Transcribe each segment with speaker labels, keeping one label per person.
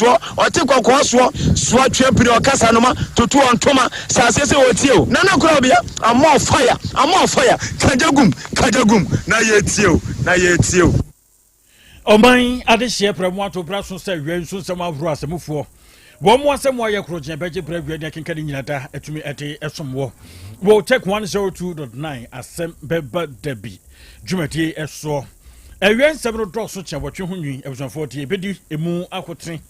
Speaker 1: soɔ, ɔte kɔkɔɔ soɔ, soa twe pini ɔkasa noma, toto ɔntoma, sɛ aseɛ sɛ wɔtie o. Nana Korabea, I'm on fire, I'm on fire, kagya gum, kagya gum, na yɛtie o, na yɛtie o.
Speaker 2: Ɔman adehyeɛ prɛ mu ato bra so sɛ wia nso nsɛm ahorow asɛmufoɔ wɔn mu asɛm ayɛ koro gyina bɛgye brɛ wia ne akenka ne nyina da atumi ɛde ɛsom wɔ Tech 102.9 asɛm bɛba da bi dwumadie ɛsoɔ. Ɛwia nsɛm no dɔɔso kyɛn wɔtwe ho nwi. Abusuafoɔ deɛ ɛbɛdi emu akotene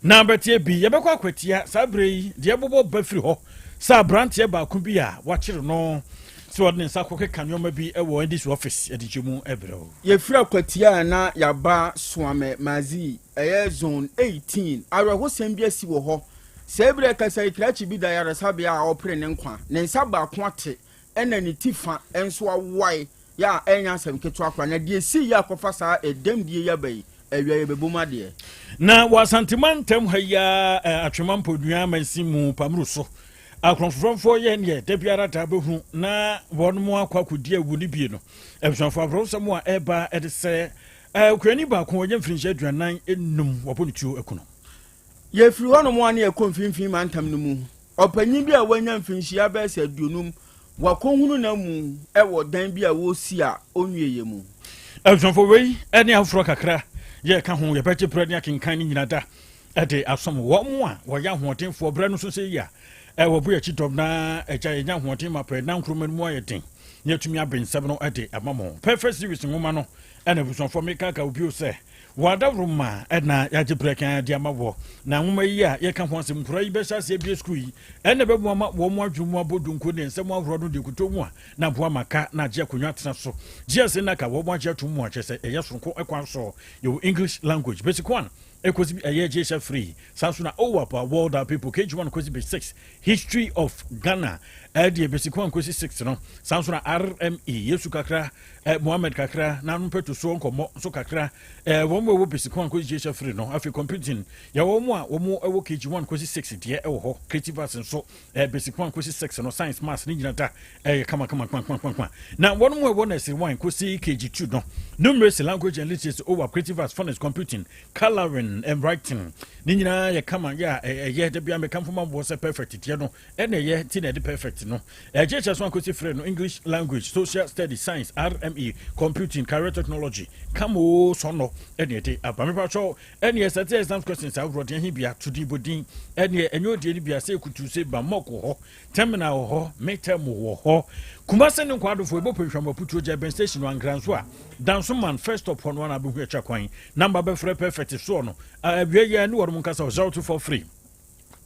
Speaker 2: na bɛtie bi. Yɛbɛkɔ akwatia saa berɛ yi deɛ ɛbobɔ ba firi hɔ sɛ aberanteɛ baako bi a wakyere no sɛ wɔde ne nsa kɔkeka nneɔma bi wɔ NDC office ɛde gye mu ɛberɛ o.
Speaker 3: Yɛfiri Akwatia a na yɛaba Soame Mazi, ɛyɛ Zone 18. Awerɛhosɛm bi asi wɔ hɔ sɛ ebire kasa yi, krakye bi da yaresabea a ɔpere ne nkwa. Ne nsa baako ate ɛna ne ti fa nso awae yɛ a ɛnyɛ asɛm ketewa koraa. Na deɛ si yɛ akɔfa saa ɛdɛm die yaba yi, awia yɛbɛbɔ mu adeɛ.
Speaker 2: Na wɔ Asantema ntam ha yi a, Atwema Mponua mansin mu pamuru so akorɔmfoforɔmfoɔ yɛ neɛ da biara da bɛhu na wɔn mo akɔ akɔdi awu no bie no. Abusuafoɔ, aborɔsɛm a ɛba ɛde sɛ okuani baako wɔnyɛ mfirinhyia 45 wɔbɔ ne tuo aku no.
Speaker 3: Yɛfiri hɔnom a ne yɛkɔ Mfimfini Mantam no mu. Ɔpanyin bi a wanya mfinhyia bɛyɛ sɛ 50 wakɔhunu na mu ɛwɔ dan bi a wɔresi a ɔnwieɛ mu.
Speaker 2: Abusuafoɔ, wei ne afoforɔ kakra yɛka ho. Yɛbɛgye berɛ ne akenkan no nyina da ɛde asom wɔn mo a wɔyɛ ahoɔdenfoɔ berɛ no so sɛ yi a ɛwɔ bo yɛkyi dɔm na agya yɛnya ahoɔden ma pɛ na nkuruma no mu ayɛ den na yɛatumi abe nsɛm no de ama mo. Perfect Series nwoma no ɛna abusuafoɔ mekaka obio sɛ wɔadaworo ma ɛna yɛagye berɛ kan de ama wɔ. Na nwoma yi a yɛka ho asɛm, nkura yi bɛhyɛ aseɛ bie sukuu yi ɛna bɛboa ma wɔn mo adwene mu abɔ dunko ne nsɛm ahoroɔ no de kuto mu a na boa ma ka na agye akonnwa atena so GSA naka wɔn mo agye ato mu akyɛ sɛ ɛyɛ soronko ɛkwan so. Yɛwɔ English language basic 1 ɛkɔsi ɛyɛ JHS 3, saa nso na OWAP a World Our People KG1 kɔsi basic 6, History of Ghana ɛdeɛ basic 1 kɔsi 6 no, saa nso na RME Yesu kakra, Mohammed kakra na no mpɛto soɔ nkɔmmɔ nso kakra, wɔn mu ɛwɔ basic 1 kɔsi JHS 3 no. Afei computing, yɛwɔ wɔn a wɔn ɛwɔ KG1 kɔsi 6 deɛ ɛwɔ hɔ. Creative arts nso basic 1 kɔsi 6 no, science, maths ne nyina da ɛyɛ kama kama kama kama kama. Na wɔn mu ɛwɔ nursery 1 kɔsi KG2 no, numeracy, language and literacy, OWAP, creative arts, phonics, computing, coloring and writing ne nyinaa yɛ kama. Yɛ a ɛyɛ da bia meka mfoma boɔ sɛ Perfect deɛ no ɛna ɛyɛ nti na ɛde Perfect no ɛkyerɛkyerɛ so akɔsi frɛ no English language, social studies, science, RME, computing, career technology kamo sɔnɔ ɛne ɛde aba. Mepatwɛ ɛne ɛsɛ sɛ exam questions ahoroɔ deɛ he bia to din bɔdin ɛne ɛnyɛ odie no bia sɛ ɛkutu sɛ ba mock wɔ hɔ, terminal wɔ hɔ, midterm wɔ hɔ. Kumase ne nkwadofoɔ ɛbɔ pɛhwam aputuo gya bɛn station no ankra nso a Dansoman first stop hɔ no ana bɛhu atwa kwan. Number bɛfrɛ Perfect soɔ no awie yɛ ne wɔnom nkasa 0243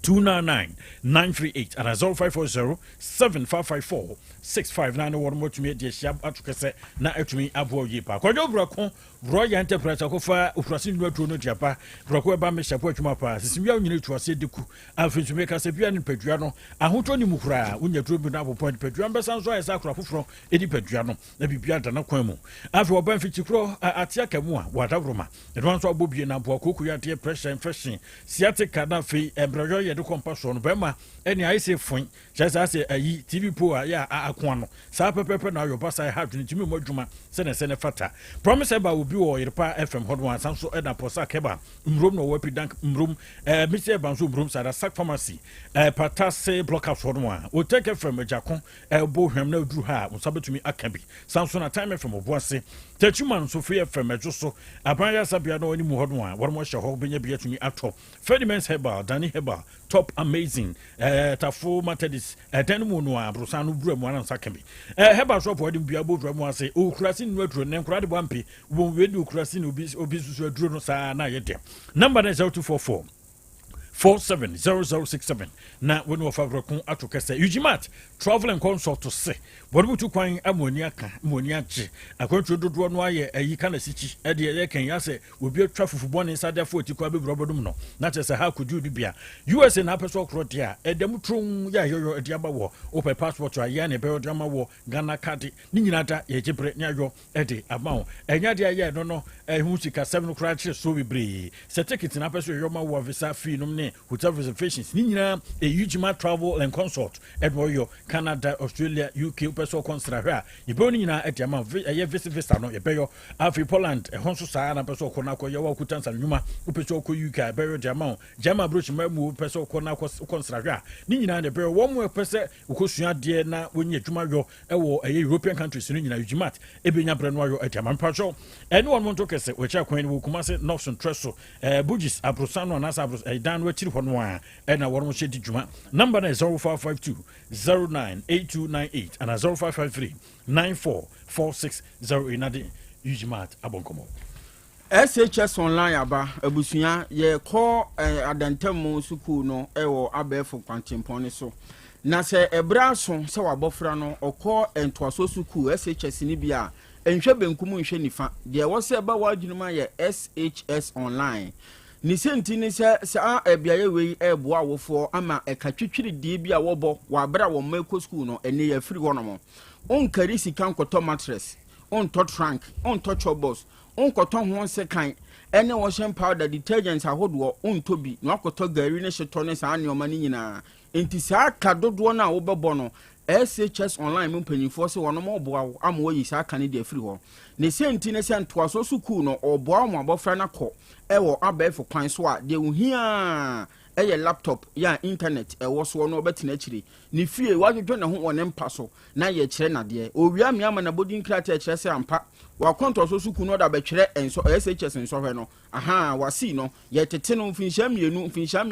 Speaker 2: 299 938 ana 0540 7554 659 ne wɔnom atumi adi ahyia ato kɛsɛ na atumi aboa yie paa. Kwadwo Brako Royal Enterprise akɔfa okurase nnua tuo no de aba. Brako ɛba mehyɛpo adwuma paa sisi wia nyina tu aseɛ de ku. Afei nso meka sɛ bia ne nipadua no ahotɔ ne mu koraa wonya duro bi no abopɔ nipadua no bɛsa nso ayɛ sɛ akora foforɔ nipadua no na biribia da no kwan mu. Afei wɔba mfikyi korɔ ate aka mu a wɔadaworoma ɛno nso abɔ bie na aboa kooko yadeɛ, pressure, infection, sciatica, na afei mbrɛyɔ yɛde kɔ mpa soɔ no bɛrima ɛne ayɛ sɛ foin kyerɛ sɛ asɛ ayi TV po a yɛ a akoa no saa pɛpɛpɛ na ayɔ basa ɛha adwene ntumi mmɔ adwuma sɛne sɛ ne fata. Promise ɛba obi wɔ Yerepa FM hɔ no asan so ɛna pɔsa kɛba mmurom na ɔwɔ Apidank mmurom, misi ɛba nso mmurom sada Sak Pharmacy, Patase Block House hɔ no a Otek FM agyako ɛbɔ hwam na aduru ha a nsa bɛtumi aka bi. San so na Time FM ɔbo ase, Tachuma nso Free FM ɛdwo so aban yɛ asabea no anim hɔ no a wɔn ahyɛ hɔ bɛnya bi atumi atɔ. Ferdimens Herbal, Dani Herbal, Top Amazing, Tafo Methodist ɛdan no mu no a aborosan no wura mu ana nsa ka bi. Herbal shop ɔde bia bɔ wura mu ase okurase nnua aduro ne nkora de bɔ ampe wɔn wei de okurase ne obi obi susu aduro no saa na ayɛ dɛ. Number no 0244 470067 na wɔne wɔfa brɛko ato kɛsɛ. Ugimat Travel and Consult se wɔde mutu kwan ama ani aka ma ani agye. Akwantuo dodoɔ no ayɛ ayi ka na sikyi ɛdeɛ ɛyɛ kan asɛ obi atwa fufu bɔne nsa de afɔ ati kɔ abɛwura bɔdom no na kyerɛ sɛ ha akɔdu no bia USA na apɛ sɛ ɔkorɔ deɛ a ɛda tron yɛ ayɔyɔ ɛde ama wɔ. Wopɛ passport a yɛ na ɛbɛyɛ ɔde ama wɔ. Ghana card ne nyinaa da yɛgye berɛ ne ayɔ ɛde ama wo. Ɛnyɛ adeɛ ayɛ no ɛho sikasɛm no koraa kyerɛ so bebree sɛ ticket na apɛ sɛ yɛyɔ ma wɔ, visa fee nom ne ne hotel reservations ne nyinaa ɛyɛ Travel and Consult ɛna ɔyɔ. Canada, Australia, UK, wopɛ sɛ ɔkɔ nsrahwɛ a, yɛbɛyɛ no nyinaa ɛde ama. Ɛyɛ visit visa no yɛbɛyɔ. Afei Poland ɛhɔ nso saa na pɛ sɛ ɔkɔ no akɔyɛ wa wokuta nsa nnwuma, wopɛ sɛ ɔkɔ UK a, ɛbɛyɔ de ama wo. Gyama aburokyima mu, wopɛ sɛ ɔkɔ no akɔ nsrahwɛ a, ne nyinaa na ɛbɛyɔ. Wɔn mo ɛpɛ sɛ wokɔsua adeɛ na wɔnyɛ adwuma yɔ ɛwɔ ɛyɛ European countries no nyinaa, Ujimat ɛbɛnya berɛ no ayɔ ɛde ama. Mpakyɛw, ɛne wɔn mo nto kɛsɛ wɔakyi akwan no wɔ Kumase Nɔfso ntrɛ so, Bugis aborosan no anaasɛ aboro ɛdan no akyiri hɔ no a ɛna wɔn hyɛ di dwuma. Number no yɛ 0552 098298 ana 0553 944608 na de Ujimat abɔ nkɔmmɔ.
Speaker 3: SHS Online aba. Abusua, yɛkɔ adantamu sukuu no ɛwɔ abɛɛfo kwantempɔn no so, na sɛ ɛberɛ aso sɛ wabɔfra no ɔkɔ ntoasoɔ sukuu SHS no bi a, nhwɛ benkum, nhwɛ nifa. Deɛ ɛwɔ sɛ ɛba w'adwene mu ayɛ SHS Online ne sɛnti ne sɛ saa beaeɛ wei ɛreboa awofoɔ ama ɛka twitwiridie bi a wɔbɔ wɔ abere a wɔn mma kɔ sukuu no, ɛne yɛafiri hɔnom. Wonkari sika nkɔtɔ mattress, wontɔ trunk, wontɔ chop, wonkɔtɔ ho nsekan ɛne washing powder, detergents ahodoɔ, wontɔ bi na wakɔtɔ gari ne hyetɔ ne saa nneɛma no nyinaa. Nti saa ka dodoɔ no a wobɛbɔ no, SHS Online mu mpanyinfoɔ sɛ wɔn ɔboa wo ama wɔyi saa ka no de afiri hɔ. Ne sɛnti ne sɛ ntoasoɔ sukuu no, ɔboa wɔn abɔfra no akɔ ɛwɔ abɛɛfo kwan so a, deɛ ohia ɛyɛ laptop yɛ a internet ɛwɔ soɔ no, ɔbɛtena akyire ne fie wadwodwo ne ho wɔ ne mpa so na yɛkyerɛ nadeɛ. Owia mmea ma n'abɔdin krataa kyerɛ sɛ ampa wakɔ ntoasoɔ sukuu no, ɔda bɛtwerɛ nsɔ SHS nsɔhwɛ no. Aha wasi no, yɛtete no mfinhyia 2, mfinhyia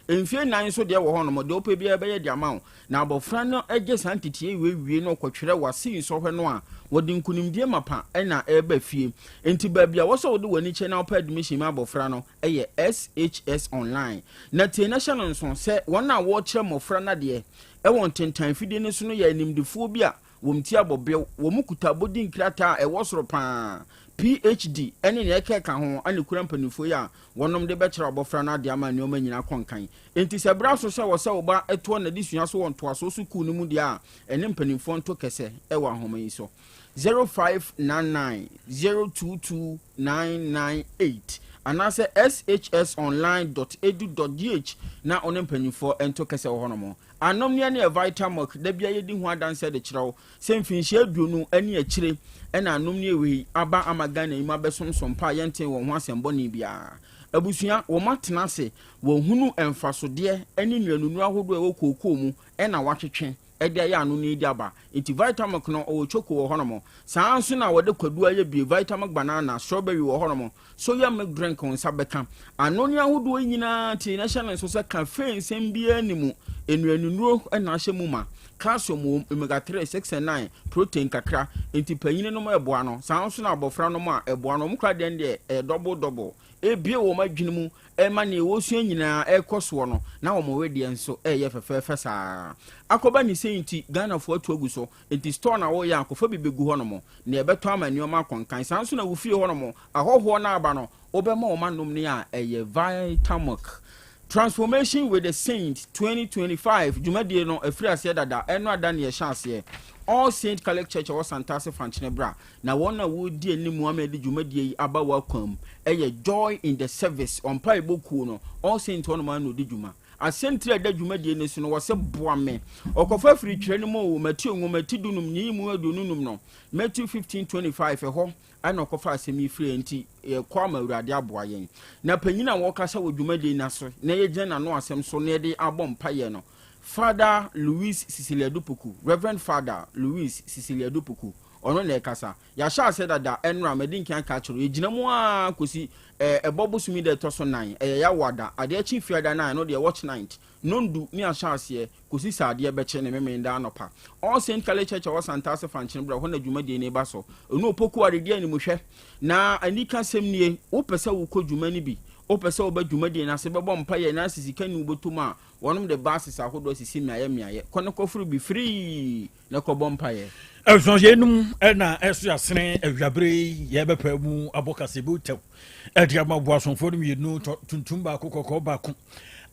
Speaker 3: 3, mfie 4 nso deɛ wɔ hɔnom deɛ wopɛ biara bɛyɛ de ama wo. Na abɔfra no agye saa nteteɛ wie wie no, ɔkɔtwerɛ wasi nsɔhwɛ no a, wɔde nkonimdie mapa ɛna ɛreba fie. Nti baabi a wɔsɛ wode w'ani kyɛ na wopɛ admission ma abɔfra no ɛyɛ SHS Online. Na tie na hyɛ no nso sɛ wɔn a wɔrekyerɛ mmɔfra no adeɛ ɛwɔ ntentan fidie no so no yɛ animdefoɔ bi a wɔn ti abɔ bew, wɔn mu kuta abɔdi nkrataa a ɛwɔ soro paa, PhD ɛne nea ɛkeka ho, ɛne kura mpanimfoɔ yi a wɔnom de bɛkyerɛ abɔfra no adeɛ ama nneɛma nyinaa kɔ nkan. Nti sɛ berɛ so sɛ wɔ sɛ wo ba ɛtoɔ n'adesua so wɔ ntoasoɔ sukuu no mu deɛ a, ɛne mpanimfoɔ nto kɛsɛ ɛwɔ ahoma yi so: 0599 022 998 anaasɛ shsonline.edu.gh na ɔne mpanimfoɔ nto kɛsɛ wɔ hɔnom. Anomneɛ ne yɛ Vitamilk. Da bia yɛdi ho adanseɛ de kyerɛ wo sɛ mfinhyia 20 ne akyire ɛna anomneɛ wei aba ama Ghana yi mu abɛsomsom pa a yɛnten wɔn ho asɛmbɔne biara. Abusua, wɔn atena ase, wɔhunu mfasodeɛ ne nnuanunu ahodoɔ a ɛwɔ kookoo mu ɛna watwetwe ɛde ayɛ ano no di aba. Nti Vitamilk no ɔwɔ choco wɔ hɔnom, saa nso na wɔde kwadu ayɛ bie, Vitamilk banana, strawberry wɔ hɔnom, soya milk drink. Wɔn nsa bɛka anonne ahodoɔ yi nyinaa. Tie na hyɛ no nso sɛ cafe nsɛm biara ni mu, nnuanunuro ɛna ahyɛ mu ma, calcium wɔ omega 3, 6 and 9, protein kakra. Nti panyin nom ɛboa no, saa nso na abɔfra nom a ɛboa no. Wɔn kora deɛ deɛ ɛyɛ double double, ebie wɔn adwene mu ɛma nea wɔsua nyinaa ɛkɔ soɔ no, na wɔn wedeɛ nso ɛyɛ fɛfɛɛfɛ. Saa akɔba ne sɛ nti Ghanafoɔ atu agu so. Nti store na wɔyɛ akɔfa bi bɛgu hɔ nom na ɛbɛtɔ ama nneɛma akɔnkan. Saa nso na wofie hɔ nom, ahɔhoɔ no aba no, wobɛma wɔn anom ne a ɛyɛ Vitamilk. Transformation with the Saint 2025 dwumadie no afiri aseɛ dada. Ɛno ada ne yɛhyɛ aseɛ All Saint Catholic Church ɛwɔ Santase Fankyene Bra. Na wɔn a wɔredi anim ama yɛde dwumadie yi aba wɔ akwan mu ɛyɛ Joy in the Service ɔmpa ɛbɔ kuo no. All Saint hɔnom ano ɔdi dwuma. Asɛntiri a ɛda dwumadie no so no, wɔsɛ boa me ɔkɔfa firi twerɛ no mu o, Matthew nwoma ti 15 nyiyi mu 25 no, Matthew 15:25, ɛhɔ ɛna ɔkɔfa asɛm yi firi. Nti yɛkɔ ama Awurade aboa yɛn. Na panyin a wɔkasa wɔ dwumadie no so na yɛgyina n'ano asɛm so na yɛde abɔ mpayɛ no, Father Louis Cecilia Dupuku, Reverend Father Louis Cecilia Dupuku, ɔno na ɛkasa. Yɛahyɛ ase dada ɛnora mɛde nkan ka kyerɛ. Yɛgyina mu a kɔsi ɛbɔ bosomi dɛ ɛtɔ so 4, ɛyɛ Yawoada. Adeɛ kye Fiada no a, ɛno deɛ watch night nondu ne ahyɛ aseɛ kɔsi sɛ adeɛ bɛkye ne memene da anɔpa. All Saint Catholic Church a ɛwɔ Santase Fankyene Berɛ hɔ na dwumadie no ba so. Ɛno Opoku aredeɛ animhwɛ na anika sɛm nie. Wopɛ sɛ wokɔ dwuma no bi, wopɛ sɛ wobɛ dwumadie no ase bɛbɔ mpayɛ na asɛ sika ni wobɛtɔ mu a, wɔnom de buses ahodoɔ asisi mmeayɛ mmeayɛ. Kɔ ne kɔforo bi firii na kɔbɔ mpayɛ.
Speaker 2: Ɛsɔn yɛnum ɛna ɛso asene awiabere yi yɛbɛpɛ mu abɔ kasebu tɛw ɛde ama boasomfoɔ no mmienu, tuntum baako, kɔkɔɔ baako.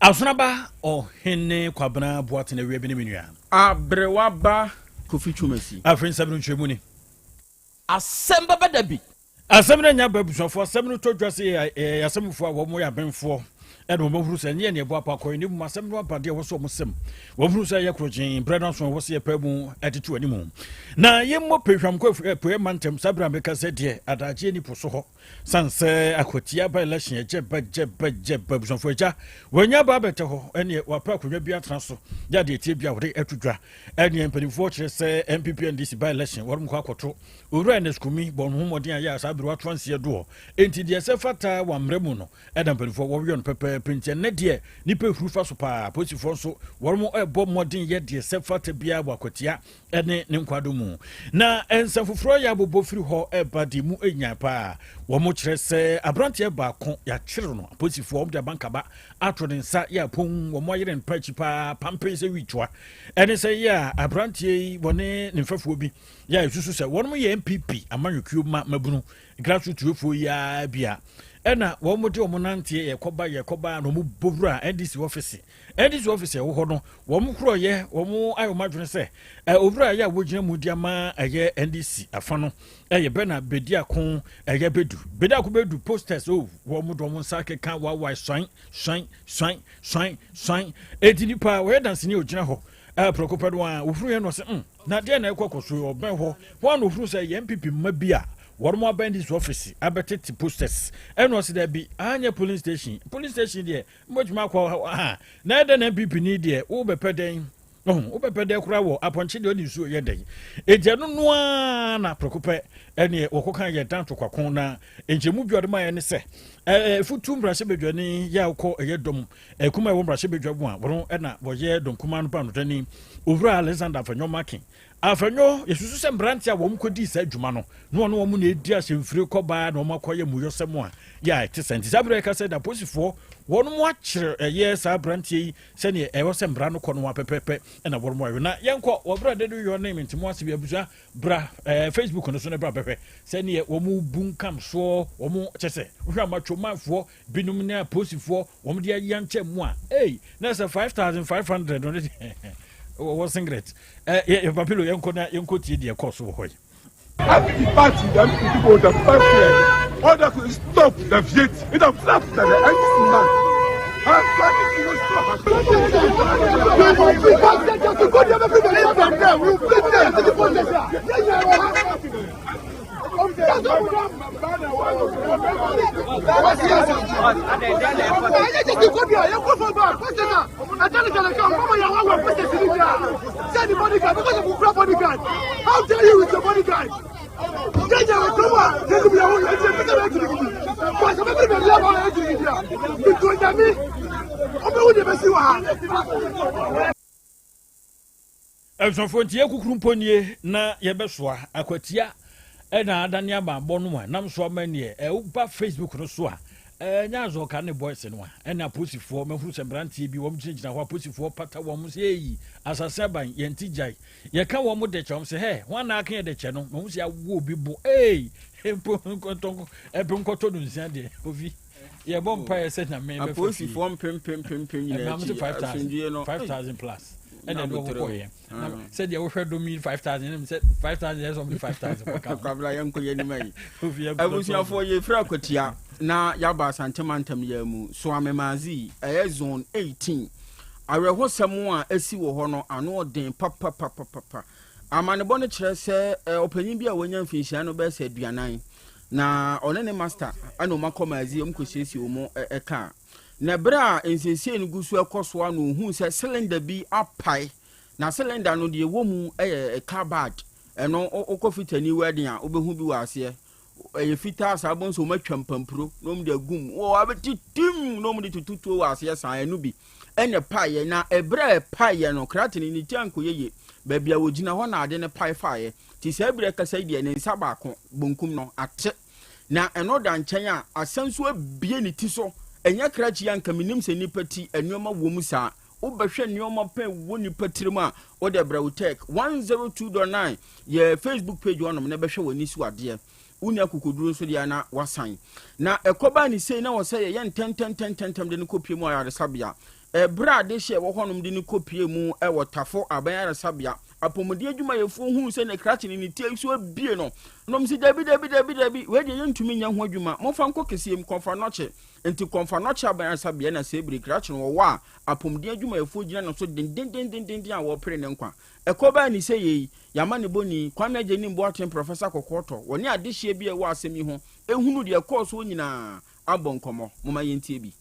Speaker 2: Asonaba Ɔhene Kwabena Boatene awia bi ne me nua
Speaker 3: Aberewa ba Kofi Twumasi.
Speaker 2: Afei nsɛm no nkyerɛmu ni.
Speaker 4: Asɛm bɛbɛ da bi.
Speaker 2: Asɛm no anya ba, abusuafoɔ. Asɛm no tɔ dwa sɛ yɛ asɛmfoɔ a wɔn yɛ abɛnfoɔ. Ɛna wɔn ahuru sɛ ɛnyɛ nea ɛbɔ apakɔ yi, na mmom asɛm no aba deɛ ɛwɔ sɛ wɔn sɛm. Wɔn huru sɛ ɛyɛ korogyen berɛ no aso a ɛwɔ sɛ yɛpae mu de to anim. Na yɛmmɔ pehwam kɔ apueɛ mantam saa berɛ a meka sɛ deɛ adagyeɛ ni po so hɔ. San sɛ akwatia ba election ɛgyɛ ba gyɛ ba gyɛ ba abusuafoɔ agya wɔanya ba abɛtɛ hɔ ɛneɛ wɔapɛ akonnwa bi atena so yɛ adeɛ tie bi a wɔde ato dwa ɛneɛ mpanimfoɔ kyerɛ sɛ NPP NDC ba election wɔn kɔ akɔto Owura Ernest Kumi bɔ ne ho mmɔden a yɛ a saa bere wato anseɛ doɔ enti deɛ ɛsɛ fata wɔ mmerɛ mu no Ɛna mpanimfoɔ wɔyɔ no pɛpɛɛpɛ nti ɛnnɛ deɛ nnipa ehuru fa so paa. Apolisifoɔ nso wɔn ɛbɔ mmɔden yɛ deɛ sɛ fata biara wɔ akwatia ɛne ne nkwado mu. Na nsɛm foforɔ yɛ abobɔ firi hɔ ɛba deɛ mu enyan paa. Wɔn kyerɛ sɛ aberanteɛ baako yɛakyere no, apolisifoɔ wɔn de abankaba ato ne nsa yɛ apon wɔn ayere no pa akyi paa pampen sɛ witoa. Ɛne sɛ yɛ a aberanteɛ yi wɔne ne mfɛfoɔ bi yɛ a esusu sɛ wɔn yɛ NPP amanyɔkuo ma mabunu Grassroots tuofoɔ yi ara bi a ɛna wɔn de wɔn nanteɛ yɛkɔba yɛkɔba na wɔn bɔ wura NDC ɔfisi. NDC ɔfisi ɛwɔ hɔ no wɔn korɔyɛ wɔn ayɛ wɔn adwene sɛ ɛ owura yɛ a wɔgyina mu de ama ɛyɛ NDC afa no ɛyɛ bɛ na Bediako ɛyɛ bɛdu Bediako bɛdu posters o wɔn de wɔn nsa keka wawae swan swan swan swan swan eti nipa wɔyɛ danseni ogyina hɔ ɛɛ prɛko pɛ no a ofuru yɛn no ɔsɛ mm na deɛ na ɛkɔ kɔ so ɔbɛn hɔ wɔn a na ofuru sɛ yɛn pipi mma bi a Wɔnom aba ndc office abɛtete posters ɛna ɔse dabi aha nyɛ polling station, polling station deɛ mobɛtumi akɔ ha na ɛdɛn na NPP ni deɛ wobɛpɛ dɛn ɔho wobɛpɛ dɛn koraa wɔ apɔnkye deɛ ɔde nsuo yɛ dɛn enti ɛno no ara na prɛko pɛ ɛneɛ wɔkɔka yɛ dan tokwako na nkyɛmu bi ɔde ma yɛ ne sɛ ɛfutu mmarahyɛbadwani yɛ a wokɔ ɛyɛ dɔm ɛkuma ɛwɔ mmarahyɛbadwa mu a wɔn ɛna wɔyɛ dɔm kumaa no banodani Owura Alexander Afenyo-Markin Afenyo, yɛsusu sɛ mmerante a wɔn kɔdii saa dwuma no, na wɔne wɔn na ɛdi asɛmfire kɔbaa na wɔn akɔyɛ muyɔsɛm a yɛ a ɛte saa. Nti saa berɛ yɛka sɛ da apolisifoɔ wɔn mo akyerɛ ɛyɛ saa aberanteɛ yi sɛdeɛ ɛwɔ sɛ mmara no kɔ no apɛpɛpɛ ɛna wɔn mo ayɔ. Na yɛnkɔ wɔ berɛ a dadu yɔ ne mente mo ase bi abusua bra ɛɛ Facebook no so ne bra bɛhwɛ sɛdeɛ wɔn bu nkam soɔ wɔn kyɛ sɛ wohwɛ amatwomanfoɔ binom ne apolisifoɔ wɔn de ayɛ nkyɛn mu a ei na sɛ 5500 no ne deɛ wɔwɔ singlet ɛ yɛ papilo yɛnkɔ na yɛnkɔ tie deɛ ɛkɔɔ so wɔ hɔ yi.
Speaker 5: Every party, the people, the first year, all that to stop the Viet, it have stopped the NDC man.
Speaker 6: How dare you with your bodyguard?
Speaker 2: Abusuafoɔ nti yɛkukuru mpo nie na yɛbɛsoa akwatia ɛna adane ama abɔ no a nam so ama neɛ ɛwoba Facebook no so a ɛnyɛ azɔka ne boys no a ɛna aposifoɔ mahunu sɛ mmeranteɛ bi wɔn gyinagyina hɔ aposifoɔ pata wɔn sɛ eyi asase aban yɛn ti gyae yɛka wɔn dɛkyɛ wɔn sɛ hɛ wɔn anaa aka yɛ dɛkyɛ no mahu sɛ awo obi bo ee mpo nkɔtɔ ɛpo nkɔtɔ no nsia deɛ ofi yɛbɔ mpaeɛ sɛ nyame bɛfa fie
Speaker 3: apolisifoɔ mpempempempem nyinaa
Speaker 2: akyi
Speaker 3: asomdwie no
Speaker 2: 5000 plus ɛna ɛde wɔn kɔɔyɛ ah. sɛdeɛ wohwɛ dom yi 5000 ɛnam sɛ 5000 yɛ sɛ ɔmde 5000 kɔka ho
Speaker 3: kwabla yɛnkɔ yɛ anim ayi abusuafoɔ yɛfiri akwatia na yɛaba asantema ntam yɛ mu so amemaadze ɛyɛ zone 18 awerɛhosɛm a asi wɔ hɔ no ano ɔden papapapapa amanebɔ no kyerɛ sɛ ɔpanyin bi a wanya mfinhyia no bɛyɛ sɛ aduanan Na ɔne ne masta na wɔn akɔ Maazi, wɔn kɔsiesie wɔn kaa. Na berɛ a nsiesie no gu so ɛkɔ so a na ohuu sɛ cylinder bi apae. Na cylinder no deɛ ɛwɔ mu yɛ car bad. Ɛno wokɔ fitani wedding a wobɛhu bi wɔ aseɛ. Ɛyɛ fitaa saa bɔn sɛ wɔn atwa mpampuro na wɔn de agu mu. Wɔ abɛtitim na wɔn de tututuo wɔ aseɛ saa ɛno bi ɛna ɛpaeɛ. Na ɛberɛ a ɛpaeɛ no krakye no ne ti ankɔyɛ yie. Baabi a wɔgyina hɔ na ade no pae faeɛ. Nti saa berɛ kasa yi deɛ ne nsa baako, bonkum no, ate. Na ɛno da nkyɛn a, asan nso abue ne ti so. Ɛnyɛ krakye a nka menim sɛ nnipa ti nneɛma wɔ mu saa. Wobɛhwɛ nneɛma pɛn wɔ nnipa tirim a, wode brɛ wo tech 102.9 yɛ Facebook page hɔnom na bɛhwɛ w'ani so adeɛ. Wonni akokoduro nso deɛ na wasan. Na ɛkɔbaa ne sei na wɔ sɛ yɛyɛ ntɛntɛntɛntɛntɛm de no kɔpie mu ayaresabea. Ɛberɛ a adehyeɛ wɔ hɔnom de no kɔpie mu wɔ Tafo aban ayaresabea. Apɔmuden adwumayɛfoɔ huu sɛ ne krakye no ne ti so abue no, na wɔn se, Dabi, dabi, dabi, dabi, wei deɛ yɛntumi nyɛ ho adwuma, momfa nkɔ kɛseɛ mu, kɔmfa nɔkye. Enti kɔmfa nɔkye aban ayaresabea na saa bere krakye no wɔwɔ a apɔmuden adwumayɛfoɔ gyina ne so dendendendenden a wɔrepere ne nkwa. Ɛkɔ baa ne sɛ yei, Y'amanebɔni, Kwame Agyenim Boateng Prɔfɛsa Kɔkɔɔtɔ, wɔne adehyeɛ bi a ɛwɔ asɛm yi ho hunu deɛ ɛkɔɔ soɔ nyinaa abɔ nkɔmmɔ. Momma yɛntie bi.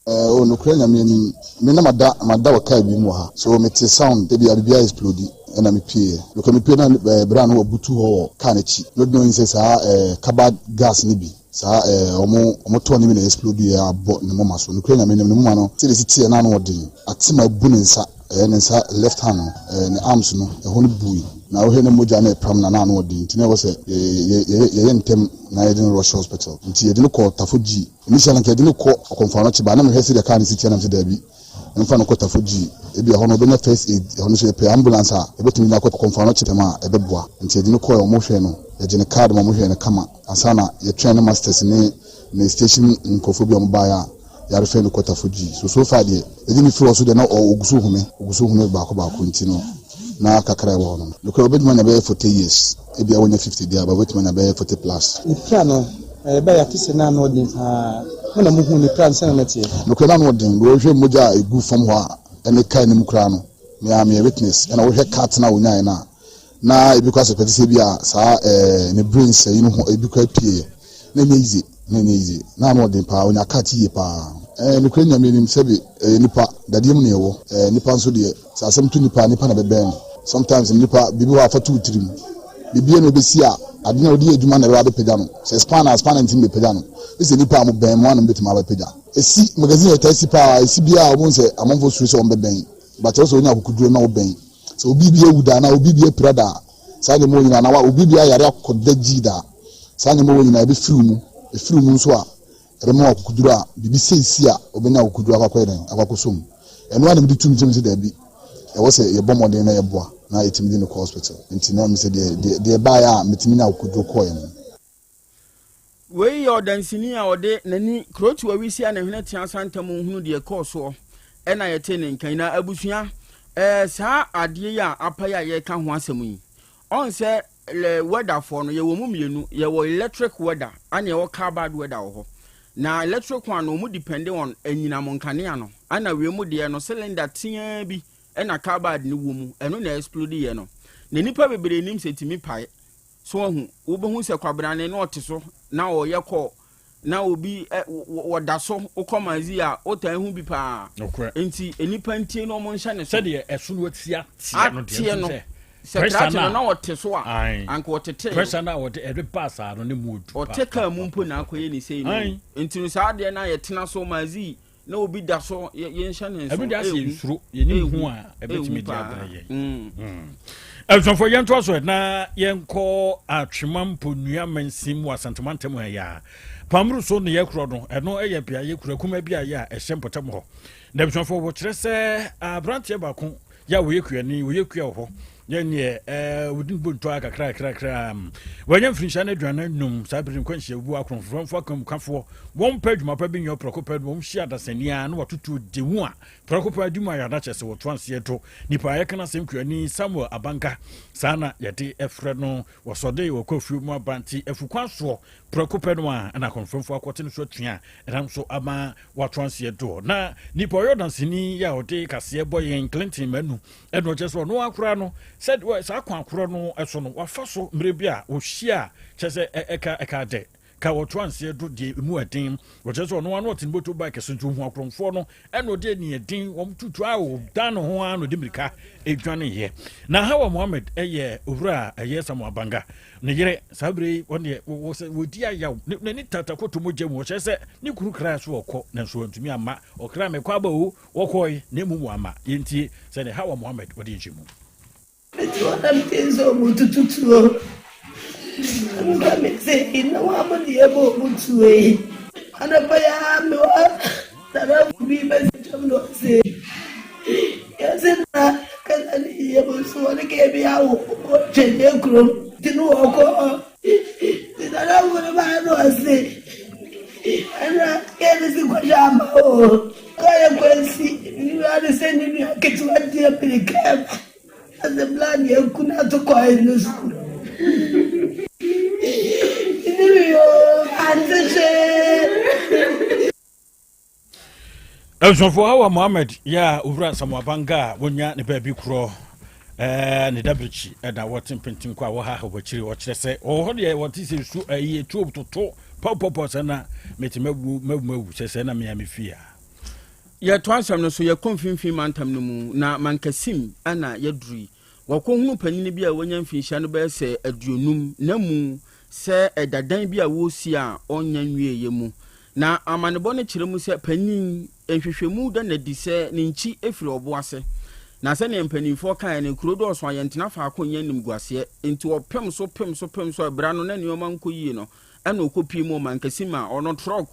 Speaker 7: Eh oh nokorɛ Nyame anim me na mada mada wɔ car bi mu wɔ ha so me te sound ebia biribi a explode ɛna me pieɛ nokorɛ me pie na eh bra no wabutu hɔ wɔ car no akyi not knowing sɛ saa eh carbide gas no bi saa eh ɔmo ɔmo tɔɔ no bi na explode yɛ abɔ ne moma so nokorɛ Nyame anim ne moma no sɛdeɛ ɛsi teɛ na ano ɔden ate ma abu ne nsa eh ne nsa left hand no eh ne arms no ɛhɔ no bui na wohwɛ ne mogya na ɛpram na na ano ɔden nti na ɛwɔ sɛ yɛ yɛ yɛ yɛyɛ ntɛm na yɛde no rush hospital nti yɛde no kɔɔ Tafo G. Initially anka yɛde no kɔ Ɔkɔmfoano but na mehwɛ sɛdeɛ car no si teɛ na mese daabi, memfa no nkɔ Tafo G, ebia ɛhɔ no ɔbɛnya first aid, ɛhɔ no nso yɛpɛ ambulance a yɛbɛtumi de no akɔ Ɔkɔmfoano ntɛm a ɛbɛboa. Nti yɛde no kɔɛ, wɔhwɛɛ no, yɛgye no card ma wɔhwɛɛ no kama ansa na yɛtwɛn ne masters ne ne station nkurɔfoɔ bi a wɔbaeɛ a yɛarefɛ no kɔ Tafo G. So so far deɛ yɛde no firi hɔ so deɛ na ɔgu so home, ɔgu so home baako baako nti no na kakra a ɛwɔ hɔ no. Nokorɛ ɔbɛtumi anya bɛyɛ 40 years, ebia wanya 50 deɛ a but ɔbɛtumi anya bɛyɛ 40 plus.
Speaker 8: Ne pira no, ɛbɛyɛ a yɛate sɛ na ano ɔden paa. Mo na muhuu ne pira no sɛnea na ɛteɛ.
Speaker 7: Nokorɛ na ano ɔden, bro wohwɛ mogya a ɛgu fam hɔ a ɛne car no mu koraa no, me ara meyɛ witness, ɛna wohwɛ cut no a ɔnyaeɛ no a, na ebi koraa suspect sɛ ebia saa ɛɛ ne brains ayi no ho ebi koraa pieeɛ, na ɛnyɛ easy, na ɛnyɛ easy, na ano ɔden paa, ɔnya cut yie paa. Ɛɛ nokorɛ Nyame anim sɛbe ɛyɛ nipa, dadeɛ mu na yɛwɔ, ɛɛ nipa nso deɛ sɛ asɛm to nipa a nipa na ɛbɛbɛn no, sometimes nipa biribi wɔ hɔ a fa to wo tirim, biribi na ɛbɛsi a ade no a wode yɛ adwuma na ɛbɛba abɛpagya no, sɛ spanner a spanner ntumi bɛpagya no, gye sɛ nipa a mobɛn mo ara na mobɛtumi abɛpagya. Ɛsi, magazine ɛtaa si paa, ɛsi biara a wobɛhu sɛ amanfoɔ suro sɛ wɔbɛbɛn, but ɛwɔ sɛ wonya akokoduro na wobɛn. Sɛ obi bi awu da anaa obi bi apira da a, saa nneɛma wɔ nyinaa, anaa obi bi ayare akɔda gyii da a, saa nneɛma wɔ nyinaa ɛbɛfiri wo mu. Ɛfiri wo mu nso a, ɛbɛma wo akokoduro a biribi sei si a, wobɛnya akokoduro akɔ akɔyɛ dɛn? Akɔ akɔsɔ mu. Ɛno ara na mede tu me tirim sɛ daabi, ɛwɔ sɛ yɛbɔ mmɔden na yɛboa na yɛtumi de no kɔ hospital. Nti na mesɛ deɛ, deɛ, deɛ ɛbaeɛ a metumi nya akokoduro kɔeɛ no.
Speaker 3: Wei yɛ ɔdanseni a ɔde n'ani kurotu awisi a ne hwene tea santam nhunu deɛ ɛkɔɔ soɔ ɛna yɛte ne nka na abusua ɛɛ saa adeɛ yi a apa yi a yɛreka ho asɛm yi ɔn sɛ lɛ wɛdafoɔ no yɛwɔ mu mmienu yɛwɔ electric weather ɛna yɛwɔ carbide weather wɔ hɔ na electric one no wɔn depend on anyinam nkanea no ɛna wei mu deɛ no cylinder teaa bi ɛna carbide no wɔ mu ɛno na explode yɛ no na nipa bebree nim sɛ tumi pae So wahu? Wobɛhu sɛ kwabrane na ɔte so na ɔyɛ kɔ na obi ɛ wɔda so wokɔ manzi a wotaa hu bi paa.
Speaker 2: Nokorɛ.
Speaker 3: Nti nnipa ntie na wɔn nhyɛ ne so.
Speaker 2: Sɛdeɛ ɛso no atia teɛ no deɛ
Speaker 3: Ateɛ no.
Speaker 2: sɛ
Speaker 3: Sɛ
Speaker 2: pressure
Speaker 3: krakye
Speaker 2: no
Speaker 3: no
Speaker 2: a
Speaker 3: na ɔte so a
Speaker 2: ae
Speaker 3: anka ɔtetee
Speaker 2: pressure
Speaker 3: no.
Speaker 2: no a wɔde ɛde baa saa no ne mu odu
Speaker 3: Ɔte
Speaker 2: pa
Speaker 3: kaa
Speaker 2: pa
Speaker 3: mu
Speaker 2: pa
Speaker 3: mpo
Speaker 2: pa
Speaker 3: na
Speaker 2: pa.
Speaker 3: akɔyɛ ne sei no.
Speaker 2: Ae.
Speaker 3: Nti no saa adeɛ no a yɛtena so manzi na obi da so yɛnhyɛ ne nso
Speaker 2: ɛno de asɛ
Speaker 3: ehu
Speaker 2: yɛnsuro yɛnim
Speaker 3: ehu
Speaker 2: ho a ɛbɛtumi
Speaker 3: ehu
Speaker 2: de
Speaker 3: paa
Speaker 2: abrɛ yɛn
Speaker 3: mm.
Speaker 2: Abusuafoɔ yɛntoa so na yɛnkɔ Atwema Mponua mansin mu Asantema ntam ha yi a Pamuru so ne yɛkorɔ no ɛno yɛ beaeɛ kura kuma bi a yɛ a ɛhyɛ mpɔtam hɔ na abusuafoɔ wɔkyerɛ sɛ aberanteɛ baako yɛ a wɔyɛ kuani wɔyɛ kua wɔ hɔ yɛ neɛ ɛɛ wɔdi ne bonto a kakra kakra wɔanya mfirinhyia no 45 saa bere nkwanhyia bu akorɔmfoɔ akanmukafoɔ wɔn pɛ adwuma pa bi nyɛ prɛko pɛ wɔn hyia adasani a na wɔatoto gye mu a prɛko pɛ adi mu ayɛ adakyɛ sɛ wɔto anseɛ to nipa a yɛka n'asɛm kuani Samuel Abanka saa na yɛde ɛfrɛ no wɔsɔde wɔkɔ afuo mu aba nti afukwan soɔ prɛko pɛ no a ɛna akɔmfɛmfoɔ akɔte no so atua ɛnam so ama wɔato anseɛ doɔ na nipa ɔyɛ ɔdanseni yɛ a ɔde kaseɛ bɔ yɛn Clinton Manu Ɛna ɔkyerɛ sɛ ɔno ara koraa no sɛ saa kwan korɔ no so no wafa so mmerɛ bi a ɔhyia a kyerɛ sɛ ɛka ɛka dɛ ka wɔto anseɛ do deɛ emu ɛden wɔkyerɛ sɛ ɔno ano ɔte ne moto bike so nti ohun akorɔmfoɔ no ɛna ɔde ani ɛden wɔn tutu a ɔdan ne ho ara na ɔde mirika edwaneeɛ na Hawa Mohammed ɛyɛ owura a ɛyɛ Samuel Abanga ne yere saa bere yi wɔn deɛ wɔ sɛ wɔdi ayaw n'ani tata kɔtɔ mogya mu wɔkyerɛ sɛ ne kunu kra so ɔkɔ nanso wɔntumi amma ɔkra mekɔ aba o Wɔkɔe, na mmom wɔamma. Yentie sɛnea Hawa Mohammed ɔde nkyɛmu.
Speaker 9: Mete hɔ na mete sɛ wɔretutu tuo. Na me kura me se na wɔn a deɛ ɛbɔ wɔn tuo yi. Anɔpa yi ara me wɔ nadamfo bi bɛsi twam na ɔse yɛse na kasa ne yie mo nso wɔne kee bi awo wɔ twɛdeɛ kurom nti no wɔkɔ nti nadamfo no baa na ɔse ɛna kee no si kɔhwɛ ama o. Ɔyɛ kwansi, ne nua ne sɛ ne nua ketewa di amirika ba. Ɔse bra ne yɛnku no ato kwan no so. Menim yoo, mante hwee.
Speaker 2: Abusuafoɔ Hawa Mohammed yɛ a owura Samoa Banga a wɔnya ne baabi korɔ ɛɛ ne dabirikyi ɛna wɔte mpentenkɔ a wɔha wɔ akyiri ɔkyerɛ sɛ ɔwɔ hɔ deɛ wɔte sɛ nsuo ɛyi etuo toto pɔpɔpɔ sɛ na mete mawu mawu mawu sɛ sɛ na mea me fie a.
Speaker 3: Yɛtoa asɛm no so, yɛkɔ mfimfini mantam no mu, na Mankasim na yɛaduru yi. Wɔkɔhunu panin bi a wanya mfinhyia no bɛyɛ sɛ aduonum, na mu sɛ ɛda dan bi a wɔresi a ɔnnya nwieeɛ mu. Na amanebɔ no kyerɛ mu sɛ panin, nhwehwɛmu da no adi sɛ ne nkyi firi ɔbo ase. Na sɛdeɛ mpanimfoɔ kaeɛ no, kuro dɔɔso a yɛntena faako nyɛ animguaseɛ. Enti ɔpem so, pem so, pem so a ɛberɛ ano na nneɛma nkɔ yie no, ɛna ɔkɔpie mu wɔ Mankasim a ɔno trɔk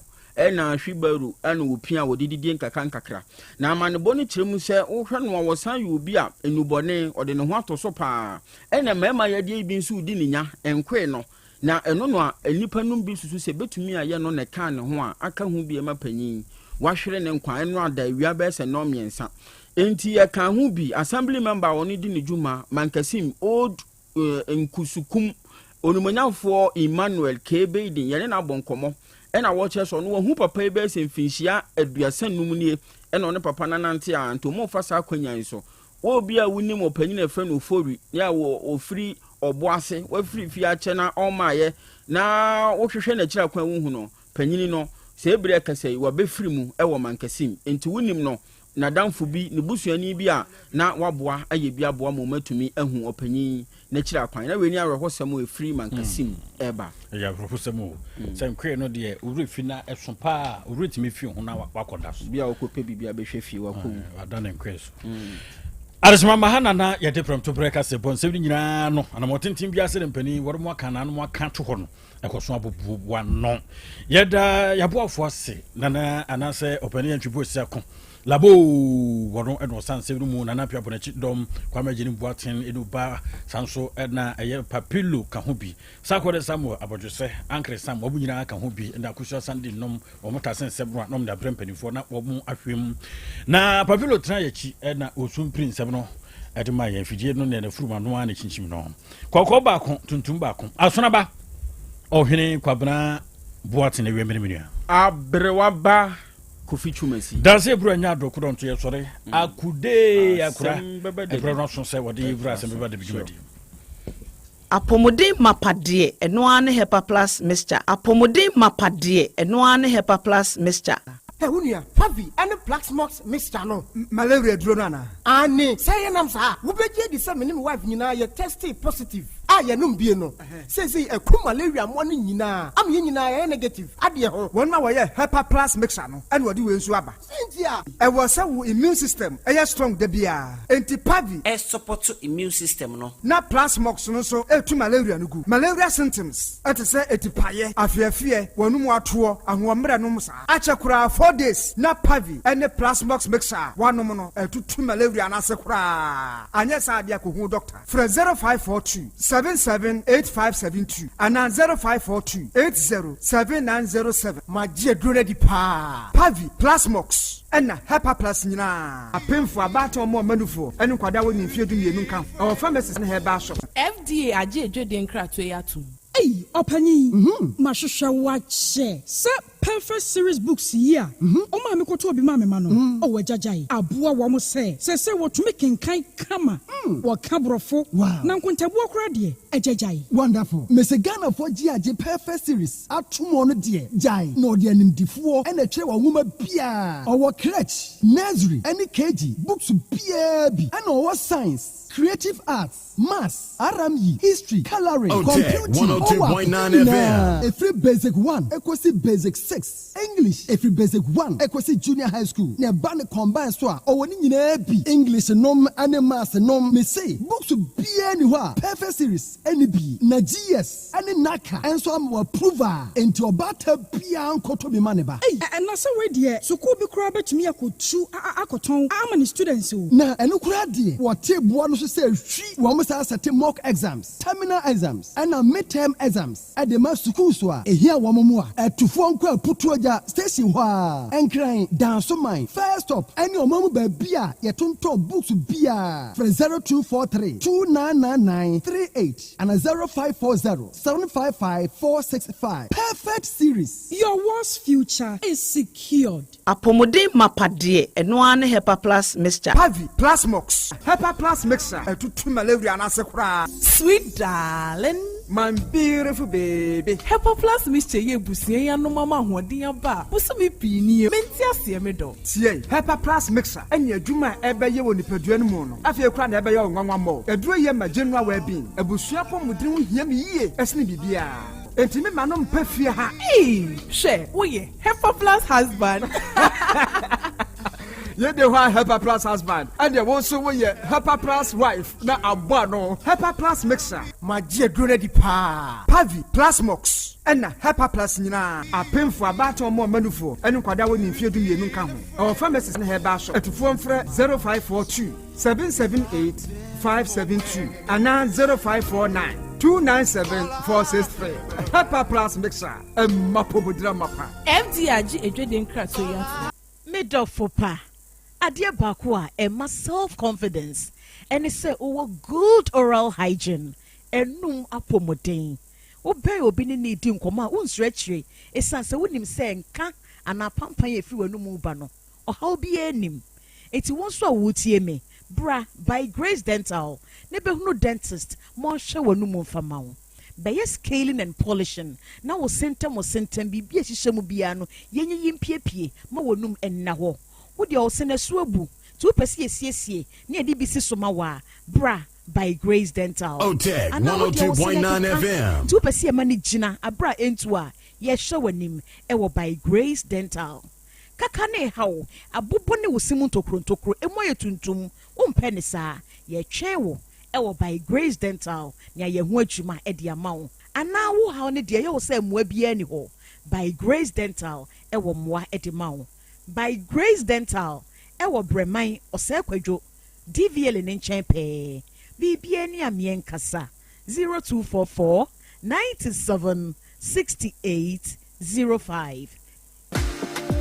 Speaker 3: na hwibaro na ɔpia a wɔde didie nkakrankakra. Na amanebɔ no kyerɛ mu sɛ wohwɛ no a wɔsan yɛ obi a nnubɔne ɔde ne ho ato so paa. Ɛna mmarima yadeɛ yi bi nso redi ne nya, nkoe no. Na ɛno no a nnipa nom bi susu sɛ ɛbɛtumi ayɛ no na ɛkaa ne ho a aka ho bi ma panyin wahwere ne nkwa ɛno ada awia bɛyɛ sɛ nnɔn mmiɛnsa. Enti ɛkaa ho bi, Assembly member a ɔno di ne dwuma, Mankasim Old Nkusukum Onimuonyamfoɔ Emmanuel K. Baiden, yɛne no abɔ nkɔmmɔ, ɛna wɔkyerɛ sɛ ɔno wahu papa yi bɛyɛ sɛ mfinhyia 35 nie ɛna ɔne papa no anante a nti wɔmfa saa akwanya yi so. Wɔ obi a wonim ɔpanyin a yɛfrɛ no Ofori ne a ɔfiri ɔbo ase, wafiri fie akyɛ na ɔmmaeɛ na wohwehwɛ n'akyiri akwan wohu no, panyini no, sɛ ebere ɛkasa yi wabɛfiri mu wɔ Mankasim, nti wonim no N'adamfo bi, ne busuani bi a na waboa ayɛ bi aboa ma wɔatumi ahu ɔpanyin yi n'akyiri akwan. Na wei ne awerɛhosɛm a ɛfiri Mankasim reba.
Speaker 2: Ɛyɛ awerɛhosɛm o. Sɛ nkoe no deɛ, wo werɛ fi na ɛso paa a, wo werɛ tumi fi ho na wakɔda so.
Speaker 3: Bi a ɔkɔpɛ biribi abɛhwɛ fie, wakɔwu.
Speaker 2: Wada ne nkoe so. Adesoma ma ha nana yɛde prɛmtoberɛ kase bɔ nsɛm no nyinaa no anamɔ tenten biara sɛ ne mpanin wɔde mo aka nanom aka to hɔ no ɛkɔ so aboboa no yɛda yɛaboafo ase nana anaasɛ ɔpɛne yɛntwe bo asi ako labo wɔno ɛna ɔsan nsɛm no mu nana pia bɔnakyi dɔm kwame agyene boaten ɛnu ba san so ɛna ɛyɛ papilo ka ho bi sakɔde samuel abɔdwesɛ ankere sam wɔn nyinaa ka ho bi ɛna akusua sande nom wɔn ta sɛ nsɛm no a na wɔn de abrɛ mpanimfoɔ na wɔn ahwɛ mu na papilo tena yɛkyi ɛna ɔsu mpiri nsɛm no ɛde ma yɛn afidie no ne ɛna furuma no ara na kyinkyim no Kɔkɔɔ baako, tuntum baako. Asonaba, Ɔhene Kwabena Boateng awie mene me nua.
Speaker 3: Aberewa ba Kofi Twumasi.
Speaker 2: Danse ebura nya adɔ kodɔ nto yɛ sɔre. Akudee akura. Ɛbrɛ no aso sɛ wɔde yɛ wura asɛm bɛba de bi dwumadi.
Speaker 4: Apɔmuden mapa deɛ, ɛno ara ne Hepa Plus Mixture. Apɔmuden mapa deɛ, ɛno ara ne Hepa Plus Mixture.
Speaker 6: Hɛ wo nua, Pavi ne Plaxmox mixture no, malaria aduro no anaa? Aane, sɛ ɛyɛ nam saa a, wobɛgye adi sɛ me ne me wife nyinaa yɛ testee positive a yɛnom bie no. Seesei aku malaria mmoa no nyinaa ama yɛn nyinaa yɛayɛ negative adeɛ ho.
Speaker 10: Wɔn a wɔyɛ Hepa Plus mixture no na wɔde wei nso aba.
Speaker 6: Sɛ nti a.
Speaker 10: Ɛwɔ sɛ wo immune system yɛ strong da biara, enti Pavi.
Speaker 11: Ɛsupɔto immune system no.
Speaker 10: Na Plasmox no nso tu malaria no gu. Malaria symptoms te sɛ atipaeɛ, afeafeɛ, w'anum atoɔ, ahoɔmmerɛ nom saa. Akyɛ koraa 4 days na Pavi ne Plasmox mixture a woanom no atutu malaria no ase koraa. Anyɛ saa deɛ a kɔhu doctor. Frɛ 0542 77 8572 anaa 0542 80 7907.
Speaker 6: Magye aduro no adi paa.
Speaker 10: Pavi, Plasmox ɛna Hepa Plus nyinaa. Apemfoɔ, abaatan, wɔn a wɔma nufoɔ, ne nkwadaa a wɔnni mfeɛ 12 nka ho. Ɛwɔ pharmacies ne herbal shops.
Speaker 12: FDA agye adwadie nkratoɔ yi atom.
Speaker 13: Ei ɔpanyin, mahwehwɛ wo akyɛ sɛ Perfect Series Books yi a ɔmaa mekɔtɔɔ bi maa me mma no, oh agyagyae aboa wɔn sɛ seesei wɔtumi kenkan kama, wɔka Borɔfo, na nkontabuo koraa deɛ, agyagyae.
Speaker 14: Wonderful. Mese Ghanafoɔ gye agye Perfect Series atom ɔno deɛ gyae na ɔde animdifoɔ na ɛtwerɛ wɔ nwoma biaa. Ɔwɔ crèche, nursery ɛne KG books biaa bi ɛna ɔwɔ science, creative arts, maths, RME, history, colouring,
Speaker 15: Otec
Speaker 14: computing, ɔwɔ
Speaker 15: 102.9
Speaker 14: nyinaa
Speaker 15: FM.
Speaker 14: Ɛfiri basic 1 ɛkɔsi basic 6, English ɛfiri basic 1 ɛkɔsi junior high school na ɛba ne combine so a ɔwɔ ne nyinaa bi, English nom ne maths nom. Mese books biaa ni hɔ a Perfect Series ɛni bi na GS ɛne NaCCA ɛnso ama wɔ approve a enti ɔbaata biaa nkɔtɔ bi ma ne ba.
Speaker 13: Ei na sɛ wei deɛ sukuu bi koraa bɛtumi akɔtu akɔtɔn ama ne students o.
Speaker 14: Na ɛno koraa deɛ wɔte boɔ no so sɛ hwi wɔn saa sɛte mock exams, terminal exams ɛna mid-term exams ɛde ma schools a ehia wɔn mmoa. Atufoɔ nkɔ. Aputuagya station hɔ ara, Nkran, Dansoman, First Stop ne ɔman mu baabi a yɛtontɔn books biara. Frɛ 0243 2999 38 anaa 0540 755 465. Perfect Series.
Speaker 13: Your world's future is secured.
Speaker 4: Apɔmuden mapa deɛ, ɛno ara ne Hepa Plus mixture.
Speaker 10: Pavi, Plasmox, Hepa Plus mixture ɛtutu malaria no ase koraa.
Speaker 12: Sweet darling.
Speaker 10: My beautiful baby.
Speaker 12: Hepa Plus mixture yi abusua yi anom ama ahoɔden aba a bosome pii nie. Mente aseɛ me dɔ.
Speaker 10: Tie, Hepa Plus mixture ɛne adwuma a ɛbɛyɛ wɔ nipadua no mu no, afei koraa na ɛbɛyɛ wo nwanwa mmɔ. Aduro yi ma general well-being. Abusua apɔmuden ho hia me yie ɛsene biribiara. Enti me ma no mpa fie ha.
Speaker 12: Eii hwɛ woyɛ Hepa Plus husband.
Speaker 10: Yɛde hɔ a Hepa Plus husband ɛdeɛ wo nso woyɛ Hepa Plus wife na abɔ ano. Hepa Plus mixture. Magye aduro no adi paa. Pavi, Plasmox ɛna Hepa Plus nyinaa. Apemfoɔ, abaatan ɔmo ɔma nufoɔ ɛne nkwadaa a wɔnni mfeɛ 12 nka ho. Ɛwɔ pharmacies ne herbal shop. Atufoɔ mfrɛ 0542 778 572 anaa 0549 297 463. Hepa Plus mixture ɛmma pɔmudira mapa.
Speaker 12: FDA agye adwadie nkratoɔ yi atom.
Speaker 4: Me dɔfo pa, adeɛ baako a ɛma self confidence ɛne sɛ wowɔ good oral hygiene, anum apɔmuden. Wobɛn obi ne no redi nkɔmmɔ a wonsuro akyire ɛsiane sɛ wonim sɛ nka anaa pampan a ɛfiri w'anum reba no, ɔhaw biara nnim. Enti wo nso a woretie me, bra By Grace Dental na bɛhunu dentist ma ɔnhwɛ w'anum mfa ma wo. Bɛyɛ scaling and polishing na wo se ntam wo se ntam biribi a ɛhyehyɛ mu biara no yɛnyiyi mpiepie ma w'anum nna hɔ. Wo deɛ wo se no ɛso abu nti wopɛ sɛ yɛsiesie na yɛde bi si so ma wo a, bra By Grace Dental.
Speaker 15: Otec
Speaker 4: Anaa wo deɛ wo se no
Speaker 15: 102.9
Speaker 4: ɛkeka
Speaker 15: FM.
Speaker 4: nti wopɛ sɛ yɛma no gyina aberɛ a ɛntu a, yɛhwɛ w'anim wɔ By Grace Dental. Kaka ne reha wo, abobɔ ne wo se mu ntokuro ntokuro, ɛmu ayɛ tuntum, wompɛ ne saa? Yɛretwɛn wo wɔ By Grace Dental na yɛayɛ ho adwuma de ama wo. Anaa wo haw no deɛ ɛyɛ wo sɛ mmoa biara nni hɔ? By Grace Dental wɔ mmoa de ma wo. By Grace Dental wɔ Brɛman, Ɔsɛe Kwadwo, DVLA no nkyɛn pɛɛ. Biribiara ni a meɛnkasa, 0244 97 68 05.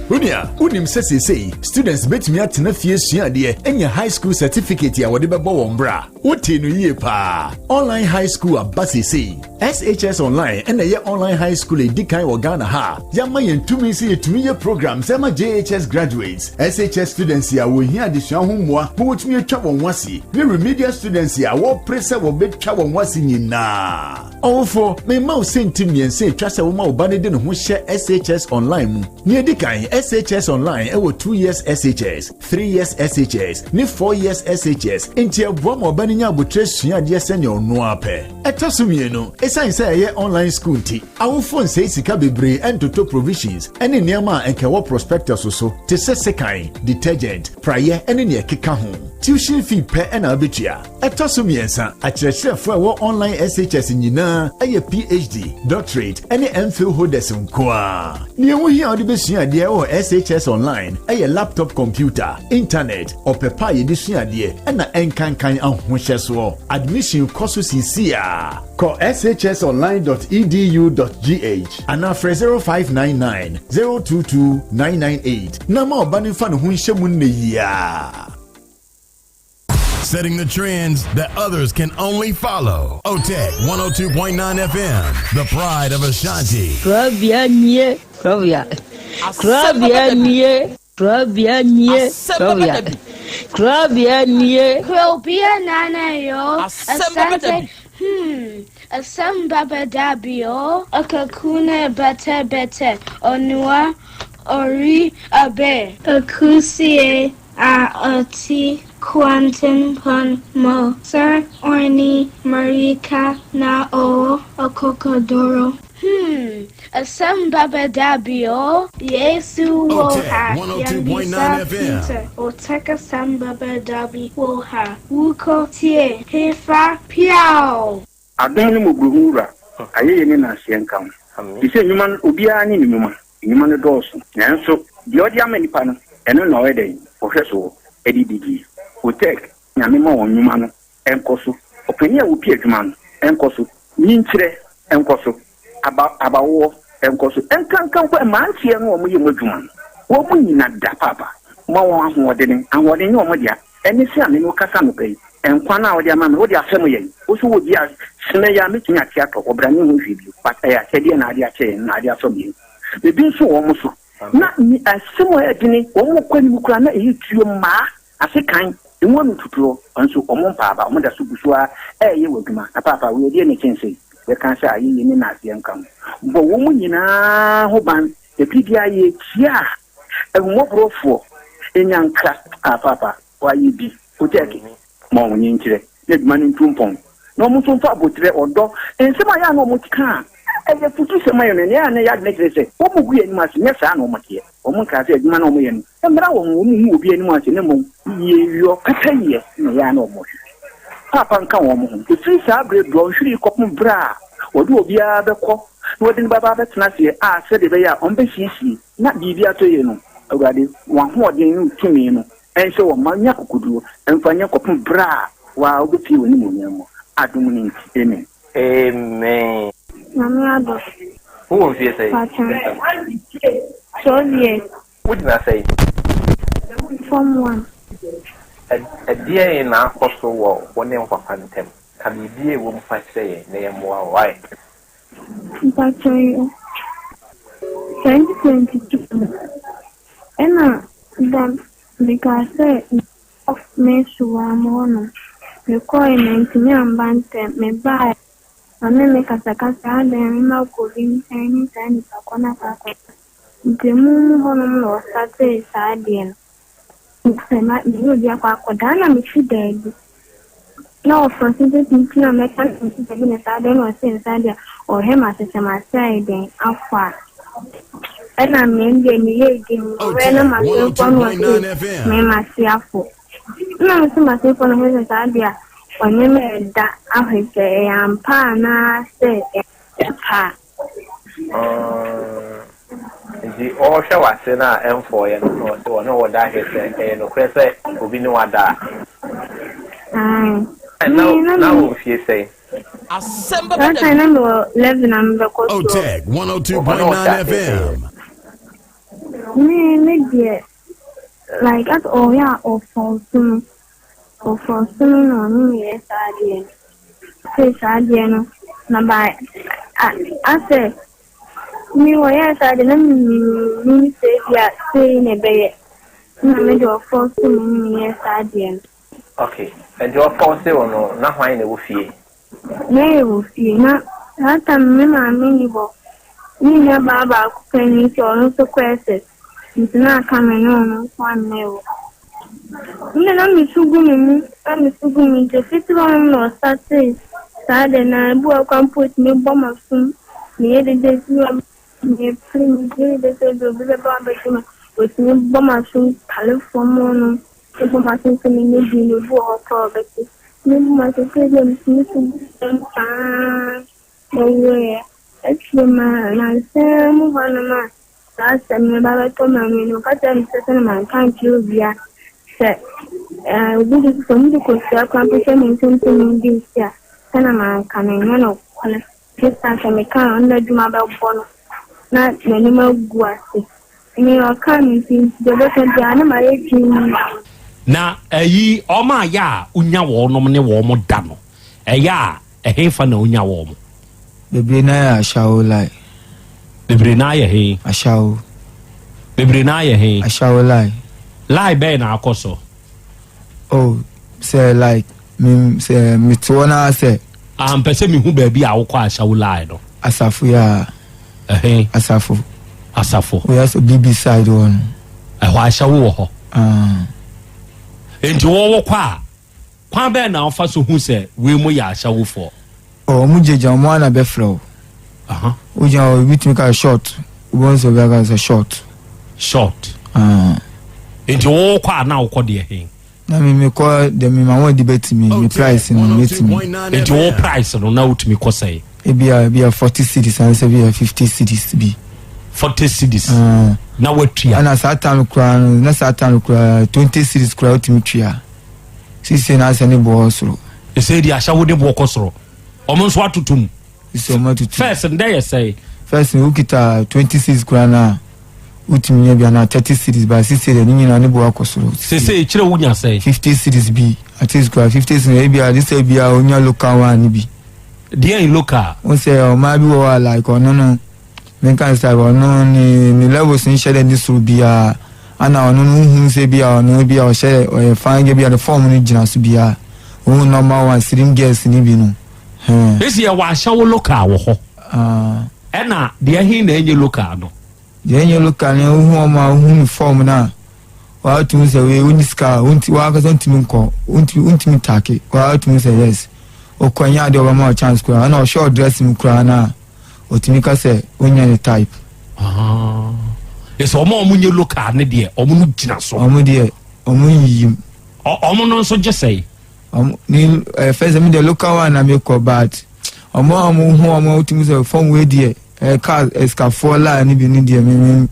Speaker 1: Onua, wonim sɛ seesei students betumi atena fie asua adeɛ anya high school certificate a wɔde bɛbɔ wɔn bra? Wotee no yie paa. Online high school aba seesei. SHS Online ɛna ɛyɛ online high school a edi kan wɔ Ghana ha a yɛama yɛn tumi sɛ yɛtumi yɛ programs ɛma JHS graduates, SHS students a wɔhia adesua ho mmoa ma wɔtumi atwa wɔn ho ase, ne remedial students a wɔpere sɛ wɔbɛtwa wɔn ho ase nyinaa. Ɔwofo, mema wo sɛnti mmiɛnsa atwa sɛ woma wo ba no de ne ho hyɛ SHS Online mu. Nea edi kan, SHS Online wɔ 2 years SHS, 3 years SHS, ne 4 years SHS, enti ɛboa ma ɔba no nya abotire sua adeɛ sɛnea ɔno ara pɛ. Ɛtɔ so mmienu, esiane sɛ ɛyɛ online school nti, awofo nsɛe sika bebree ntotɔ provisions ne nneɛma a anka ɛwɔ prospectus so te sɛ sekan, detergent, praeɛ ne nea ɛkeka ho. Tuition fee pɛ na wobetua. Ɛtɔ so mmiɛnsa, akyerɛkyerɛfo a ɛwɔ online SHS nyinaa yɛ PhD, doctorate, ne MPhil holders nko ara. Nea ɛho hia a wode besua adeɛ wɔ SHS online yɛ laptop computer, intanɛt, ɔpɛ pa a yɛde sua adeɛ, ɛna ɛnkankan ahohyɛsoɔ. Admission kɔ so seesei ara. Kɔ shsonline dot edu dot gh anaa frɛ 0599 022 998 na ma ɔba no mfa ne ho nhyɛ mu nnɛ yi ara.
Speaker 15: Setting the trends that others can only follow. OTEC 102.9 FM, the pride of Ashanti.
Speaker 16: Kurabea nie, kurabea. Kurabea nie, kurabea nie, kurabea. Kurabea nie.
Speaker 17: Kurabea nana yo. Asante. Hmm. Asem baba dabio. Akakuna bete bete. Onua ori abe. Akusie a ɔte kwantempɔn mu sɛ ɔne mmirika na ɔwɔ akokoduru. Hmm, asɛm bɛba da bi o. Yesu wɔ ha, yɛmmisa Peter, Otec asɛm bɛba da bi wɔ ha, wokɔ tie, hefa, piaw!
Speaker 18: Adom ne mmɔborɔhunu Wura, ayɛyie ne nnaaseɛ nka wo. Te sɛ nnwuma no, obiara ne ne nnwuma, nnwuma no dɔɔso, nanso deɛ ɔde ama nnipa no, ɛno na ɔyɛ dɛn? Ɔhwɛ soɔ de didie. Otec, Nyame ma wɔn nnwuma no nkɔ so, ɔpanin a ɔpie adwuma no nkɔ so, nyinkyerɛ nkɔ so, aba abawoɔ. nkɔ so. Ɛnkanka mpo mmeranteɛ no a wɔyɛ mu adwuma no, wɔn nyina da paapa. Ma wɔn ahoɔdene. Ahoɔden nyɛ wɔn dea. Ɛne sɛ a me ne wo kasa anɔpa yi, nkwa no a wode ama me, wode afɛm yɛn. Wo nso wɔ bi a, sene yi a mɛtumi ate atɔ, ɔbra ne ho hwee bio. But ɛyɛ akyɛdeɛ na ade akyɛ yɛn, na ade afɛm yɛn. Ebi nso wɔ wɔn so. Na ne asɛm a ɛyɛ dene, wɔn kɔ anim koraa na ɛyɛ tuo mmaa ase kan, emu ano tutuo, nso wɔn mpa aba, wɔn da so gu so ara reyɛ wɔ adwuma. Na paapa, wei ɛdeɛn na ɛkyɛn sei? Yɛka sɛ ayɛyie ne naaseɛ nka ho. Bɔ wɔn nyinaa ho ban, na biribiara yɛtia a, ahummɔborɔfoɔ nya nkra. Ah, paapa, wɔayɛ bi, wotɛɛke. Ma wɔn nkyerɛ na adwuma no ntu mpɔn, na wɔn nso mfa aboterɛ, ɔdɔ, nsɛm a ɛyɛ a na wɔka a ɛyɛ afutusɛm ma yɛn no, nea ɛyɛ a na ɛyɛ adwene kyerɛ sɛ wɔgu yɛn anim ase. Nyɛ saa na wɔteɛ. Wɔnkaa sɛ adwuma no a wɔyɛ no mmra wɔn ho, wɔngu obi anim ase, na mmom yieyɔ, pɛpɛyɛ na ɛyɛ a na wɔhwehwɛ. Paapa nka wɔn ho. Ɛfiri saa berɛ dɔnhwere yi kɔpem berɛ a wɔde obiara bɛkɔ na wɔde no bɛba abɛtena aseɛ a sɛdeɛ ɛbɛyɛ a wɔbɛsiesie na biribi atɔ yie no, Awurade, w'ahoɔden ne wo tumi no Ɛnsɛ wɔn mma nya akokoduro mfa nyɛ kɔpem berɛ a wo ara wobɛpue w'animuonyam mu, adom no nti, amen.
Speaker 19: Amen.
Speaker 17: Nyame adɔ.
Speaker 19: Wo wɔ mfie sɛn?
Speaker 17: Pakyɛ. 12 years.
Speaker 19: Wo gyina sɛn?
Speaker 17: Form one.
Speaker 19: Ɛdeɛn na akɔ so wɔ wo ne wo papa ntam? Ka biribi a ɛwɔ mu fa kyerɛ yɛn na yɛmmoa wo, wai?
Speaker 17: Mpakyɛ yo. 2022 no, ɛna Da mekaa sɛ mekɔ Mesuwa mu hɔ nom. Mekɔɔe mantumi amba ntɛm. Mebaeɛ ɔne me kasakasa adɛn a mema kɔ obi nkyɛn ne saa nipa kɔ no akɔ akɔsa. Nti emu mu hɔ nom na ɔsatee saa adeɛ no. Sɛ me ne obi akɔ akɔda na mesi daabi. Na ɔfrɛ so sɛ nti na mɛka no nti dabi na saa deɛ na ɔse nsa deɛ ɔhwɛ ma sesɛ m'ase ayɛ dɛn afɔ a ɛna me deɛ meyɛ din ɔwɛ na m'asefoɔ no ɔse me m'ase afɔ na me sɛ m'asefoɔ no hwɛ sɛ saa deɛ ɔne me ɛda ahwɛ sɛ ɛyɛ ampa anaasɛ ɛyɛ pa a.
Speaker 19: Nti ɔrehwɛ w'ase no a ɛmfɔeɛ no na ɔse ɔne wo da ahwɛ sɛ ɛyɛ nokorɛ sɛ obi ne wo ada a.
Speaker 17: Ae.
Speaker 19: Na na wɔ mfie sɛn?
Speaker 11: Asɛm bɛba
Speaker 17: That
Speaker 11: da
Speaker 17: time
Speaker 11: bi.
Speaker 17: na mewɔ 11 a mebɛkɔ 12.
Speaker 15: Otec
Speaker 19: Ɔne wo hyɛ
Speaker 15: 102.9
Speaker 19: aseɛ sɛn?
Speaker 15: FM.
Speaker 17: Me me deɛ like as ɔyɛ a ɔfɔɔso me ɔfɔɔso me na ɔne me yɛ saa adeɛ no. Sei saa adeɛ no na ba a asɛ Me wɔyɛɛ saa de na minnim sɛ ebia sei na ɛbɛyɛ na me de ɔfɔɔse me ne me yɛɛ saa adeɛ no.
Speaker 19: Ok, nti ɔfɔɔse wo no na hwan na ɛwɔ fie?
Speaker 17: Na yɛwɔ fie na saa time no me maame nni hɔ, me nua baa baako pɛ ni nti ɔno nso kɔ SS nti na aka me ne ɔno nko ara na ɛwɔ hɔ. Me de na me su gu me mu, na me su gu me mu nti fiti hɔ nom na ɔstartee saa de na ebi wɔ hɔ koraa mpo otumi bɔ m'asom, meyɛ dede ebi wɔ hɔ mepere meyɛ dede sɛ ebi obi bɛba abɛgye me, otumi bɔ m'asom tale fam hɔ nom, bɔ m'asom sɛ menyɛ bi na ebi wɔ hɔ koraa a ɔbɛte. Tumi bɔ m'asom sɛ ebi a metumi su gu fam saa na ɔwuiɛ. Akyire ma nansa mu hɔ nom a Saa asɛm no ba bɛtɔ m'ani no, ɔka kyerɛɛ me sɛ sɛnea manka ankyerɛ obiara sɛ ɛɛ obi de sɛ wɔde kosua koraa mpo hyɛ me nsam sɛ mendi nsi a, sɛnea manka no ɛnyɛ nokware. Esiane sɛ meka a, ɔno n'adwuma bɛbɔ no na n'anim agu ase. Me ɔkaa me nti, nti deɛ ɔbɛka biara na mayɛ dinn.
Speaker 20: Na ɛyi wɔn a yɛ a wonya wɔnom ne wɔn da no, ɛyɛ a ɛhefa na wonya wɔn?
Speaker 8: Bebree naa yɛ ashawo lie.
Speaker 20: Bebree naa yɛ he?
Speaker 8: Ashawo.
Speaker 20: Bebree naa yɛ he?
Speaker 8: Ashawo lie.
Speaker 20: Lie bɛn na akɔ so?
Speaker 8: Oh, sɛ like me sɛ mete hɔ naa sɛ.
Speaker 20: Ah, mpɛ sɛ mehu baabi a wokɔ ashawo lie no.
Speaker 8: Asafo yɛ a.
Speaker 20: Ɛhe?
Speaker 8: Asafo.
Speaker 20: Asafo.
Speaker 8: Oyɛ sɛ BB side hɔ no.
Speaker 20: Ɛhɔ ashawo wɔ hɔ.
Speaker 8: Ah.
Speaker 20: Enti wɔwɔ kɔ a. Kwan bɛn na wofa so hu sɛ wei mo yɛ ahyɛwofoɔ?
Speaker 8: Oh, ɔmo gyinagyina ɔmo ara na bɛfrɛ wo.
Speaker 20: Aha.
Speaker 8: Wogyina hɔ, obi tumi ka short. Wobɛhu sɛ obi aka sɛ short.
Speaker 20: Short.
Speaker 8: Ah.
Speaker 20: Nti wokɔ a na wokɔ deɛ he?
Speaker 8: Na me mekɔ deɛ me ma wɔn de bɛtumi, me price no mɛtumi.
Speaker 20: Nti wo price no na wotumi kɔ sɛn?
Speaker 8: Ebia ebia 40 cedis ansa bi a 50 cedis bi.
Speaker 20: 40 cedis.
Speaker 8: Ah.
Speaker 20: Na watua.
Speaker 8: Ɛna saa time koraa no, na saa time koraa 20 cedis koraa wotumi tua. Sisi na asɛ ne boɔ soro.
Speaker 20: Ɛsɛ di ahyɛ wo de boɔ kɔ soro. Ɔmo nso atoto mu.
Speaker 8: Sisi ɔmo atoto.
Speaker 20: First ndɛ yɛ sɛe.
Speaker 8: First no wokita 20 cedis koraa no a wotumi nya bi anaa 30 cedis but sesei deɛ ne nyinaa ne bo akɔ soro.
Speaker 20: Sesei kyerɛ wonya sɛn?
Speaker 8: 50 cedis bi at least koraa 50 cedis ebi a de sɛ bi a wonya local one no bi.
Speaker 20: Deɛn local?
Speaker 8: Wo sɛ ɔmaa bi wɔ hɔ a like ɔno no menka ne sɛ ɔno ne ne levels nhyɛ dɛ ne soro biara ana ɔno no wohu sɛ bi a ɔno bi a ɔhyɛ ɔyɛ fine girl bi a ne form no gyina so biara wohu normal one slim girls ne bi no. Hɛn.
Speaker 20: Esi yɛwɔ ahyɛwo local wɔ hɔ.
Speaker 8: Ah.
Speaker 20: Ɛna deɛ he na ɛnyɛ local no?
Speaker 8: Deɛ ɛnyɛ local no wohu wɔn a wohu ne form no a wɔatumi sɛ wei wonni sika a wonti wɔankasa wontumi nkɔ wontumi wontumi take wɔatumi sɛ yes okɔ ɛnyɛ adeɛ ɔbɛma wɔ chance koraa ɛna ɔhwɛ ɔdress mu koraa no a ɔtumi ka sɛ wonyɛ ne type.
Speaker 20: Ah. Ɛsɛ wɔn a wɔn nyɛ local ne deɛ wɔn no gyina so.
Speaker 8: Wɔn deɛ wɔn nyiyim.
Speaker 20: Wɔn no nso gye sɛe.
Speaker 8: Ɔmo ne ɛɛ fɛn sɛ mi deɛ local one na mi kɔ but ɔmo a ɔmo hu ɔmo tumi sɛ fɔm wei deɛ ɛɛ kaa ɛsikafoɔ laa ne bi ne deɛ mi mi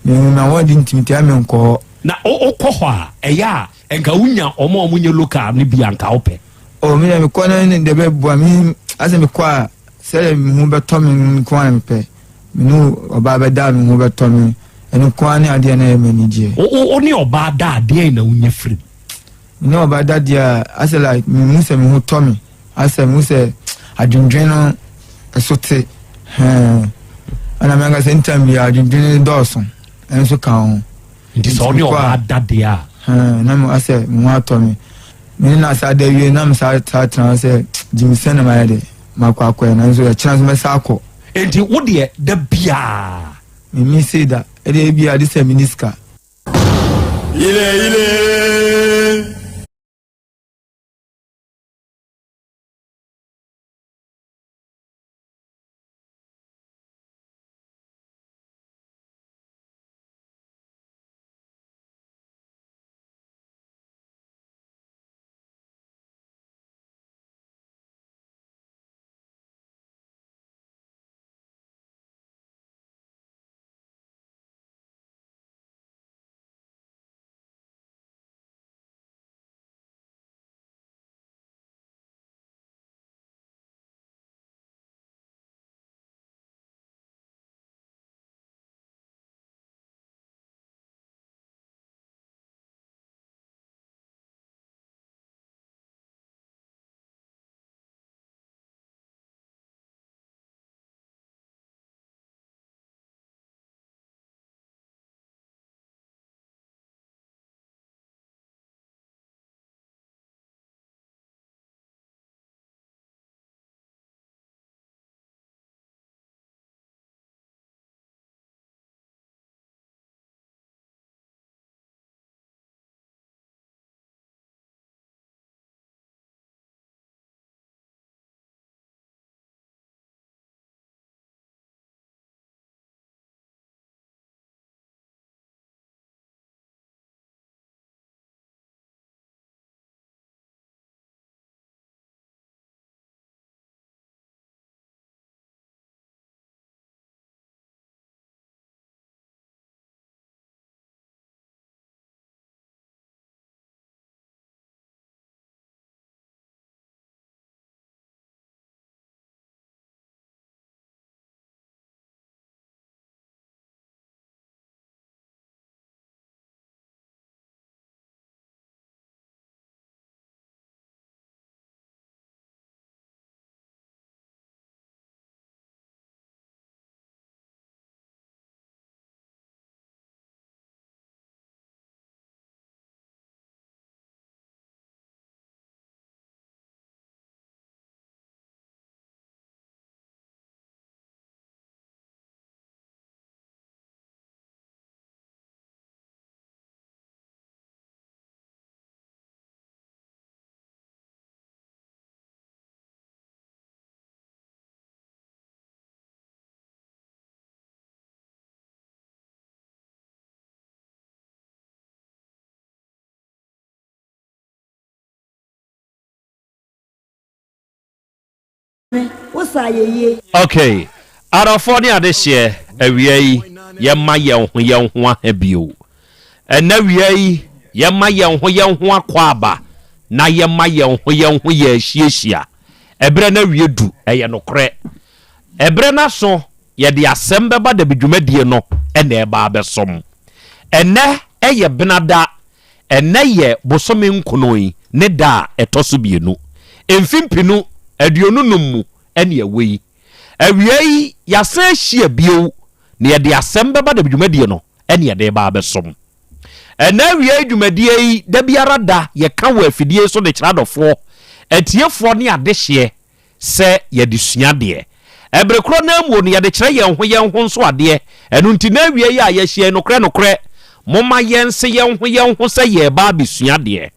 Speaker 8: mi hu na wɔn de ntumi tia mi nkɔ hɔ.
Speaker 20: Na o kɔ hɔ a ɛyɛ a nka wo nya ɔmo a ɔmo nyɛ local ne bi a nka wo pɛ.
Speaker 8: O mi deɛ mi kɔ ne ne deɛ bɛ bua mi asɛ mi kɔ a sɛdeɛ mi ho bɛtɔ mi nko ara na mi pɛ mi ne ɔbaa bɛ da mi ho bɛtɔ mi ɛno nko ara ne adeɛ na ɛyɛ mi ani gyeɛ.
Speaker 20: O o ne ɔbaa da a deɛn na wo nya firi mu.
Speaker 8: Me ne ɔbaa da deɛ a asɛ like mehu sɛ me ho tɔ me asɛ mehu sɛ adwendwen no ɛso te hɛn ɛna me ankasa ntam bi adwendwen no dɔɔso ɛnso ka ho
Speaker 20: nti sɛ ɔne ɔbaa da deɛ a
Speaker 8: hɛn na me asɛ me ho atɔ me me ne na asa da wie na me saa saa tena hɔ sɛ gyimi sɛ na mayɛ de makɔ akɔɛ nanso ɛkyena nso mɛsa akɔ
Speaker 20: nti wo deɛ da biaa
Speaker 8: me mi se da ɛdeɛ ebi a de sɛ me ni sika
Speaker 1: Ile ile.
Speaker 20: Ok, adɔfoɔ ne adehyeɛ, awia yi yɛmma yɛn ho yɛn ho aha bio. Ɛnɛ awia yi yɛmma yɛn ho yɛn ho akwaaba na yɛmma yɛn ho yɛn ho yɛ ahyiahyia. Ɛberɛ no awie du, ɛyɛ nokorɛ. Ɛberɛ no aso. yɛde asɛm bɛba dabi dwumadie no na ɛreba abɛsom. Ɛnnɛ yɛ Benada, ɛnnɛ yɛ bosome nkono yi ne da a ɛtɔ so bienu, mfe mpenu 25 mu ne ɛwɔ yi. Awia yi yɛasan ahyia bio na yɛde asɛm bɛba dabi dwumadie no ne yɛde reba abɛsom. Ɛnnɛ awia yi dwumadie yi, da biara da yɛka wɔ afidie so de kyerɛ adɔfoɔ, atiefoɔ ne adehyeɛ sɛ yɛde sua adeɛ. Ɛbere korɔ no ara mu no, yɛde kyerɛ yɛn ho yɛn ho nso adeɛ. Ɛno nti, na awiei a yɛahyia yi, nokorɛ nokorɛ, momma yɛnse yɛn ho yɛn ho sɛ yɛreba abɛsua adeɛ.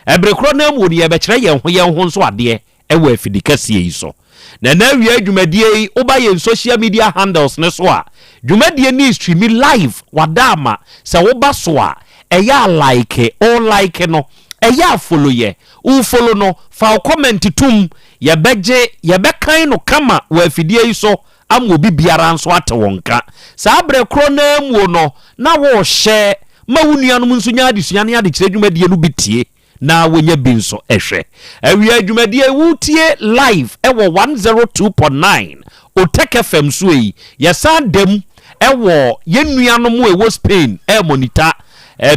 Speaker 20: Ɛbere korɔ no ara mu no, yɛrebɛkyerɛ yɛn ho yɛn ho nso adeɛ wɔ afidi kɛseɛ yi so. Na ɛnnɛ awiei dwumadie yi, woba yɛn social media handles no so a, dwumadie no restreami live, wada ama, sɛ woba so a, ɛyɛ a like, wo like no, ɛyɛ a follow yɛ, Wo follow no, fa wo comment tom, yɛbɛgye, yɛbɛkan no kama wɔ afidie yi so ama obi biara nso ate wo nka. Saa berɛ korɔ no ara muo no, na wo share ma wo nuanom nso nya adesua ne adekyerɛ dwumadie no bi tie na wɔnya bi nso hwɛ. Awia dwumadie yi wotie live wɔ 102.9 Otec FM so yi, yɛsan da mu wɔ yɛn nuanom a ɛwɔ Spain ɛremonita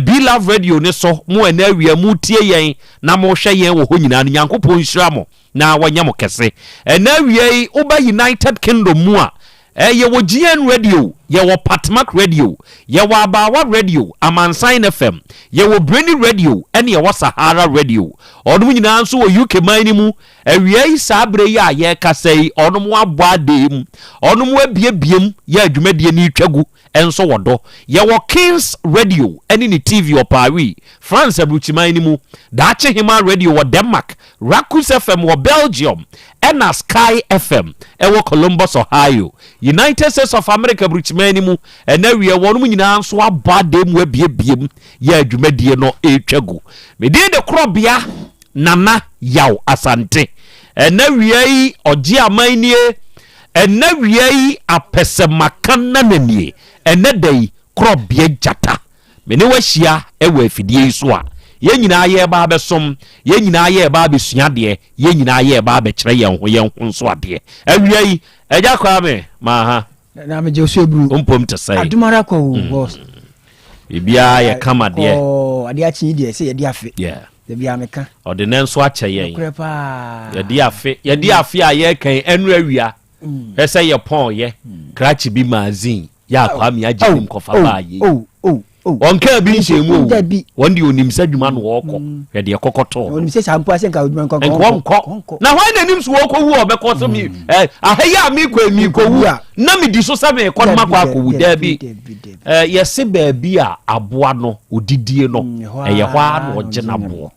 Speaker 20: Be Love Radio no so. Mo ɛnɛ awia motie yɛn na mohwɛ yɛn wɔ hɔ nyinaa no, Nyankopɔn nhyira mo na wɔnyɛ mo kɛse. Ɛnɛ awia yi, woba United Kingdom mu a, yɛwɔ GN Radio, yɛwɔ Patmak Radio, yɛwɔ Abaawa Radio, Amansan FM, yɛwɔ Brainy Radio, ɛne yɛwɔ Sahara Radio. Ɔnom nyinaa nso wɔ UK man no mu. Awiei saa berɛ yi a yɛrekasa yi, ɔnom abɔ adee mu, ɔnom abiebie mu yɛ adwumadie no retwa gu nso wɔ do. Yɛwɔ Kings Radio ne ne TV wɔ Paris, France aburukyiman no mu, Daakye Hemaa Radio wɔ Denmark, Rakus FM wɔ Belgium, ɛna Sky FM wɔ Columbus, Ohio, United States of America aburukyiman no mu. Ɛna awiei wɔnom nyinaa nso abɔ adee mu abiebie mu yɛ adwumadie no retwa gu. Me din de Korɔbea. Nana Yaw Asante. Ɛnɛ wia yi ɔgye aman nie, ɛnɛ wia yi apɛsɛmaka nana nie, ɛnɛ da yi korɔbea gyata. Me ne wo ahyia wɔ afidie yi so a, yɛn nyinaa yɛreba abɛsom, yɛn nyinaa yɛreba abɛsua adeɛ, yɛn nyinaa yɛreba abɛkyerɛ yɛn ho yɛn ho nso adeɛ. Awia yi, Agya Kwame, maha.
Speaker 21: Na megye so eburu.
Speaker 20: Wo mpom te sɛn?
Speaker 21: Adom ara kɔ o, boss.
Speaker 20: Biribiara yɛ kama deɛ.
Speaker 21: Kɔɔ, adeɛ akye yi deɛ sɛ yɛde afe.
Speaker 20: Yeah.
Speaker 21: Dabi a meka.
Speaker 20: Ɔde nɛ nso akyɛ yɛn.
Speaker 21: Nokorɛ paa.
Speaker 20: Yɛde afe, yɛde afe a yɛreka yi ɛnu awia. Hwɛ sɛ yɛ pɔn yɛ, krakye bi magazine yɛ a Kwame agye nim kɔfa baa yei. Wɔn kaa bi nhyɛ mu o. Wɔn deɛ onim sɛ adwuma na wɔkɔ. Hwɛ deɛ kɔkɔtɔɔ no.
Speaker 21: Onim sɛ saa mpo asɛ nka adwuma nkɔ
Speaker 20: nkɔ nkɔ. Na hwan na nim so wɔkɔ wu a ɔbɛkɔ sɛ mi ɛ aha yi a mekɔ yi mekɔ wu na medi so sɛ mekɔ no makɔ akɔwu daabi. Ɛ yɛse baabi a aboa no odidie no ɛyɛ hɔ ara na ɔgye n'aboɔ.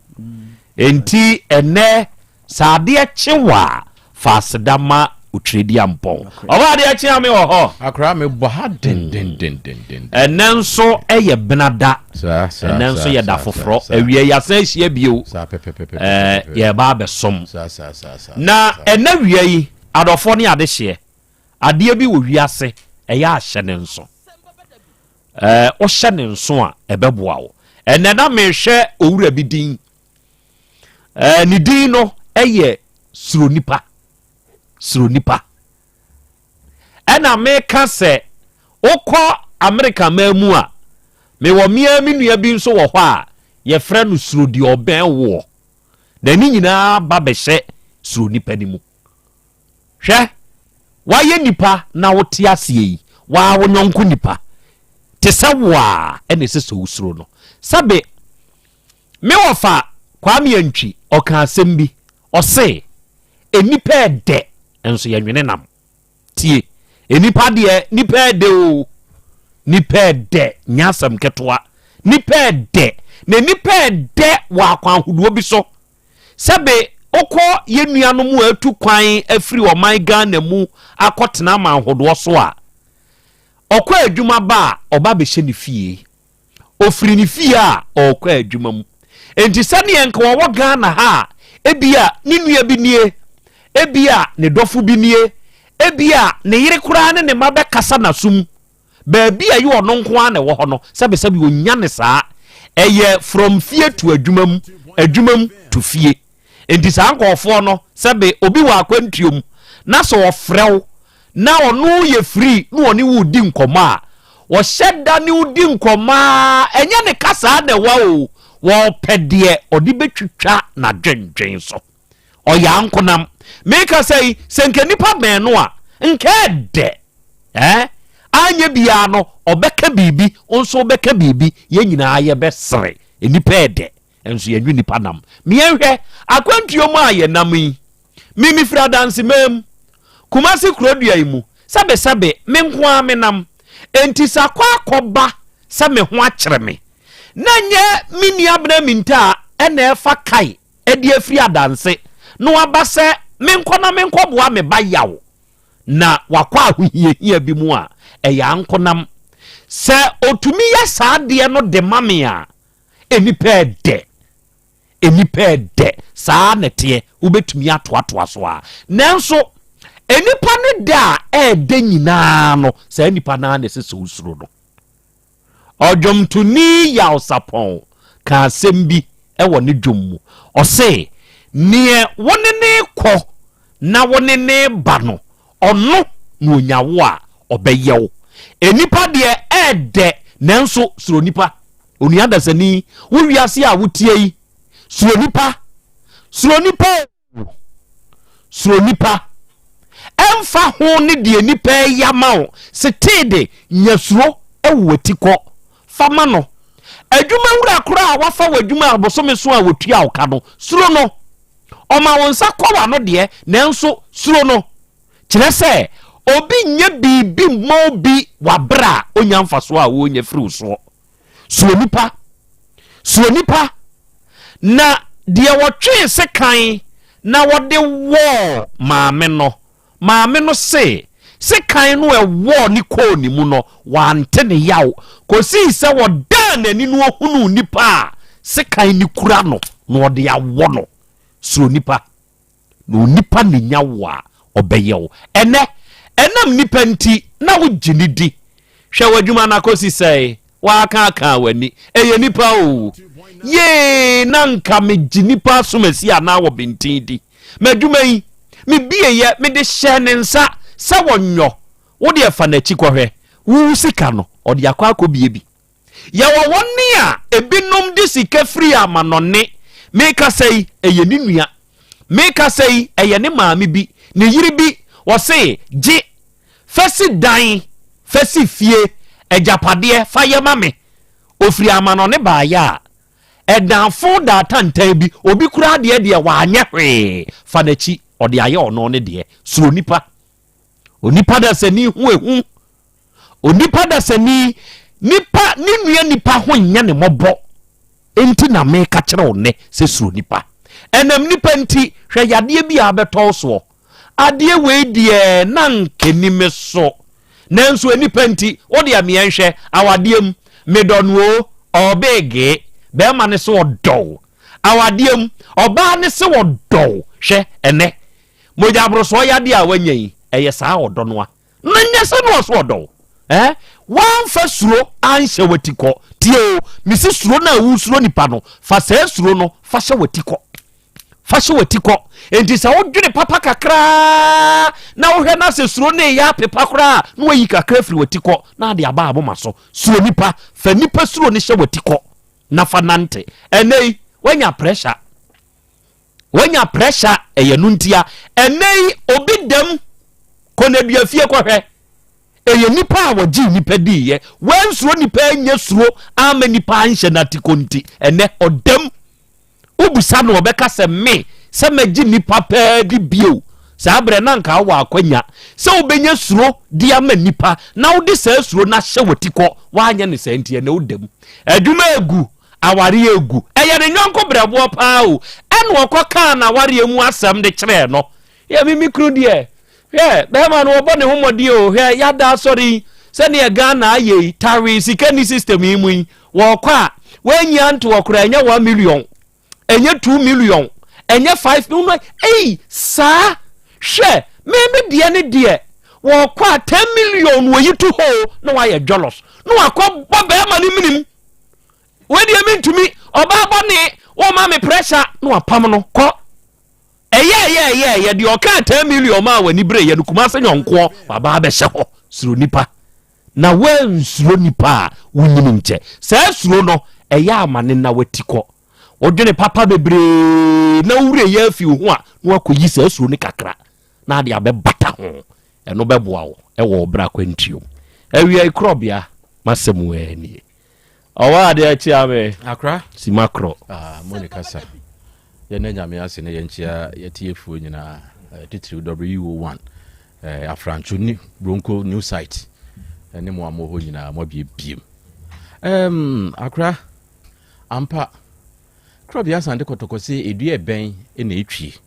Speaker 20: Enti ɛnɛ Sɛ adeɛ kye wo a, fa aseda ma Otwerediampɔn. Ɔba adeɛ kye a me wɔ hɔ.
Speaker 22: Akora me bɔ ha dendendendenden.
Speaker 20: Ɛnɛ nso yɛ benada.
Speaker 22: Saa saa
Speaker 20: Ɛnɛ nso yɛ da foforɔ. Awia yɛasan ahyia bio.
Speaker 22: Saa pɛpɛpɛpɛ.
Speaker 20: Ɛɛ yɛreba abɛsom.
Speaker 22: Saa saa saa saa.
Speaker 20: Na ɛnɛ awia yi, adɔfoɔ ne adehyeɛ, adeɛ bi wɔ wiase ɛyɛ ahyɛ ne nso. Ɛɛ wohyɛ ne nso a ɛbɛboa wo. Ɛnɛ na mehwɛ owura bi din. Ɛɛ ne din no yɛ suro nipa suro nipa ɛna meka sɛ wokɔ Amerika man mu a mewɔ mmea me nua bi nso wɔ hɔ a yɛfrɛ no suro deɛ ɔbɛn woɔ na ne nyinaa ba bɛhyɛ suro nipa no mu hwɛ wayɛ nipa na wote aseɛ yi waa wo nyɔnko nipa te sɛ wo a ɛna ɛsɛ sɛ wosuro no sɛbe Me wɔfa Kwame Antwi ɔka asɛm bi, ɔse, Nnipa ɛdɛ nso yɛnwene nam. Tie, nnipa deɛ, nnipa ɛdɛ o, nnipa ɛdɛ nyɛ asɛm ketewa. Nnipa ɛdɛ, na nnipa ɛdɛ wɔ akwan ahodoɔ bi so. Sɛbe wokɔ yɛn nuanom a atu kwan afiri ɔman Ghana mu akɔtena aman ahodoɔ so a, ɔkɔ adwuma ba a, ɔba bɛhyɛ ne fie. Ɔfiri ne fie a, ɔrekɔ adwuma mu. Enti sɛdeɛ nka ɔwɔ Ghana ha a, ebia ne nua bi nie, ebia ne dɔfo bi nie, ebia ne yere koraa ne ne mma bɛkasa n'asom. Baabi a ɛyɛ ɔno nko ara na ɛwɔ hɔ no, sɛbesɛbe ɔnnya ne saa. Ɛyɛ from fie to adwuma mu, adwuma mu to fie. Enti saa nkurɔfoɔ no, sɛbe obi wɔ akwantuo mu na sɛ ɔfrɛ wo. na ɔno yɛ free na ɔne wo di nkɔmmɔ a, ɔhyɛ da ne wo di nkɔmmɔ a, ɛnyɛ ne kasaa na ɛwa o, wɔpɛ deɛ ɔde bɛtwitwa n'adwendwen so. Ɔyɛ ankonam. Mekasa yi, sɛ nka nipa bɛn no a, nka ɛdɛ. Eh? Anyɛ biara no, ɔbɛka biribi, wo nso wobɛka biribi, yɛn nyinaa yɛbɛsere. Nnipa ɛdɛ, nso yɛnwe nnipa nam. Meɛnhwɛ, akwantuo mu a yɛnam yi, me mefiri Adansemaa mu, Kumasi kurodua yi mu, sɛbesɛbe, me nko ara menam. Enti sɛ akɔ akɔba sɛ me ho akyere me, na nyɛ me nua Abena Mintaa ɛna ɛfa kae de afiri Adanse na waba sɛ menkɔ na menkɔboa me ba Yaw na wakɔ ahohiahia bi mu a, ɛyɛ ankonam. Sɛ ɔtumi yɛ saa adeɛ no de ma me a, nnipa ɛdɛ. Nnipa ɛdɛ. Saa na ɛteɛ. Wobɛtumi atoatoa so a. Nanso, nnipa no dɛ a ɛɛdɛ nyinaa no, saa nnipa no ara na ɛsɛ sɛ wosuro no. Ɔdwomtoni Yaw Sapɔn kaa asɛm bi wɔ ne dwom mu. Ɔse, Neɛ wo ne no rekɔ na wo ne no reba no, ɔno na ɔnya wo a, ɔbɛyɛ wo. Nnipa deɛ ɛɛdɛ nanso suro nnipa. Onua dasani, wo wiase a woteɛ yi, suro nnipa. Suro nnipa o. Suro nnipa. Ɛmfa ho ne deɛ nnipa reyɛ ama wo, setee de, nya suro wɔ w'atikɔ fa ma no. Adwumawura koraa a wafa w'adwuma a bosome so a wɔtua wo ka no, suro no. Ɔma wo nsa kɔ w'ano deɛ, nanso suro no. Kyerɛ sɛ, obi nyɛ biribi mma obi wɔ aberɛ a ɔnnya mfasoɔ a ɔrenya firi wo soɔ. Suro nipa. Suro nipa. Na deɛ wɔtwee sekan na wɔde wɔɔ maame no, maame no se, sekan no ɛwɔɔ ne kɔɔ ne mu no, wante ne yaw kɔsii sɛ wɔdaa n'ani no ɔhunuu nipa a sekan no kura no na ɔde awɔ no. Suro nipa. Na onipa na nya wo a, ɔbɛyɛ wo. Ɛnnɛ, ɛnam nnipa nti na wogye no di. Hwɛ w'adwuma no akɔsi sɛe, woakaakaa w'ani. Ɛyɛ nnipa o. Yee, na nka megye nnipa asomasi anaa wɔbenten di. M'adwuma yi, mebieeɛ, mede hyɛɛ ne nsa sɛ wɔnyɔ. Wo deɛ fa n'akyi kɔhwɛ. Wo sika no, ɔde akɔ akɔbie bi. Yɛwɔ wɔn a ebinom de sika firi amanɔne. Mekasa yi, ɛyɛ ne nua. Mekasa yi, ɛyɛ ne maame bi, ne yere bi. Wɔse, gye, fa si dan, fa si fie, agyapadeɛ, fa yɛ ma me. Ofiri amanɔne baeɛ a, ɛdanfo daatantan bi, obi koraa deɛ deɛ wanyɛ hwee, fa n'akyi, ɔde ayɛ ɔno ne deɛ. Suro nipa. Onipa dasani ho ehu. Onipa dasani, nipa ne nua nipa ho nyɛ ne mmɔbɔ. Enti na meka kyerɛ wo nnɛ sɛ suro nipa. Ɛnam nipa nti, hwɛ yadeɛ bi a abɛtɔ wo soɔ. Adeɛ wei deɛ na anka ɛni me so. Nanso nnipa nti, wo deɛ meɛ nhwɛ, awadeɛ mu, medɔ no o, ɔɔbee Bɛrima no se ɔdɔ wo. Awadeɛ mu, ɔbaa no se ɔdɔ wo. Hwɛ ɛnnɛ, mogya aborosoɔ yadeɛ a woanya yi, ɛyɛ saa ɔdɔ no a. Na nyɛ sɛ na ɔso ɔdɔ wo. Eh? Woamfa suro anhyɛ w'atikɔ. Tie o, mesi suro no a wosuro nipa no, fa saa suro no fa hyɛ w'atikɔ. Fa hyɛ w'atikɔ. Enti sɛ wodwene papa kakraa na wohwɛ na sɛ suro no reyɛ apepa koraa na wayi kakra firi w'atikɔ na ade aba aboma so. Suro nipa, fa nipa suro no hyɛ w'atikɔ na fa nante. Ɛnɛ yi, woanya pressure. Wanya pressure ɛyɛ no ntia. Ɛnɛ yi obi dam kɔ n'adua fie kɔhwɛ. Ɛyɛ nipa a wɔgye nipa diiɛ. Wansuro nipa anya suro ama nipa anhyɛ n'atiko nti ɛnɛ ɔdam. Wobisa no ɔbɛka sɛ me sɛ mɛgye nipa pɛɛ di bio. Saa berɛ na nka wowɔ akwanya sɛ wobɛnya suro de ama nipa na wode saa suro no ahyɛ w'atikɔ. Woanyɛ no saa nti ɛnɛ wodam. Adwuma egu. Awareɛ gu. Ɛyɛ ne yɔnko brɛboɔ paa o. Ɛna ɔkɔ kaa n'awareɛ mu asɛm de kyerɛɛ no. Yɛ me me kunu deɛ, hwɛ, bɛrima no ɔbɔ ne ho mmɔden o, hwɛ, yɛada asɔre yi, sɛdeɛ Ghana ayɛ yi, tawee sika ni system yi mu yi, wɔkɔ a, wɔanyi anto hɔ koraa, ɛnyɛ 1 million, ɛnyɛ 2 million, ɛnyɛ 5 million, ei, saa, hwɛ, me me deɛ ne deɛ, wɔkɔ a 10 million wɔyi to hɔ o, na wɔayɛ jɔlɔs, na wakɔ bɔ bɛrima no menim. Wei deɛ mentumi, ɔbaa bɔne, woma me pressure, na wapam no kɔ. Ɛyɛɛyɛɛyɛɛyɛ deɛ ɔkaa 10 million maa w'ani bereeɛ no, Kumase nyɔnkoɔ waba abɛhyɛ hɔ. Suro nipa. Na woansuro nipa a, wonyini nkyɛ. Saa suro no, ɛyɛ amane na wati kɔ. Wodwene papa bebree na wo werɛ yɛ afi wo ho a, na woakɔyi saa suro no kakra na ade abɛbata ho. Ɛno bɛboa wo wɔ wo bra akwantuo mu. Awiai korɔbea, m'asɛm ara nie. Ɔwɔ adeɛ akyia me.
Speaker 22: Akra.
Speaker 20: Sima korɔ.
Speaker 22: Ah, mo ne kasa. Yɛnna Nyame ase na yɛnkyia yɛtiefoɔ nyinaa, eh, titiriw WO1, eh, Afrancho ne Bronco New Site, ne mo a mo hɔ nyinaa, mo abiebiem. Um, Akra, ampa, Korɔbea Asante Kɔtɔkɔ se edua ɛbɛn na etwie.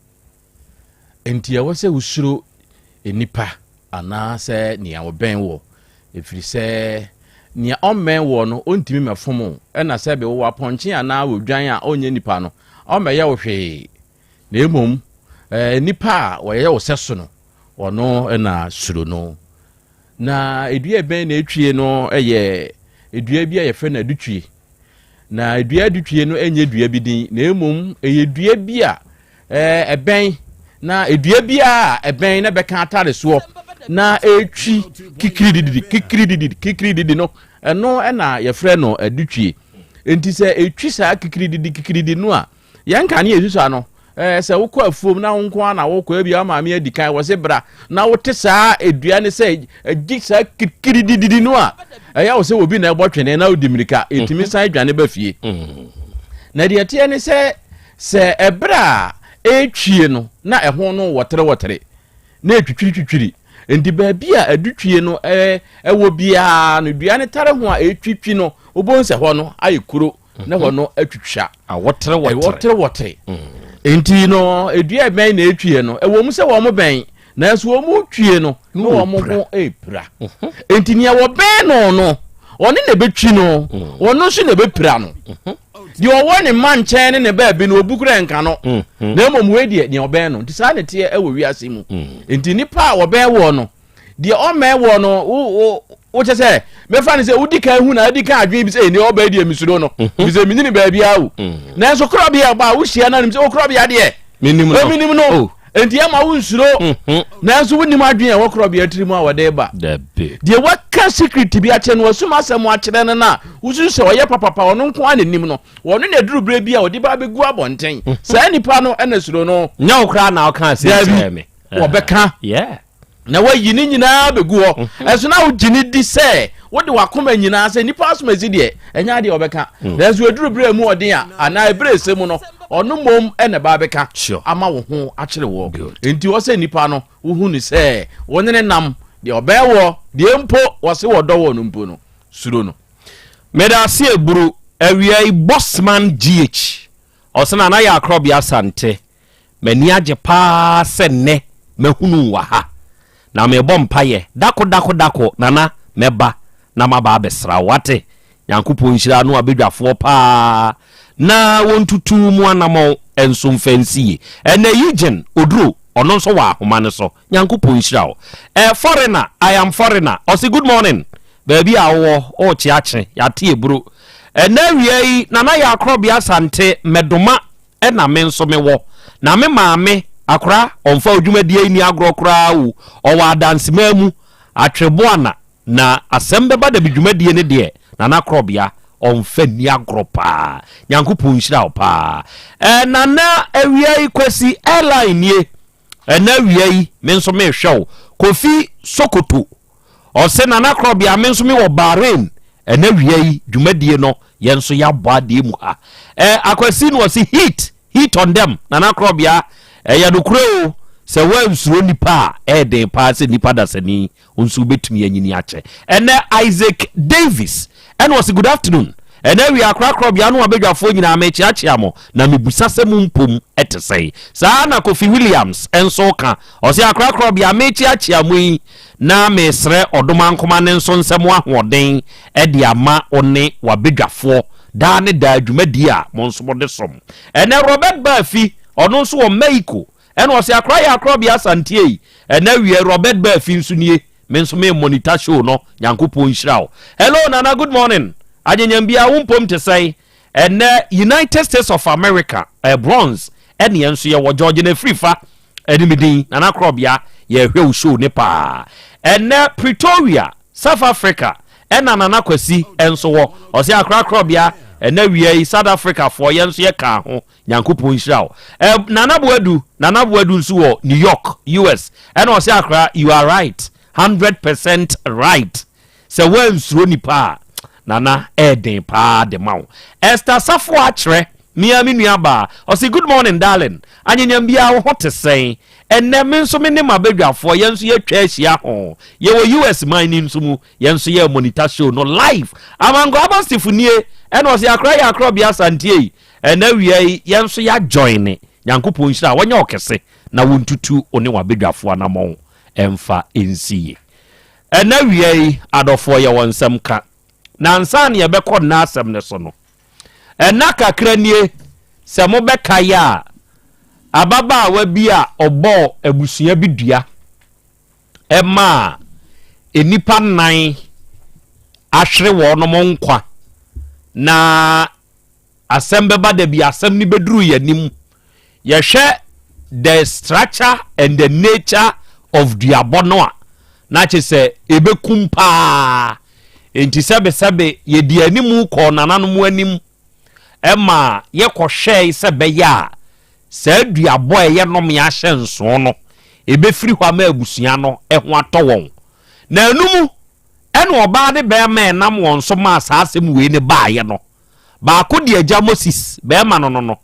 Speaker 22: Enti ɛwɔ sɛ wosuro nnipa anaasɛ nea ɔbɛn wɔ, ɛfiri sɛ nea ɔmmɛn woɔ no, ɔntumi mmɛfom wo, ɛna sɛbe wowɔ apɔnkye anaa odwan a ɔnyɛ nipa no, ɔmmɛyɛ wo hwee, na mmom nnipa a wɔyɛ wo sɛso no, ɔno na suro no. Na dua ɛbɛn na etwie no yɛ dua bi a yɛfrɛ no adutwie. Na dua adutwie no nyɛ dua bi din, na mmom ɛyɛ dua bi a ɛbɛn na dua bi a ɛbɛn na ɛbɛka atare soɔ na ɛtwi kikirididi kikirididi kikirididi no, ɛno na yɛfrɛ no adutwie. Nti sɛ ɛtwi saa kikirididi kikirididi no a, Yɛn kane a yɛsusua no, eh, sɛ wokɔ afuom na wo nko ara na wokɔ, ebia wo maame adi kan, wɔ se bra, na wote saa edua ne sɛ agyi saa kikiridididi no a, ɛyɛ wo sɛ obi na ɛbɔ twene na wodi mmirika, ɛtumi mhm. san dwane ba fie. Mm. Na deɛ ɛteɛ ne sɛ, sɛ ɛberɛ a ɛretwie no na ɛho no wɔterewɔtere na ɛtwitwiritwitwiri nti baabi a adutwie no ɛwɔ biara no dua no tare ho a ɛtwitwi no wobɛhu sɛ hɔ no ayɛ kuro na hɔ no atwitwa awɔterewɔtere mm. nti no edua ɛbɛn na etwie no ɛwɔ mu sɛ wɔn bɛn nanso wɔn mu twie no na wɔn ho epira mhm. nti nea wɔbɛn no no ɔne na ebetwi no mm. ɔno nso na ebepira no mhm. deɛ ɔwɔ ne mma nkyɛn ne ne baabi no obu kura nka no mhm. na mmom wei deɛ nea ɔbɛn no nti saa na ɛteɛ ɛwɔ wiase mu nti nipa a wɔbɛn wɔ no deɛ ɔmmɛn wɔ no wo wo wokyɛ sɛ mɛfa no sɛ wodi kan hu na adi kan adwene bi sɛ ɛni ɔbɛn deɛ mesuro no mhm. fi sɛ menyini baabiara o mhm. nanso korɔbea ɛbɔ a wohyia no anim sɛ wo korɔbea deɛ menim no menim no oh. enti ɛma wo nsuro mhm. nanso wonim adwene a ɛwɔ korɔbea tiri mu a wɔde ba deɛ waka secret bi akyerɛ no wasum asɛm akyerɛ no no a wosusu sɛ ɔyɛ papapa ɔno nko a n'anim no wɔno na ɛduru berɛ bi a ɔde ba bɛgu abɔnten saa nipa no ɛna suro no
Speaker 20: nyɛ wo koraa na ɔka asɛm kyerɛ me
Speaker 22: wɔbɛka na wayi ne nyinaa bɛgu hɔ mhm. ɛso na wogye ne di sɛ wode wakoma nyinaa sɛ nnipa asomasi deɛ ɛnyɛ adeɛ ɔbɛka mm. nanso ɛduru berɛ mu ɔden a anaa ɛberɛ ɛsɛ mu no ɔno mmom ɛna ɛba bɛka ama wo ho akyere wɔ enti wɔ sɛ nnipa no wohu ne sɛ wo ne ne nam deɛ ɔbɛn wɔ deɛ mpo wɔse wɔdɔ wɔ no mpo no suro no
Speaker 20: meda ase aburu awia yi bosman gh ɔsɛ na na yɛ akorɔbea asante M'ani agye paa sɛ nnɛ mahunu wo wɔ ha. Na merebɔ mpaeɛ, dako dako dako, Nana, mɛba na maba abɛsra wo, wate? Nyankopɔn nhyira no abadwafoɔ paa na wɔntutu mo anamɔn nso mfa nsi yie. Ɛnɛ Eugene Oduro, ɔno nso wɔ ahoma no so. Nyankopɔn nhyira wo. Eh, foreigner, I am foreigner. Ɔse good morning. Baabi a wowɔ, worekye akye, yɛate aburo. Ɛnɛ awia yi, Nana Yaa Korɔbea Asante, Mɛdoma na me nso me wɔ na me maame akora ɔnfa odwumadie yi ni agorɔ koraa o ɔwɔ adansemaa mu atweboana na asɛm bɛba dabi dwumadie no deɛ nana korɔbea ɔnfa ni agorɔ paa nyankopɔn nhyira wo paa eh, nana awia yi kwasi airline nie ɛna awia yi me nso mehwɛ wo kofi sokoto Ɔse Nana Korɔbea me nso me wɔ Bahrain ɛnɛ wia yi dwumadie no yɛn nso yɛabɔ adeɛ mu ha. Ɛ Akwasi no ɔse heat heat on them Nana Korɔbea ɛyɛ nokorɛ o sɛ woansuro nipa a ɛyɛ den paa sɛ nipa dasani nso wobɛtumi anyini akyɛ. Ɛnɛ Isaac Davis ɛna ɔse good afternoon ɛnɛ awia akora korɔbea no abadwafoɔ nyinaa mekyeakyea mo na mebusa sɛ mo mpom ɛte sɛn. Saa na Kofi Williams nso ka ɔse akora korɔbea mekyeakyea mo yi Na mesrɛ Ɔdomankoma no nso nsɛ mo ahoɔden de ama wo ne w'abadwafoɔ daa ne daa dwumadie a mo nso mode som. Ɛnɛ Robert Baafi, ɔno nso wɔ Mexico, ɛna ɔse akora yɛ akorɔbea Asanteɛ yi, ɛnɛ awia Robert Baafi nso nie, me nso me monitor show no, Nyankopɔn nhyira wo. Hello Nana, good morning, Anyenyambia wo mpom te sɛn? Ɛnɛ United States of America, eh, Bronx, ɛne yɛn nso yɛwɔ. George na ɛfiri fa ɛne me din Nana Korɔbea, yɛhwɛ wo show ne paa. Ɛnɛ Pretoria, South Africa ɛna Nana Kwasi nso wɔ. Ɔse Akora Korɔbea, ɛnɛ wia yi South Africa foɔ yɛn nso yɛka ho. Nyankopɔn nhyira wo. Nana Boadu, Nana Boadu nso wɔ New York, US. Ɛna ɔse Akora, you are right, 100% right. Sɛ woansuro nipa a, Nana ɛɛden paa de ma wo. Esther Safo akyerɛ me ara me nua baa. Ɔse good morning darling, anyenyam biara wo ho te sɛn? Ɛnnɛ me nso me ne m'abadwafoɔ yɛn nso yɛatwa ahyia ho. Yɛwɔ US man no nso mu, yɛn nso yɛ monitor show no live. Amankwa Abasifo nie, ɛna ɔse akora yɛ akorɔbea Asante ei. Ɛnnɛ awia yi yɛn nso yɛ ajoine. Nyankopɔn nhyira wo, ɔnyɛ wo kɛse na wontutu wo ne w'abadwafoɔ anamɔn ɛmfa nsi yie. Ɛnnɛ awia yi, adɔfoɔ, yɛwɔ nsɛm ka. Na ansa na yɛbɛkɔ nna asɛm no so no, ɛnna kakra nie, sɛ mobɛkae a, ababaawa bi a ɔbɔɔ abusua bi dua maa nnipa nnan ahwere wɔnom nkwa, na Asɛm bɛba da bi, asɛm no bɛduru yɛn anim. Yɛhwɛ the structure and the nature of duabɔ no a, na kyerɛ sɛ ɛbɛkum paa. Enti sɛbesɛbe yɛdi anim kɔɔ nananom anim ma yɛkɔhwɛe sɛ bɛyɛ a saa duabɔ a ɛyɛ nnome ahyɛnso no, ɛbɛfiri hɔ ama abusua no ho atɔ wɔn. Na ɛno mu ɛna ɔbaa ne bɛrima a ɛnam wɔn so maa saa asɛm wei no baeɛ no, Baako de agya Moses, bɛrima no no no.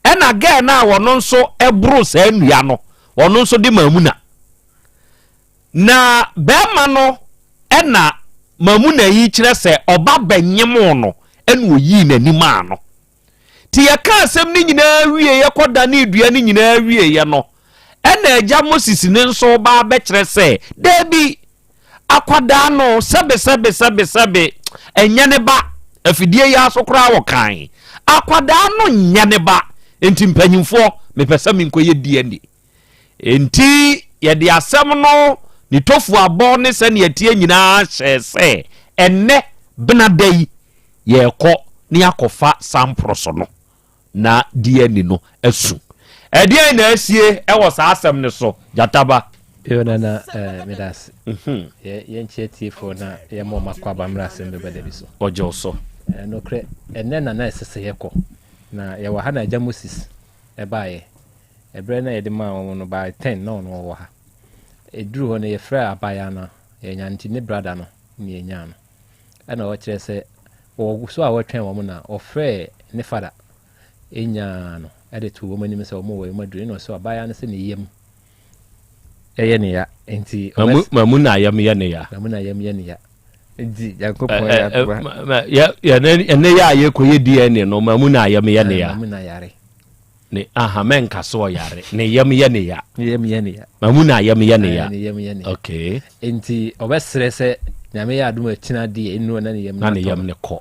Speaker 20: Ɛna girl no a ɔno nso boro saa nnua no, ɔno nso de Mamuna. Na bɛrima no ɛna Mamuna yi kyerɛ sɛ ɔba bɛnyemoo no ɛna oyii n'ani maa no. Nti yɛka asɛm no nyinaa wieɛ kɔdanee dua no nyinaa wieɛ no, ɛna agya Moses no nso ba bɛkyerɛ sɛ daabi, Akwadaa no, sɛbe sɛbe sɛbe sɛbe, ɛnyɛ ne ba. Afidie yi ara so koraa wɔkae. Akwadaa no nyɛ ne ba. Enti mpanyimfoɔ, mepɛ sɛ menkɔyɛ DNA. Enti yɛde asɛm no ne tofuabɔ ne sɛnea ɛteɛ nyinaa hyɛɛ sɛ ɛnnɛ benada yi yɛrekɔ ne yɛakɔfa samporo so no. na DNA no asu. Ɛdeɛn na asie wɔ saa asɛm no so, Gyataba?
Speaker 5: Yo nana eh, meda ase. Mhm. Yɛnkyɛ atiefoɔ na yɛma ɔma kɔ aba mmerɛ asɛm bɛba da bi so.
Speaker 20: Ɔgye wo so.
Speaker 5: Eh, nokorɛ, ɛnnɛ na na ɛsɛ sɛ yɛkɔ. Na yɛwɔ ha na agya Moses ɛbaeɛ. Ɛberɛ na yɛde maa wɔn no by 10 na ɔno ɔwɔ ha. Ɛduru hɔ no yɛfrɛɛ abaayewa no yɛnya nti ne brada no ne yɛnyaa no. Ɛna ɔkyerɛ sɛ wɔgu so a wɔtwɛn wɔn na ɔfrɛɛ ne fada nyaa no de too wɔn anim sɛ wɔn wɔ wɔn aduru ɛna ɔsɛ ɔbaayewa no sɛ ne yam ɛyɛ ne ya nti
Speaker 20: mamu na yam yɛ ne ya
Speaker 5: mamu na yam yɛ ne ya nti yankopɔn yɛ adoa
Speaker 20: ɛnɛ yɛ a yɛkɔyɛ DNA no mamu na yam yɛ ne ya
Speaker 5: mamu na yare
Speaker 20: Ne aha mɛnka sɛ ɔyare ne yam yɛ ne ya.
Speaker 5: Ne yam yɛ ne ya.
Speaker 20: Mamu na yam yɛ ne ya.
Speaker 5: Ne yam yɛ ne ya.
Speaker 20: Okay.
Speaker 5: Nti ɔbɛsrɛ sɛ nyame yɛ adom akyina deɛ nnuro na ne yam
Speaker 20: na ne yam ne kɔ.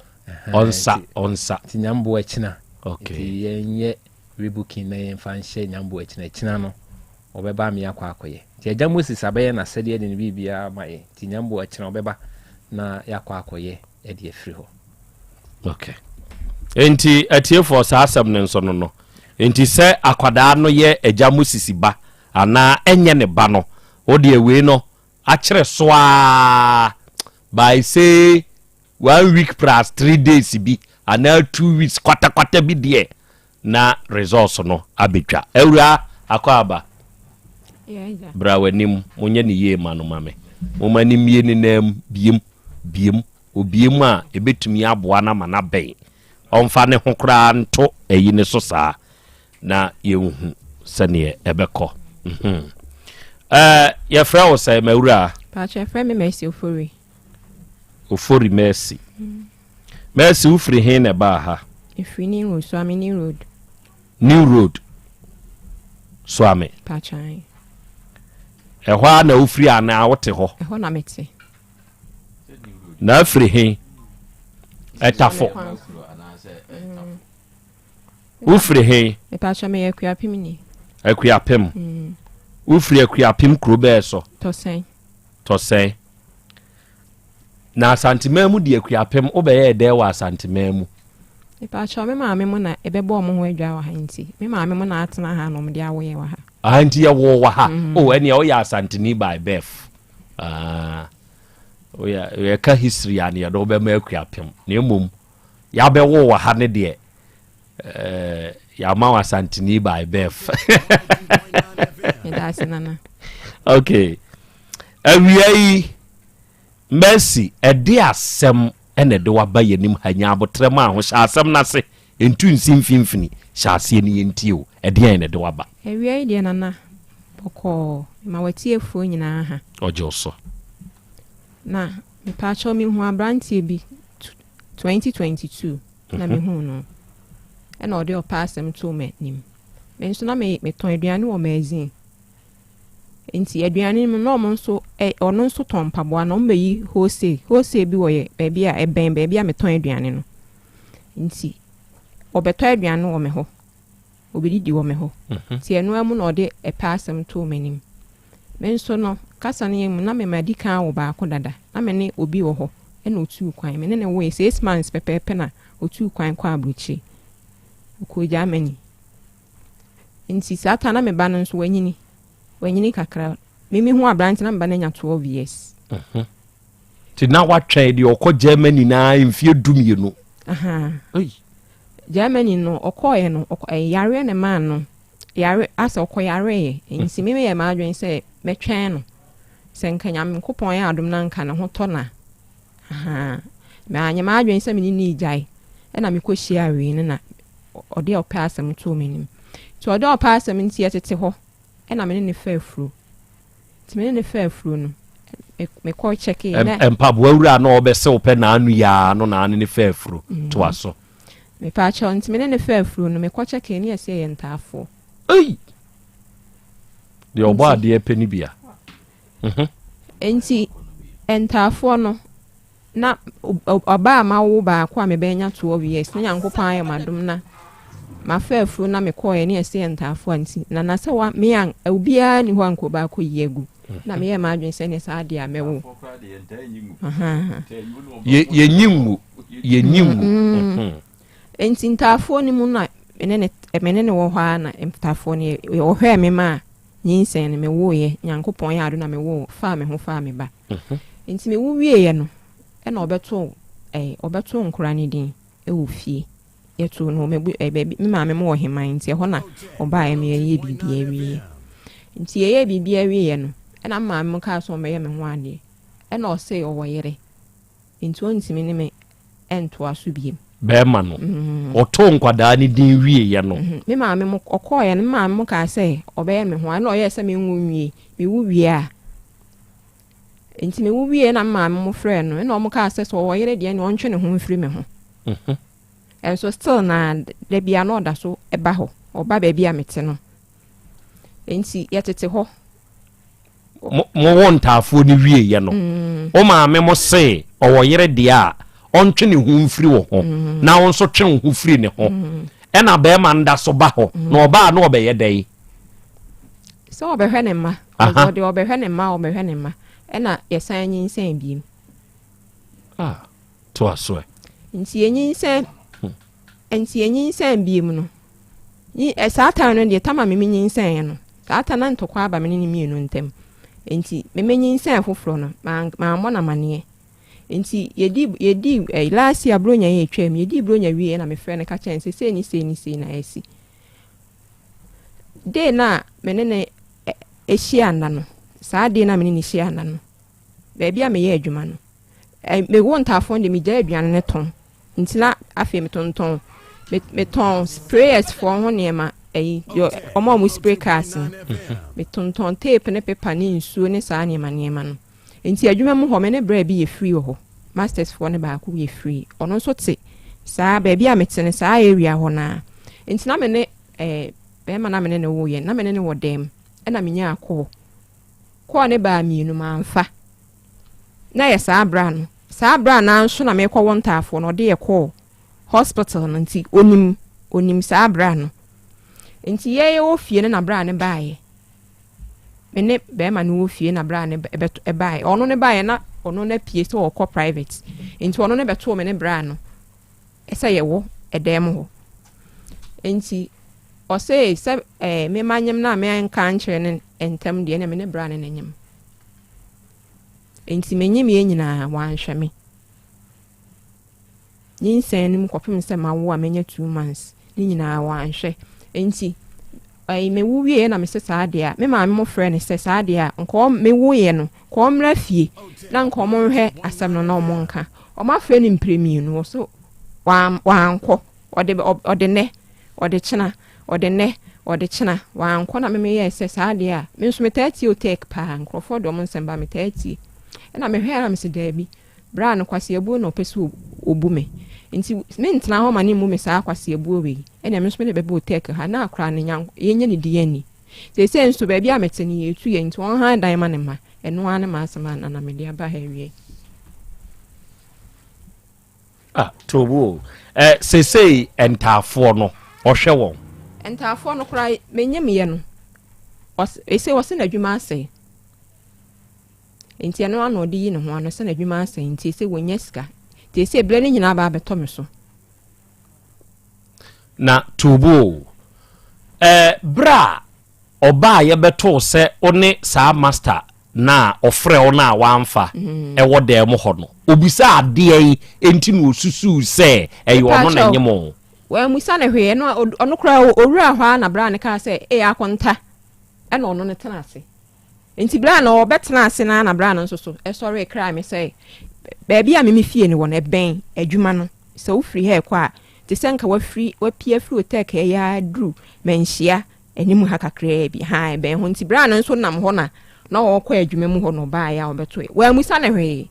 Speaker 20: Ɔnsa ɔnsa.
Speaker 5: Nti nyambo akyina.
Speaker 20: Okay.
Speaker 5: Nti yɛnyɛ rebooking na yɛmfa nhyɛ nyambo akyina akyina no ɔbɛba ame akɔ akɔyɛ. Nti agya Moses abɛyɛ n'asɛdeɛ de ne biribiara ma yɛ. Nti nyambo akyina ɔbɛba na yɛakɔ akɔyɛ de afiri hɔ.
Speaker 20: Okay. Enti atiefoɔ saa asɛm no nso no no. Enti sɛ akwadaa no yɛ agya Moses ba anaa ɛnyɛ ne ba no, wo deɛ wei no akyerɛ so ara by say one week plus 3 days bi anaa 2 weeks kwatakwata bi deɛ na results no abɛtwa. Awuraa akɔ aba. Bra w'anim, monyɛ ne yie ma no ma me. Momma no mmie ne nan mu biem biem. Obue mu a, ebetumi aboa no ama no abɛn. Ɔmfa ne ho koraa nto ayi no so saa na yɛnhu sɛdeɛ ɛbɛkɔ. Mhm. Ɛɛ, yɛfrɛ wo sɛ mawura?
Speaker 7: Paatwa yɛfrɛ me Mercy Ofori.
Speaker 20: Ofori Mercy. Mercy, wofiri he na ɛbaa ha?
Speaker 7: Mefiri New Road, Suame New Road.
Speaker 20: New Road, Suame.
Speaker 7: Paatwa ae.
Speaker 20: Ɛhɔ ara na wofiri anaa wote hɔ?
Speaker 7: Ɛhɔ na mete.
Speaker 20: Na afiri he? Ɛtafo. Wofiri he?
Speaker 7: Mepakyɛ meyɛ Akuapem ni.
Speaker 20: Akuapem. Wofiri Akuapem kuro bɛɛ so?
Speaker 7: Tɔsɛn.
Speaker 20: Tɔsɛn. Na Asanteman mu deɛ Akuapem wobɛyɛɛ dɛn wɔ Asanteman mu?
Speaker 7: Mepaakyɛw, me maame mo na ɛbɛbɔ ɔmo ho adwaa wɔ ha nti, me maame mo na atena ha na ɔmo de awo yɛn wɔ ha.
Speaker 20: Ah, nti yɛwoo wɔ ha? Oh, ɛnea woyɛ Asanteni by birth. Ah, woyɛ, yɛka history a ne yɛde wobɛma Akuapem. Na mmom, yɛabɛwo wɔ ha ne deɛ, eh, yɛama wo Asanteni by birth.
Speaker 7: Meda ase, Nana.
Speaker 20: Okay. Awia yi, Mercy, ɛde asɛm na ɛde waba yɛnim ha. Nya abotrɛ ma ho. Hyɛ asɛm no ase. Ntu nsi mfimfini. Hyɛ aseɛ ne yɛntie o. Ɛdeɛn na ɛde waba?
Speaker 7: Awia yi deɛ Nana, bɔkɔɔ. Mema w'atiefoɔ nyinaa ha.
Speaker 20: Ɔgye wo so.
Speaker 7: Na mepaakyɛw mehu abranteɛ bi 2022 na mehuu no. Ɛna ɔde ɔpɛ asɛm too m'anim. Me nso na metɔn aduane wɔ magazine. Nti aduane no mu na ɔmo nso ɛ ɔno nso tɔn mpaboa na ɔmo bɛyi wholesale wholesale bi wɔ yɛ baabi a ɛbɛn baabi a metɔn aduane no. Nti ɔbɛtɔ aduane wɔ me hɔ, ɔbɛdidi wɔ me hɔ. Nti ɛno ara mu na ɔde ɛpɛ asɛm too m'anim. Me nso no kasa no yɛ mu na me madi kan awo baako dada na me ne obi wɔ hɔ ɛna ɔtuu kwan. Me ne no woe six months pɛpɛɛpɛ na ɔtuu kwan kɔɔ aburokyire. Ɔkɔɔ Germany. Nti saa ta na me ba no nso wanyini. Wanyini kakra. Me me hu aberante na me ba no anya 12 years.
Speaker 20: Mhm. Nti na watwɛn deɛ ɔkɔ Germany na mfie du mmienu.
Speaker 7: Germany no ɔkɔɔɛ no ɔkɔ yareɛ na maa no yare asɛ ɔkɔ yareɛ. Nti me meyɛ m'adwene sɛ mɛtwɛn no. Sɛ nka Nyankopɔn yɛ adom na nka ne ho tɔ na. Ahaa. Manyɛ m'adwene sɛ me ne no regyae. Ɛna mekɔhyiaa wei no na ɔde ɔpɛ asɛm too m'anim. Nti ɔde ɔpɛ asɛm nti yɛtete hɔ ɛna me ne no faa afuro. Nti me ne no faa afuro no, mekɔ kyɛkee na.
Speaker 20: Mpaboa wura na ɔbɛse wo pɛ naanu yi ara no na ne ne faa afuro. Toa so.
Speaker 7: Mepaakyɛw, nti me ne no faa afuro no, mekɔ kyɛkee ne yɛse yɛyɛ ntaafoɔ.
Speaker 20: Ei! Deɛ ɔbɔ adeɛ pɛ no bia. Mhm.
Speaker 7: Enti ntaafoɔ no, na ɔbaa a mawo baako a mebɛnya 12 years na Nyankopɔn ayɛ m'adom na mafa afuro na mekɔɔɛ ne ɛsɛ yɛ ntaafoɔ a nti na na sɛ wa me a obiara ni hɔ a nka ɔbaakɔ yi agu na meyɛɛ m'adwene sɛ ne saa deɛ a mɛwo.
Speaker 20: Yɛnyi ngu yɛnyi ngu. Mhm.
Speaker 7: Enti ntaafoɔ no mu na me ne ne wɔ hɔ ara na ntaafoɔ no ɔhwɛɛ me maa Nyinsɛn no, mewoeɛ, Nyankopɔn yɛ adom na mewoo, faa me ho faa me ba. Nti mewo wieeɛ no, ɛna ɔbɛtoo ɛɛ, ɔbɛtoo nkora no din wɔ fie. Yɛtoo no wɔ m'abu ɛɛ baabi, me maame mo wɔ Heman, nti ɛhɔ na ɔbaeɛ ma yɛyɛɛ biribiara wieeɛ. Nti yɛyɛɛ biribiara wieeɛ no, ɛna me maame mo kaa sɛ ɔmmɛyɛ me ho adeɛ. Ɛna ɔsee ɔwɔ yere. Nti ɔntumi ne me ntoa so biom.
Speaker 20: Bɛɛma no, ɔtoo nkwadaa no din wieeɛ no.
Speaker 7: Me maame mo, ɔkɔeɛ no, me maame mo kaa sɛ ɔbɛyɛ me ho, ɛna ɔyɛɛ sɛ menwo nwie, mewo wie a. Nti mewo wieɛ na me maame mo frɛɛ no, ɛna ɔmo kaa sɛ sɛ ɔwɔ yere deɛ ɛne ɔntwe ne ho mfiri me ho. Ɛnso still na da bia na ɔda so ba hɔ, ɔba baabi a mete no. Nti yɛtete hɔ.
Speaker 20: Mowoo ntaafoɔ no wieeɛ no, wo maame mo se ɔwɔ yere deɛ a, ɔntwe ne ho mfiri wo ho, na wo nso twe wo ho firi ne ho. Ɛna barima no da so ba hɔ, na ɔba a na ɔbɛyɛ dɛn?
Speaker 7: Sɛ ɔbɛhwɛ ne mma. Ɔde ɔbɛhwɛ ne mma, ɔbɛhwɛ ne mma. Ɛna yɛsan nyinsɛn biem.
Speaker 20: Ah, toa so ɛ.
Speaker 7: Nti yɛnyinsɛn, nti yɛnyinsɛn biem no, Nyi ɛ saa time no deɛ tam a me menyinsɛneɛ no, saa time na ntɔkwa aba me ne ne mmienu ntam. Nti me menyinsɛn foforɔ no, mammɔ no amaneɛ. Nti yɛdi yɛdi ɛ last year Buronya yi atwam, yɛdii Buronya wieɛ na mefrɛ no ka kyerɛ no sɛ sei ne sei ne sei na asi. Day no a me ne no hyia nna no, saa day no a me ne no hyia nna no, baabi a meyɛ adwuma no, mewo ntaafoɔ no deɛ megyae aduane no tɔn. Nti na afei metontɔn me metɔn sprayers foɔ ho nneɛma ɛyi deɛ wɔn a wɔn spray cars no metontɔn tape ne paper ne nsuo ne saa nneɛma nneɛma no nti adwuma mu hɔ me ne braa bi yɛ free wɔ hɔ masters foɔ no baako yɛ free ɔno nso te saa baabi a mete no saa area hɔ naa nti na me ne ɛɛ bɛrima na me ne ne wo yɛ na me ne ne wɔ dɛm ɛna me nyaa kɔɔ kɔɔ ne baa mmienu manfa. Na ɛyɛ saa berɛ no, saa berɛ a na nso na merekɔwo ntaafoɔ no, ɔde yɛ kɔɔ hospital no nti ɔnim, ɔnim saa berɛ no. Nti yɛyɛ wɔ fie no na berɛ a ne baeɛ. Me ne bɛrima no wɔ fie na berɛ a ne ɛbɛto ɛbaeɛ. Ɔno ne baeɛ na ɔno no apue sɛ ɔrekɔ private. Nti ɔno ne bɛtoo me ne berɛ no sɛ yɛwɔ ɛdan mu hɔ. Nti ɔse sɛ ɛɛ me manyem no a menka ankyerɛ no ntɛm deɛ ɛna me ne bra no na nyem. Nti menyem yɛ nyinaa wanhwɛ me. Nyinsɛn no mu kɔpem sɛ mawo a manya 2 months ne nyinaa wanhwɛ. Nti ɛyi mewo wieɛ na mese saa deɛ a me maame mo frɛ no sɛ saa deɛ a nka mewoeɛ no nka ɔmmra fie na nka ɔmo nhwɛ asɛm no na ɔmo nka. Ɔmo afrɛ no mprɛ mmienu wɔ so wankɔ. Ɔde ɔde nɛ ɔde kyena ɔde nɛ ɔde kyena wankɔ na meme yɛɛ sɛ saa deɛ a me nso metaa tie Otec paa, nkurɔfoɔ de ɔmo nsɛm ba metaa tie, ɛna mehwɛ a na mese daabi, berɛ a no kwaseabuo na ɔpɛ sɛ ɔbu me nti mentena hɔ ma ne mmu me saa kwaseabuo wei. Ɛna me nso mede bɛbɛ Otec ha na akora no nya yɛnyɛ ne di ani. Seesei nso baabi a mete no yɛtu yɛ nti ɔnhan dan ma ne mma. Ɛno ara ne m'asɛm a nana mede aba ha awie.
Speaker 20: Ah, tobu o. Eh, seesei ntaafoɔ no, ɔhwɛ wɔn?
Speaker 7: Ntaafoɔ no koraa menyemyɛ no. Ɔse ɔse n'adwuma asɛe. Nti ɛno ano ɔde yi ne ho ano sɛ n'adwuma asɛe nti ɛsɛ wɔnya sika. Nti ɛsɛ berɛ no nyinaa ba abɛtɔ me so.
Speaker 20: Na tobu o. Eh, berɛ a ɔbaa yɛbɛtoo sɛ wo ne saa master na ɔfrɛ wo no a wamfa ɛwɔ dan mu hɔ no, obisa adeɛ yi enti na osusuu sɛ ɛyɛ ɔno na ɛnyem o?
Speaker 7: Wɔamusa no hwee. Ɛno ɔno koraa owura hɔ a na bra ne kaa sɛ ee akonta, ɛna ɔno no tena ase. Nti bra na ɔbɛtena ase na na bra no nso so ɛsɔre kraa me sɛ baabi a meme fie no wɔ no ɛbɛn adwuma no, sɛ wofiri ha ɛkɔ a te sɛ nka wafiri wapia firi Otec ɛyɛ aduru Manhyia anim ha kakraa bi ha, ɛbɛn hɔ. Nti bra no nso nam hɔ na na ɔrekɔ adwuma mu hɔ na ɔbaeɛ a ɔbɛtoe. Wɔamusa no hwee,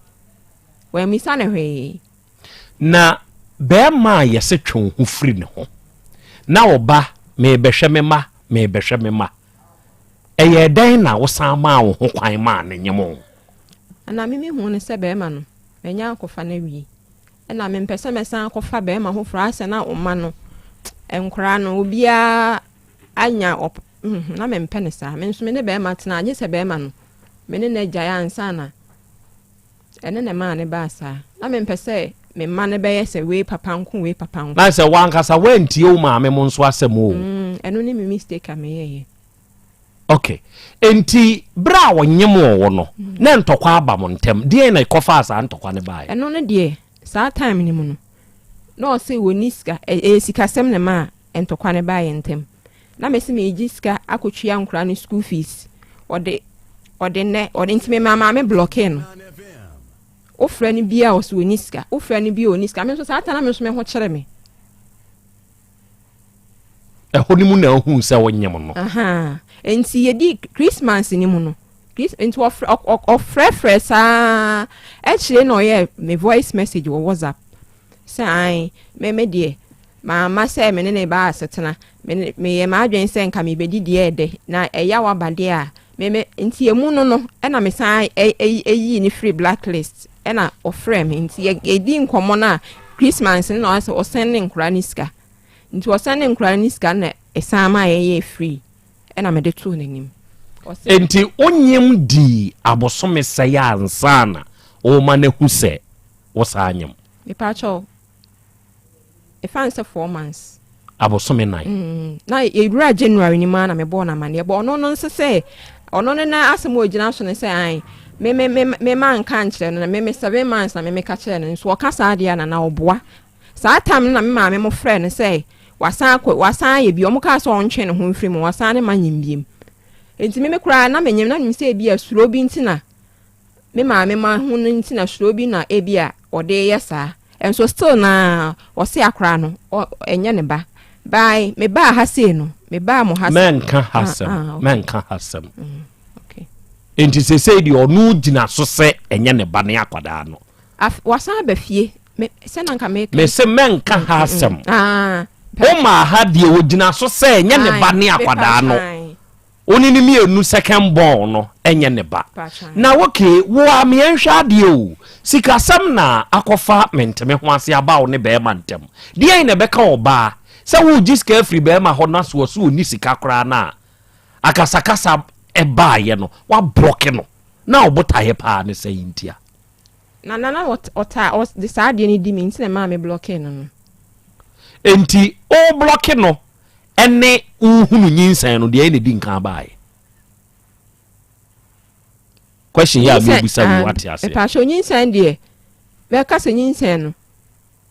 Speaker 7: wɔamusa no hwee.
Speaker 20: Na bɛrima a yɛse twe wo ho firi ne ho na ɔba merebɛhwɛ me mma, merebɛhwɛ me mma, ɛyɛɛ dɛn na wosan maa wo ho kwan maa no nyem wo?
Speaker 7: Ana me mehu no sɛ bɛrima no manya akɔfa no awie, ɛna mempɛ sɛ mɛsan akɔfa bɛrima foforɔ asɛ na ɔma no nkoraa no obiara anya ɔp na mempɛ no saa. Me nso me ne bɛrima tena agye sɛ bɛrima no me ne no agyae ansa na ɛne na ɛmaa ne baa saa. Na mempɛ sɛ me mma no bɛyɛ sɛ wei papa nko, wei papa nko.
Speaker 20: Na sɛ wankasa woantie wo maame mo nso asɛm o.
Speaker 7: Ɛno ne me mistake a meyɛyɛ.
Speaker 20: Okay, enti berɛ a ɔnyem wo no na ntɔkwa aba mo ntɛm, deɛn na ɛkɔfaa saa ntɔkwa no baeɛ?
Speaker 7: Ɛno no deɛ saa time no mu no na ɔse wɔni sika, ɛyɛ sikasɛm na ɛmaa ntɔkwa no baeɛ ntɛm. Na mese meregye sika akɔtua nkora no school fees, ɔde ɔde nnɛ ɔde nti mema maame blɔkee no. Wofrɛ no bia ɔse ɔni sika, wofrɛ no bia ɔni sika. Me nso saa ta na me nso me ho kyerɛ me.
Speaker 20: Ɛhɔ no mu na ohuu sɛ wonyem no?
Speaker 7: Nti yɛdi Christmas no mu no, nti ɔfrɛfrɛ saa akyire na ɔyɛ me voice message wɔ WhatsApp sɛ an me me deɛ maama sɛ me ne ne ba asetena, meyɛ m'adwene sɛ nka mebɛdi deɛ ɛdɛ na ɛya waba deɛ a me me nti emu no no ɛna mesan ɛyii ne firi blacklist. Ɛna ɔfrɛ me nti yɛdi nkɔmmɔ no a Christmas no na ɔsɛ ɔsɛn ne nkora ne sika, nti ɔsɛn ne nkora ne sika na ɛsan ma yɛyɛ free, ɛna mede too n'anim.
Speaker 20: Nti wonyem dii abosome sɛe ansa na woma no ahu sɛ wo saa nyem?
Speaker 7: Mepakyɛw, ɛfa sɛ 4 months.
Speaker 20: Abosome 4.
Speaker 7: Na yɛwura January ni mu a na mebɔɔ no amanneɛ bɔ ɔno no nso sɛ ɔno no na asɛm a ɔgyina so no sɛ an me me me me ma nka nkyerɛ no na me me 7 months na me meka kyerɛ no nso. Ɔka saa deɛ na na ɔboa. Saa time no na me maame mo frɛ no sɛ wasan akɔ wasan ayɛ bi. Ɔmo kaa sɛ ɔntwe ne ho mfiri mu, wasan ne ma nyim biem. Nti me me koraa na menyim na menim sɛ ebi a suro bi nti na me maame ma ho no nti na suro bi na ebi a ɔde yɛ saa. Nso still na ɔse akora no ɛnyɛ ne ba. By me baa ha sei no, me baa mo ha.
Speaker 20: Mɛnka ha sɛm. Ah, okay. Mɛnka ha sɛm. Okay. Nti sesei deɛ ɔno gyina so sɛ ɛnyɛ ne ba ne akwadaa no.
Speaker 7: Wasan aba fie me sɛ na nka meka.
Speaker 20: Mese mɛnka ha asɛm. Womaa ha deɛ ɔgyina so sɛ ɛnyɛ ne ba ne akwadaa no. Wo ne no mmienu second born no ɛnyɛ ne ba. Na okay, wo a meɛnhwɛ adeɛ o, sikasɛm na akɔfa menteme ho ase aba wo ne bɛrima ntam. Deɛn na ɛbɛka ɔbaa sɛ woregye sika afiri bɛrima hɔ na so ɔso ɔnni sika koraa no a akasakasa ɛbaeɛ no woabrɔke no na wo botaeɛ paa ne sɛn ntia?
Speaker 7: Na na na ɔtaa ɔde saa adeɛ no di me nti na ɛmaa me blɔkee no no.
Speaker 20: Enti wo blɔke no ɛne wohunu nyinsɛn no deɛ ɛna di nkan baeɛ? Question yi a mebisa yi wate aseɛ?
Speaker 7: Mepakyɛw nyinsɛn deɛ mɛka sɛ nyinsɛn no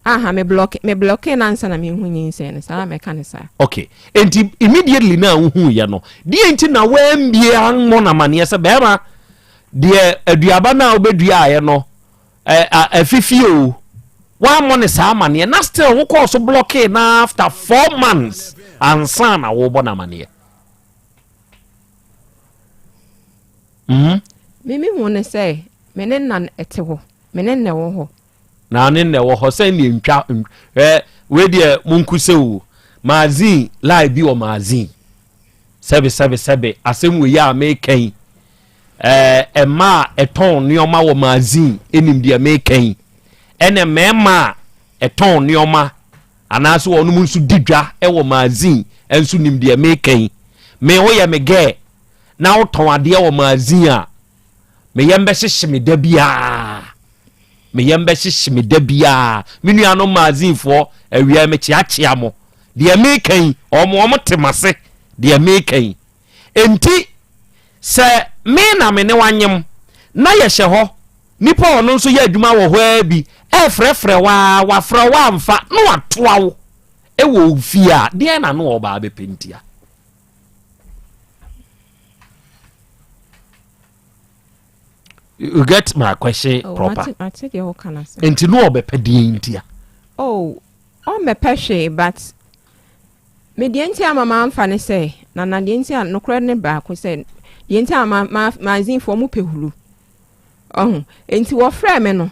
Speaker 7: aha me blɔke me blɔke no ansa na mehu nyinsɛn no saa mɛka no saa.
Speaker 20: Okay enti immediately na wohu yɛ no deɛ nti na woambie ammɔ no amaneɛ sɛ bɛrima deɛ aduaba no a wobɛduaeɛ no Afifi o, woammɔ no saa amaneɛ na still wokɔɔ so blɔkee no after 4 months ansa na wobɔ no amaneɛ.
Speaker 7: Me me hu ne sɛ me ne nna ɛte hɔ, me ne nna ɛwɔ hɔ.
Speaker 20: Na ne nna ɛwɔ hɔ sɛ neɛ ntwa ɛ wei deɛ monku sɛ o magazine lie bi wɔ magazine sɛbe sɛbe sɛbe asɛm wei a meka yi. Ɛɛ, mmaa a ɛtɔn nneɛma wɔ magazine nim deɛ meka yi, ɛna mmarima a ɛtɔn nneɛma anaasɛ wɔn nso di dwa wɔ magazine nso nim deɛ meka yi. Me woyɛ me gɛɛ na wotɔn adeɛ wɔ magazine a, me yam bɛhyehye me da biara. Me yam bɛhyehye me da biara. Me nuanom magazinefoɔ, awia mekyeakyea mo. Deɛ meka yi, wɔn wɔn te m'ase deɛ meka yi. Enti sɛ me na me ne wo anyem na yɛhyɛ hɔ, nipa a ɔno nso yɛ adwuma wɔ hɔ ara bi refrɛfrɛ wo ara, wafrɛ wo amfa na watoa wo wɔ wo fie a, deɛn na na ɔba abɛpɛ ntia? You get my question
Speaker 7: oh,
Speaker 20: proper?
Speaker 7: Mate deɛ woka no ase.
Speaker 20: Enti na ɔbɛpɛ deɛn ntia?
Speaker 7: Oh, ɔmmɛpɛ hwee but Me deɛ nti a ma manfa ne sɛ, Nana deɛ nti a, nokorɛ ne baako sɛ, deɛ nti a ma ma magazinefoɔ ɔmo pɛ hulu. Ɔho, nti wɔfrɛɛ me no,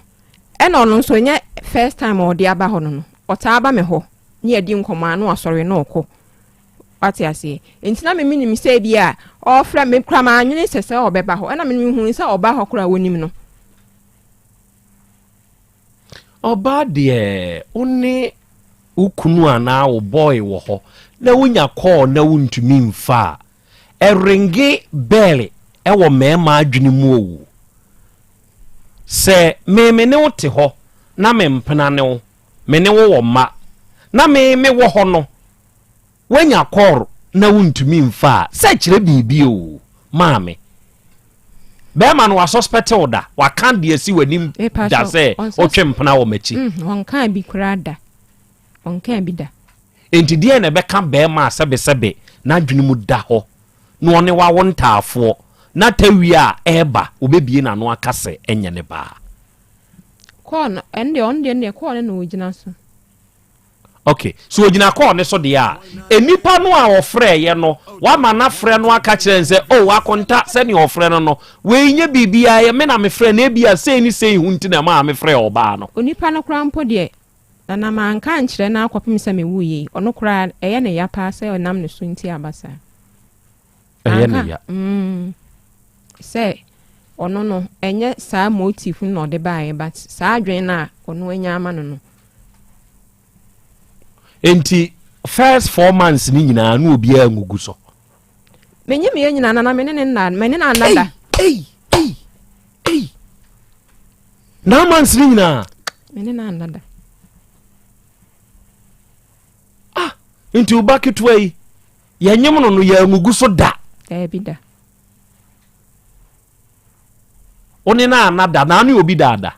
Speaker 7: ɛna ɔno nso ɛnyɛ first time a ɔde aba hɔ no no, ɔtaa ba me hɔ ne yɛdi nkɔmmɔ a na wasɔre na ɔkɔ. Wate aseɛ? Nti na me menim sɛ ebi a ɔɔfrɛ me koraa mannwene sɛ sɛ ɔbɛba hɔ, ɛna me mehu sɛ ɔba hɔ koraa wɔnim no.
Speaker 20: Ɔbaa deɛ wo ne wo kunu anaa wo boy wɔ hɔ na wonya call na wontumi mfa a, ɛrenge bell wɔ mmarima adwene mu o. Sɛ me me ne wo te hɔ na me mpena ne wo, me ne wo wɔ mma na me me wɔ hɔ no, Woanya kɔɔr na wontumi mfa a, sɛ kyerɛ biribi o, maame. Bɛɛma no wasuspɛte wo da? Waka de asi w'anim da sɛ wotwe mpena wɔ m'akyi?
Speaker 7: Ɔnkaa bi koraa da. Ɔnkaa bi da.
Speaker 20: Enti deɛn na ɛbɛka bɛɛma a sɛbesɛbe n'adwene mu da hɔ na ɔne wo awo ntaafoɔ na tawia a ɛreba ɔbɛbie n'ano aka sɛ ɛnyɛ ne ba?
Speaker 7: Kɔɔr no, ɛno deɛ ɔno deɛ no deɛ kɔɔr no na ɔgyina so.
Speaker 20: Ok, so ogyina call ne so deɛ a, nnipa no a ɔfrɛɛyɛ no, wama no afrɛ no aka kyerɛ no sɛ, oh, akonta, sɛdeɛ ɔfrɛ no no, wei nyɛ biribiara, ɛyɛ me na mefrɛ no, ebia sei ne sei ho nti na ɛmaa mefrɛɛ ɔbaa no.
Speaker 7: Onipa no koraa mpo deɛ, Nana manka ankyerɛ no ara kɔpem sɛ mewuiɛ yi, ɔno koraa, ɛyɛ no ya paa sɛ ɛnam ne so nti aba saa.
Speaker 20: Ɛyɛ no ya.
Speaker 7: Mm, sɛ ɔno no, ɛnyɛ saa motive no na ɔde baeɛ, but saa adwene no a ɔno anya ama no no.
Speaker 20: Enti first 4 months ni nyinaa na obiara ngugu so.
Speaker 7: Menye meyɛ nyinaa nana me ne ne nna me ne na nna da.
Speaker 20: Ei ei ei. 9 months ni nyinaa.
Speaker 7: Me ne na nna da.
Speaker 20: Ah, nti wo ba ketewa yi yɛnyem no no yɛangugu so da.
Speaker 7: Daabi da.
Speaker 20: Wo ne na anna da na ne obi daada.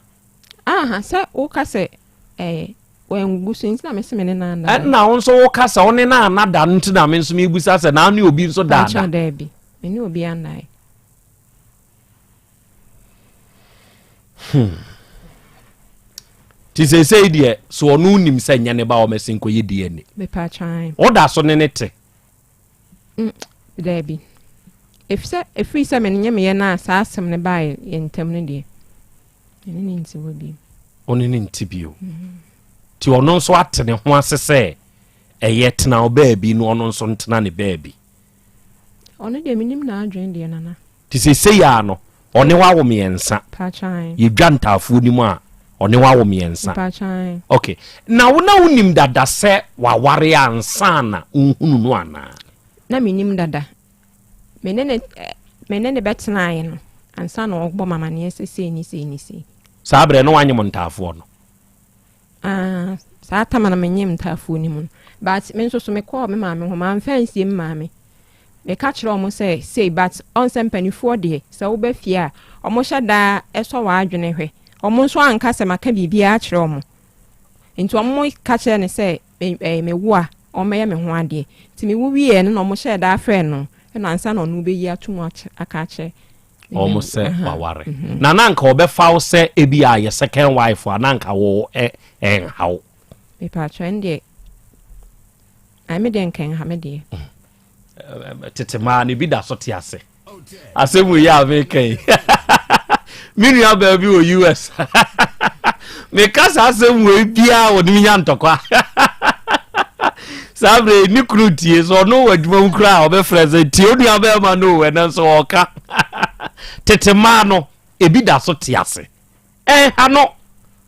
Speaker 7: Aha, sɛ woka sɛ ɛɛ wangugu so nti na mese me ne no anna da.
Speaker 20: Ɛna wo nso woka sɛ wo ne no anna da no nti na me nso mebusa sɛ na ne obi nso daada.
Speaker 7: Pakyɛw daabi, me ne obi annae.
Speaker 20: Hmm. Ti seesei deɛ so ɔno nim sɛ nyɛ ne ba ɔmɛsen kɔyɛ DNA.
Speaker 7: Mepatwan.
Speaker 20: Woda so ne ne te.
Speaker 7: Mm, daabi. Efisɛ efiri sɛ me ne meyɛ no a saa asɛm no baa yɛn ntam no deɛ, me ne ne nte hɔ bio.
Speaker 20: Wo ne ne nte bio. Nti ɔno nso ate ne ho ase sɛ ɛyɛ tena wo baabi na ɔno nso ntena ne baabi.
Speaker 7: Ɔno deɛ menim n'adwene deɛ nana.
Speaker 20: Nti seesei ara no ɔne wo awo mmiɛnsa. Yɛdwa ntaafoɔ no mu a ɔne wo awo mmiɛnsa. Ok. Na wo na wonim dada sɛ waware ansa na wohunu no anaa?
Speaker 7: Na menim dada. Me ne ne me ne ne bɛtenaeɛ no ansa na ɔbɔ me amaneɛ sɛ sei ne sei ne sei.
Speaker 20: Saa berɛ no wanyem ntaafoɔ no?
Speaker 7: Ah, saa tama na menyem ntaafoɔ no mu no. But me nso so mekɔɔ me maame hɔ, mamfa ansie me maame. Meka kyerɛɛ wɔn sɛ sei but ɔn sɛ mpanifoɔ deɛ sɛ woba fie a wɔn hyɛ da sɔ w'adwene hwɛ. Wɔn nso anka sɛ maka biribiara akyerɛ wɔn. Nti wɔn ka kyerɛɛ no sɛ me ɛɛ mewo a ɔmmɛyɛ me ho adeɛ. Nti mewo wieɛ no na wɔn hyɛɛ da frɛɛ no ɛna ansa na ɔno bɛyi ato mu aka akyerɛ
Speaker 20: wɔn sɛ waware. Na na anka ɔbɛfa wo sɛ ebi a yɛ second wife a na anka wo ɛ ɛnha wo.
Speaker 7: Mepatwa ɛn deɛ Ae me deɛ nka ɛnha me deɛ.
Speaker 20: Tete maa no bi da so te ase. Asɛm wei a meka yi. Me nua baa bi wɔ US. Meka saa asɛm wei biara wɔ ne nya ntɔkwa. Saa berɛ ne kunu tie so ɔno wɔ adwuma mu koraa a ɔbɛfrɛ sɛ tie onua bɛrima no o ɛnɛ nso ɔka. Tete maa no ebi da so te ase. Ɛnha no,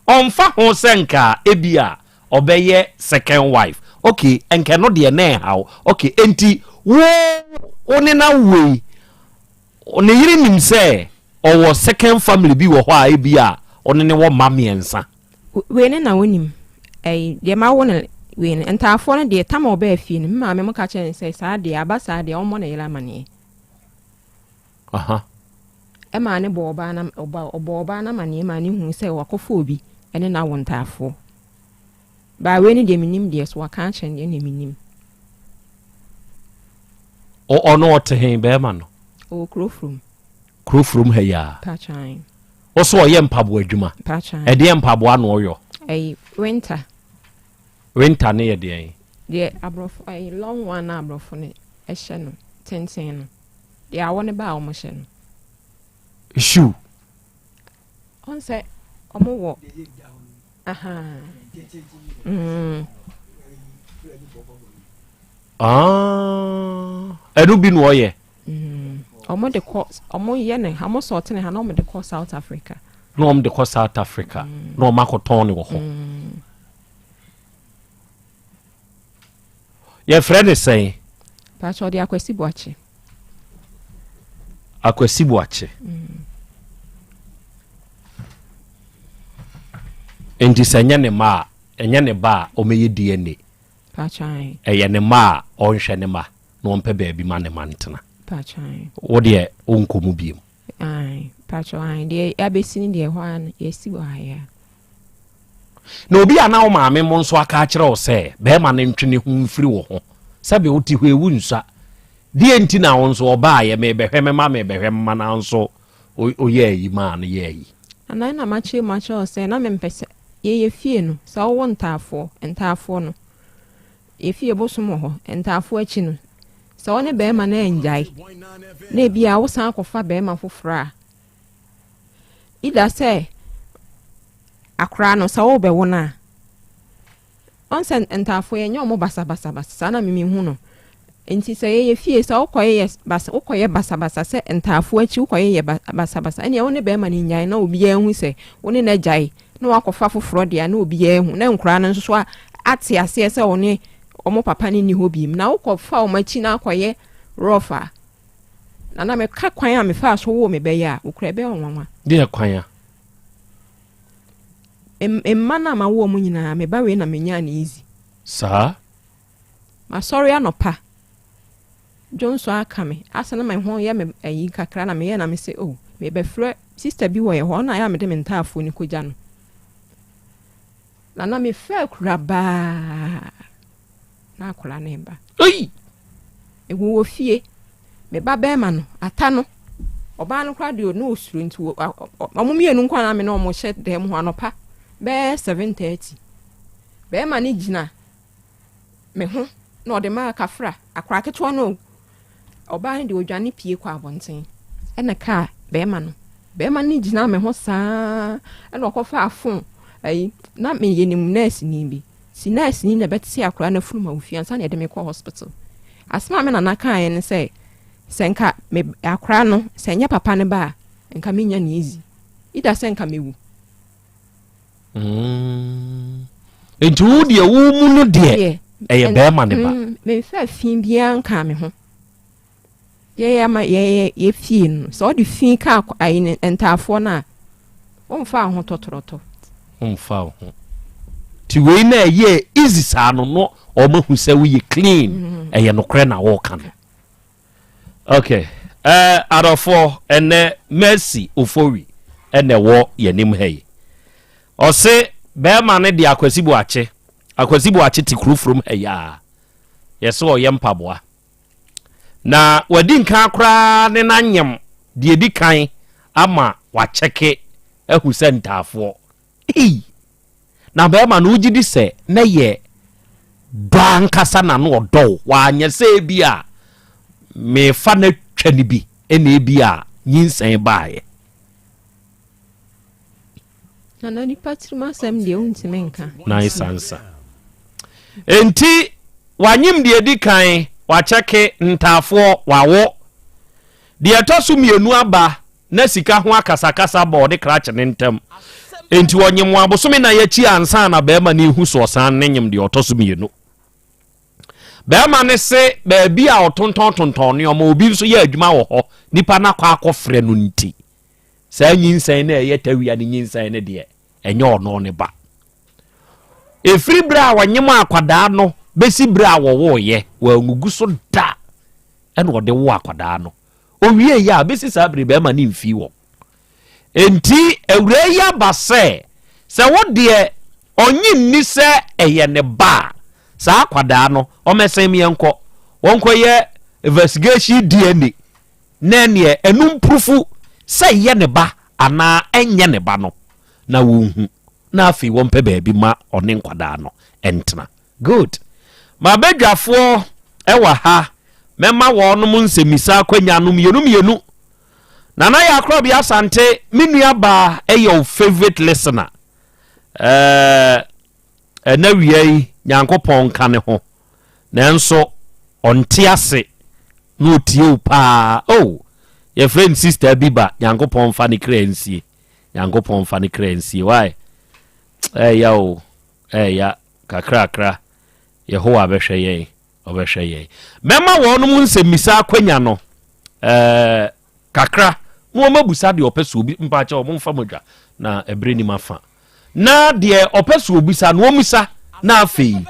Speaker 20: ɔmfa ho sɛ nka ebia ɔbɛyɛ second wife. Okay, nka ɛno deɛ na ɛnha wo. Okay, enti wo wo ne no awo yi, ne yere nim sɛ ɔwɔ second family bi wɔ hɔ a ebia ɔne no wɔ mma mmiɛnsa?
Speaker 7: Wei no na wonim. Ɛyi, deɛ mawo no wei no, ntaafoɔ no deɛ, tam a ɔbaa fie no, me maame mo ka kyerɛ no sɛ saa deɛ, aba saa deɛ, ɔmmɔ ne yere amaneɛ.
Speaker 20: Aha.
Speaker 7: Ɛmaa no bɔɔ ɔbaa no ɔba ɔbɔɔ ɔbaa no amaneɛ maa no huu sɛ wakɔfa obi ne no awo ntaafoɔ. Baa wei no deɛ mennim deɛ so waka akyerɛ no deɛ ɛnna mennim.
Speaker 20: Ɔ ɔno ɔte he bɛrima no?
Speaker 7: Ɔwɔ kuro furom.
Speaker 20: Kuro furom ha yi a?
Speaker 7: Mpakyɛw.
Speaker 20: Wo so ɔyɛ mpaboa adwuma?
Speaker 7: Mpakyɛw.
Speaker 20: Ɛdeɛ mpaboa na ɔyɔ?
Speaker 7: Ɛyi winter.
Speaker 20: Winter ne yɛ deɛn?
Speaker 7: Deɛ aborɔfo ɛyi long one na aborɔfo no ɛhyɛ no tenten no. Deɛ awɔ no ba a wɔhyɛ no.
Speaker 20: Shoe.
Speaker 7: Ɔn sɛ wɔn wɔ. Ahaa. Mm.
Speaker 20: Ah, ɛno bi na ɔyɛ.
Speaker 7: Mm. Wɔn de kɔ, wɔn yɛ ne ha, wɔn sɔɔte ne ha na wɔn de kɔ South Africa.
Speaker 20: Na wɔn de kɔ South Africa mm. na wɔn akɔtɔn ne wɔ hɔ. Mm. Yɛfrɛ ne sɛn?
Speaker 7: Pakyɛ ɔde Akwasi Boakye.
Speaker 20: Akwasi Boakye.
Speaker 7: Mm.
Speaker 20: Nti sɛ ɛnyɛ ne mma a, ɛnyɛ ne ba a ɔmɛyɛ DNA.
Speaker 7: Pakyɛ.
Speaker 20: Ɛyɛ ne mma a ɔnhwɛ ne mma na ɔmpɛ baabi ma ne mma ntena.
Speaker 7: Pakyɛ.
Speaker 20: Wo deɛ wonkɔ mu biem.
Speaker 7: Ae, pakyɛ ae, deɛ abɛsi ne deɛ ɛhɔ ara no yɛsi wɔ ha yɛ a.
Speaker 20: Na obi a na wo maame mo nso aka akyerɛ wo sɛ bɛrima no ntwe ne ho mfiri wo ho, sɛbe wote hɔ ewu nsua. Deɛ nti na wo nso ɔbaayɛ mebɛhwɛ me ma mebɛhwɛ me ma na nso oyɛ ayi maa no yɛ ayi.
Speaker 7: Nana na makyerɛ mu akyerɛ wo sɛ na mempɛ sɛ yɛyɛ fie no sɛ wowo ntaafoɔ, ntaafoɔ no yɛ fie bosom wɔ hɔ, ntaafoɔ akyi no sɛ wo ne bɛrima no angyae na ebia wosan akɔfa bɛrima foforɔ a Either sɛ akwadaa no sɛ worebɛwo no a, ɔn sɛ ntaafoɔ yɛnyɛ wɔn basabasabasa saa na mimi hu no. Nti sɛ yɛyɛ fie sɛ wokɔyɛ basa wokɔyɛ basabasa sɛ ntaafoɔ akyi wokɔyɛ yɛ basabasa ɛnneɛ wo ne bɛrima no nyae na obiara hu sɛ wo ne no agyae na wakɔfa foforɔ deɛ na obiara hu na nkwadaa no nso so ate aseɛ sɛ wo ne wɔn papa no nni hɔ biem na wokɔfa wɔn akyi na akɔyɛ rough a Na na meka kwan a mefaa so woo me ba yi a, wo koraa ɛbɛyɛ wo nwanwa.
Speaker 20: Deɛ kwan a?
Speaker 7: Mma no a mawo wɔn nyinaa, me ba wei na menyaa no easy.
Speaker 20: Saa?
Speaker 7: Masɔre anɔpa, dwonsɔ aka me, asa na me ho yɛ me ayi kakra na meyɛ na mese oh, mebɛfrɛ sister bi wɔ yɛ hɔ, ɔno na ayɛ a mede me ntaafoɔ no kɔgya no. Na na mefrɛ akurabaa. Na akwadaa no reba.
Speaker 20: Ei!
Speaker 7: Ehu wɔ fie. Me ba bɛrima no, ata no, ɔbaa no koraa deɛ na ɔsuro nti wɔn mmienu nko ara me ne wɔn hyɛ dan mu hɔ anɔpa bɛyɛ 7:30. Bɛrima no gyina me ho na ɔde maa kafra akwadaa ketewa no o. Ɔbaa no deɛ ɔdwane pie kɔ abɔnten ɛna kaa bɛrima no. Bɛrima no gyina me ho saa ɛna ɔkɔfaa fon ayi na meyɛ ne mu nɛɛseni bi. Si nɛɛseni na ɛbɛte akwadaa no afunu ma wɔ fie ansa na yɛde me kɔ hospital. Asɛm a me nana kaeɛ ne sɛ, sɛ nka me akwadaa no sɛ ɛnyɛ papa no ba a, nka menya no easy. Either sɛ nka mewu.
Speaker 20: Mm. Nti wo deɛ wo mu no deɛ ɛyɛ bɛrima ne ba.
Speaker 7: Mm, memfa fi biara nkaa me ho. Yɛyɛ ama yɛyɛ yɛ fie no sɛ ɔde fi ka ayi ne ntaafoɔ no a wɔmfa ho tɔtorɔtɔ.
Speaker 20: Wɔmfa ho. Nti wei na ɛyɛɛ easy saa no no ɔma hu sɛ woyɛ clean. Ɛyɛ nokorɛ na wɔka no. Ok eh, adɔfoɔ ɛnɛ Mercy Ofori ɛna ɛwɔ yɛnim ha yi. Ɔse bɛrima no de Akwasi Boakye, Akwasi Boakye te kuro furom ha yi a yɛse ɔyɛ mpaboa. Na wadi nkan koraa ne n'anyem deɛ edi kan ama wakyɛke ahu sɛ ntaafoɔ. Ei! Na bɛrima no wogye di sɛ na yɛ dɔ ankasa na no ɔdɔ wo wanyɛ sɛ ebi a mefa no atwa no bi ɛna ebi a nyinsɛn baeɛ.
Speaker 7: Nana nipa tirim asɛm deɛ wontumi nka.
Speaker 20: Nice answer. Enti wanyem deɛ edi kan wakyɛke ntaafoɔ wawo deɛ ɛtɔ so mmienu aba na sika ho akasakasa ba ɔne krakye no ntam. Enti ɔnyem wɔn abosome nan akyi ansa na barima no rehu so ɔsan ne nyem deɛ ɔtɔ so mmienu. Barima no se baabi a ɔtontɔn tontɔn nneɛma obi nso yɛ adwuma wɔ hɔ nipa no akɔ akɔfrɛ no nti saa nyinsɛn no a ɛyɛ tawia no nyinsɛn no deɛ ɛnyɛ ɔno ne ba. Ɛfiri berɛ a ɔnyem akwadaa no bɛsi berɛ a wɔwoeɛ wɔangugu so da ɛna ɔde wo akwadaa no. Ɔwieeɛ a, bɛsi saa bere bɛrima no mfii wɔn. Enti awuraa yi aba sɛ, sɛ wo deɛ ɔnye nni sɛ ɛyɛ ne ba a, saa akwadaa no ɔmmɛsen me yɛnkɔ, wɔnkɔyɛ investigation DNA na ɛneɛ ɛno mpurufu sɛ ɛyɛ ne ba anaa ɛnyɛ ne ba no na wɔnhu na afei wɔmpɛ baabi ma ɔne nkwadaa no ntena. Good. M'abadwafoɔ wɔ ha, mɛma wɔnom nsɛmmisa akwanya no mmienu mmienu. Nana Yakrɔbi Asante, me nua baa yɛ wo favourite listener. Ɛɛ, ɛna wia yi, Nyankopɔn nka ne ho. Nanso, ɔnte ase na ɔtie wo paa. Oh, yɛfrɛ no sister bi ba, Nyankopɔn mfa ne kra nsie. Nyankopɔn mfa ne kra nsie. Why? Ɛyɛ o. Ɛɛya, kakrakra, Yehowa bɛhwɛ yɛn, ɔbɛhwɛ yɛn. Mɛma wɔnom nsɛmmisa akwanya no, ɛɛ, kakra, na wɔabusa deɛ ɔpɛ sɛ obi, mpakyɛ wɔn mfa mogya, na ɛberɛ nim afa. Na deɛ ɔpɛ sɛ obisa no, ɔmmisa, na afei,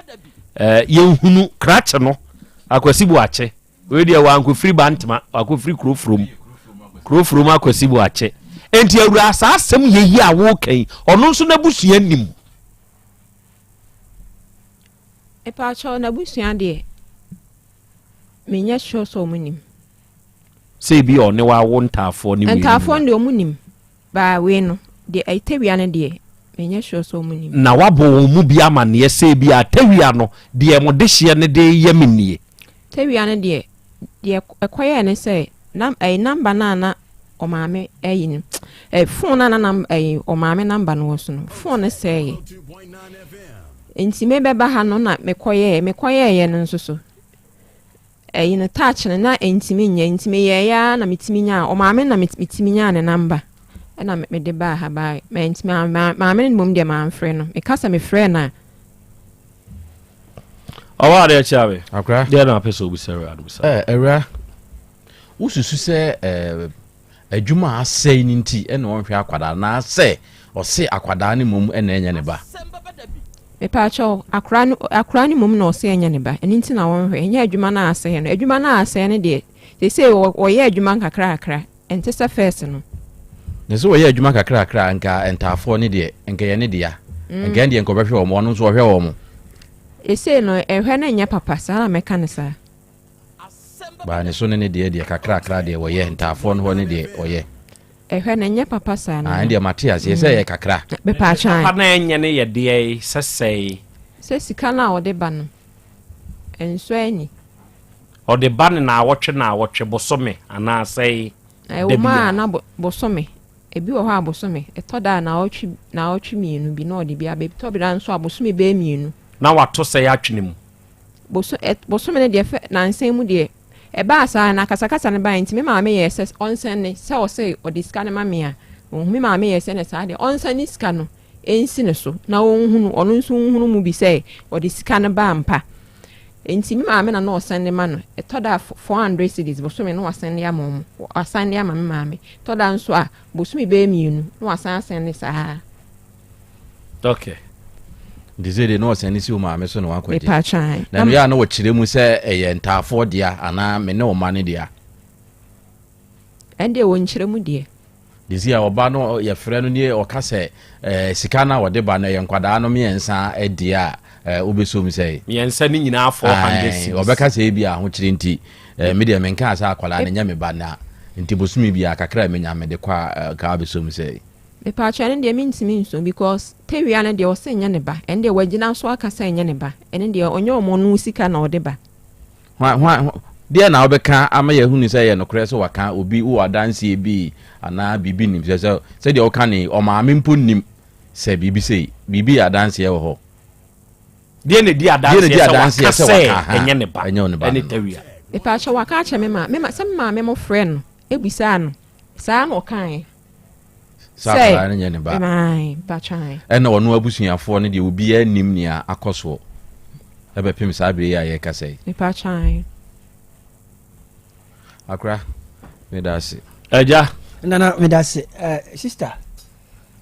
Speaker 20: ɛɛ, yɛnhunu krakye no, Akwasi Boakye. Wei deɛ wankɔfiri Bantama, wakɔfiri Kurofurom. Kurofurom Akwasi Boakye. Enti awura saa asɛm yɛ yi a woka yi, ɔno nso n'abusua nim.
Speaker 7: Epaakyɛw n'abusua deɛ menyɛ sure sɛ ɔmo nim.
Speaker 20: Sɛ ebi a ɔne wawo ntaafoɔ ne mmienu.
Speaker 7: Ntaafoɔ no deɛ ɔmo nim. Baa wei no deɛ ɛyɛ tawia no deɛ menyɛ sure sɛ ɔmo nim.
Speaker 20: Na wabɔ wɔn mu bi amaneɛ sɛ ebi a tawia no deɛ mo dehyeɛ no de reyɛ me nie.
Speaker 7: Tawia no deɛ, deɛ ɛkɔyɛɛ ne sɛ na ɛyɛ number no a na ɔmaame ɛyi no ɛ phone no a na nam ɛyi ɔmaame number no wɔ so no phone no sɛeɛ nti mebɛba ha no na mekɔyɛɛ mekɔyɛɛyɛ no nso so ɛyi no touch no na ɛntumi nyɛ nti meyɛɛyɛ ara na metumi nyaa ɔmaame na metumi nyaa ne number ɛna mede baa ha baa mantumi maame no mmom deɛ mamfrɛ no meka sɛ mefrɛ no a
Speaker 20: Ɔwɔ adeɛ kyɛ abe.
Speaker 22: Akora.
Speaker 20: Deɛ na apɛ sɛ obisa awura no bisa.
Speaker 22: Ɛɛ awura, wosusu sɛ ɛɛ adwuma a asɛe no nti ɛna ɔnhwɛ akwadaa no anaasɛ ɔse akwadaa no mmom ɛna ɛnyɛ ne ba?
Speaker 7: Mepaakyɛw, akora no akora no mmom na ɔse ɛnyɛ ne ba, ɛno nti na ɔnhwɛ, ɛnyɛ adwuma no a asɛe no, adwuma no a asɛe no deɛ, seesei wɔyɛ adwuma nkakrakra, Ɛnte sɛ first no.
Speaker 22: Na sɛ wɔyɛ adwuma kakrakra a nka ntaafoɔ no deɛ nka ɛyɛ ne dea. Mm. Nka ɛndeɛ nka ɔbɛhwɛ wɔn, ɔno nso ɔhwɛ wɔn.
Speaker 7: Esei no ɛhwɛ no nyɛ papa saa na mɛka no saa.
Speaker 22: Baa ne so ne ne deɛ deɛ kakrakra deɛ wɔyɛ ntaafoɔ no hɔ ne deɛ ɔyɛ.
Speaker 7: Ɛhwɛ no nyɛ papa saa no.
Speaker 22: Ah, ɛndeɛ mate aseɛ sɛ ɛyɛ kakra.
Speaker 7: Bɛpa atwan.
Speaker 20: Papa na ɛnyɛ ne yɛ deɛ sɛsɛe.
Speaker 7: Sɛ sika no a ɔde ba no ɛnsɔ ani.
Speaker 20: Ɔde ba no naawɔtwe naawɔtwe, bosome anaa sɛe da
Speaker 7: Ɛwɔ mu
Speaker 20: biara.
Speaker 7: a na bosome, ebi wɔ hɔ a bosome, ɛtɔ da a naawɔtwe naawɔtwe mmienu bi na ɔde bi aba, ɛtɔ da nso a bosome bɛyɛ mmienu.
Speaker 20: Na wato sɛe atwene mu.
Speaker 7: Boso ɛ bosome no deɛ fɛ nansa mu deɛ ɛbaa saa na akasakasa no baeɛ nti me maame yɛɛ sɛ ɔnsɛne sɛ ɔsɛ ɔde sika no ma me a ɔnhu me maame yɛɛ sɛ na saa deɛ ɔnsɛne sika no ɛnsi ne so na ɔnhunu ɔno nso nhunu mu bi sɛ ɔde sika no ba ampa. Enti me maame na na ɔsɛnde ma no. Ɛtɔ da a 400 cedis bosome na wasɛnde ama wɔn. Wasɛnde ama me maame. Ɛtɔ da nso a bosome bɛyɛ mmienu na wasan asɛnde saa.
Speaker 20: Okay.
Speaker 22: Nti sɛ deɛ na ɔsɛn ne si wo maame so na wakɔgye.
Speaker 7: Mepatwa ae.
Speaker 22: Na ɛno yɛ a na wɔkyerɛ mu sɛ ɛyɛ ntaafoɔ dea anaa me ne wo mma no dea?
Speaker 7: Ɛndeɛ wɔnkyerɛ mu deɛ.
Speaker 22: De si a ɔba no yɛfrɛ no nie ɔka sɛ eh, sika no a wɔde ba no ɛyɛ nkwadaa no mmiɛnsa deɛ a eh, wobɛsɔ mu sɛ.
Speaker 20: Mmiɛnsa no nyinaa 400 cedis.
Speaker 22: Ɔbɛka sɛ ebi ahokyere nti eh, me deɛ menkaa sɛ akwadaa no nyɛ me ba na nti bosome biara kakra a menya mede kɔ a eh, ka wobɛsɔ mu sɛ.
Speaker 7: Mepaakyɛw ɛno deɛ mentumi nso because tawia no deɛ ɔsɛ nyɛ ne ba ɛno deɛ wagyina so aka sɛ nyɛ ne ba ɛno deɛ ɔnyɛ ɔmo no sika na ɔde ba.
Speaker 22: Hwan, hwan, deɛ na wobɛka ama yɛahunu sɛ ɛyɛ nokorɛ sɛ waka obi wowɔ adanseɛ bi anaa biribi nim sɛ sɛ sɛdeɛ woka ne ɔmaame mpo nnim sɛ biribi sei biribi yɛ adanseɛ wɔ hɔ.
Speaker 20: Deɛ na ɛdi adanseɛ sɛ waka sɛ ɛnyɛ ne ba
Speaker 22: ɛnyɛ ne ba
Speaker 20: ɛne tawia.
Speaker 7: Mepaakyɛw waka akyerɛ me ma me ma sɛ me maame mo frɛ no ebisaa no saa na ɔkaeɛ.
Speaker 22: Sɛ akwadaa no nyɛ ne ba. Ɛna ɔno abusuafoɔ no deɛ obiara nnim nea akɔ soɔ ɛbɛpem saa berɛ yi a yɛrekasa yi. Akora, meda ase.
Speaker 20: Agya.
Speaker 21: Nana, meda ase. Uh, sister,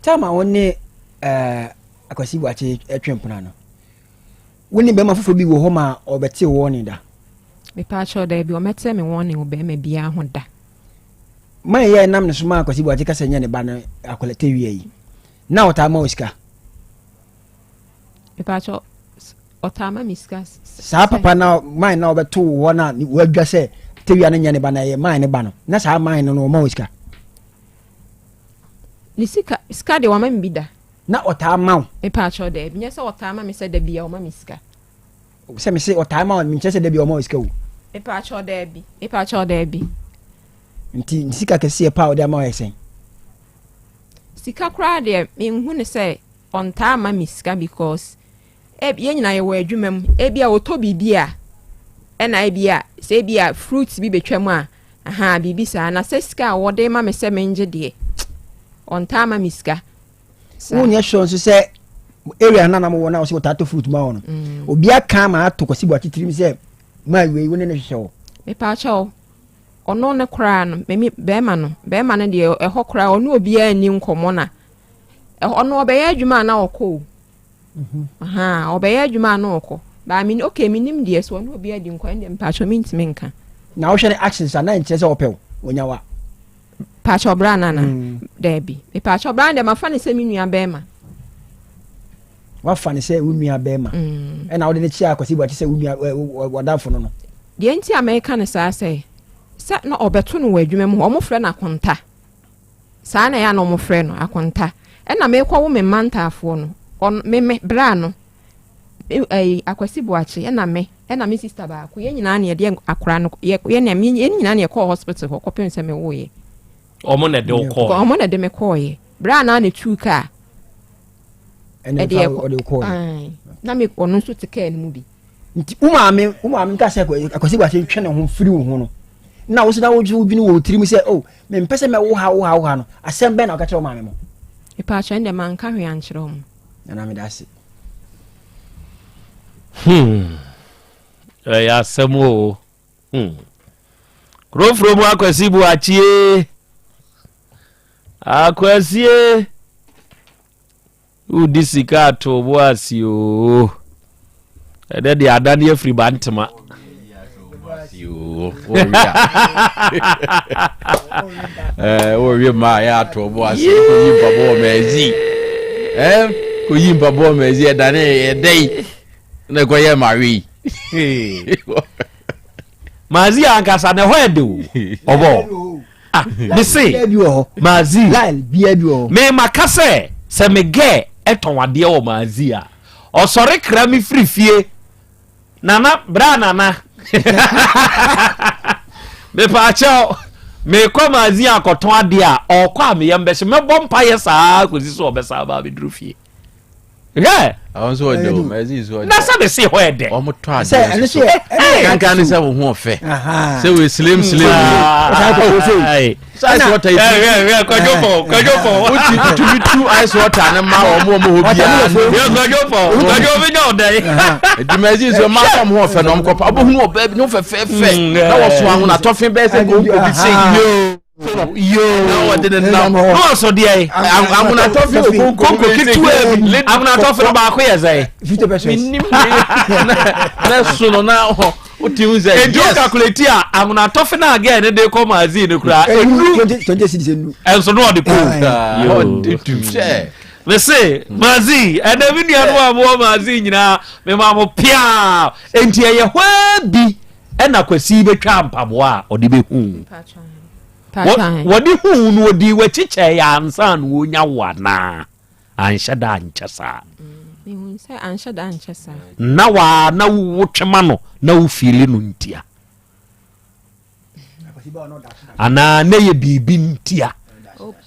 Speaker 21: time a wo ne uh, Akwasi Boakye twe mpena no, wo ne bɛrima foforɔ bi wɔ hɔ ma ɔbɛte wɔne da?
Speaker 7: Mepaakyɛw daabi, ɔmɛte me wɔne wɔ bɛrima biara ho da.
Speaker 21: Man yi a ɛnam ne so maa Kwasi Boakye ka sɛ nyɛ ne ba no akwadaa tewia yi, na ɔtaa ma wo sika?
Speaker 7: Mepaakyɛ ɔtaa ma me sika.
Speaker 21: Saa papa na man na ɔbɛto wo hɔ na wadwa sɛ tewia no nyɛ ne ba na ɛyɛ man ne ba no, na saa man no no ɔma wo sika?
Speaker 7: Ne sika sika deɛ wama me bi da.
Speaker 21: Na ɔtaa ma wo?
Speaker 7: Mepaakyɛ daabi, nyɛ sɛ ɔtaa ma me sɛ da bia ɔma me sika.
Speaker 21: Sɛ mese ɔtaa ma wo, menkyerɛ sɛ da bia ɔma wo sika o.
Speaker 7: Mepaakyɛ daabi, mepaakyɛ daabi.
Speaker 21: Nti ne sika kɛseɛ paa a ɔde ama wo yɛ sɛn?
Speaker 7: Sika koraa deɛ menhu no sɛ ɔntaa ma me sika because yɛn nyinaa yɛwɔ adwuma mu ebi a ɔtɔ biribi a ɛna ebi a sɛ ebi a fruit bi betwa mu a aha biribi saa na sɛ sika a wɔde ma me sɛ mengye deɛ ɔntaa ma me sika.
Speaker 21: Wonyɛ sure nso sɛ area no na mowɔ no a wɔsɛ wɔtaa tɔ fruit ma wɔ no mm. obi aka ma ato Kwasi Boakye tirim sɛ maa wei wo ne no hwehwɛ wɔ.
Speaker 7: Mepaakyɛw Ɔno no koraa no, me bɛrima no, bɛrima no deɛ ɛhɔ koraa ɔne obiara nni nkɔmmɔ na ɔno ɔbɛyɛ adwuma a na ɔkɔ o. Mhm. Ɔbɛyɛ adwuma a na ɔkɔ. Baa me okay menim deɛ so ɔne obiara di nkɔmmɔ ɛndeɛ mpakyɛ mentumi nka.
Speaker 21: Na wohwɛ ne actions a na nkyerɛ sɛ ɔpɛ wo, ɔnya wa.
Speaker 7: Pakyɛ ɔbra nana, mm. daabi. Mepakyɛ ɔbra deɛ mafa ne sɛ me nua bɛrima.
Speaker 21: Wafa no sɛ wo nua bɛrima. Mm. Ɛna wode no kyia Akwasi Boakye sɛ wo nua wadamfo no no.
Speaker 7: Deɛ nti a mɛka no saa sɛ sɛ na ɔbɛto no wɔ adwuma mu hɔ wɔfrɛ no akonta saa na ɛyɛ a na wɔfrɛ no akonta ɛna mekɔwo me mma ntaafoɔ no ɔno me me bra no ɛyi Akwasi Boakye ɛna me ɛna me sista baako yɛn nyinaa na yɛde akora no yɛ yɛn nyinaa na yɛkɔɔ hospital hɔ kɔpem sɛ mewoeɛ.
Speaker 20: Wɔn na ɛde wo kɔɔɛ.
Speaker 7: Wɔn na ɛde me kɔɔɛ bere a na ne tuu kaa.
Speaker 21: Ɛde ɛkɔ kɔɔɛ.
Speaker 7: Na me ɔno nso te kaa no mu bi.
Speaker 21: Nti wo maame wo maame nka sɛ Akwasi Boakye ntwe ne ho firi wo ho no na wo so na wodwene wɔ wo tirim sɛ oh mempɛ sɛ mɛwo ha wo ha wo ha no asɛm bɛn na woka kyerɛ wo maame mo.
Speaker 7: Mepaakyɛ ɛnde manka hwee ankyerɛ wɔn.
Speaker 21: Nana meda ase.
Speaker 20: Hmm. Ɛyɛ asɛm o. Hmm. Kurofuro mu akwasi bu akyie. Akwasie. Wodi sika ato bo ase oo. Ɛdɛ deɛ adane afiri ba ntoma.
Speaker 22: Wɔwie ma yɛ ato bo ase kɔyi mpaboa ɔma azi. Kɔyi mpaboa ɔma azi ɛdane ɛdɛn na ɛkɔyɛ ma wei.
Speaker 20: Maazi ankasa na ɛhɔ ɛde o ɔbɔ ah me se maazi me ma ka sɛ sɛ me gɛ ɛtɔn adeɛ wɔ maazi a ɔsɔre kra me firi fie nana bra nana mepaakyɛw mekɔ maazi akɔtɔn adeɛ a ɔkɔ a meyam bɛhyɛ mɛbɔ mpayɛ saa kɔsi so ɔbɛsa aba abɛduru fie. hwɛ.
Speaker 22: Àwọn nso ɔdɛ o, mɛzi nso ɔdɛ.
Speaker 20: Na sɛ bɛ se hɔ yɛ dɛ.
Speaker 22: Wɔn tɔ adeɛ nso so. Kankan ne sɛ wo ho ɔfɛ. Sɛ wo slim slim. Ice water yi.
Speaker 20: Hwɛ kwadwo fɔ kwadwo fɔ.
Speaker 22: Woti tumi tu ice water ne ma wɔn wɔn hɔ biara.
Speaker 20: Hwɛ kwadwo fɔ kwadwo bi nya ɔdɛ yi.
Speaker 22: Eti mɛzi nso mmaa sɛ wɔn ho ɔfɛ na wɔn kɔ pa. Ɔbɛhunu ɔbaa bi ne ho fɛfɛɛfɛ. Na wɔso ahona tɔfe bɛyɛ sɛ konko bi se.
Speaker 20: Yoo.
Speaker 3: Na wɔde ne nam.
Speaker 20: Na ɔsɔ deɛ yi.
Speaker 3: Amunatɔfi okonko
Speaker 20: Konko ketewa bi. Amunatɔfi no baako yɛ sɛn.
Speaker 21: 50 pesos.
Speaker 3: Menim na so no na wote hu sɛ
Speaker 20: Edu calculate a amunatɔfi na agɛ ne de kɔ magazine no kura. Enu
Speaker 21: 20 cedis enu.
Speaker 20: Ɛnso na ɔde kɔ.
Speaker 3: Ɔde tu sɛ.
Speaker 20: Mese magazine ɛnna mi nua no a mo wɔ magazine nyinaa mema mo piaa nti ɛyɛ hɔ bi. Ɛna Kwasi bɛtwaa mpaboa a ɔde bɛhuu. Wɔde huu no ɔdii w'akyi kyɛɛ yɛ ansa na ɔnya wo anaa? Anhyɛ da ankyɛ saa.
Speaker 7: Mehu sɛ anhyɛ da ankyɛ saa.
Speaker 20: Na waa na wotwe ma no na wofiili no ntia. Anaa na yɛ biribi ntia.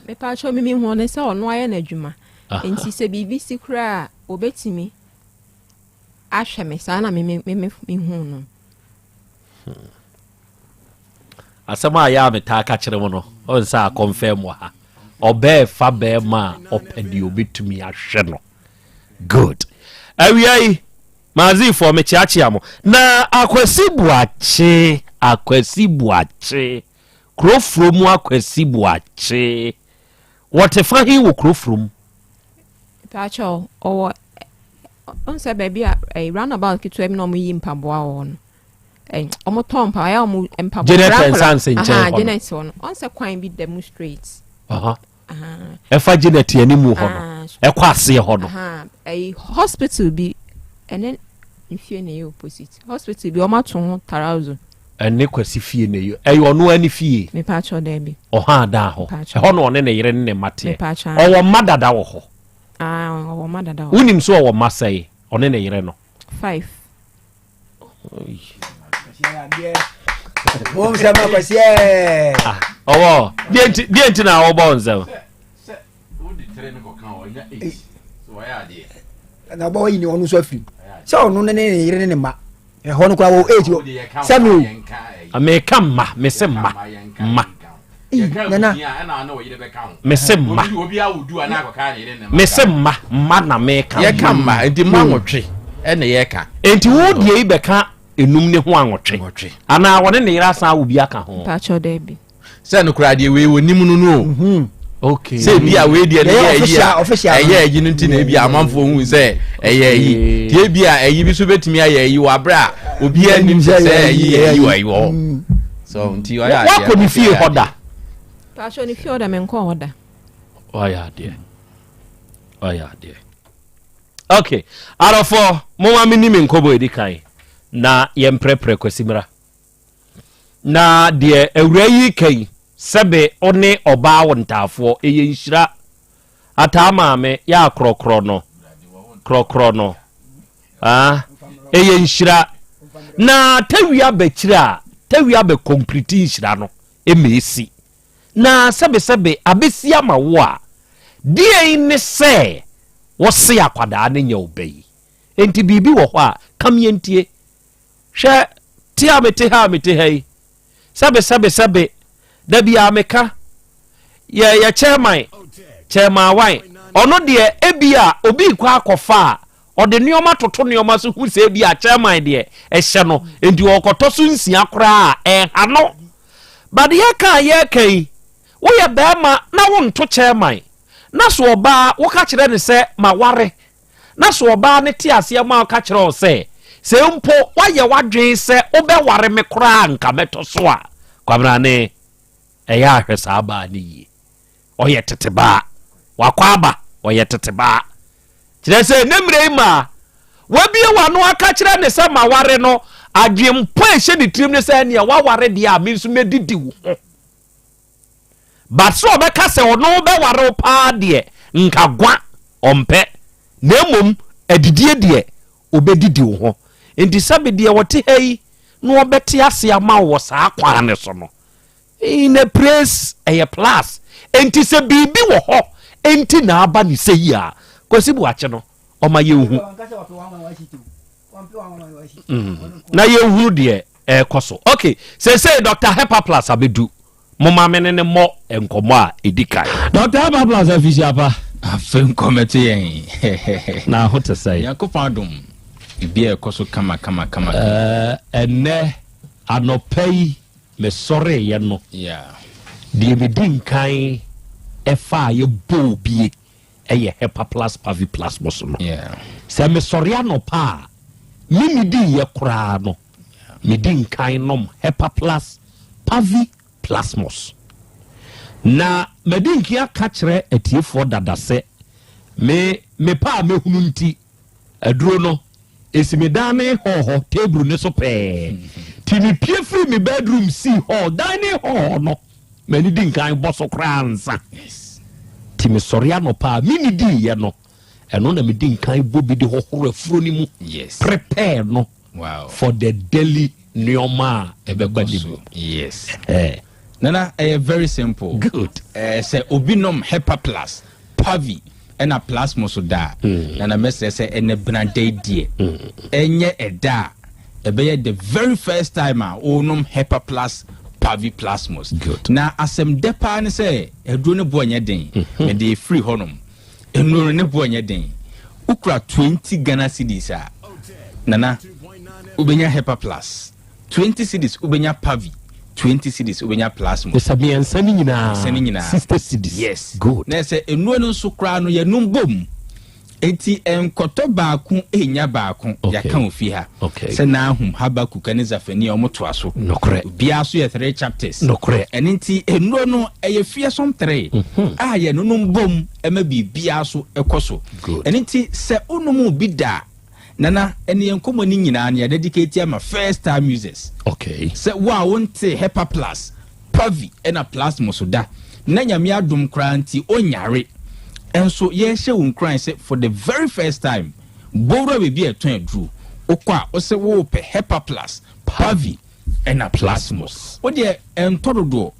Speaker 7: Mepaakyɛw mimi hu ne sɛ ɔno ayɛ n'adwuma. Nti sɛ biribi si koraa a obetumi ahwɛ me saa na me me me mehu no.
Speaker 20: Hmm. Asɛm a yɛ a metaa ka kyerɛ mu no, ɔn sɛ akɔmfɛm wɔ ha. Ɔbɛɛ fa bɛrima a ɔpɛ deɛ ɔbɛtumi ahwɛ no. Good. Awia yi, Mazifoɔ mekyeakyea mo. Na Akwasi Boakye, Akwasi Boakye, kurofuro mu Akwasi Boakye. Wɔte fa he wɔ kurofuro mu?
Speaker 7: Mpakyɛw, ɔwɔ ɔn sɛ baabi a ɛyi roundabout ketewa bi na wɔn yi mpaboa wɔ hɔ no ɛyi wɔn tɔn mpaboa ɛyɛ wɔn mpaboa
Speaker 20: Janet Nsanse nkyɛn hɔ no
Speaker 7: Janet hɔ no ɔn sɛ kwan bi da mu straight.
Speaker 20: Ɛfa Janet anim hɔ no ɛkɔ aseɛ hɔ no.
Speaker 7: Ɛyi hospital bi ɛne ne fie na ɛyɛ opposite hospital bi wɔn ato ho tarazo.
Speaker 20: Ɛne Kwasi fie na ɛyɛ ɛyɛ ɔno ani fie.
Speaker 7: Mepatwɔ dɛbi.
Speaker 20: Ɔha adan hɔ ɛhɔ na ɔne ne yere ne ne mma teɛ ɔwɔ mma dada wɔ hɔ.
Speaker 7: Ah, ɔwɔ mma dada hɔ.
Speaker 20: Wonim sɛ ɔwɔ mma sɛe, ɔne ne yere no?
Speaker 7: Five.
Speaker 20: Ah, ɔwɔ deɛ nti na wɔbɔ nsɛm.
Speaker 21: Na ɔbɔ yi ni ɔno nso afiri sɛ ɔno ne ne yere ne ne mma. Ɛhɔ no koraa wɔ eight wɔ sɛmi
Speaker 20: o. Meka mma mese mma mma.
Speaker 21: Nana.
Speaker 20: Mese mma. Mese mma mma na meka.
Speaker 3: Yɛka mma nti mma nwɔtwe ɛna yɛka.
Speaker 20: Nti wo deɛ yi bɛka enum ne ho anwɔtwe anaa wɔne ne yere asan awo bi aka ho.
Speaker 7: Mpakyɛw daabi.
Speaker 3: Sɛ no koraa deɛ wei wɔnim no no o.
Speaker 21: Mhm.
Speaker 20: Okay.
Speaker 3: Sɛ ebi a wei deɛ no yɛ ayi a
Speaker 21: ɛyɛ
Speaker 3: ayi no nti na ebi a amanfoɔ hu sɛ ɛyɛ ayi. Nti ebi a ayi bi so betumi ayɛ ayi wɔ abere a obiara nim sɛ ayi yɛ ayi wɔ ayi wɔ hɔ. Mm. So nti ɔyɛ adeɛ.
Speaker 20: Wakɔ ne fie hɔ da.
Speaker 7: Paatwa ne fie hɔ da menkɔ hɔ da.
Speaker 20: Ɔyɛ adeɛ. Ɔyɛ adeɛ. Okay. Arɔfoɔ, moma me ni me nkɔbɔ edi kan na yɛmprɛprɛ Kwasi mmra. Na deɛ awuraa yi reka yi, sɛbe wo ne ɔbaa wo ntaafoɔ, ɛyɛ nhyira. Ataa maame, yɛ a korɔkorɔ no, korɔkorɔ no. Ah, ɛyɛ nhyira. Na tawia bɛkyiri a, tawia bɛ kɔmpliti nhyira no, ɛma ɛsi. Na sɛbesɛbe abɛsi ama wo a, deɛn ne sɛ wose akwadaa no nyɛ wo ba yi? Enti biribi wɔ hɔ a, ka meɛntie. Hwɛ, te a mete ha a mete ha yi, sɛbe sɛbe sɛbe, da biara meka, yɛ yɛ chairman, chairman wan, ɔno deɛ ebi a obi rekɔ akɔfa a, ɔde nneɛma toto nneɛma so hu sɛ ebi a chairman deɛ ɛhyɛ no, nti ɔrekɔtɔ so nsia koraa a, ɛnha no. But yɛka a yɛreka yi, woyɛ barima na wonto chairman, na so ɔbaa woka kyerɛ no sɛ maware, Na so ɔbaa no te aseɛ ma ɔka kyerɛ wo sɛ, sɛ mpo woayɛ w'adwene sɛ wobɛware me koraa a nka mɛtɔ so a? Kwabrane, ɛyɛ a hwɛ saa baa no yie. Ɔyɛ tete baa. Wakɔ aba, ɔyɛ tete baa. Kyerɛ sɛ ne mmerɛ yi maa wabie w'ano aka kyerɛ ne sɛ maware no, adwempɔ a ɛhyɛ ne tirim ne sɛ ɛneɛ woaware deɛ a me nso mɛdidi wo ho. But sɛ ɔbɛka sɛ ɔno bɛware wo paa deɛ nka gwa ɔmpɛ na mmom adidie deɛ ɔbɛdidi wo ho. Nti sɛbe deɛ ɔte ha yi na ɔbɛte ase ama wo wɔ saa kwan no so no in a place ɛyɛ plus. Nti sɛ biribi wɔ hɔ nti na aba ne sɛ yi a Kwasi Boakye no ɔma yɛnhu mm. na yɛnhunu deɛ ɛrekɔ so. Ok, seesei Dr. Hepaplus abɛdu. Momma me ne no mmɔ nkɔmmɔ a ɛdi kan. Dr. Hepaplus, afihyia pa.
Speaker 9: Afe nkɔmmɛto yɛn.
Speaker 20: Na ho te sɛn?
Speaker 9: Nyankopɔn adom, biribiara ɛkɔ so kama kama kama.
Speaker 20: Ɛnnɛ anɔpa yi mesɔreeɛ no, Deɛ medi nkan ɛfa a yɛbɔɔ bie ɛyɛ Hepaplus Paviplasmus no. Sɛ mesɔre anɔpa a, me nnidiiɛ koraa no, medi nkan nom Hepaplus Paviplasmus. Na madi nkan aka kyerɛ atiefoɔ dada sɛ me mepɛ a mɛhunu nti, Aduro no, ɛsi me dining hall hɔ table no so pɛɛ. Nti mepue firi me bedroom sii hall, dining hall hɔ no, m'ani di nkan bɔ so koraa ansa. Nti mesɔre anɔpa a mennidiiɛ no, ɛno na medi nkan bɔ bi de hohoro afuro no mu, prepare no for the daily nneɛma a ɛbɛba ne mu.
Speaker 9: Yes. Nana, ɛyɛ very simple.
Speaker 20: Good.
Speaker 9: Eh, sɛ obi nom Hepa Plus, Pavi, ɛna Plasmo so da a, mm. Nana mɛsrɛ sɛ ɛnɛ benada deɛ, ɛnyɛ ɛda a ɛbɛyɛ the very first time a wonom Hepa Plus, Pavi Plasmos.
Speaker 20: Good.
Speaker 9: Na asɛm dɛ paa ne sɛ aduro no boɔ nyɛ den. Mm-hmm. Mede firi hɔnom. Nnuro no ne boɔ nyɛ den. Wokura 20 Ghana cedis a, Nana, wobɛnya Hepa Plus. 20 cedis wobɛnya Pavi. 20 cedis wobɛnya Plasmo.
Speaker 20: Ɛsɛ mmiɛnsa no nyinaa.
Speaker 9: Mmiɛnsa no nyinaa.
Speaker 20: 60 cedis.
Speaker 9: Yes.
Speaker 20: Good.
Speaker 9: Na ɛsɛ nnuro no nso koraa no yɛnum bom. Enti nkɔtɔ baako nnya baako. Okay. Yɛaka wɔ fie ha.
Speaker 20: Okay.
Speaker 9: Sɛ Nahum, Habakuk ne Zefania wɔn toa so.
Speaker 20: Nokorɛ.
Speaker 9: Obiara so yɛ three chapters.
Speaker 20: Nokorɛ.
Speaker 9: Ɛno nti nnuro no ɛyɛ fearsome three mm -hmm. a yɛnonom bom ɛma biribiara so ɛkɔ so.
Speaker 20: Good.
Speaker 9: Ɛno nti sɛ wonom bi da a, Nana, ɛne yɛn nkɔmmɔ no nyinaa no yɛadedicate ama first time users.
Speaker 20: Okay.
Speaker 9: Sɛ wo a wonte Hepa Plus, Pavi ɛna Plasmo so da, na Nyame adom koraa nti onyare nso, yɛrehyɛ wo nkuran sɛ for the very first time, bɔ wura baabi a ɛtɔn aduro. Wokɔ a, wose worepɛ Hepa Plus, Pavi ɛna Plasmos. Wo deɛ ɛntɔ dodoɔ,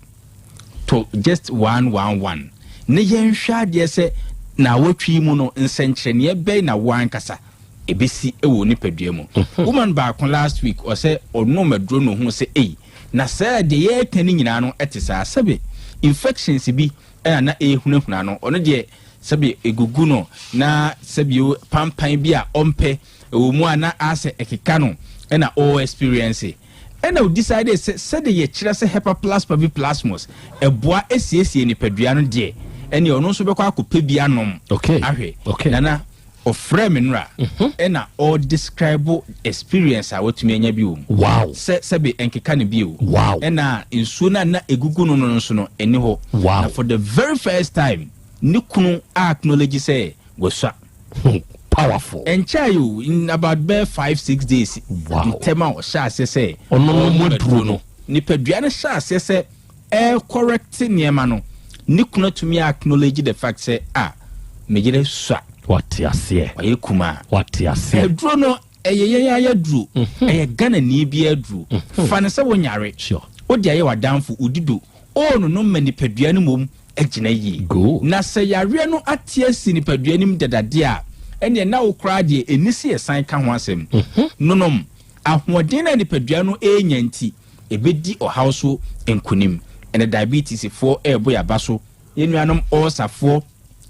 Speaker 9: tɔ just one one one na yɛnhwɛ adeɛ sɛ naawɔtwe yi mu no nsɛnkyerɛnneɛ bɛn na wo ankasa ɛbɛsi wɔ wo nipadua mu. Woman baako last week ɔsɛ ɔnom aduro na ɔhuu sɛ ei na sɛ deɛ yɛreka no nyinaa no ɛte saa, sɛbe infections bi ɛna na ɛrehunahuna no, ɔno deɛ sɛbe ɛgugu no na sɛbe pampan bi a ɔmpɛ ɛwɔ mu a na asɛ ɛkeka no ɛna ɔɔ experience. Ɛna o decide sɛ sɛdeɛ yɛkyerɛ sɛ Hepaplus parviplasmus ɛboa ɛsiesie nipadua no deɛ, ɛneɛ ɔno nso bɛkɔ akɔpɛ bi anom ahwɛ. Nana ɔfrɛɛ me nnora ɛna ɔ describe experience a watumi anya bi wɔ mu.
Speaker 20: Wow.
Speaker 9: Sɛ sɛbe ɛnkeka no bio.
Speaker 20: Wow.
Speaker 9: Ɛna nsuo no a na ɛgugu no no nso no ɛni hɔ.
Speaker 20: Wow.
Speaker 9: Na for the very first time ne kunu a acknowledge sɛ wasua.
Speaker 20: Powerful.
Speaker 9: Ɛnkyɛe o, in about bɛyɛ 5, 6 days
Speaker 20: Wow.
Speaker 9: ntɛm a ɔhyɛ aseɛ sɛ
Speaker 20: Ɔno no
Speaker 9: ɔrenom
Speaker 20: mu aduro
Speaker 9: aduro
Speaker 20: no.
Speaker 9: no, nipadua no hyɛ aseɛ sɛ ɛrekɔrɛkte nneɛma no, ne kunu atumi acknowledge the fact sɛ, ah, me yere sua.
Speaker 20: Wate aseɛ.
Speaker 9: Wayɛ kumaa.
Speaker 20: Wate aseɛ.
Speaker 9: Aduro no, ɛyɛ yɛn ara aduro. Ɛyɛ Ghanani biara aduro. Fa no sɛ wonyare.
Speaker 20: Sure.
Speaker 9: Wode ayɛ w'adamfo, wodi do. Ɔrenonom ma nipadua no mmom agyina yie.
Speaker 20: Good.
Speaker 9: Na sɛ yareɛ no ate asi nipadua no mu dada deɛ a, ɛnneɛ na wo koraa deɛ ɛnni sɛ yɛsan ka ho asɛm. Nonom. Ahoɔden no a nipadua no renya nti, ɛbɛdi ɔhaw so nkonim. Ɛnnɛ diabetesfoɔ rebɔ yɛn aba so, yɛn nuanom ulcerfoɔ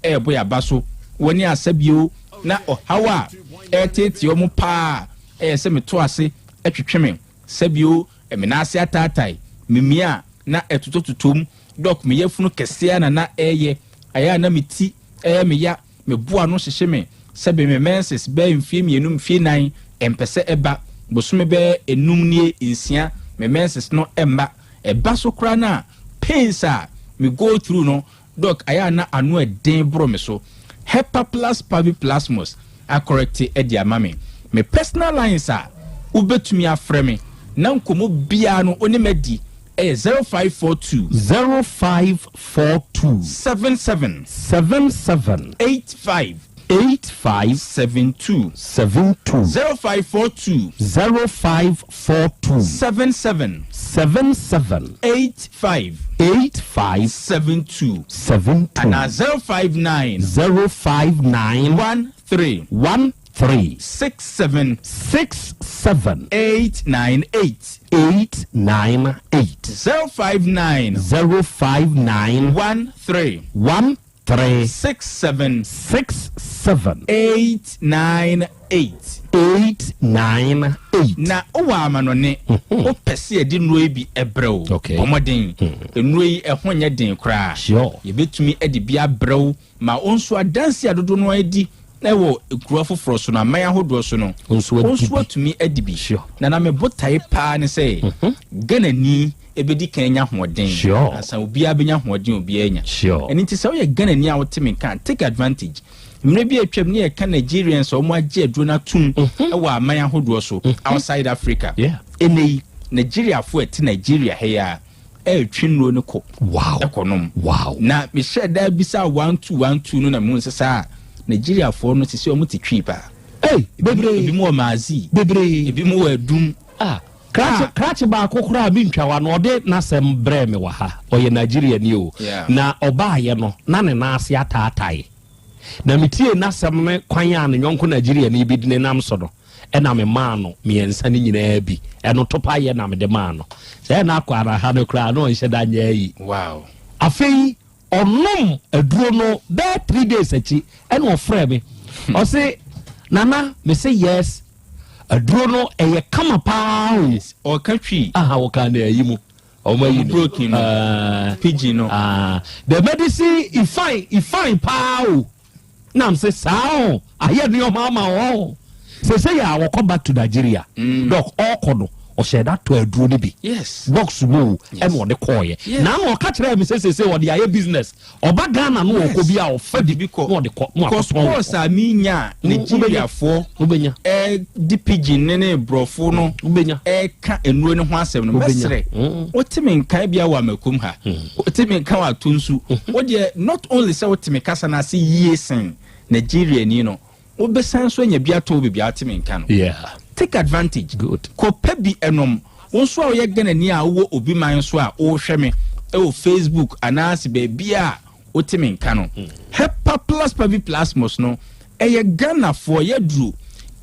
Speaker 9: rebɔ yɛn aba so, wɔne asa bio, na ɔhaw a ɛreteetee wɔn pa ara yɛ sɛ meto ase twetwe me, sɛbio me nan ase ataatae, memia a na ɛtotɔtotɔ mu, Dɔk, me yafunu kɛse ara na na ɛreyɛ, ayɛ a na me ti yɛ me ya, me bo ano hyehye me, sɛbe me menses bɛyɛ mfeɛ mmienu, mfeɛ nnan, ɛmpɛ sɛ ɛba, bosome bɛyɛ nnum nie, nsia, me menses no mma, ɛba so koraa no a, pains a me go through no, Doc ayɛ a na ano ɛden boro me so. Hepaplus parviplasmus akɔrɛkte de ama me. Me personal lines a wobɛtumi afrɛ me na nkɔmmɔ biara no wo ne madi ɛyɛ 0542.
Speaker 20: 0542.
Speaker 9: 77.
Speaker 20: 77.
Speaker 9: 85.
Speaker 20: 85.
Speaker 9: 72.
Speaker 20: 72.
Speaker 9: 0542.
Speaker 20: 0542.
Speaker 9: 77.
Speaker 20: 77.
Speaker 9: 85.
Speaker 20: 85.
Speaker 9: 72.
Speaker 20: 72.
Speaker 9: Anaa 059.
Speaker 20: 059.
Speaker 9: 13.
Speaker 20: 13.
Speaker 9: 67.
Speaker 20: 67.
Speaker 9: 898.
Speaker 20: 898.
Speaker 9: 059.
Speaker 20: 059.
Speaker 9: 13.
Speaker 20: 13. 3.
Speaker 9: 67.
Speaker 20: 67.
Speaker 9: 8 9 8.
Speaker 20: 8 9 8.
Speaker 9: Na wowɔ amanɔne, wopɛ sɛ yɛde nnuro yi bi brɛ wo.
Speaker 20: Okay.
Speaker 9: Bɔ mmɔden. Nnuro yi, ɛho nyɛ den koraa.
Speaker 20: Sure.
Speaker 9: Yɛbɛtumi de bi abrɛ wo ma wo nso adanse a dodoɔ no ara di wɔ nkuro afoforɔ so no, aman ahodoɔ so no,
Speaker 20: Wo nso adi
Speaker 9: wo nso
Speaker 20: bi.
Speaker 9: atumi adi bi.
Speaker 20: Sure.
Speaker 9: Na na me botae paa ne sɛ Ghanani bɛdi kan anya ahoɔden
Speaker 20: Sure.
Speaker 9: ansa obiara bɛnya ahoɔden a obiara anya.
Speaker 20: Sure.
Speaker 9: Ɛno nti sɛ woyɛ Ghanani a wote me nka a, take advantage. Mmerɛ bi a atwam ne yɛka Nigerians a wɔn agye aduro no atom wɔ aman ahodoɔ so outside Africa.
Speaker 20: Yeah.
Speaker 9: Ɛnnɛ yi, Nigeriafoɔ a ɛte Nigeria ha yi ara ɛretwe nnuro no kɔ
Speaker 20: Wow.
Speaker 9: ɛkɔnom.
Speaker 20: Wow.
Speaker 9: Na mehyɛɛ da bisaa 1212 no na mehuu sɛ saa Nigeriafoɔ no sisi wɔn te Twi paa.
Speaker 20: Hey, bebree.
Speaker 9: Ebi mu wɔ Maazi.
Speaker 20: Bebree.
Speaker 9: Ebi mu wɔ Adum.
Speaker 20: Ah, krakye, krakye baako koraa mentwa wa no, ɔde n'asɛm brɛɛ me wɔ ha. Ɔyɛ Nigeriani o.
Speaker 9: Yeah.
Speaker 20: Na ɔbaayɛ no, na ne nan ase ataatae. Na metiee n'asɛm ne kwan a ne yɔnko Nigeriani bi de ne nam so no, ɛna memaa no mmiɛnsa no nyinaa bi. Ɛno topa yɛ na mede maa no. Sɛ ɛna akɔ ara ha no koraa na ɔnhyɛ da nyɛ ayi.
Speaker 9: Wow.
Speaker 20: Afei ɔnom aduro no bɛyɛ 3 days akyi ɛna ɔfrɛ me. Ɔse, Nana, mese yes. Aduro no ɛyɛ kama paa o.
Speaker 9: Ɔka Twi.
Speaker 20: Aha, wɔka na ayi mu. Ɔmo ayi no.
Speaker 9: Broken no. Pidgin no.
Speaker 20: The medicine e fine, e fine paa o. Nam sɛ saa o, ayɛ nneɛma ama o. Sese yɛ a wɔkɔ back to Nigeria. Doc ɔkɔ no, ɔhyɛ da tɔ aduro no bi.
Speaker 9: Yes.
Speaker 20: Box mu o, ɛna ɔde kɔɔyɛ.
Speaker 9: Yes.
Speaker 20: Na na ɔka kyerɛ mi sɛ sese ɔde ayɛ business. Ɔba Ghana no ɔkɔ bi a ɔfa bi na ɔde kɔ na
Speaker 9: Because
Speaker 20: wakɔtɔn wɔ
Speaker 9: course a menya a Nigeriafoɔ
Speaker 20: wobɛnya
Speaker 9: ɛde pidgin ne ne borɔfo no
Speaker 20: wobɛnya
Speaker 9: ɛka nnuro no ho asɛm no,
Speaker 20: Wobɛnya.
Speaker 9: mɛsrɛ wote me nkae bia wɔ amakom ha, wote me nka wɔ ato nsu, wodeɛ not only sɛ wote me kasa no ase yie sen Nigeriani no, wobɛsan so anya bi atɔ wo baabi a wote me nka no.
Speaker 20: Yeah.
Speaker 9: Take advantage.
Speaker 20: Good.
Speaker 9: Kɔpɛ bi ɛnom. Wo nso a woyɛ Ghanani a wowɔ obi man so a wohwɛ me ɛwɔ Facebook anaasɛ baabi a wote me nka no, Hepa Plus Pavi Plasmos no ɛyɛ Ghanafoɔ yɛduro.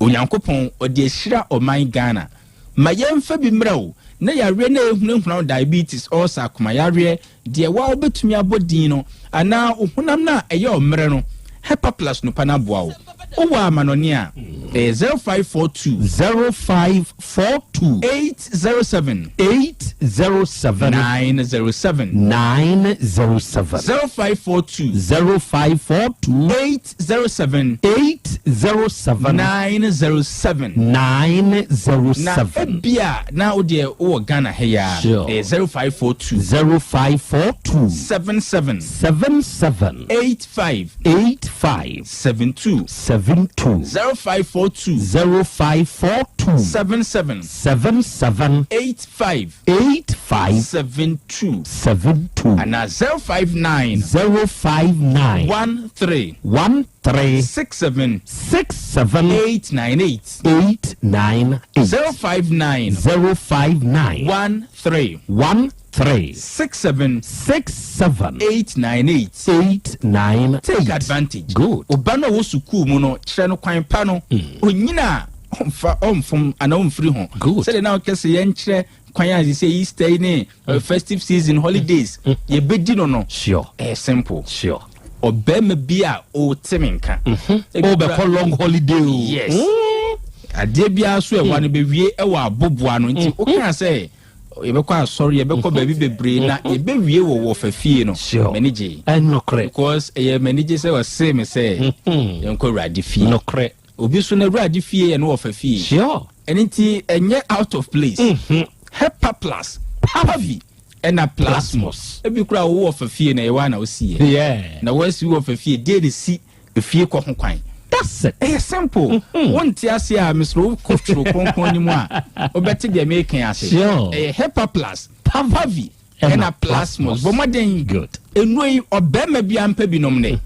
Speaker 9: Onyankopɔn ɔde ahyira ɔman Ghana. Ma yɛmfa bi mmerɛ wo na yareɛ na ɛhunahuna wo, diabetes, ulcer, akomayareɛ, deɛ wa wobɛtumi abɔ din no anaa wo honam no a ɛyɛ ɔmmerɛ no, Hepa Plus no pa no aboa wo. Wowɔ amanɔne a, ɛyɛ 0542
Speaker 20: 0542
Speaker 9: 807
Speaker 20: 807
Speaker 9: 907.
Speaker 20: 907.
Speaker 9: 0542
Speaker 20: 0542
Speaker 9: 807
Speaker 20: 807
Speaker 9: 907.
Speaker 20: 907.
Speaker 9: Na ebia na wo deɛ wowɔ Ghana ha yi a,
Speaker 20: Sure.
Speaker 9: ɛyɛ 0542
Speaker 20: 0542
Speaker 9: 77
Speaker 20: 77
Speaker 9: 85
Speaker 20: 85
Speaker 9: 72.
Speaker 20: 72.
Speaker 9: 0542
Speaker 20: 0542
Speaker 9: 77
Speaker 20: 77
Speaker 9: 85
Speaker 20: 85
Speaker 9: 72.
Speaker 20: 72.
Speaker 9: Anaa 059
Speaker 20: 059
Speaker 9: 13
Speaker 20: 13
Speaker 9: 67
Speaker 20: 67
Speaker 9: 898.
Speaker 20: 898.
Speaker 9: 059
Speaker 20: 059
Speaker 9: 13
Speaker 20: 13
Speaker 9: 67
Speaker 20: 67
Speaker 9: 898.
Speaker 20: 898.
Speaker 9: Take advantage.
Speaker 20: Good.
Speaker 9: Ɔba no a ɔwɔ sukuu mu no, kyerɛ no kwan pa no, onyina a ɔmfa ɔmfom anaa ɔmfiri ho.
Speaker 20: Good.
Speaker 9: Sɛdeɛ na ɔkɛ sɛ yɛnkyerɛ kwan a sɛ Easter yi ne festive season holidays yɛbɛdi no.
Speaker 20: Sure.
Speaker 9: Ɛyɛ simple.
Speaker 20: Sure.
Speaker 9: Ɔbɛrima bi a ɔte me nka. Ebi
Speaker 20: Wobɛkɔ
Speaker 9: kora-
Speaker 20: long holiday o.
Speaker 9: Yes. Adeɛ biara so ɛwa no bɛwie ɛwɔ aboboa no nti wokaa sɛ yɛbɛkɔ asɔre, yɛbɛkɔ baabi bebree na yɛbɛwie wɔ wɔfa fie no.
Speaker 20: Sure.
Speaker 9: M'ani gye.
Speaker 20: Ɛnokorɛ.
Speaker 9: Because ɛyɛ m'ani gye sɛ ɔse me sɛ yɛnkɔ Awurade fie.
Speaker 20: Nokorɛ.
Speaker 9: Obi so no Awurade fie yɛ no wɔfa fie.
Speaker 20: Sure.
Speaker 9: Ɛno nti ɛnyɛ out of place. Hepa Plus, Pavi ɛna Plasmos. Ebi kora wowɔ wɔfa fie na ɛwɔ a na wosiiɛ.
Speaker 20: Yeah.
Speaker 9: Na woasi wɔfa fie deɛ ne si efie kɔ ho kwan.
Speaker 20: That's it.
Speaker 9: Ɛyɛ simple. Wonte ase a, mesoro wokɔ twerɛ kronkron no mu a wobɛte deɛ meka ase.
Speaker 20: Sure.
Speaker 9: Ɛyɛ Hepa Plus, Pavi ɛna Plasmos. Bɔ mmɔden.
Speaker 20: Good.
Speaker 9: Nnuro yi, ɔbɛrima bi ampɛ bi nom ne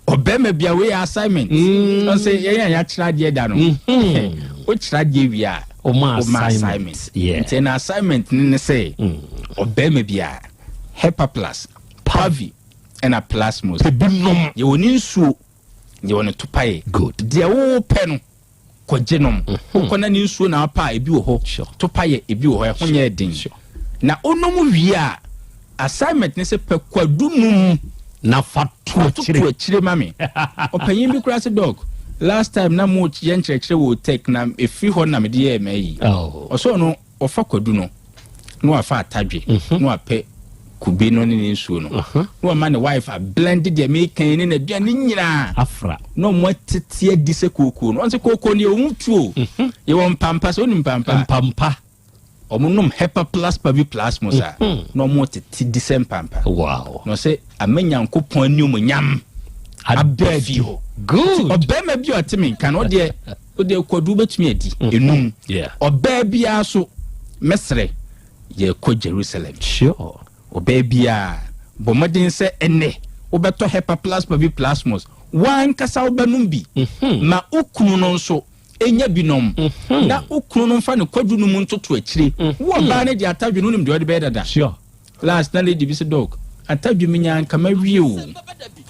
Speaker 9: ɔbɛrima bi a wei yɛ assignment. Ɔsɛ yɛn a yɛakyerɛ adeɛ da no, wokyerɛ adeɛ wie a,
Speaker 20: Ɔma
Speaker 9: woma
Speaker 20: assignment. Yeah.
Speaker 9: Nti ɛna assignment ne sɛ ɔbɛrima bi a Hepa Plus, Pavi ɛna Plasmos.
Speaker 20: Ebi nom.
Speaker 9: Yɛwɔ ne nsuo, yɛwɔ ne topaeɛ.
Speaker 20: Good.
Speaker 9: Deɛ wowopɛ no, kɔgye nom. Wokɔ na ne nsuo na wopɛ a, ebi wɔ hɔ.
Speaker 20: Sure.
Speaker 9: Topaeɛ ebi wɔ hɔ, ɛho nyɛ den. Na wonom wie a, assignment ne sɛ pɛ kwadu num
Speaker 20: na fa. toto akyire.
Speaker 9: Toto akyire ma me. Ɔpanyin bi koraa sɛ dɔk last time na mo yɛ nkyerɛkyerɛ wɔ tech na efiri hɔ na mede yɛɛ m'ayi.
Speaker 20: Oh.
Speaker 9: Ɔsɛ ɔno ɔfa kwadu no na wafa atadwe
Speaker 20: Mhm.
Speaker 9: na wapɛ kube no ne ne nsuo no na wama ne wife ablend deɛ meka yi ne n'aduane nyinaa
Speaker 20: afra
Speaker 9: na ɔmo atete adi sɛ kookoo no. Ɔn sɛ kookoo no yɛwɔ mu tuo yɛwɔ mpampa sɛ wonim mpampa
Speaker 20: mpampa
Speaker 9: ɔmo nom hepa plus pavi plasmos a na ɔmo tete di sɛ mpampa.
Speaker 20: Wow.
Speaker 9: Na ɔsɛ ama Nyankopɔn animuonyam aba fie hɔ.
Speaker 20: Good.
Speaker 9: Ɔbarima bi a ɔte me nka no ɔdeɛ ɔdeɛ kwadu bɛtumi adi enum. Ɔbaa biara so mɛsrɛ yɛkɔ Jerusalem.
Speaker 20: Sure.
Speaker 9: Ɔbaa biara bɔ mmɔden sɛ ɛnɛ wobɛtɔ hepa plus pavi plasmos wankasa wobɛnom bi ma wo kunu no nso enya bi nom na wo kunu no mfa ne kwadu no mu ntoto akyire. Wo ɔbaa no deɛ atadwe no wonim deɛ ɔde bɛyɛ dada.
Speaker 20: Sure.
Speaker 9: Last na lady bi sɛ dɔk atadwe menya anka mawie o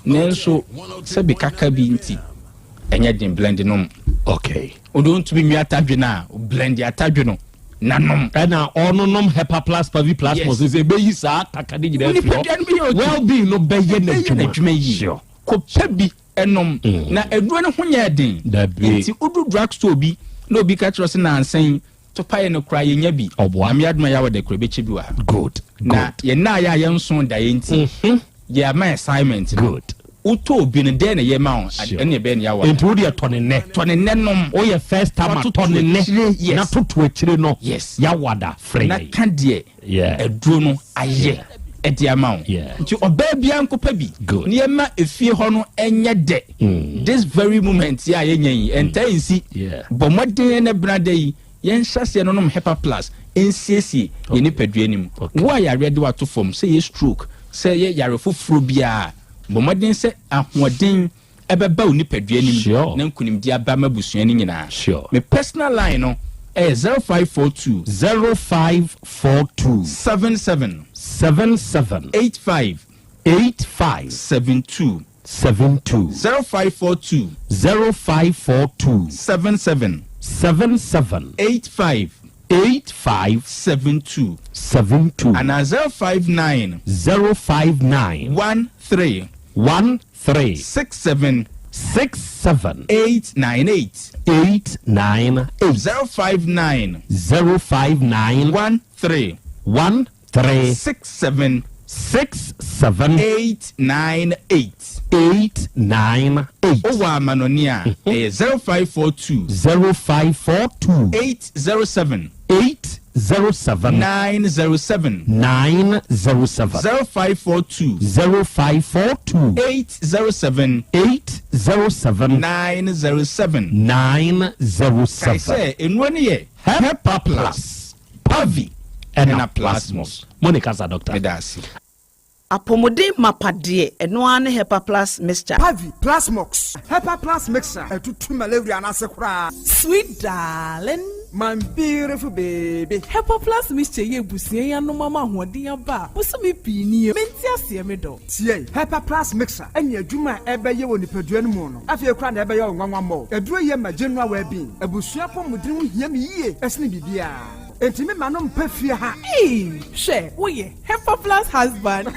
Speaker 9: nanso sɛbi kaka bi nti ɛnyɛ den blend nom.
Speaker 20: Okay.
Speaker 9: Wode wontumi nwie atadwe no a blend atadwe no na nom.
Speaker 20: Ɛna ɔno nom hepa plus pavi plasmos
Speaker 9: Yes.
Speaker 20: sɛ ɛbɛyi saa kaka ne nyinaa afiri
Speaker 9: Nipadua no bɛyɛ
Speaker 20: hɔ.
Speaker 9: okay.
Speaker 20: Well being no bɛyɛ
Speaker 9: Ɛbɛyɛ n'adwuma yie.
Speaker 20: Sure.
Speaker 9: Kɔpɛ bi ɛnom na aduro no ho nyɛ den.
Speaker 20: Dabi.
Speaker 9: Nti wodu drug store bi na obi ka kyerɛ sɛ nansa yi topaeɛ no koraa yɛnya bi.
Speaker 20: Ɔboa.
Speaker 9: Nyame adom a yɛawɔ da koro ɛbɛkyɛ bi wɔ ha.
Speaker 20: Good.
Speaker 9: Na yɛn nna a yɛ a yɛnso daeɛ nti yɛama assignment no.
Speaker 20: Good.
Speaker 9: Wotɔ obi no dɛn na ɛyɛ ma wo ɛne ɛbɛyɛ ne yɛawɔ.
Speaker 20: Nti wodeɛ tɔ ne nnɛ.
Speaker 9: Tɔ ne nnɛ nom.
Speaker 20: Woyɛ first time a
Speaker 9: Fa
Speaker 20: tɔ ne
Speaker 9: toto akyire,
Speaker 20: nnɛ.
Speaker 9: yes.
Speaker 20: Na toto akyire no.
Speaker 9: Yes.
Speaker 20: Yɛawada frɛ
Speaker 9: Na
Speaker 20: yɛn.
Speaker 9: ka deɛ aduro no ayɛ ɛde ama wo. Nti ɔbaa biara nkɔpɛ bi.
Speaker 20: Good.
Speaker 9: Na yɛma efie hɔ no ɛnyɛ dɛ. This very moment yi a yɛnya yi ɛntaa nsi. Bɔ mmɔden ɛnɛ benada yi yɛnhyɛ aseɛ no nom Hepa Plus nsiesie yɛn nipadua no mu. Wo a yareɛ de wo ato fam sɛ yɛ stroke sɛ yɛ yare foforɔ biara bɔ mmɔden sɛ ahoɔden ɛbɛba wo nipadua no mu na nkunimdi aba ma abusua no nyinaa. Me personal line no ɛyɛ 0542.
Speaker 20: 0542.
Speaker 9: 77.
Speaker 20: 77.
Speaker 9: 85.
Speaker 20: 85.
Speaker 9: 72.
Speaker 20: 72.
Speaker 9: 0542.
Speaker 20: 0542.
Speaker 9: 77.
Speaker 20: 77.
Speaker 9: 85.
Speaker 20: 85.
Speaker 9: 72.
Speaker 20: 72.
Speaker 9: Anaa 059.
Speaker 20: 059.
Speaker 9: 13.
Speaker 20: 13.
Speaker 9: 67.
Speaker 20: 67.
Speaker 9: 898.
Speaker 20: 898.
Speaker 9: 059.
Speaker 20: 059.
Speaker 9: 13.
Speaker 20: 13.
Speaker 9: 67.
Speaker 20: 67.
Speaker 9: 898.
Speaker 20: 898.
Speaker 9: Wowɔ amanɔne a ɛyɛ 0542.
Speaker 20: 0542.
Speaker 9: 807.
Speaker 20: 807.
Speaker 9: 907.
Speaker 20: 907.
Speaker 9: 0542.
Speaker 20: 0542.
Speaker 9: 807.
Speaker 20: 807.
Speaker 9: 907.
Speaker 20: 907.
Speaker 9: Kae sɛ nnuro no yɛ
Speaker 20: Hepa Plus,
Speaker 9: Pavi
Speaker 20: ɛna
Speaker 9: ɛna Plasmos.
Speaker 20: Mo ne kasa doctor.
Speaker 9: Meda ase.
Speaker 11: Apɔmuden mapa deɛ, ɛno ara ne Hepa Plus Mixture.
Speaker 10: Pavi, Plasmox, Hepa Plus Mixture, ɛtutu malaria no ase koraa.
Speaker 12: Sweet darling.
Speaker 10: My beautiful baby.
Speaker 12: Hepa Plus Mixture yɛ abusua yi anom ama ahoɔden aba a bosome pii nie. Mente aseɛ me dɔ.
Speaker 10: Tie, Hepa Plus Mixture ɛne adwuma a ɛbɛyɛ wɔ nipadua no mu no, afei koraa na ɛbɛyɛ wo nwanwa mmɔ. Aduro yɛ ma general well-being. Abusua apɔmuden ho hia me yie ɛsene biribiara. Enti me ma no mpa fie ha.
Speaker 12: Ee, hwɛ, woyɛ Hepa Plus husband.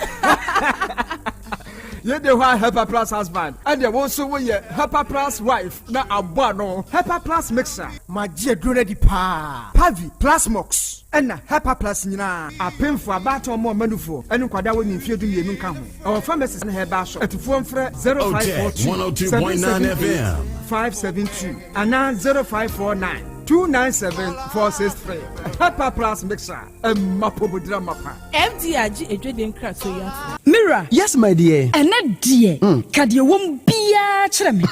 Speaker 10: Yɛde hɔ a Hepa Plus husband, ɛdeɛ wo nso woyɛ Hepa Plus wife na abɔ ano. Hepa Plus Mixture. Magye aduro no adi paa. Pavi, Plasmox, ɛna Hepa Plus nyinaa. Apemfo, abaatan, ɔmo ɔmanufoɔ, ɛne nkwadaa wɔ ne mfeɛ 12 nka ho. Ɛwɔ pharmacies ne herbal shop. Atufoɔ mfrɛ 0542
Speaker 15: 102.9
Speaker 10: 778
Speaker 15: FM.
Speaker 10: 572 anaa 0549 297 463. Hepa Plus Mixture. Ɛmma pomodira mapa.
Speaker 12: FDA agye edwede nkratoɔ yi ato.
Speaker 13: Mira.
Speaker 14: Yes, my dear.
Speaker 13: Ɛnɛ deɛ, ka deɛ wɔm biara kyerɛ me.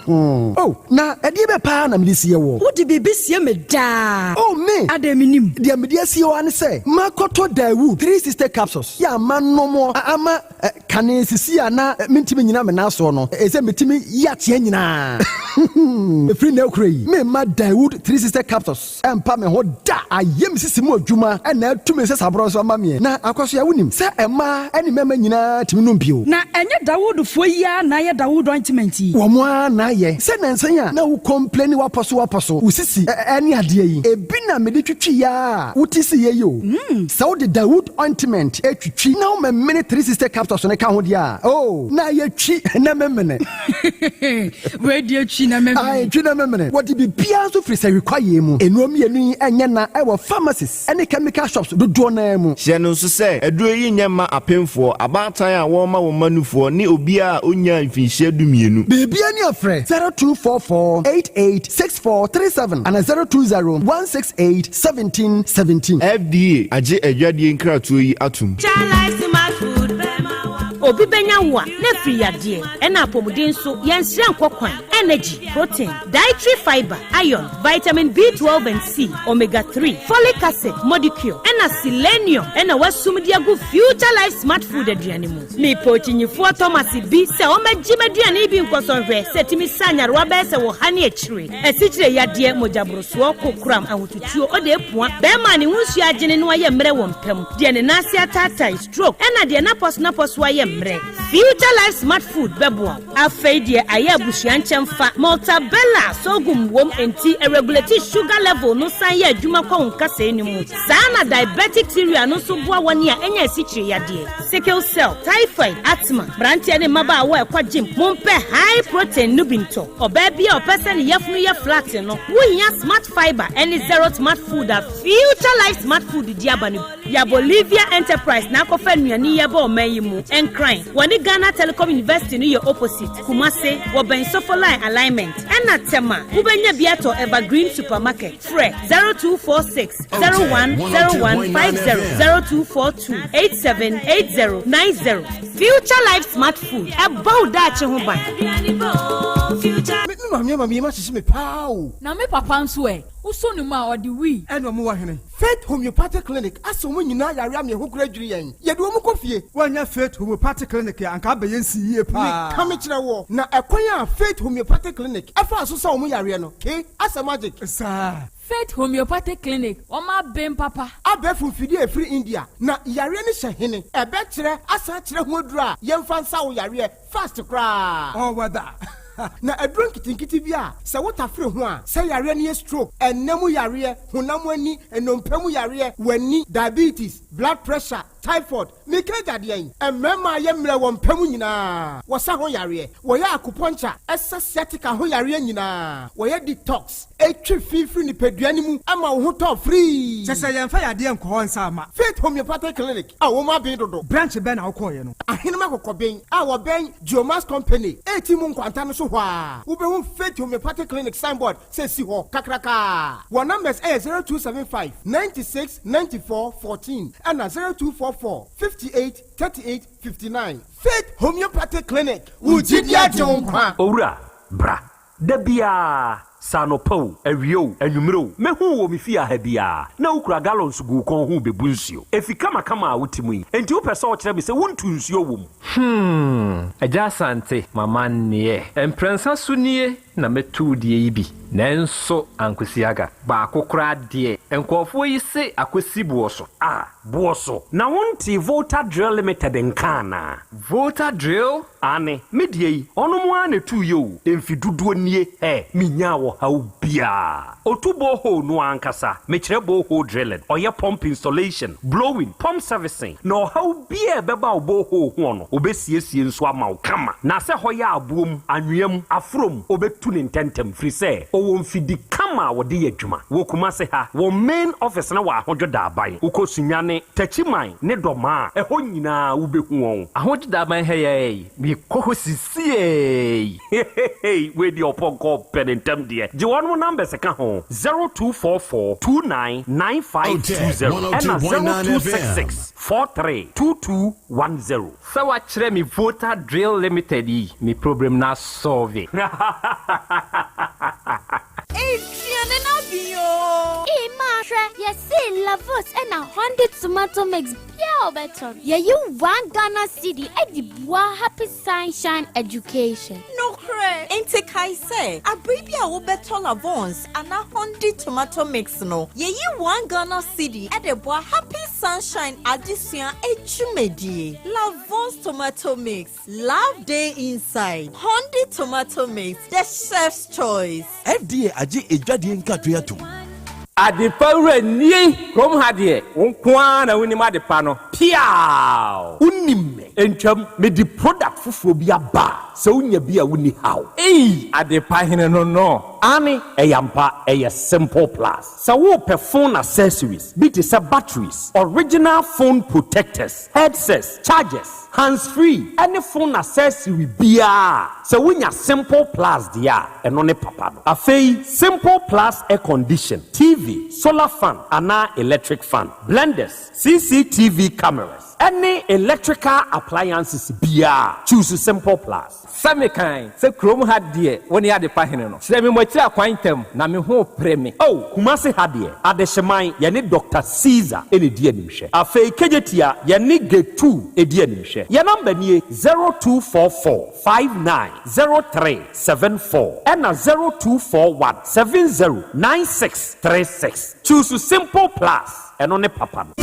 Speaker 14: Oh, na ɛdeɛ bɛ paa na mede sie wɔ.
Speaker 13: Wode biribi sie me daa.
Speaker 14: Oh, me.
Speaker 13: Adɛn menim.
Speaker 14: Deɛ mede asie wɔ ne sɛ, makɔtɔ Daewoo 360 capsules. Yɛ ama nomɔ, ama kane sisi a na mentumi nyina me nan soɔ no. Ɛsɛ metumi yi ateɛ nyinaa. Ɛfiri nnɛ rekora yi, meremma Daewoo 360 Captors mpa me ho da. Ayɛ me sisi mu adwuma na atu me nsasaborɔ nso ama meɛ. Na Akwasoa, wonim sɛ mmaa ne mmarima nyinaa tumi nom bio.
Speaker 13: Na ɛnyɛ Dawoodfoɔ yi ara na ayɛ Dawood ointment yi?
Speaker 14: Wɔn ara na ayɛ. Sɛ nnansa yi a na wo complaini w'apɔso w'apɔso, wo sisi ne adeɛ yi, ebi na mede twitwiiɛ ara a wote siiɛ yi o. Sɛ wode Dawood ointment twitwi na womemene 360 capsules no ka ho deɛ a, oh, na ayɛ twi na memene.
Speaker 13: Wei deɛ twi na memene.
Speaker 14: Ae, twi na memene. Wɔde biribiara nso firi sahwi kwaeɛ mu. Nnuro mmienu yi nyɛ na ɛwɔ pharmacies ne chemical shops dodoɔ no ara mu.
Speaker 2: Hyɛ no nso sɛ, aduro yi nyɛ mma apemfoɔ, abaatan a wɔrema wɔn mma nufoɔ ne obiara a ɔnnyaa mfinhyia dumienu.
Speaker 14: Biribiara ni a frɛ 0244 88 6437 anaa 020 168 1717.
Speaker 2: FDA agye adwadie nkratoɔ yi atom.
Speaker 6: Obi bɛnya wo a, na afiri yadeɛ, ɛna apɔmuden nso, yɛnsrɛ nkɔ kwan, energy, protein, dietary fibre, iron, vitamin B12 and C, omega 3, folic acid, modicure, ɛna selenium ɛna wasum de agu Future Life Smart Food aduane mu. Mepɛ okyinyifoɔ Thomas bi sɛ ɔmmɛgye m'aduane yi bi nkɔsɔ nhwɛ sɛ ɛtumi sa nyarewa bɛyɛ sɛ wɔ ha ne akyire, asikyire yadeɛ, mogyaborosoɔ, kokoram, ahotutuo, ɔde apua, bɛrima a ne ho nsuo agyene na wayɛ mmerɛ wɔ mpa mu, deɛ ne nan ase ataatae, stroke, ɛna deɛ n'apɔso-n'apɔso ayɛ mmerɛ. Future Life Smart Food bɛboa wo. Afei deɛ ayɛ abusua nkyɛmfa, Maltabella sorghum wom enti ɛregulate sugar level no san yɛ adwuma kɔ wo nkasɛɛ no mu. Saa na diabetic cereal no nso boa wɔn a anya asikyire yadeɛ, sickle cell, typhoid, asthma. Mmeranteɛ ne mmabaawa a ɛkɔ gym, mompɛ high protein no bi ntɔ. Ɔbaa bi a ɔpɛ sɛ ne yafunu yɛ flat no, wohia Smart Fibre ne Zero Smart Food a Future Life Smart Food de aba no bi. Ya Bolivia Enterprise na akɔfa nnuane yi aba ɔman yi mu. Nkran, wɔne Ghana Telecom University no yɛ opposite. Kumase, wɔbɛn Sofoline Alignment. Ɛna Tema, wobɛnya bi atɔ Evergreen Supermarket. Frɛ 0246 010150, 0242 878090. Future Life Smart Food, ɛbɔ wo daakye ho ban.
Speaker 23: Me maame ama me yam ahyehye me paa o.
Speaker 24: Na me papa nso ɛ? Wosɔ ne mu a, ɔde wii.
Speaker 23: Ɛna ɔmo wɔ hene? Faith Homeopathic Clinic asa wɔn nyinaa yare ama ɛho koraa dwiri yɛn. Yɛde wɔn kɔ fie.
Speaker 10: Woannya Faith Homeopathic Clinic a, anka abɛyɛ nsi yie paa.
Speaker 23: Meka mekyerɛ woɔ, na ɛkwan a Faith Homeopathic Clinic faa so sa wɔn yareɛ no, ke, asɛ magic.
Speaker 10: Saa.
Speaker 24: Faith Homeopathic Clinic, wɔn aben papa.
Speaker 23: Abɛɛfo mfidie a ɛfiri India, na yareɛ no hyɛ hene? Ɛbɛkyerɛ asan akyerɛ ho aduro a yɛmfa nsa wo yareɛ fast koraa.
Speaker 10: All weather.
Speaker 23: Na aduro nketenkete bi a sɛ wotafere ho a, sɛ yareɛ no yɛ stroke, ɛnna mu yareɛ, honam ani, nnompe mu yareɛ, w'ani, diabetes, blood pressure, typhoid, meka agya deɛn? Mmarima a yɛ mmerɛ wɔ mpa mu nyinaa, wɔsa ho yareɛ, wɔyɛ acupuncture, ɛsa sciatica ho yareɛ nyinaa, wɔyɛ detox, ɛtwe fi firi nipadua no mu ma wo ho tɔ firii.
Speaker 10: Kyɛ sɛ yɛmfa yadeɛ nkɔ hɔ nsa mma.
Speaker 23: Faith Homeopathic Clinic a wɔn aben dodo.
Speaker 10: Branch bɛn na wokɔeɛ no?
Speaker 23: Ahenem Akokɔben a wɔbɛn Geomax Company reti mu nkwanta no so hɔ ara, wobɛhu Faith Homeopathic Clinic signboard sɛ esi hɔ kakraka. Wɔn numbers yɛ 0275 96 94 14 ɛna 0244 58 38 59. Faith Homeopathic Clinic, wo gyidi agye wo nkwa.
Speaker 20: Owura, bra. Da biara, sɛ anɔpa o, awia o, anwummere o, mehu wo wɔ me fie ha biara, na wokura gallons gu wo kɔn ho rebebu nsuo. Efi kamakama a wote mu yi, enti wopɛ sɛ wokyerɛ me sɛ wontu nsuo wɔ mu?
Speaker 5: Hmm, Agya Asante, m'amanneɛ. Mprɛnsa so nie na mɛtu wo deɛ yi bi, nanso ankosi aga. Baako koraa deɛ, nkurɔfoɔ yi se akɔsi boɔ so.
Speaker 20: Ah, boɔ so? Na wontee Volta Drill Limited nka anaa?
Speaker 5: Volta Drill?
Speaker 20: Aane, me deɛ yi, ɔnom ara na ɛtuiɛ o, mfe dodoɔ nie, ɛ, menyaa ɔhaw biara. Ɔtu borehole no ara ankasa, mekyerɛ borehole drilling, ɔyɛ pump installation, blowing, pump servicing, na ɔhaw biara a ɛbɛba wo borehole hoɔ no, ɔbɛsiesie nso ama wo kama. Na sɛ hɔ yɛ aboɔ mu, anwea mu, aforɔ mu, ɔbɛtu no ntɛntɛm, firi sɛ ɔwɔ mfidi kama a wɔde yɛ adwuma. Wɔ Kumase ha, wɔn main office no wɔ Ahodwo Daaban. Wokɔ Sunyani, Techiman ne Dɔmaa a, ɛhɔ nyinaa wobɛhu wɔn.
Speaker 5: Ahodwo Daaban ha yi ara yi, mekɔ hɔ sisiei.
Speaker 20: Heheheey wei deɛ ɔpɔnkɔ ɔpɛ ne ntɛm deɛ gye wɔnom numbers ka ho 0244 29 9520 ɛna 0266 43 2210.
Speaker 5: Sɛ wakyerɛ me Volta Drill Limited yi me problem no asɔlve.
Speaker 25: Aduane no aben oo.
Speaker 26: Ee maa hwɛ, yɛse Lavos ɛna Hondy tomato mix biaa a wobɛtɔ no, yɛyi one Ghana cedi de boa Happy Sunshine Education.
Speaker 25: Nokorɛ? Nokorɛ. Enti kae sɛ, abere bi a wobɛtɔ Lavon's anaa Hondi tomato mix no, yɛyi one Ghana cedi de boa Happy Sunshine adesua adwumadie. Lavon's tomato mix, love dey inside. Hondi tomato mix, the chef's choice.
Speaker 4: FDA agye adwadie nkratoɔ yi atom.
Speaker 8: Adepa wura nie kurom ha deɛ wo nko ara na wonim adepa no piaaww.
Speaker 16: Wonim me ntwam mede product foforɔ bi aba a sɛ wonya bi a wonni haw ei.
Speaker 8: Adepa hene no no.
Speaker 16: Aane ɛyɛ ampa ɛyɛ simple plus sɛ wopɛ phone accessories bi te sɛ batteries, original phone protectors, headsets, chargers, hands free ɛne phone accessory biara a sɛ wonya simple plus deɛ a ɛno ne papa no. Afei simple plus air condition, TV, solar fan anaa electric fan, blenders, CCTV cameras ɛne electrical appliances biara a choose simple plus.
Speaker 8: Sɛ mekan sɛ kurom ha deɛ wo ne adepa hene no. Kyerɛ me mo akyiri akwan ntɛm na me ho repere me.
Speaker 16: Oh, Kumasi ha deɛ, Adehyeman, yɛne Doctor Caesar na ɛdi animhwɛ. Afei Kejetia, yɛne Getu di animhwɛ. Yɛn number nie, 0244 59 03 74 ɛna 0241 70 96 36. Choose Simple Plus, ɛno ne papa no.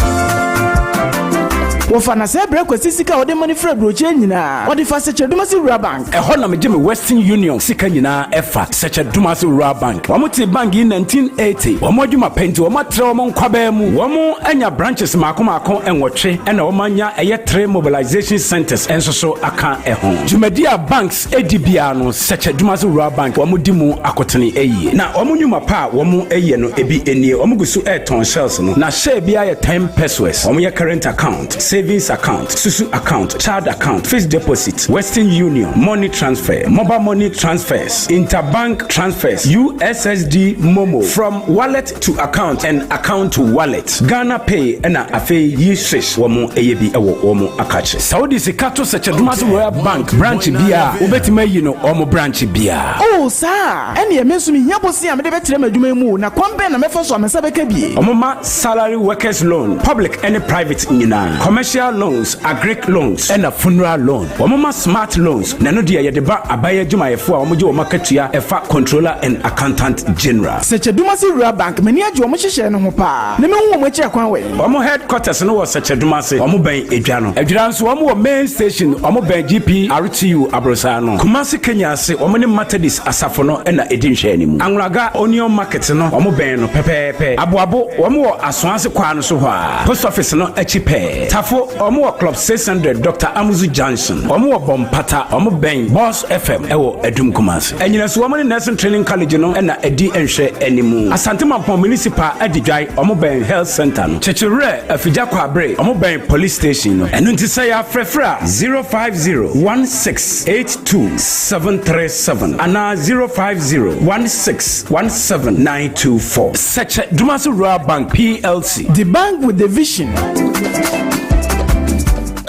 Speaker 17: Wɔfa na sɛ brɛ Kwasi sika a ɔde ma no firi aburokyire nyinaa, ɔde fa Sɛkyɛdumase Rural Bank.
Speaker 18: Ɛhɔ na megye me Western Union sika nyinaa ɛfa Sɛkyɛdumase Rural Bank. Wɔn tee bank yi 1980. Wɔn adwuma pɛ nti wɔn atrɛ wɔn nkwabaa mu. Wɔn anya branches mako mako nwɔtwe ɛna wɔn anya ɛyɛ three mobilization centers nso so aka ɛho. Dwumadi a banks edi biara no Sɛkyɛdumase Rural Bank wɔn di mu akotene ɛyie. Na wɔn nnwuma pa a wɔn ɛyɛ no ebi nie. Wɔn gu so ɛretɔn shells no na share biara yɛ 10 pesewas. Wɔn yɛ current account, savings account, susu account, child account, fixed deposit, Western Union, money transfer, mobile money transfers, interbank transfers, USSD MoMo, from wallet to account and account to wallet, Ghana Pay ɛna afei yi swish wɔn ɛyɛ bi ɛwɔ wɔn akakye. Sɛ wode sika to Sɛkyɛdumase Rural Bank branch biara, wobɛtumi ayi no wɔn branch biara.
Speaker 17: Oh, saa? Ɛnneɛ me nso mehia bosea a mede bɛtrɛ m'adwuma yi mu o, na kwan bɛn na mɛfa so a me nsa bɛka bi?
Speaker 18: Wɔn ma salary workers loan, public ɛne private nyinaa, commercial loans, agric loans ɛna funeral loan. Wɔn ma smart loans, na ɛno deɛ yɛde ba aban adwumayɛfoɔ a wɔgye wɔn akatua ɛfa controller and accountant general.
Speaker 17: Sɛkyɛdumase Rural Bank, m'ani agye wɔn nhyehyɛe no ho paa, na mehu wɔn akyi akwan wɔ he?
Speaker 18: Wɔn headquarters no wɔ Sɛkyɛdumase, wɔn bɛn Edwa no. Adwira nso wɔn wɔ main station, wɔn bɛn GPRTU aborosan no. Kumasi Kenya ase, wɔn ne Methodist asafo no na ɛdi nhwɛanimu. Anwulaga Onion Market no, wɔn bɛn no pɛpɛɛpɛ. Aboabo, wɔn wɔ Asoase kwan no so hɔ ara, post office no akyi pɛɛ. Tafo, wɔn wɔ Club 600 Doctor Amuzu Junction. Wɔn wɔ Bɔmpata, wɔn bɛn Boss FM wɔ Adum Kumasi. Anyinaso, wɔn ne Nursing Training College no na ɛdi nhwɛanimu. Asante Mampong Municipal Adidwae, wɔn bɛn Health Centre no. Kyekyewerɛ, Afigya Kwabre, wɔn bɛn Police Station no. Ɛno nti sɛ yɛafrɛfrɛ a, 050 16 82 737 anaa 050 16 17 924. Sɛkyɛ Dumase Rural Bank PLC.
Speaker 17: The bank with the vision.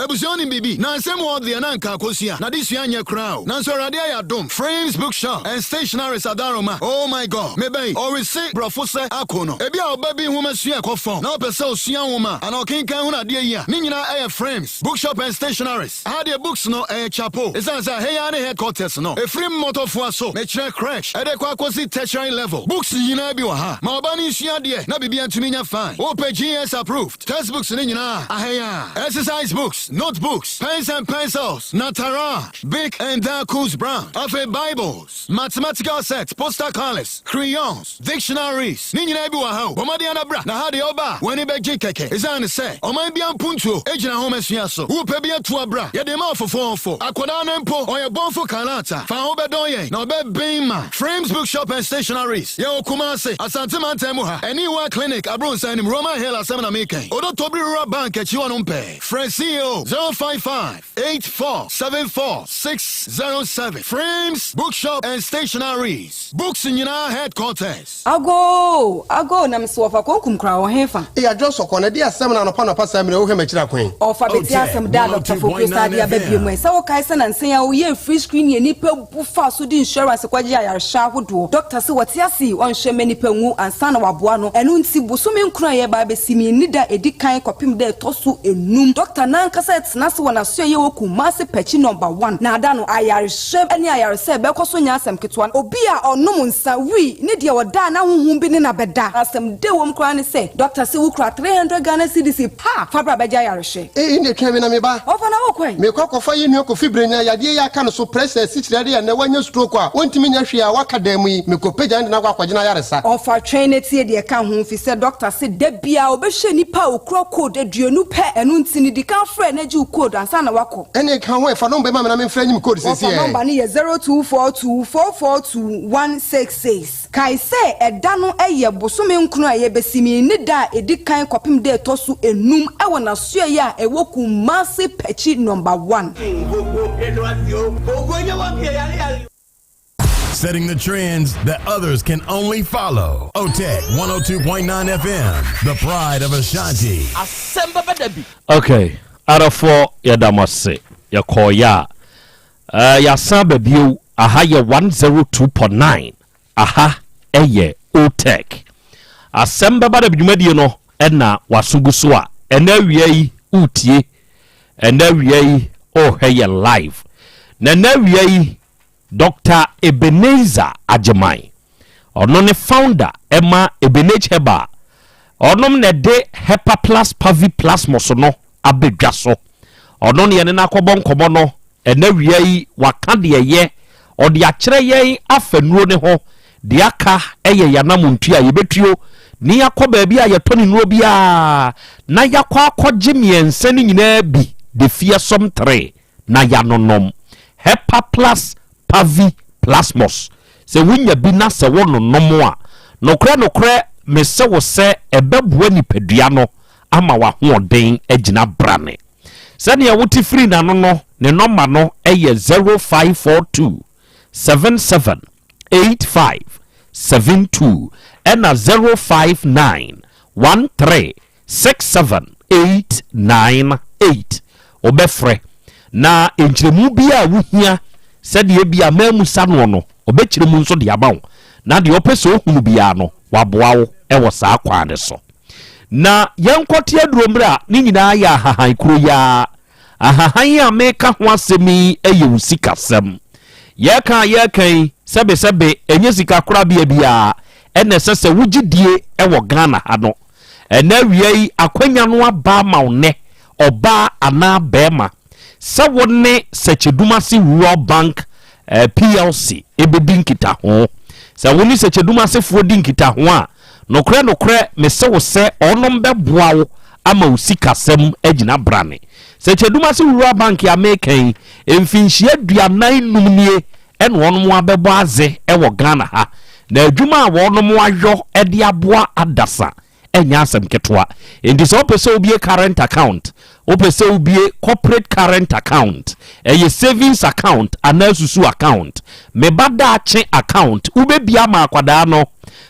Speaker 19: Abusua wonim biribi? Na nsɛm wɔ deɛ na anka akosua na adesua nyɛ koraa o. Nanso Awurade ayɛ adom, Frames Bookshop and Stationaries Adaroma, oh my God, mebɛn, ɔrese brɔfo sɛ ako no. Ebia ɔba bi nwoma sua ɛkɔ fam na ɔpɛ sɛ osua nwoma anaa ɔkenkan hunu adeɛ yi a, ne nyinaa ɛyɛ Frames Bookshop and Stationaries. Aha deɛ books no ɛyɛ chapo ɛsiane sɛ ha yi ara ne headquarters no. Ɛfiri mmɔtɔfoa so, mekyerɛ crèche, ɛde kɔ akɔsi tertiary level. Books nyinaa bi wɔ ha. Ma ɔba no nsua adeɛ na biribiara ntumi nyɛ fine. Wopɛ GS approved textbooks no nyinaa a, aha yi ara. Exercise books, notebooks, pens and pencils, Nataraj, Bic and Darkus brand. Afei Bibles, mathematical sets, poster colours, crayons, dictionaries, ne nyinaa bi wɔ ha o. Bɔ mmɔden ara bra, na ha deɛ woba a, w'ani bɛgye kɛkɛ. Esiane sɛ ɔman biara mpuntuo gyina nhomasua so, wopɛ bi atu a bra, yɛde ma ɔfofoɔfo. Akwadaa no mpo, ɔyɛ bɔnfo kalaata. Fa ho bɛdɔn yɛn, na ɔbɛben ma. Frames Bookshop and Stationaries, yɛwɔ Kumasi, Asante mantam mu ha, Aniwa Clinic, Abronssan anim, Roman Hill asɛm na meka yi. Odotobiri Rural Bank akyi hɔnom pɛɛ. Frɛ CEO 055 84 74 607. Frames Bookshop and Stationaries, books nyinaa headquarters.
Speaker 27: Agoo! Agoo! Na mese wɔfa konkum koraa wɔ hefa?
Speaker 23: Ei adwo sɔkɔ na ɛde asɛm na anɔpa anɔpa saa mmerɛ wohwɛ m'akyiri akwan.
Speaker 27: Ɔfa bɛti asɛm daa Doctor Fokuo saa de aba bio mu ɛ. Sɛ wokae sɛ nansa yi a woyɛɛ free screening a nnipa bu faa so de insurance kɔgye ayarehwɛ ahodoɔ. Doctor se wɔte ase yi ɔnhwɛ mma nnipa nwu ansa na waboa no. Ɛno nti bosome nkron a yɛreba abɛsi mu yi nni da a ɛdi kan kɔpem da a ɛtɔ so nnum. Doctor no ankasa. retena ase wɔ n'asoɛeɛ wɔ Kumasi Pɛkyi Nɔmba One, na ada no ayarehwɛ ne ayaresa a ɛbɛkɔ so nyɛ asɛm ketewa. Obi a ɔnom nsa, wii, ne deɛ ɔda a na honhom bi ne no abɛda. Asɛm dɛ wom koraa ne sɛ, dɔkta se wokura 300 Ghana cedis pɛ a, fa bra bɛgye ayarehwɛ.
Speaker 1: Ei nne twɛn me na meba.
Speaker 27: Ɔfa na wokɔ ɛ?
Speaker 1: Mekɔ akɔfa yɛn nua Kofi Brenya yadeɛ yi aka no so, pressure, asikyire adeɛ a nnɛ wanya stroke a ɔntumi nyɛ hwee a waka dan mu yi, mekɔ pagya no de no akɔ akɔgye no ayaresa.
Speaker 27: Ɔfa twɛn na tie deɛ ɛka ho fisɛ dɔkta se da biara ɔbɛhwɛ nnipa a ɔkura code 20 pɛ, ɛno nti no di kan frɛ na gye wo code ansa na woakɔ.
Speaker 1: Ɛnne ka ho ɛ, fa nɔmba yi ma me na memfrɛ nye me code
Speaker 27: Ɔfa
Speaker 1: seesei ɛ.
Speaker 27: nɔmba no yɛ 0242 442 166. Kae sɛ ɛda no yɛ bosome nkron a yɛbɛsim yi ne da a ɛdi kan kɔpem da ɛtɔ so enum wɔ n'asoɛeɛ a ɛwɔ Kumasi Pɛkyi Nɔmba One.
Speaker 15: Setting the trends that others can only follow. OTEC 102.9 FM, the pride of Ashanti.
Speaker 4: Asɛm bɛba da bi.
Speaker 20: Ok adɔfoɔ yɛda mo ase yɛkɔɔeɛ a eh, yɛasan aba bio aha yɛ 102.9 aha ɛyɛ OTEC asɛm bɛba da bi dwumadie no ɛna waso gu so a ɛnɛ awia yi wotie ɛnɛ awia yi ɔhwɛ yɛ live na ɛnɛ awia yi Doctor Ebenezer Agyemang, ɔno ne founder ɛma Ebenage Herbal, ɔnom na ɛde Hepaplus Paviplasmus no aba dwa so. Ɔno ne yɛne no akɔbɔ nkɔmmɔ no, ɛnɛ awia yi waka deɛ ɛyɛ, ɔde akyerɛ yɛn afa nnuro no ho, deɛ aka ɛyɛ yɛn anamontuo a yɛbɛtuo ne yɛakɔ baabi a yɛtɔ ne nnuro biara na yɛakɔ akɔgye mmiɛnsa no nyinaa bi, the fearsome three. na yɛanonom Hepaplus parviplasmus. Sɛ wonya bi na sɛ wononom a, nokorɛ nokorɛ mese wo sɛ ɛbɛboa nipadua no ama w'ahoɔden agyina brane. Sɛdeɛ wote firii n'ano no, ne nɔma no yɛ 0542 77 85 72 ɛna 059 13 67898 Wobɛfrɛ na nkyerɛmu biara a wohia sɛdeɛ ebia mammusa noɔ no, ɔbɛkyerɛ mu nso de ama wo, na deɛ ɔpɛ sɛ ɔhunu biara no, waboa wo wɔ saa kwan no so. Na yɛnkɔte aduro mmerɛ a ne nyinaa yɛ ahahan kuro yi ara. Ahahan yi a meka ho asɛm yi yɛ wo sikasɛm. Yɛreka a yɛreka yi, sɛbesɛbe, ɛnyɛ sikakorabea biara na ɛsɛ sɛ wogye die wɔ Ghana ha no. Ɛnnɛ awia yi, akwanya no aba ama wo nnɛ, ɔbaa anaa barima, sɛ wo ne Sɛkyɛdumase Rural Bank eh, PLC bɛdi nkitaho. Sɛ wo ne Sɛkyɛdumasefoɔ di nkitaho a, nokorɛ nokorɛ mese wo sɛ ɔnom bɛboa wo ama wo sikasɛm agyina brane. Sɛkyɛdumase Rural Bank a meka yi, mfinhyia aduanan num nie ɛna wɔnom abɛbɔ adze wɔ Ghana ha, na adwuma a wɔnom ayɔ de aboa adasa ɛnyɛ asɛm ketewa. Enti sɛ wopɛ sɛ wobie current account, wopɛ sɛ wobie corporate current account, ɛyɛ savings account anaa susu account, me ba daakye account, wobɛbie ama akwadaa no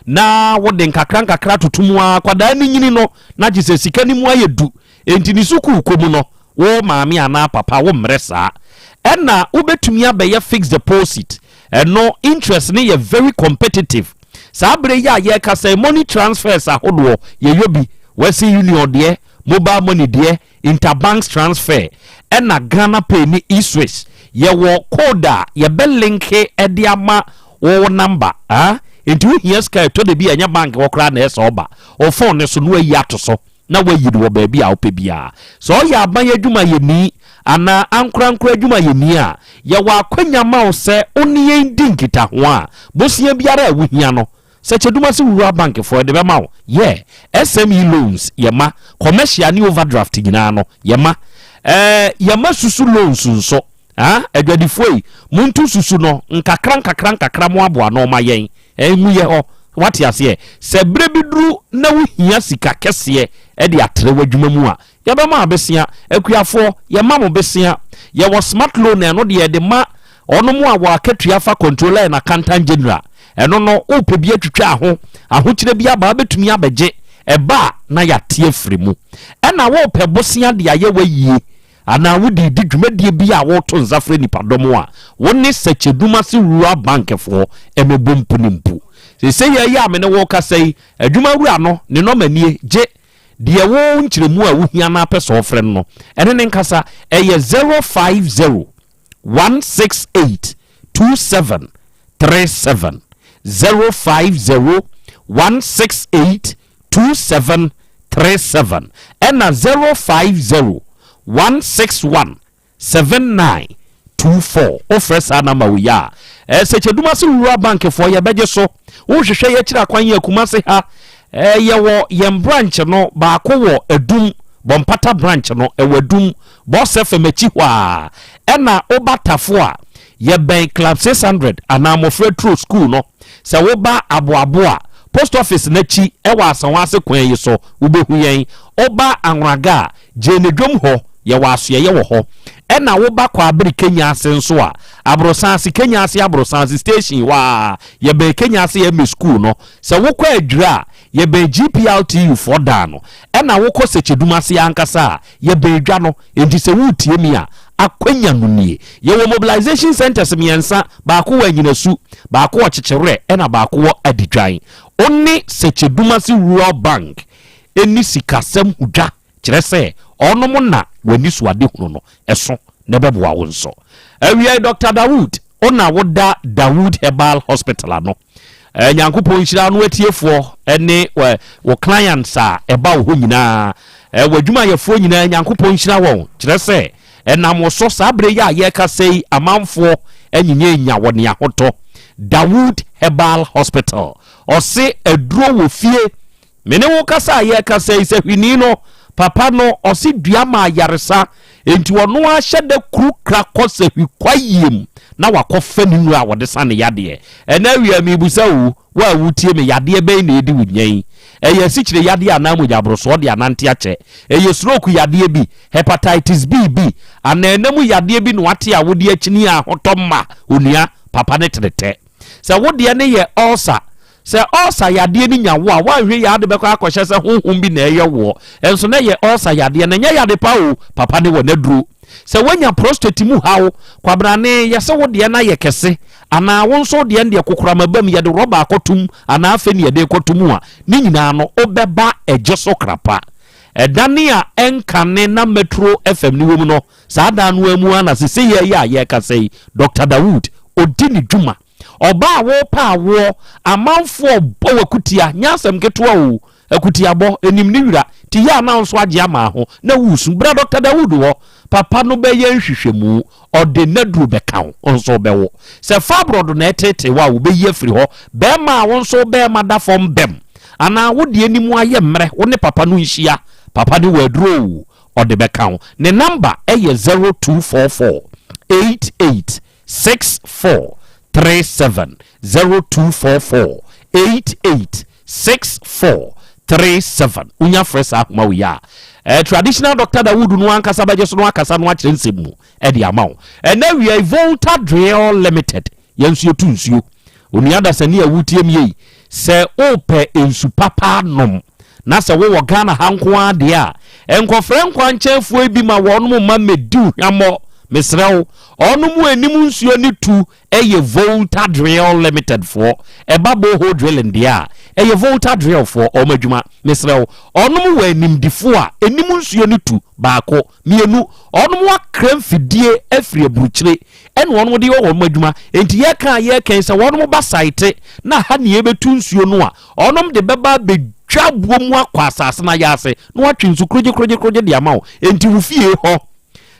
Speaker 20: na wode nkakra nkakra toto mu ara, akwadaa no nyini no na gye sɛ sika no mu ayɛ du, enti ne sukuu kɔ mu no, Wo maame anaa papa wo mmerɛ saa. Ɛna wobɛtumi abɛyɛ fixed deposit. Ɛno interest no yɛ very competitive. Saa berɛ yi a yɛrekasa yi money transfers ahodoɔ yɛyɔ bi, Western Union deɛ, mobile money deɛ, interbanks transfer, ɛna Ghana Pay ne eSwiss. Yɛwɔ code a yɛbɛ linke de ama wo number ah. Nti wohia sika a ɛtɔ da bi a ɛnyɛ bank hɔ koraa na ɛsɛ ɔba. Wo phone no so na wayi ato so. na woayi no wɔ baabi a wopɛ biara. Sɛ ɔyɛ aban adwumayɛni anaa ankorankoro adwumayɛni a, yɛwɔ akwanya ma wo sɛ wo ne yɛn di nkitaho a, bosea biara a wohia no, Sɛkyɛdumase Rural Bank foɔ yɛde bɛma wo. Yɛ SME loans yɛma, commercial ne overdraft nyinaa no yɛma. Ɛɛ yɛma susu loans nso. Ah, adwadifoɔ yi, monto susu no nkakra nkakra nkakra moaboa ano ma yɛn. Ɛngu yɛ hɔ. Wate aseɛ? Sɛ berɛ bi duru na wohia sika kɛseɛ de atrɛ w'adwuma mu a, yɛbɛma wo besea. Akuafoɔ, yɛma mo besea. Yɛwɔ smart loan a ɛno deɛ yɛde ma wɔnom a wɔn akatua fa Controller and Accountant General. Ɛno no, wopɛ bi atwitwa ho, ahokyerɛ bi aba a, wobɛtumi abɛgye. Ɛba a, na yɛate afiri mu. Ɛna wopɛ bosea de ayɛ w'ayie anaa wode redi dwumadie bi a woreto nsa frɛ nnipadɔm a, wo ne Sɛkyɛdumase Rural Bank foɔ mmɛbɔ mpunimpu. Seesei yi a me ne wo rekasa yi, adwuma wura no, ne nɔma nie, gye. Deɛ wo nkyerɛmu a wohia no apɛ sɛ ɔfrɛ no no, ɛne ne nkasa. Ɛyɛ 050 168 2737. 050 168 2737 ɛna 050 161 7924. Wofrɛ saa namba wei a, Sɛkyɛdumase Rural Bank foɔ yɛbɛgye so. Wohwehwɛ yɛkyerɛ akwan yɛ Kumase ha, yɛwɔ yɛn branch no baako wɔ Adum, Bɔmpata branch no ɛwɔ Adum, Boss FM akyi hɔ a. Ɛna woba Tafo a, yɛbɛn Club 600 anaa Mmɔfra Turo School no. Sɛ woba Aboabo a, Post Office no akyi ɛwɔ Asawase kwan yi so, wobɛhu yɛn. Woba Anworaga a, Gyene dwom hɔ, yɛwɔ asoɛeɛ wɔ hɔ. Ɛna woba Kwaabere Kenya ase nso a, Aborosan ase, Kenya ase Aborosan ase station hɔ ara, yɛbɛn Kenya ase MA school no. Sɛ wokɔ Adwira a, yɛbɛn GPRTU foɔ dan no. Ɛna wokɔ Sekyedum ase ankasa a, yɛbɛn dwa no. Enti sɛ woretie me a, akwanya no nie. Yɛwɔ mobilization centres mmiɛnsa, baako wɔ Anyinasu, baako wɔ Kyekyewerɛ, ɛna baako wɔ Adidwan. Wo ne Sekyedum ase Rural Bank ɛnni sikasɛm ho dwa, kyerɛ sɛ ɔnom na w'anisoadehunu no ɛso na ɛbɛboa wo nso. Awiei Dɔkta Dawood, wo na woda Dawood Herbal Hospital ano. Eh, Nyankopɔn nhyira no atiefoɔ ne wo clients a ɛba wo hɔ nyinaa, eh, w'adwumayɛfoɔ nyinaa, Nyankopɔn nhyira wɔn. Kyerɛ sɛ ɛnam wo so saa berɛ yi a yɛrekasa yi, amanfoɔ anyinya nya wɔ ne ahotɔ. Dawood Herbal Hospital, ɔse aduro wɔ fie. Me ne wo kasa a yɛrekasa yi, sɛ hwini no, papa no, ɔse dua ma ayaresa, enti ɔno ara hyɛ da kuru kra kɔ sahwi kwayiem na wakɔfa ne nnuro a wɔde sa ne yadeɛ. Ɛnɛ awia merebisa wo, wo a wotie me, yadeɛ bɛn na ɛredi wo nya yi? Ɛyɛ asikyire yadeɛ anaa mogyaborosoɔ de anante akyɛ? Ɛyɛ stroke yadeɛ bi, hepatitis B bi, anaa ɛna mu yadeɛ bi na wate a wode akyini a ahotɔ mma onua, papa ne tenetɛ? Sɛ wo deɛ no yɛ ulcer, Sɛ ulcer yadeɛ no nya wo a, woanhwɛ yie a wode bɛkɔ akɔhyɛ sɛ honhom bi na ɛreyɛ woɔ. Nso na ɛyɛ ulcer yadeɛ no, ɛnyɛ yade pa o, papa ne wɔ n'aduro. Sɛ woanya prostate mu haw, kwabrane, yɛse wo deɛ no ayɛ kɛse, anaa wo nso wo deɛ no deɛ kokoram aba mu, yɛde rɔba akɔto mu, anaa afei na yɛde rekɔto mu a, ne nyinaa no, wobɛba ɛgye so krapa. Ɛdane a ɛnkane na Metro FM no wɔ mu no, saa dan no ara mu ara na seesei yi a yɛrekasa yi, Doctor Dawood, ɔdi ne dwuma. Ɔbaa a worepɛ awoɔ, amanfoɔ rebɔ wo akutia, nyɛ asɛm ketewa o, akutiabɔ, ɛnim ne wira, nti yɛ a na wo nso agye ama ho na woresu. Bra Dɔkta Dawood hɔ, papa no bɛyɛ nhwehwɛmu, ɔde n'aduro bɛka wo, wo nso wobɛwo. Sɛ fibroid na ɛreteetee wo a, wɔbɛyi afiri hɔ. Barima a wo nso wo barima da fam bɛm, anaa wo deɛ anim ayɛ mmerɛ, wo ne papa no nhyia, papa no wɔ aduro o, ɔde bɛka wo. Ne number yɛ 0244 88 6437 0244 88 6437 Wonya frɛ saa ahoma wei a, eh, traditional doctor Dawood no ankasa bɛgye so no akasa no akyerɛ nsɛm mu de ama wo. Ɛnɛ awia yi, Volta Drill Limited, yɛn nso yɛtu nsuo. Onua dasani a wotie me yi, sɛ wopɛ nsu papa anom na sɛ wowɔ Ghana ha nko ara deɛ a, nkɔfrɛ nkwankyɛnfoɔ yi bi ma wɔnom mma mmɛdi wo hwammɔ. Mesrɛ wo, wɔnom anim nsuo ne tu yɛ Volta Drill Limited foɔ. Ɛba borehole drilling deɛ a, ɛyɛ Volta Drill foɔ wɔn adwuma. Mesrɛ wo, wɔnom wɔ animdefoɔ a ɛnim nsuo ne tu, baako. Mmienu, wɔnom akra mfidie afiri aburukyire ɛna wɔnom de yɛ wɔnom adwuma. Enti yɛka a yɛka yi, sɛ wɔnom ba saete na ha ne yɛbɛtu nsuo no a, wɔnom de bɛba abɛdwa aboɔ mu akɔ asase no ayɛ ase na wɔatwe nsu korogye korogye korogye de ama wo. Enti wo fie hɔ,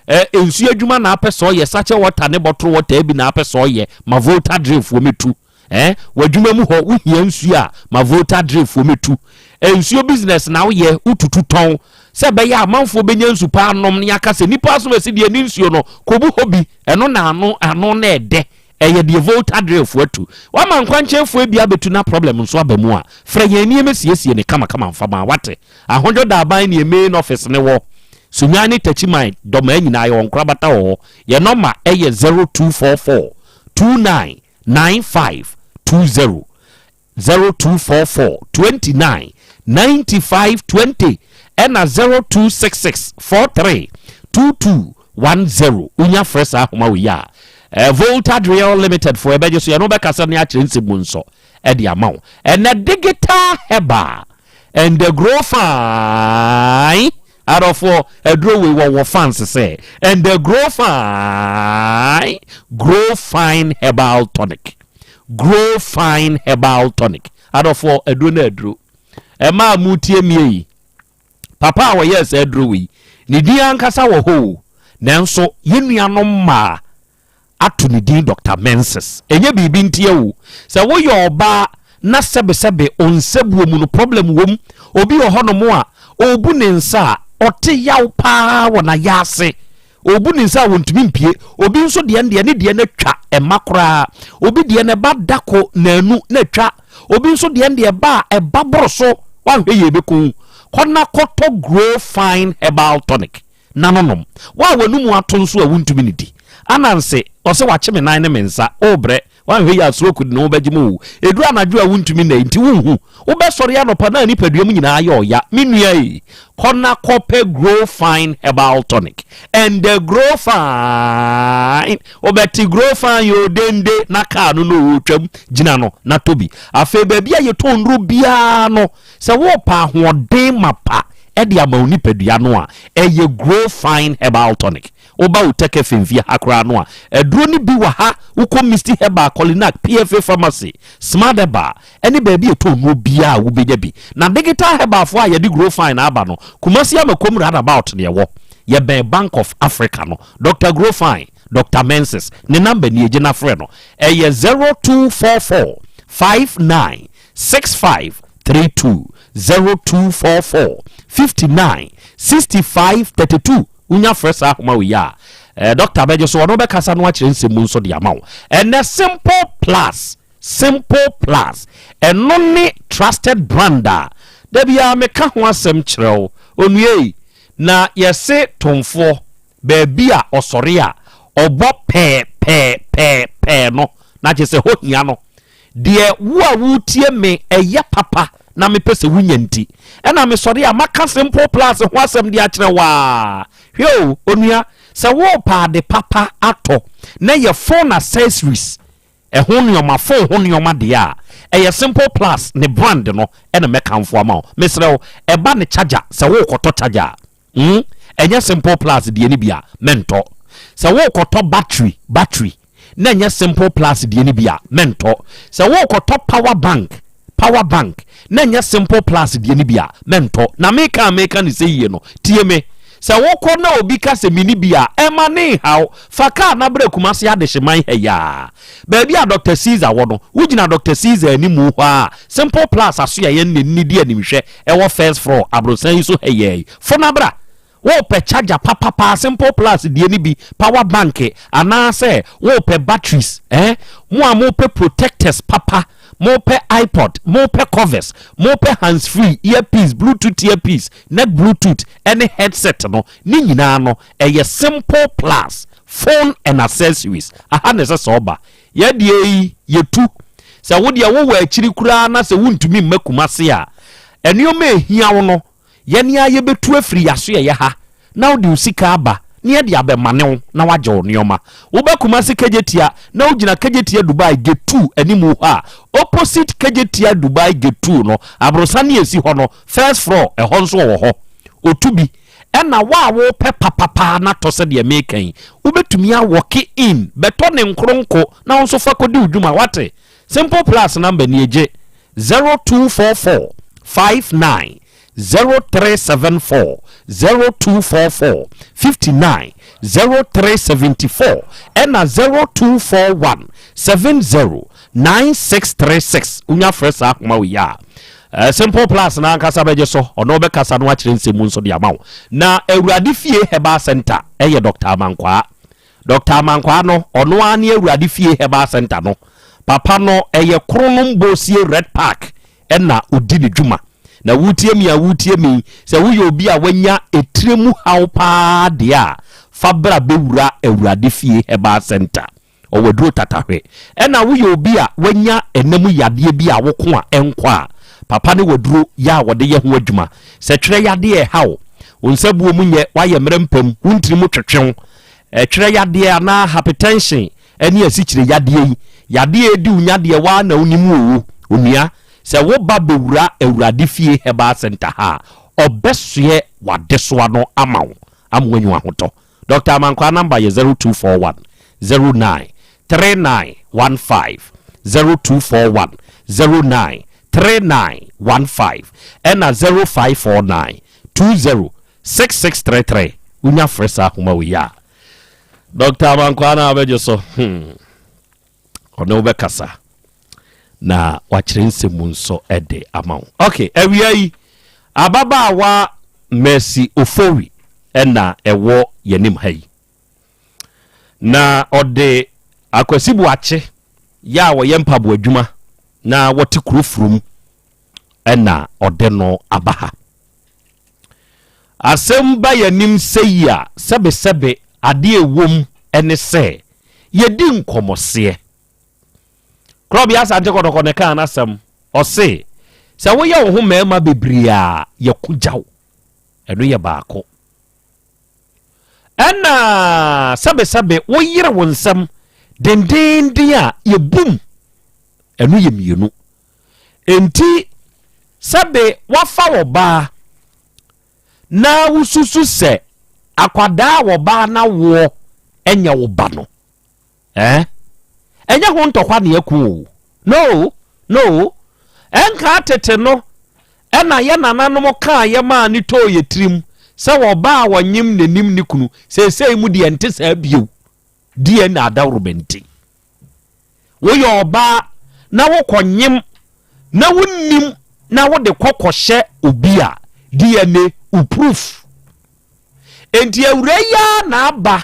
Speaker 20: ɛ, nsuo adwuma na apɛ sɛ ɔyɛ, sachet water ne bottle water bi na apɛ sɛ ɔyɛ, ma Volta Drillfoɔ mɛtu. Eh, w'adwuma mu hɔ, wohia nsuo a, ma Volta Drillfoɔ mɛtu. Nsuo business na woyɛ, wotutu tɔn, sɛ ɛbɛyɛ a amanfoɔ bɛnya nsu pa anom na yɛaka sɛ nnipa asom asi deɛ ne nsuo no, kɔbu hɔ bi, ɛno na ano, ano na ɛdɛ. Ɛyɛ deɛ Volta Drillfoɔ atu. Woama nkwankyɛnfoɔ bi abɛtu na problem nso aba mu a, frɛ yɛn na yɛmmɛsiesie no kamakama mfa ma, woate? Ahodwo Daban ne yɛn main office no wɔ. Sunyani ne Techiman, Dɔmaa nyinaa yɛwɔ nkorabata wɔ hɔ. Yɛn nɔma yɛ 0244 29 9520, 0244 29 95 20 ɛna 0266 43 22 10. Wonya frɛ saa ahoma wei a, eh, Volta Drill Limited foɔ ɛbɛgye so, yɛne wobɛkasa ne akyerɛ nsɛm mu nso ɛde ama wo. Ɛnɛ Digital Herbal. And the grow fine Adɔfoɔ, aduro wei wɔwɔ fans sɛ And the grow fine Grow fine herbal tonic Grow fine herbal tonic Adɔfoɔ, aduro no aduro Ɛmaa mu tie mie yi Papa a wɔyɛɛ saa aduro wei ne din ankasa wɔ hɔ o Nanso yɛn nuanom mmaa ato ne din Dɔkta Menses. Ɛnyɛ biribi ntia o. Sɛ woyɛ ɔbaa na sɛbesɛbe wo nsabuo mu no problem wom, obi wɔ hɔnom a ɔrebu ne nsa a ɔte yaw paa wɔ n'ayaase, ɔrebu ne nsa a ɔntumi mpue, obi nso deɛ no deɛ ne deɛ no atwa ɛma koraa, obi deɛ no ɛba dako naanu na atwa, obi nso deɛ no deɛ ɛba a ɛba boro so, woanhwɛ yie ɛbɛku wo. Kɔ na kɔtɔ Grow Fine Herbal Tonic. na no nom. Wo a w'anomu ato nso a wontumi nnidi. Ananse, ɔse wakye me nan ne me nsa, worebrɛ, woanhwɛ yie a stroke de ne ho bɛgye mu o. Ɛduru anadwo a wontumi nna yi nti wonhu. Wobɛsɔre anɔpa na nipadua mu nyinaa ayɛ ɔya. Me nua ei, kɔ na kɔpɛ Grow Fine Herbal Tonic and the Grow Fine, wobɛte Grow Fine o dende na kaa no na ɔretwam, gyina no na tɔ bi. Afei baabi a yɛtɔn nnuro biara no, Sɛ worepɛ ahoɔden mapa de ama wo nipadua no a, ɛyɛ Grow Fine Herbal Tonic. Woba Utec FM fie ha koraa no a, aduro no bi wɔ ha. Wokɔ Misty Herbal, Kolinak, PFA Pharmacy, Smart Herbal, ne baabi a ɛtɔn nnuro biara a wobɛnya bi. Na Digital Herbalfoɔ a yɛde Grow Fine aba no, Kumasi Amakom roundabout na ɛwɔ. Yɛbɛn Bank of Africa no. Doctor Grow Fine, Doctor Menses, ne number nie, gye na frɛ no. Ɛyɛ 0244 59 65 32 0244 59 65 32 Wonya frɛ saa ahoma wei a, eh, dɔkta bɛgye so, ɔno bɛkasa no akyerɛ nsɛm mu nso de ama wo. Ɛnɛ Simple Plus, Simple Plus, ɛno ne trusted brand a da biara meka ho asɛm kyerɛ wo. Onua yi, na yɛse tomfoɔ Baabi a ɔsɔre a ɔbɔ pɛɛ pɛɛ pɛɛ pɛɛ no, na kyerɛ sɛ hɔ hia no. Deɛ wo a woretie me ɛyɛ papa na mepɛ sɛ wonya nti, ɛna mesɔre a maka Simple Plus ho asɛm de akyerɛ wo a. Hwɛ o, onua, sɛ worepɛ ade papa atɔ na ɛyɛ phone accessories, ɛho nnoɔma, phone ho nnoɔma deɛ a, ɛyɛ Simple Plus ne brand no na mɛkamfo ama wo. Mesrɛ wo, ɛba ne charger, sɛ worekɔtɔ charger a, Hmm ɛnyɛ simple plus deɛ no bi a mɛntɔ. Sɛ worekɔtɔ battery battery na ɛnyɛ simple plus deɛ no bi a mɛntɔ. Sɛ worekɔtɔ power bank power bank na ɛnyɛ simple plus deɛ no bi a mɛntɔ. Na meka a meka no sɛ yie no tie me. Sɛ wokɔ na obi ka sɛ menni bi a ɛma ne nhaw. Fa kaa na bra Kumasi Adehyeman ha yi ara. Baabi a Doctor Caesar wɔ no, wogyina Doctor Caesar animu hɔ ara a, Simple Plus asoɛeɛ no na ɛnni di animhwɛ ɛwɔ first floor aborosan yi so ha yi ara yi. Fo na bra! Worepɛ charger papa paa, Simple Plus deɛ no bi, power bank, anaasɛ worepɛ batteries, eh? Mo a mopɛ protectors papa, mopɛ iPod, mopɛ covers, mopɛ hands free, earpiece, bluetooth earpiece, neck bluetooth, ɛne headset no, ne nyinaa no, ɛyɛ Simple Plus Phone and accessories, aha na ɛsɛ sɛ ɔba. Yɛ deɛ yi, yɛtu. Sɛ wo deɛ wowɔ akyiri koraa na sɛ wontumi mma Kumasi a, nneɛma a ɛhia wo no, yɛn ara yɛbɛtu afiri yɛasoɛeɛ ha na wode wo sika aba na yɛde abɛmane wo na woagye wo nneɛma. Woba Kumasi Kejetia na wogyina Kejetia Dubai Gate 2 animu hɔ a, opposite Kejetia Dubai Gate 2 no, aborosan no a ɛsi hɔ no, first floor, ɛhɔ nso ɔwɔ hɔ. Ɔtu bi. Ɛna wo a wopɛ papa paa na tɔ sɛdeɛ meka yi, wobɛtumi a walk in bɛtɔ ne nkronko na wo nso fa kɔdi wo dwuma, wate? Simple Plus number nie, gye, 0244 59 0374, 0244 59 0374, ɛna 0241 70 9636 wonya frɛ saa ahoma wei a eh, Simple Plus no ankasa bɛgye so, ɔno ɔbɛkasa no akyerɛ nsɛm mu nso de ama wo. Na Awurade Fie Herbal Center ɛyɛ Dr. Amankwaa. Dr. Amankwaa no, ɔno ara ne Awurade Fie Herbal Center no. Papa no ɛyɛ Kronom Bosie Red Park ɛna ɔdi ne dwuma. Na wotie mi a wotie mi, sɛ woyɛ obi a wanya etire mu haw paa deɛ a, fa bra bɛwura Awurade Fie Herbal Center. Ɔwɔ aduro tatahwe. Ɛna woyɛ obi a wanya ɛna mu yadeɛ bi a woko a ɛnkɔ a, papa ne waduro yɛ a wɔde yɛ ho adwuma. Sɛ twerɛ yadeɛ ɛha wo, wo nsa buo mu nyɛ, woayɛ mmerɛ mpam, wo ntini mu twetwe wo, twerɛ yadeɛ anaa hypertension ɛne asikyire yadeɛ yi, yadeɛ a ɛdi wo nya deɛ woa na wonim oo, onua. Sɛ woba bɛwura Awurade Fie Herbal Centre ha a, ɔbɛsoɛ w'adesoa no ama wo ama woanya w'ahotɔ. Doctor Amankwaa number yɛ 0241 09 3915, 0241 09 3915 ɛna 0549 20 6633. Wonya frɛ saa ahoma wei a, Doctor Amankwaa na abɛgye so. Hmm. Ɔne wo bɛkasa na wakyerɛ nsɛm mu nso de ama wo. Ok, awia yi, ababaawa Mercy Ofori na ɛwɔ yɛnim ha yi. Na ɔde Akwasi Boakye yɛ a wɔyɛ mpaboa adwuma na wɔte kuro furum na ɔde no aba ha. Asɛm ba yɛn anim sɛyi a, sɛbesɛbe adeɛ a ɛwom ne sɛ yɛdi nkɔmmɔseɛ. Korɔbea Asante Kɔtɔkɔ na ɛkaa n'asɛm. Ɔse, sɛ woyɛ wo ho mmarima bebree a, yɛko gya wo. Ɛno yɛ baako. Ɛna sɛbesɛbe woyere wo nsɛm dendeenden a, yɛbum. Ɛno yɛ mmienu. Enti sɛbe woafa ɔbaa na wosusu sɛ akwadaa a wɔbaa na woɔ ɛnyɛ wo ba no eh? Ɛnyɛ ho ntɔkwa ne ɛko o. No, no. Ɛnkaa tete no ɛna yɛ nananom kaa yɛ maa ne tɔɔ yɛ tirim sɛ wɔbaa a wɔnyem n'anim ne kunu. Seesei mu deɛ ɛnte saa bio. DNA adaworoma nti. Woyɛ ɔbaa na wokɔnyem na wonnim na wode kɔ kɔhyɛ obi a, DNA wo proof. Enti awura yi ara na aba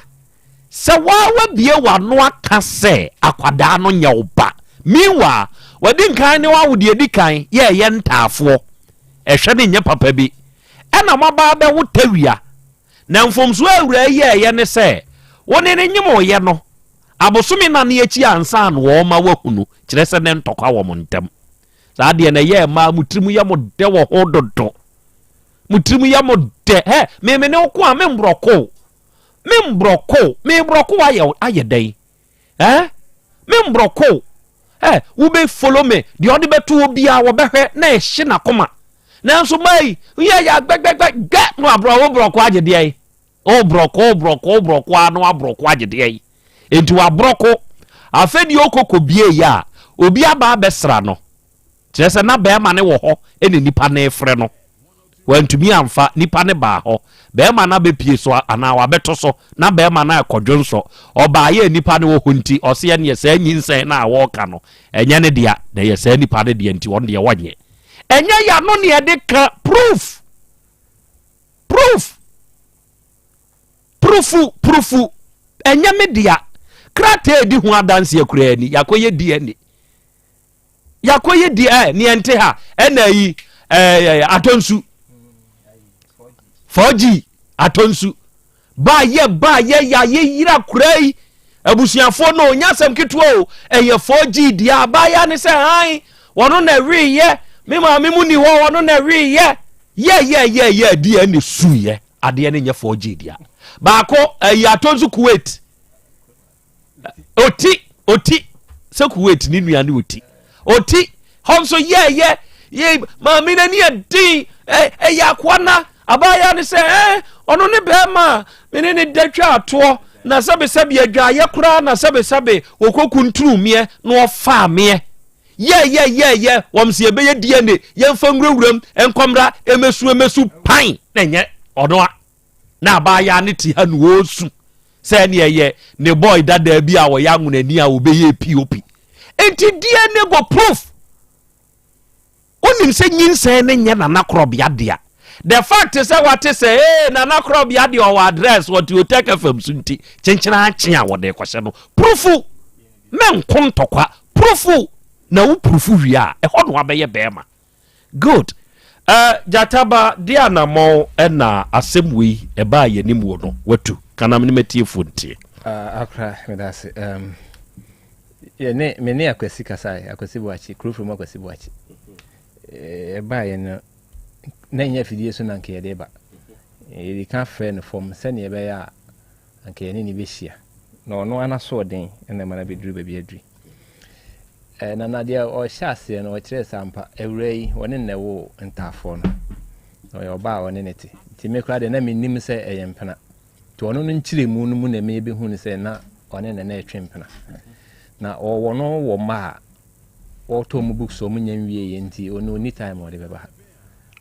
Speaker 20: sɛ waa wabie w'ano aka sɛ akwadaa no nyɛ wo ba. Meanwhile, wadi nkan ne wawo deɛ edi kan yɛ ɛyɛ ntaafoɔ. Ɛhwɛ no nyɛ papa bi. Ɛna moaba abɛwo tawia. Na mfomsoɔ a awura yi yɛɛyɛ ne sɛ, wo ne no nyemoeɛ no, Abosome nnan akyi ansa na wɔrema woahunu, kyerɛ sɛ ne ntɔkwa wɔ mo ntam. Saa deɛ na ɛyɛ mmaa mo tirim yɛ mo dɛ wɔ ho dodo. Mo tirim yɛ mo dɛ. Hɛ, me me ne wo ko a me mborɔko. Me mborɔko. Me mborɔko ayɛ ayɛ dɛn? Eh? Me mborɔko. Eh, wo bɛ follow me. Deɛ ɔde bɛto hɔ biara wɔbɛhwɛ na ɛhye n'akoma. Nanso maa yi, yɛ yɛ gbɛgbɛgbɛ gbɛ no aborɔ wo borɔko agye deɛ yi. O brɔko o brɔko o brɔko ara na wabrɔko agye deɛ yi. Enti wabrɔko. Afei deɛ ɔkɔ kɔbie yɛ a, obi aba abɛsra no. Kyerɛ sɛ na bɛrima no wɔ hɔ ɛna nipa no refrɛ no. Wantumi amfa, nipa no baa hɔ. Bɛrima no abɛpie so anaa wabɛto so na bɛrima no akɔdwo nsɔ. Ɔbaeɛ a nipa no wɔ hɔ nti, ɔse ɛneɛ saa nyinsɛn no a wɔreka no, ɛnyɛ ne dea, na ɛyɛ saa nipa no deɛ nti ɔno deɛ wɔnyɛ. Ɛnyɛ yano ne ɛde ka proof. Proof! Prufu, prufu, ɛnyɛ me dea. Krataa a ɛdi ho adanseɛ koraa ni, yɛakɔyɛ DNA. Yɛakɔyɛ DNA, neɛ nte ha, ɛna yi, ɛɛ, atɔnsu. 4G, atɔnsu. Baayɛ, baayɛ, yɛayɛ yira koraa yi. Abusuafoɔ no, ɔnya asɛm ketewa o, ɛyɛ 4G deɛ abaayewa ne sɛ, han, wɔno na ɛweeyɛ, me maame mu ni hɔ, wɔno na ɛweeyɛ. Yɛ yɛ yɛ yɛ DNA suiɛ adeɛ no nyɛ 4G dea. Baako ɛyi atɔ nso Kuwait. Oti oti sɛ Kuwait ne nua ne oti. Oti hɔ nso yɛ yɛ yɛ maame n'ani ɛden ɛyɛ akoa na abaayewa no sɛ ɛɛ ɔno ne bɛrima me ne ne da twa atoɔ na sɛbesɛbe adwaayɛ koraa na sɛbesɛbe wɔkɔ kuntunu meɛ na ɔfaa meɛ. Yɛ yɛ yɛ yɛ wɔn sɛ yɛbɛyɛ DNA yɛmfa nwurawuram nkɔmmra ɛmɛsu ɛmɛsu pan na ɛnyɛ ɔno a na abaayaa ne te ha no ɔresu sɛ ɛne ɛyɛ ne boy dadaa bi a ɔyɛ anwonani a ɔbɛyɛ POP nti DNA go proof wonim sɛ nyinsɛn ne nyɛ nana korɔbea dea the fact sɛ wate sɛ ee nana korɔbea deɛ ɔwɔ address wɔte Otec FM so nti kyenkyena akye a wɔde kɔhyɛ no prufu mɛnko ntɔkwa prufu na wo prufu wie a ɛhɔ na wabɛyɛ bɛrima good uh, gyataba de anammɔn ɛna asɛm wei ɛbaa yɛnim wɔ no watu kanam ne matiefoɔ ntie.
Speaker 5: Uh, akora medase um, yɛne me ne Akwasi kasae, Akwasi Boakye, kuro mu Akwasi Boakye. Ɛbaeɛ no, na ɛnyɛ afidie so na anka yɛde ba. Yɛde ka frɛ no fam sɛdeɛ ɛbɛyɛ a anka yɛne ne bɛhyia. Na ɔno ara n'asoɔden na ɛma no abɛduru baabi aduru. Eh, Nana deɛ ɔhyɛ aseɛ no ɔkyerɛɛ sɛ ampa awuraa yi wɔne no na ɛwoo ntaafoɔ no na ɔyɛ ɔbaa a ɔne no te nti me koraa deɛ na mennim sɛ ɛyɛ mpena nti ɔno no nkyerɛmu no mu na mebɛhu no sɛ na ɔne no na ɛtwe mpena na ɔwɔ no wɔ mma a wɔtɔ mu books ɔmo nya nwieɛ nti ɔno ɔnni time ɔde bɛba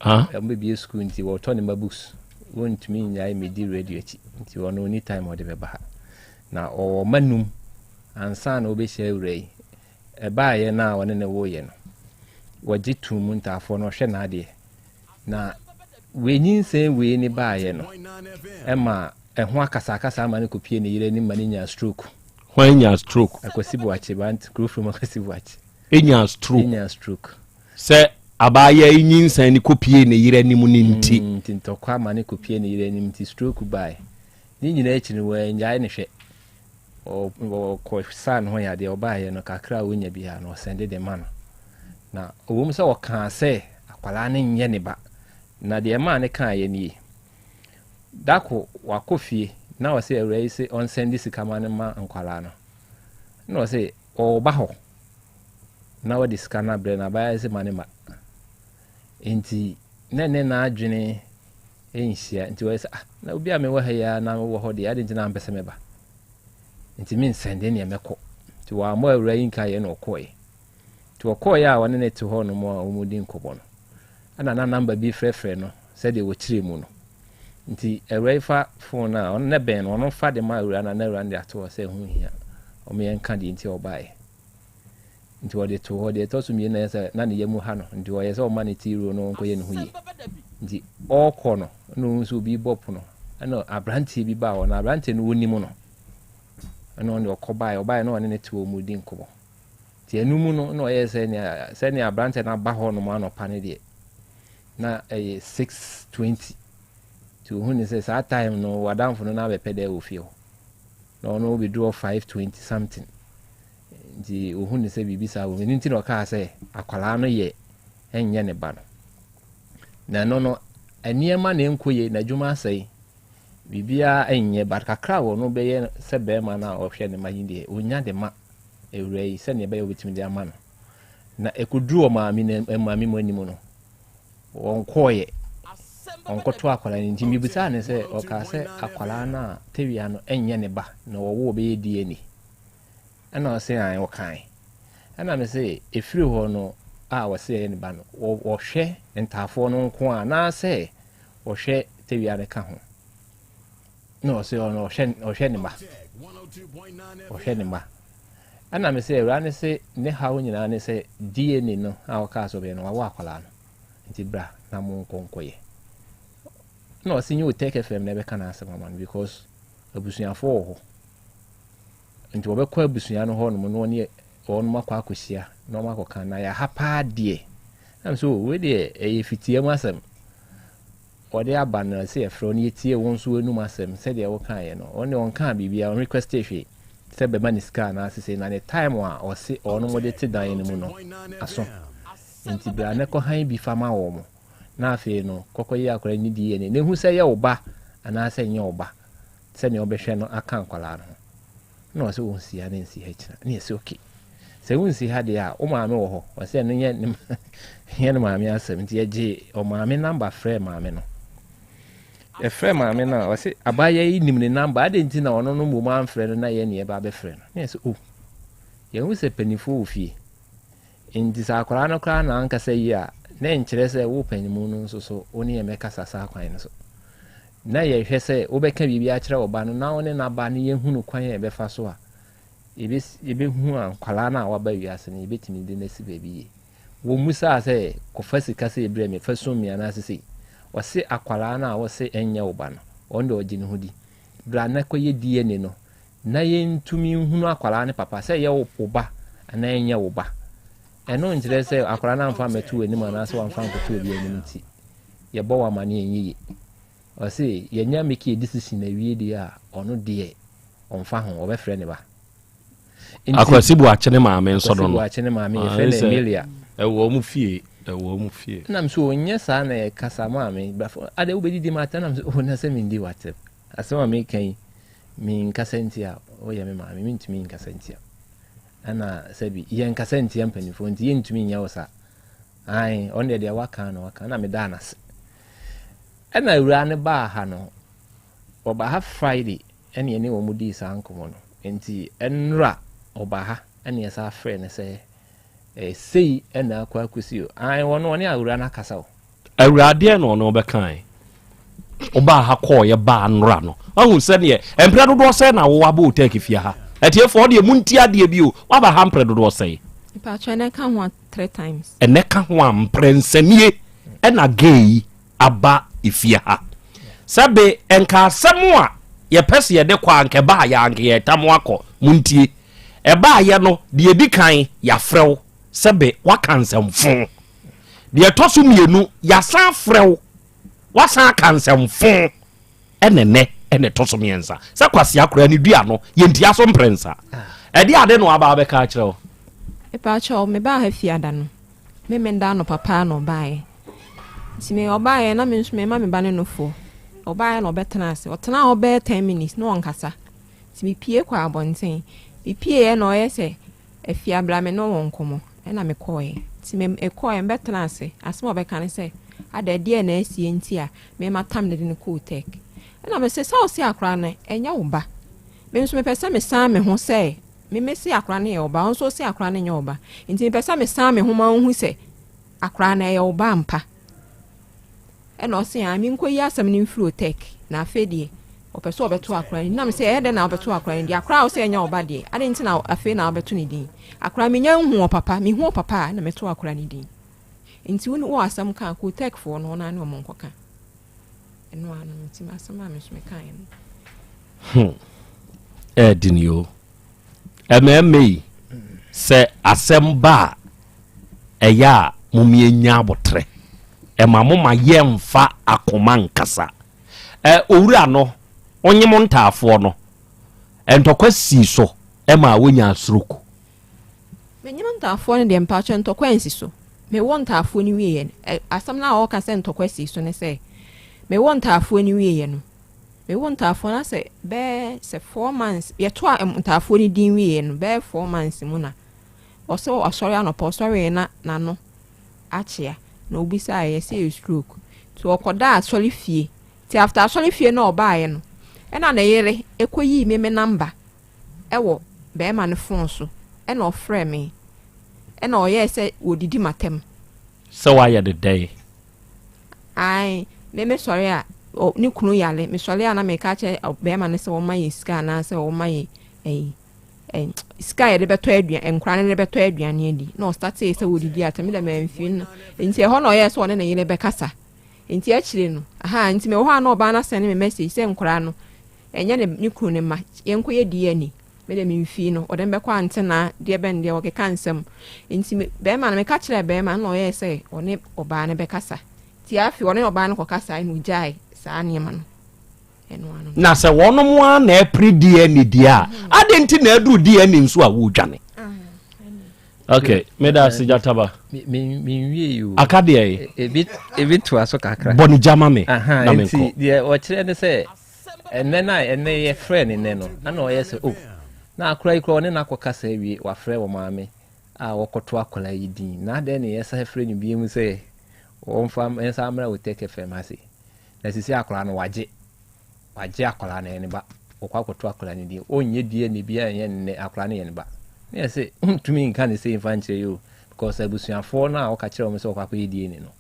Speaker 5: ha ɔmo bɛbie school nti wɔtɔ ne mma books wɔntumi nnyae medi radio akyi nti ɔno ɔnni time ɔde bɛba ha Na ɔwɔ mma num ansa na ɔbɛhyia awura yi. Ɛbaeɛ no a ɔne no woeɛ no, wɔgye too mu ntaafoɔ no, ɔhwɛ n'adeɛ. Na wei nyinsɛn wei ne baeɛ no, ɛma ɛho akasakasa ama no kɔpie ne yere anim ma no nyaa stroke.
Speaker 20: Hwan nyaa stroke?
Speaker 5: Akwasi Boakye, bant kuro from Akwasi Boakye.
Speaker 20: Ɛnyaa stroke.
Speaker 5: Ɛnyaa stroke.
Speaker 20: Sɛ abaayewa yi nyinsɛn no kɔpie ne yere anim no nti.
Speaker 5: Nti ntɔkwa ma no kɔpie ne yere anim nti stroke baeɛ. Ne nyinaa akyi no, wannyae no hwɛ. Ɔkɔsaa ne ho yadeɛ, ɔbaeɛ no, kakra a ɔnya biara no, ɔsɛnde de ma no. Na ɛwom sɛ ɔkaa sɛ akwadaa no nyɛ ne ba, na deɛ ɛmaa no kaeɛ nie. Da ko wakɔ fie na ɔse awuraa yi se ɔnsɛnde sika ma no ma nkwadaa no. Na ɔse ɔreba hɔ na ɔde sika no abrɛ no, abaayewa yi se ma ne ma. Enti na ɛne n'adwene nhyia. Nti ɔyɛ sɛ, ah, na obi a mewɔ ha yi ara na mewɔ hɔ deɛ, adɛn nti na ampɛ sɛ mɛba? Nti mensɛnde neɛ mɛkɔ. Nti wammɔ awura yi nkaeɛ na ɔkɔeɛ. Nti ɔkɔeɛ a ɔne no te hɔ nom a wɔredi nkɔmmɔ no, ɛna na namba bi frɛfrɛ no sɛdeɛ wɔkyerɛ mu no. Nti awura yi fa fon no a, ɔno na bɛn no, ɔno fa de ma awura no a na awura no de ato hɔ sɛ ɛho nhia. Wɔn yɛnka deɛ nti a ɔbaeɛ. Nti ɔde too hɔ. Deɛ ɛtɔ so mmienu na ɛyɛ sɛ na ne yam ha no, nti ɔyɛ sɛ ɔma ne ti roll na ɔnkɔyɛ ne ho yie. Nti ɔrekɔ no, ɛna ɔhu sɛ obi rebɔ pono. Ɛna aberanteɛ bi baa hɔ, na aberanteɛ no ɔnim no. Ɛna ɔne ɔkɔ baeɛ, ɔbaeɛ na ɔne ne te hɔ wɔn redi nkɔmmɔ. Nti ɛno mu no, na ɔyɛ sɛ nea sɛnea aberanteɛ no aba hɔ nom anɔpa no deɛ, na ɛyɛ 6:20. Nti ɔhu ne sɛ saa time no wadamfo no na abɛpɛ dɛ wɔ fie hɔ. Na ɔno ɔbɛduru hɔ 5:20 something. Nti ohun no sɛ biribi saa wɔ mu. Ɛno nti na ɔkaa sɛ akwadaa no yɛ ɛnyɛ ne ba no. Na ɛno no, nneɛma na ɛnkɔ yie, n'adwuma asɛe, biribiara ɛnyɛ, but kakra a ɔno bɛyɛ sɛ bɛrima no a ɔhwɛ ne ma yi deɛ, ɔnya de ma awura yi sɛdeɛ ɛbɛyɛ ɔbɛtumi de ama no. Na ɛkɔduru ɔmaame no maame mu anim no, wɔnkɔɔyɛ, ɔnkɔto akwadaa no nti mebisaa no sɛ ɔkaa sɛ akwadaa no a tawia no ɛnyɛ ne ba na wɔwo ɔbɛyɛ DNA. Ɛna ɔse ae ɔkae. Ɛna me se ɛfiri hɔ no a ɔse ɛyɛ ne ba no wɔhwɛ ntaafoɔ no nko a anaasɛ wɔhwɛ tawia no ka ho. Na ɔse ɔno ɔhwɛ ɔhwɛ ne ba. Ɔhwɛ ne ba. Ɛna me se awura no se ne haw nyinaa ne sɛ DNA no a ɔkaa sɛ ɔbɛyɛ no wawo akwadaa no nti bra na mo nkɔ nkɔyɛ. Ɛna ɔse nyɛ Otec FM na ɛbɛka n'asɛm ama no because abusuafoɔ wɔ hɔ. Nti wɔbɛkɔ abusua no hɔ nom na wɔne wɔnom akɔ akɔhyia na wɔn akɔka na yɛaha paa deɛ. Na mesɛ o wei deɛ ɛyɛ fitia mu asɛm. Wɔde aba no sɛ yɛfrɛ wo na yɛtie wo nso w'anum asɛm sɛdeɛ wokaeɛ no. Ɔno deɛ ɔnkaa biribiara, ɔnrequestee hwee sɛ bɛma no sika anaasɛ sei na ne time a ɔse wɔnom de te dan no mu no aso. Nti bra na kɔ han bi fa ma wɔn na afei no kɔkɔyɛ akwadaa no ne DNA na hu sɛ ɛyɛ wo ba anaasɛ ɛnyɛ wo ba. sɛnea ɔbɛhwɛ no aka nkwadaa no ho. Ɛna ɔsɛ ɔnsi ha na nsi ha kyina. Ɛna yɛsɛ okay. Sɛ wonsi ha deɛ a, wo maame wɔ hɔ. Ɔsɛ ɛno nyɛ ne nyɛ ne maame asɛm. Nti yɛgye ɔmaame namba frɛɛ maame no. Yɛfrɛ maame no a, ɔsɛ abaayewa yi nim ne namba. Adɛn nti na ɔno no mmom amfrɛ no na yɛn ne yɛba abɛfrɛ no? Na yɛsɛ oh, yɛhu sɛ mpanimfoɔ wɔ fie. Enti sɛ akwadaa no koraa na ankasa yie a, na ɛnkyerɛ sɛ wo panin mu no nso so wo ne yɛn bɛkasa saa kwan no so. Na yɛhwɛ sɛ wobɛka biribi akyerɛ wo ba no na wo ne n'aba no yɛhunu kwan a yɛbɛfa so a yɛbɛhu a nkwadaa no a wɔaba wiase no yɛbɛtumi de no asi baabi yie. Wɔmmusaa sɛ kɔfa sika sei brɛ me, fa sum me anaasɛ sei. Ɔse akwadaa no a wose ɛnyɛ wo ba no, ɔno deɛ ɔgye ne ho di. Bra na kɔyɛ DNA no na yɛntumi nhunu akwadaa no papa sɛ ɛyɛ wo ba anaa ɛnyɛ wo ba. Ɛno nkyerɛ sɛ akwadaa no amfa ammɛto w'anim anaasɛ wamfa ankɔto obi anim nti yɛbɔ wo amaneɛ ɛnyɛ yie. Ɔse yɛnya make a decision awie deɛ a ɔno deɛ ɔmfa ho ɔbɛfrɛ ne ba.
Speaker 20: Akwasi Boakye ne maame nso no no.
Speaker 5: Akwasi Boakye ne maame yɛfrɛ no Emilia.
Speaker 20: Ɛwɔ ɔmo fie ɛwɔ ɔmo fie.
Speaker 5: Nam so onyɛ saa na yɛkasa maame brafo adɛ wobɛdidi m'atɛm nam so oh na sɛ mendi w'atɛm asɛm a meka yi Menkasa ntia wo, woyɛ me maame, mentumi nkasa ntia wo. Ɛna sɛbi yɛnkasa ntia mpanimfoɔ nti yɛntumi nyɛ wo saa. Ae, ɔno deɛ deɛ waka no waka, na medaa no ase. Ɛna awuraa no baa ha no, ɔbaa ha Friday ɛne ɛne wɔn dii saa nkɔmmɔ no. Nti ɛnora ɔbaa ha ɛne ɛsa frɛ no sɛ eh, sei ɛna akɔ akɔsi o. Ae, wɔn ɔne awuraa no akasa o.
Speaker 20: Awuraa deɛ na ɔne ɔbɛkae. Ɔbaa ha kɔɔyɛ baa nora no. Wahu sɛdeɛ mprɛ dodoɔ sɛn na wowɔ abɔ otɛk fie ha. Atiefoɔ deɛ monti adeɛ bi o. Waba ha mprɛ dodoɔ sɛn?
Speaker 3: Mpakyɛ ɛnɛ ka ho a 3 times.
Speaker 20: Ɛnɛ ka ho a mprɛnsa nie ɛna gay yi aba efie ha. Sɛbe nka asɛm a yɛpɛ sɛ yɛde kɔ a nka ɛbaayɛ a nka yɛtam akɔ. Montie. Ɛbaayɛ no deɛ ɛdi kan yɛafrɛ wo sɛbe woaka nsɛmfo. Deɛ ɛtɔ so mmienu yɛasan afrɛ wo wasan aka nsɛmfo ɛna ɛnɛ ɛna ɛtɔ so mmiɛnsa sɛ kwasea koraa ne dua no yɛntia so mprɛnsa ɛde ade na waba abɛka akyerɛ wo.
Speaker 3: Mepaakyɛw, mebaa ha fiada no, me menda anɔpa paa na ɔbaeɛ. Nti me ɔbaeɛ na me nso mema me ba no nofoɔ. Ɔbaeɛ na ɔbɛtena ase. Ɔtenaa hɔ bɛyɛ 10 minutes na ɔnkasa. Nti mepie kɔɔ abɔnten. Mepieeɛ na ɔyɛ sɛ Afia bra me ne wo wɔ nkɔmmɔ. Ɛna mekɔeɛ. Nti me mekɔeɛ mebɛtenaa ase. Asɛm a ɔbɛka ne sɛ, ada ɛdeɛn na asie nti a me matam no de no kɔɔ Tech. Ɛna mese, sɛ wose akora no ɛnyɛ wo ba. Me nso mepɛ sɛ mesan me ho sɛ me mese akora no yɛ wo ba, wo nso wose akora no nyɛ wo ba. Nti mepɛ sɛ mesan me ho ma wohu sɛ akora no ɛyɛ wo ba ampa. Ɛna ɔse aa menkɔyi asɛm no mfiri Otec na afei deɛ ɔpɛ sɛ ɔbɛto akora no din. Na mese ɛyɛ dɛn na wobɛto akora no din? Akora a wose ɛnyɛ wo ba deɛ adɛn nti na afei na wobɛto ne din? Akora menya nhu ɔpapa, mehu ɔpapa a na mɛto akora no din. Nti wo ne wɔ asɛm ka a kɔ Otec foɔ no hɔ na ne wɔn nkɔka. Ɛno ara no nti asɛm a me nso mekaeɛ no.
Speaker 20: Hmm. Ɛɛdini o. Ɛmɛɛmɛ yi sɛ asɛm ba a ɛyɛ a momiɛnya abotrɛ. Ɛma mo ma yɛmfa akoma nkasa. Ɛ owura no ɔnye mo ntaafoɔ no ntɔkwa sii so ɛma wonyaa stroke.
Speaker 3: Menyem ntaafoɔ no deɛ mpakyɛ ntɔkwa ansi so. Mewo ntaafoɔ no wieɛ no ɛ asɛm no a ɔɔka sɛ ntɔkwa sii so ne sɛ mewo ntaafoɔ no wieɛ no mewo ntaafoɔ no asɛ bɛɛ sɛ 4 months yɛtoa ntaafoɔ no din wieɛ no bɛɛ 4 months mu na ɔsɛ ɔsɔre anɔpa ɔsɔree na n'ano akyea na obisaeɛ yɛsɛ ɛyɛ stroke nti ɔkɔdaa asɔre fie nti after asɔre fie na ɔbaeɛ no ɛna ne yere ɛkɔyii me me number wɔ barima no fon so ɛna ɔfrɛɛ me ɛna ɔyɛɛ sɛ wɔdidi m'atɛm.
Speaker 20: Sɛ woayɛ no dɛn?
Speaker 3: Ae, me me sɔre a, ne kunu yare, me sɔre a na meka akyerɛ barima no sɛ ɔmma yɛn sika anaasɛ ɔmma yɛn ɛyi, ɛyi, sika a yɛde bɛtɔ aduane, nkora no de bɛtɔ aduane adi. Na ɔstartee sɛ wɔdidi atɛm, me dɛ mamfiri no. Nti ɛhɔ na ɔyɛɛ sɛ ɔne ne yere bɛkasa. Nti akyire no, aha, nti mewɔ hɔ a na ɔbaa no asɛne me message sɛ nkora no, Ɛnyɛ ne ne kunu ne mma. Yɛnkɔyɛ DNA. Me deɛ memfii no. Ɔde me bɛkɔ antenaa deɛ bɛn deɛ ɔkeka nsɛm. Nti me bɛrima no meka kyerɛɛ bɛrima no na ɔyɛɛ sɛ ɔne ɔbaa no bɛkasa. Nti afei ɔne ɔbaa no kɔkasae na ɔgyae saa nneɛma no. Ɛno ano.
Speaker 20: Na sɛ wɔnom ara na ɛpere DNA deɛ a, adɛn nti na aduru DNA nso a wɔredwane? Ok, meda ase Gyataba.
Speaker 5: Menwie yi o.
Speaker 20: Aka deɛ yi.
Speaker 5: Ebi ebi toa so kakra.
Speaker 20: Bɔ ne gya ma me na menkɔ.
Speaker 5: Nti deɛ ɔkyerɛ ne sɛ ɛnɛ na ɛnɛ yɛfrɛ ne nɛ no ana ɔyɛ sɛ o oh, na akora yi koraa ɔne no akɔkasa awie wafrɛ wɔ maame a wɔkɔto akwadaa yi din na adɛn ne yɛsan frɛ no bio mu sɛ wɔmfa nsa mmra wɔ tɛkɛ fam ase na sisi akwadaa no wagye Wagye akwadaa no, ɛyɛ ne ba. Ɔkɔ akɔto akwadaa no din. Ɔnyɛ DNA biara nyɛ nnɛ, akwadaa no yɛ ne ba. Ne yɛ se, wontumi nka ne sei mfa nkyerɛ yi o. Because abusuafoɔ no a wɔka kyerɛ wɔn sɛ wɔkɔ akɔyɛ DNA no,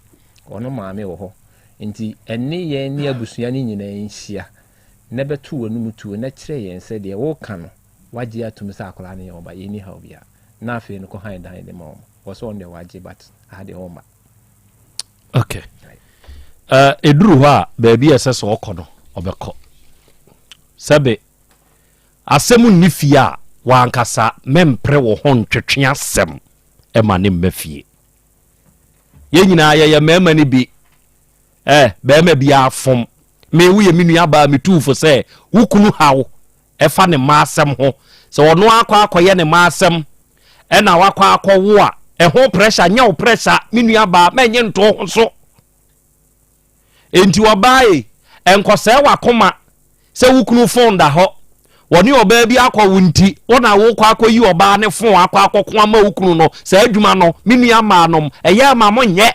Speaker 5: wɔn maame wɔ hɔ. Nti ɛne yɛn ne abusua no nyinaa nhyia na bɛto w'anum tuo na kyerɛ yɛn sɛ deɛ woka no, wagye atum sɛ akwadaa no yɛ wo ba. Yɛnni haw biara. Na afei no kɔ han dan de ma wɔn. Wɔ sɛ wɔn deɛ wagye but aha deɛ wɔmma.
Speaker 20: Okay. Eh, ɛduru hɔ a baabi a ɛsɛ sɛ ɔkɔ no ɔbɛkɔ. Sɛbe asɛm nni fie a wankasa mɛmpere wo ho ntwetwe asɛm ɛma ne mma fie. Yɛn nyinaa yɛyɛ mmarima no bi. Eh, barima biara fom. Me woyɛ me nuabaa metuu fo sɛ wo kunu haw ɛfa ne mma asɛm ho. Sɛ ɔno ara akɔ akɔyɛ ne mma asɛm ɛna wakɔ akɔwo a, ɛho pressure nyɛ wo pressure, me nua baa, mɛnye nto ho so. Enti ɔbaa e, ɛnkɔsɛe w'akoma sɛ wo kunu phone da hɔ. Wɔne ɔbaa bi akɔwo nti, wo na wokɔ akɔyi ɔbaa ne fon akɔ akɔko ama wo kunu no. Saa adwuma no, me nua mmaanom, ɛyɛ ama mo nyɛ.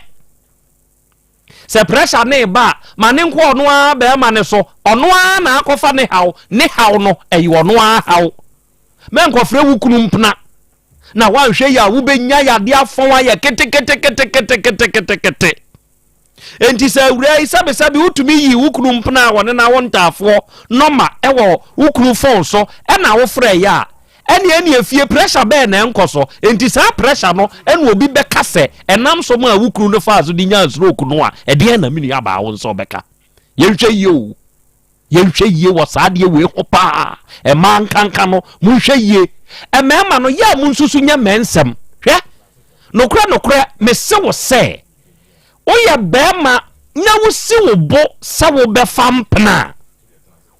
Speaker 20: Sɛ pressure ne ba a, ma ne nkɔ ɔno ara bɛrima ne so. Ɔno ara na akɔfa ne haw. Ne haw no, ɛyɛ ɔno ara haw. Mɛnkɔfrɛ wo kunu mpena. Na woanhwɛ yi a, wobɛnya yadeɛ afɔn ayɛ keteketeketeketekete. Enti sɛ awuraa yi sɛbesɛbe wotumi yi wo kunu mpena a wɔne no awo ntaafoɔ nɔma wɔ wo kunu fon so ɛna wofrɛ yɛ a, ɛne ɛne efie pressure bɛɛ na ɛnkɔ so. Enti saa pressure no ɛna obi bɛka sɛ ɛnam so maa wo kunu no faa so de nyaa stroke no a, ɛdeɛn na me nua baa wo nso wobɛka? Yɛnhwɛ yie o. Yɛnhwɛ yie wɔ saa adeɛ wei ho paa. Mmaa nkanka no, monhwɛ yie. Mmarima no, yɛ a monsusu nyɛ mmɛnsɛm. Hwɛ, nokorɛ nokorɛ, mese wo sɛ, woyɛ barima na wosi wo bo sɛ wobɛfa mpena a,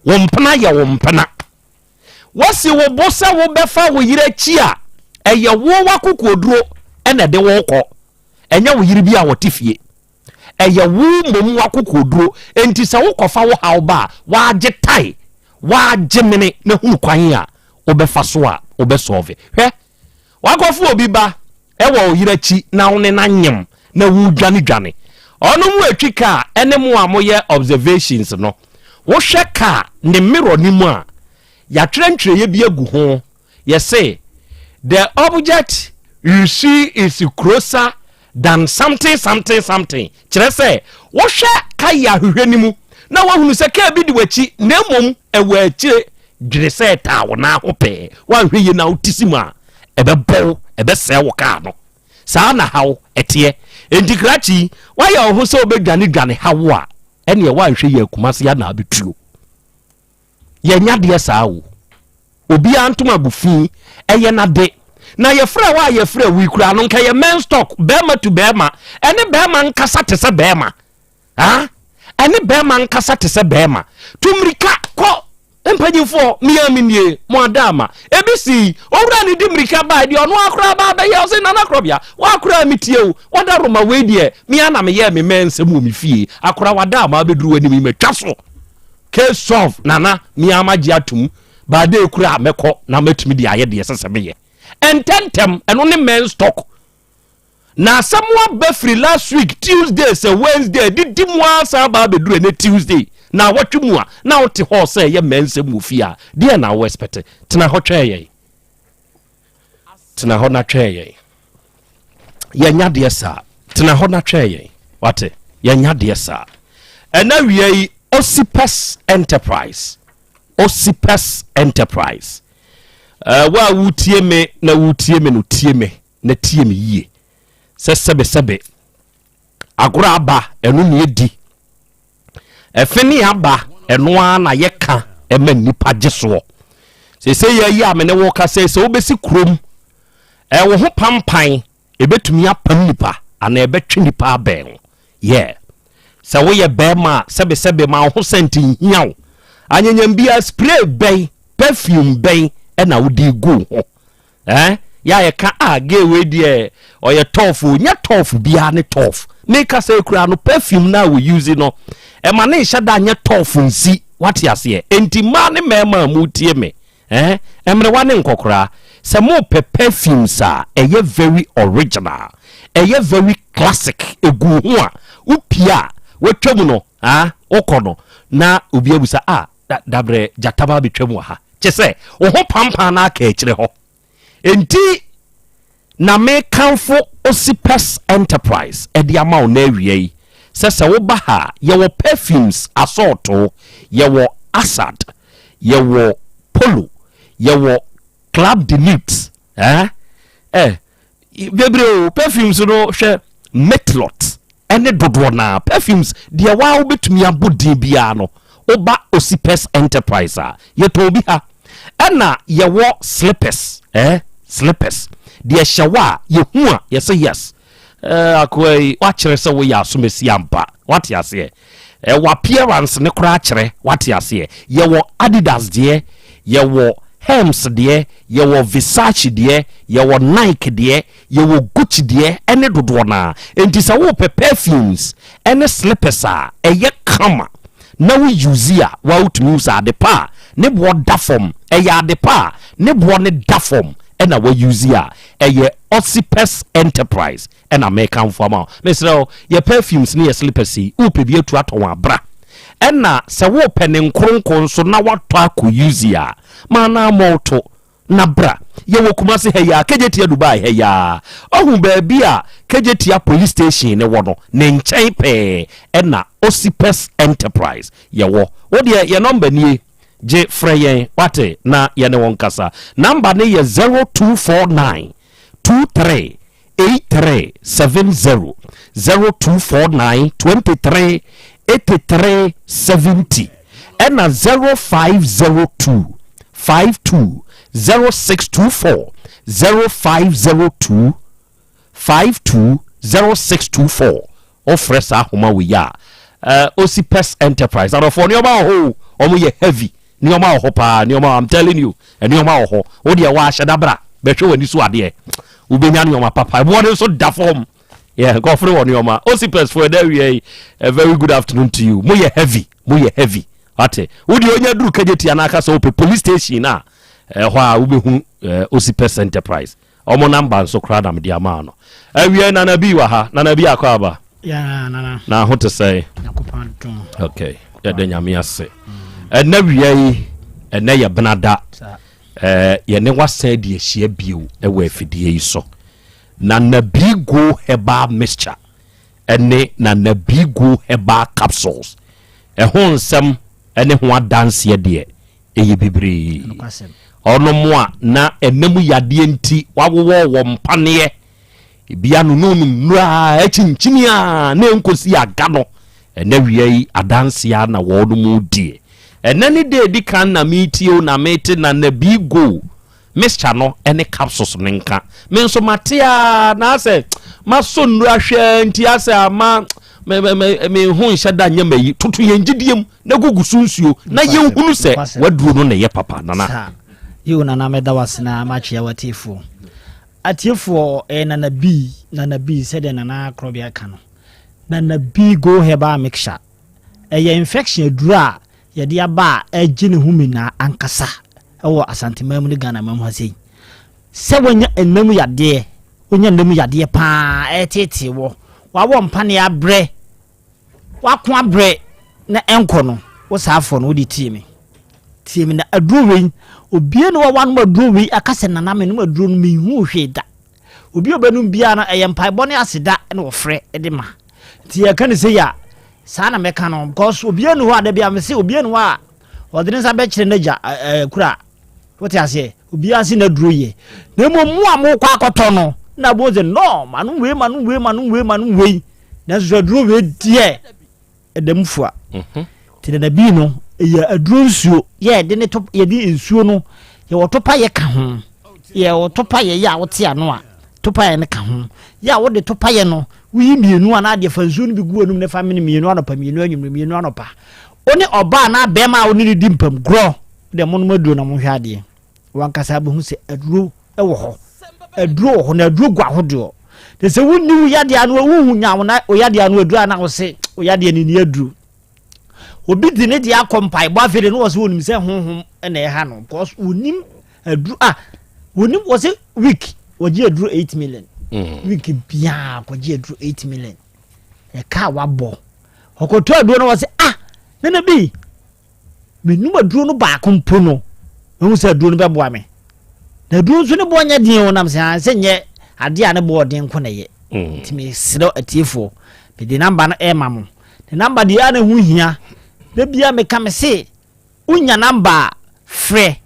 Speaker 20: wo mpena yɛ wo mpena. Woasi wo bo sɛ wobɛfa wo yere akyi a, ɛyɛ wo w'akokoɔduro na ɛde wo rekɔ, ɛnyɛ wo yere bi a ɔte fie. Ɛyɛ wo mmom w'akokoɔduro. Enti sɛ wokɔfa wo haw ba a, woagye tae, woagye mene na hunu kwan a wobɛfa so a wobɛsɔɔve. Hwɛ, woakɔfa obi ba wɔ wo yere akyi na wo ne no anyem na woredwanedwane. Ɔno mu atwi kaa ne mo a moyɛ observations no, wohwɛ kaa ne mirror no mu a, yɛatwerɛ ntwerɛeɛ bi agu ho Yɛse the object you see is closer than something something something. Kyerɛ sɛ, wohwɛ kae ahwehwɛ no mu na woahunu sɛ kaa bi di w'akyi na mmom ɛwɔ akyire. Dwene sɛ ɛtaa wo nan ho pɛɛ. Woanhwɛ yie na wote si mu a, ɛbɛbɔ wo, ɛbɛsɛe wo kaa no. Saa na haw ɛteɛ. Enti krakye yi, woayɛ wo ho sɛ wobɛdwanedwane haw a, ɛneɛ woanhwɛ yie a Kumasi anaa bɛtuo. Yɛnyɛ adeɛ saa o. Obiara ntom agu fi, ɛyɛ n'ade. Na yɛfrɛ wo a yɛfrɛ wo yi koraa no, nka yɛ men's talk, bɛrima tu bɛrima. Ɛne bɛrima nkasa te sɛ bɛrima. Ha? Ɛne bɛrima nkasa te sɛ bɛrima. Tu mmirika kɔ mpanyinfoɔ, mmea me nie, mo ada ama. Ebi si, owura ne di mmirika baa deɛ ɔno akora ba abɛyɛ, ɔse nana korɔbea, wakora me tie o, wada Roma wei deɛ, mea na meyɛɛ me mɛ nsɛm wɔ me fie, akora wada ama abɛduru w'anim yi matwa so. Case solve nana me ara magye atom by day kura a mɛkɔ na matumi de ayɛ deɛ ɛsɛ sɛ meyɛ ntɛntɛm. Ɛno ne men's talk na asɛm aba firi last week Tuesday sɛ Wednesday didi mu ara san ba abɛduru ɛnɛ Tuesday na awɔtwe mu a na wote hɔ sɛ ɛyɛ mmɛnsɛm wɔ fie a, deɛ na wo expect? Tena hɔ twɛn yɛn, tena hɔ na twɛn yɛn. Yɛnya deɛ saa. Tena hɔ na twɛn yɛn, wate? Yɛnya deɛ saa. Ɛna wia yi, Osipes Enterprise, Osipes Enterprise, uh, wo a wotie me na wotie me no, tie me na tie me yie sɛ sɛbesɛbe agorɔ aba, ɛno ne ɛdi ɛfe ne aba, ɛno ara na yɛka ɛma nnipa gye soɔ. Sɛ yɛyi a me ne wo ka sɛ wobɛsi kurom ɛwo ho pampan, ɛbɛtumi apam nipa anaa ɛbɛtwe nipa abɛn wo. Yɛ sɛ woyɛ bɛrima a, sɛbesɛbe ma wo ho sɛnti nhia wo anyanyam bia, spray bɛn, perfume bɛn ɛna wode gu wo ho. Eh, yɛ a yɛka a gay wei deɛ ɔyɛ tough o, nyɛ tough biara ne tough. Meka sɛ kura no perfume no a wɔ use no, ɛma ne nhyɛ da nyɛ tough nsi, wate aseɛ? Enti mmaa ne mmarima a motie me, eh, mmerewa ne nkɔkoraa, sɛ mopɛ perfumes a ɛyɛ very original, ɛyɛ very classic, ɛgu ho a wopie a watwa mu no, ah, wokɔ no na obi abusa ah, da dabrɛ gyata ba abɛtwam wɔ ha, kyɛ sɛ wo ho pampan na aka akyire hɔ. Enti na mekamfo Osipes Enterprise de ama wo na awia yi sɛ sɛ woba ha a, yɛwɔ perfumes asɔɔtoo, yɛwɔ Assad, yɛwɔ Polo, yɛwɔ Club de Nuit, eh, eh, bebree o. Perfumes no, hwɛ Metlot ɛne dodoɔ naa perfumes deɛ waa wobɛtumi abɔ din biara no, woba Osipes Enterprise a, yɛtɔn bi ha. Ɛna yɛwɔ slippers, eh, slippers deɛ hyɛ wɔ a yɛhu a yɛsɛ yes, eh, akoa yi wakyerɛ sɛ woyɛ asomasi ampa, wate aseɛ? Eh, wɔ appearance ne koraa kyerɛ, wate aseɛ? Yɛwɔ Adidas deɛ, yɛwɔ Hermes deɛ, yɛwɔ Versace deɛ, yɛwɔ Nike deɛ, yɛwɔ Gucci deɛ ɛne dodoɔ no ara. Enti sɛ wopɛ perfumes ɛne slippers a ɛyɛ kama na wo use a, wa wotumi hu sɛ ade pa a ne boɔ da fam. Ɛyɛ ade pa a ne boɔ no da fam ɛna wa use a, ɛyɛ Ocypes Enterprise ɛna mekamfo ama wo. Mesrɛ wo, yɛ perfumes ne yɛ slippers yi, wopɛ bi atu atɔn a, bra. Ɛna sɛ wopɛ ne nkoronko nso na woatɔ akɔ use a, ma no ammɔ wo to na bra. Yɛwɔ Kumasi ha yi ara, Kejetia Dubai ha yi ara. Woahu baabi a Kejetia Police Station no wɔ no, ne nkyɛn pɛɛ ɛna Ocypes Enterprise yɛwɔ. Wo deɛ yɛ nɔmba nie. Gye frɛ yɛn wate na yɛne wo nkasa. Number no yɛ 0249 23 83 70, 0249 23 83 70 ɛna 0502 52 0624, 0502 52 0624. Wofrɛ saa ahoma wei a, eh, Osi Pest Enterprise adɔfoɔ, nneɛma wɔ hɔ o, wɔn yɛ heavy, nneɛma wɔ hɔ paa, nneɛma, I'm telling you, nneɛma wɔ hɔ. Wo deɛ wɔahyɛ da bra, bɛhwɛ w'ani so adeɛ, wobɛnya nneɛma papa, ɛboɔ no nso da fam. Yeah, nkɔfere wɔ nneɛma. Osi Pest foɔ ɛda awia yi, a very good afternoon to you. Mo yɛ heavy, mo yɛ heavy. Ate, wo deɛ onya duru kagye tia n'aka sɛ wopɛ police station a, ɛhɔ a wobɛhu eh, Osi Pest Enterprise. Ɔmo number nso koraa na mede ama no. Awiei Nana B wɔ ha. Nana B akɔ aba.
Speaker 7: Yeah, Nana.
Speaker 20: Na ho te sɛn?
Speaker 7: Nyankopɔn adom.
Speaker 20: Okay. Yɛda Nyame ase. Ɛnɛ wia yi, ɛnɛ yɛ benada. Eh, yɛne wasan di ahyia bio ɛwɔ afidie yi so. Nana B Go Herbal Mixture ɛne Nana B Go Herbal Capsules. Ɛho nsɛm ɛne ho adanseɛ deɛ ɛyɛ bebree. Ɔnom a na ɛna mu yadeɛ nti wawowɔ wɔ mpaneɛ, ebi anononom nnuro a akyinkyini a na ɛnkɔsi aga no, ɛnɛ wia yi adanseɛ a na wɔnom die. Ɛnɛ ne da ɛdi kan na meretie o na mete na na bi go mixture no ne capsules no nka. Me nso mate a na asɛ masɔ nnuro ahwɛ nti asɛ ama me me me me ho nhyɛ da nyɛ mayi. Toto yɛn gyidie mu na gugu so nsuo na yɛnhunu sɛ waduro no na ɛyɛ papa nana.
Speaker 7: Saa. Yiw nana mɛda wo ase na makyea w'atiefoɔ. Atiefoɔ ɛyɛ nana bi nana bi sɛdeɛ nana korɔbea ka no. Nana bi go herbal mixture. Ɛyɛ infection aduro a yɛde aba a ɛgye ne ho minaa ankasa wɔ Asanteman mu ne Ghanaman mu ha sei. Sɛ woanya nna mu yadeɛ, wonya nna mu yadeɛ paa ɛreteetee wɔ, wawɔ mpaneɛ abrɛ, wako abrɛ na ɛnkɔ no, wo saa afoɔ no wode tie me. Tie me na aduro wei, obie ne wawanom aduro wei aka sɛ nana menom aduro no menhuu hwee da. Obi a ɔbɛnom biara no ɛyɛ mpaebɔ ne aseda na ɔfrɛ de ma. Nti yɛka no sei a, saa na mɛka no because obiara ni hɔ a da bi a mese obiara ni hɔ a ɔde ne nsa bɛkyerɛ n'agya ɛɛ kura wote aseɛ obiara se n'aduro yɛ na mmom mo a mokɔ akɔtɔ no na bo sɛ no manom wei manom wei manom wei manom wei nanso so aduro wei deɛ ɛda mu fua mhm. nti dada bii no ɛyɛ aduro nsuo yɛ yɛde ne to yɛde nsuo no yɛwɔ topa yɛ ka ho yɛwɔ topa yɛ yɛ a wote ano a topa yɛ no ka ho yɛ a wode topa yɛ no woyi mmienu anaa deɛ fa nsuo no bi gu anum ne fa mene mmienu anɔpa mmienu anwummerɛ mmienu anɔpa wo ne ɔbaa anaa bɛrima a wo ne no di mpam gorɔ deɛ monom aduro na monhwɛ adeɛ wankasa bɛhu sɛ aduro wɔ hɔ aduro wɔ hɔ na aduro gu ahodoɔ te sɛ wonni wo yadeɛ ano wohu nya wo na wo yadeɛ ano aduro a na wo se wo yadeɛ no ni aduro obi di ne deɛ akɔ mpaebɔ afei de no wɔ sɛ wɔnim sɛ honhom na ɛha no because wɔnim aduro a wɔnim wɔ sɛ week wɔgye aduro 8 million mm. week biara kɔgye aduro 8 million ɛka a wabɔ ɔkɔtɔ aduro no wɔ sɛ ah nana bi Menum aduro no baako mpo no, mahu sɛ aduro no bɛboa me. Na aduro nso ne boɔ nyɛ den o, nam sɛ ah, sɛ nyɛ adeɛ a ne boɔ ɔden nko na ɛyɛ. Mm. Nti mesrɛ atiefoɔ, mede namba no ɛrema mo. Ne namba deɛ a na ɛho hia. Da biara meka me se, wonya namba a, frɛ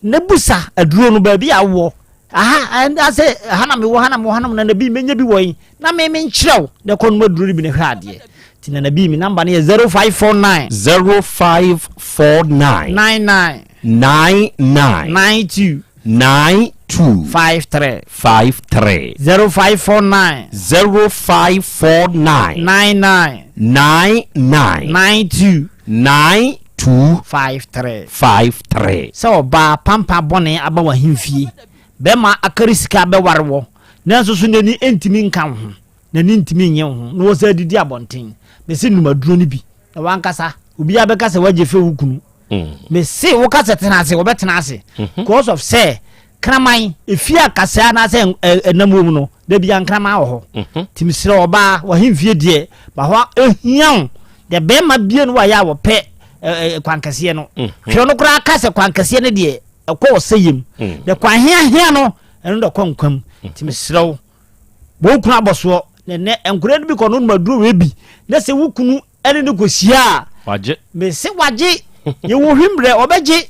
Speaker 7: Na busa aduro no baabi a wowɔ. Aha, asɛ ha na mewɔ, ha na mewɔ, ha na mewɔ, Nana Bii, mɛnya bi wɔ yi. Na me menkyerɛ wo, na kɔ nom aduro no bi na hwɛ adeɛ. Nti Nana Bii, me namba no yɛ 0549.
Speaker 20: 0549.
Speaker 7: 99.
Speaker 20: 99.
Speaker 7: 92.
Speaker 20: 92.
Speaker 7: 53.
Speaker 20: 53.
Speaker 7: 0549.
Speaker 20: 0549.
Speaker 7: 99.
Speaker 20: 99.
Speaker 7: 92.
Speaker 20: 9. 2
Speaker 7: 5 3.
Speaker 20: 5 3.
Speaker 7: Sɛ ɔbaa pampa bɔne aba w'ahemfie, bɛrima akari sika abɛware wɔ, nanso so n'ani ntumi nka wo ho, n'ani ntumi nnye wo ho, na wɔsan adidi abɔnten. Mese nom aduro no bi, na w'ankasa, obiara bɛka sɛ woagye fɛ wo kunu. Mese woka sɛ tena ase, wɔbɛtena ase. Because of sɛ kraman efie a kasaa anaasɛ ɛnam wɔ mu no, da bi nkraman wɔ hɔ. Nti mesrɛ ɔbaa, w'ahemfie deɛ, ma hɔ ehia wo. Deɛ bɛrima bie no wayɛ a wɔpɛ kwan kɛseɛ no. Twerɛ no koraa ka sɛ kwan kɛseɛ no deɛ ɛkɔ ɔsɛyɛ mu. Deɛ kwan heahea no, ɛno deɛ ɛkɔ nkwa mu. Nti mesrɛ wo, bɔ wo kunu abɔsoɔ. Na ɛnɛ nkwadaa no bi kɔ no nom aduro wei bi, na sɛ wo kunu ɛne no kɔhyia a,
Speaker 20: Wagye.
Speaker 7: Mese wagye. Yɛwɔ hwimmerɛ, ɔbɛgye.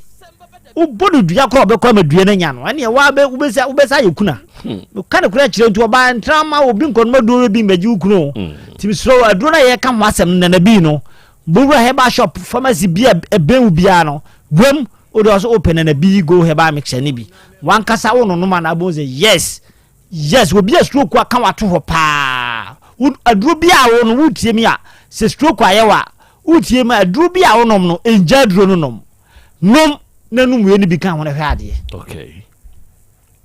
Speaker 7: Wobɔ no dua koraa ɔbɛkɔ ama dua no anya no. Ɛneɛ wa wobɛsa wobɛsa ayɛ kuna. Meka no koraa kyerɛ nti ɔbaa ntra ma obi nkɔnom aduro bi mbɛgye wo kunu o. Nti mesrɛ wo aduro no a yɛka ho asɛm no nana bii no, bɔwura herbal shop pharmacy bi a ɛbɛn wo biara no, wam wode ɔso wopɛ nana bii go herbal mixture no bi. Wankasa wo nonom a na abɛhu sɛ yes. Yes, obi a stroke aka wato hɔ paa. Wo aduro bi a wo no wotie mi a, sɛ stroke ayɛ wa, wotie mi a aduro bi a wonom no, ngya aduro no nom. Nom na num wei no bi ka ho na hwɛ adeɛ.
Speaker 20: Okay.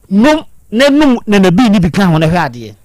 Speaker 7: Nom na num na na bi no bi ka ho na hwɛ adeɛ.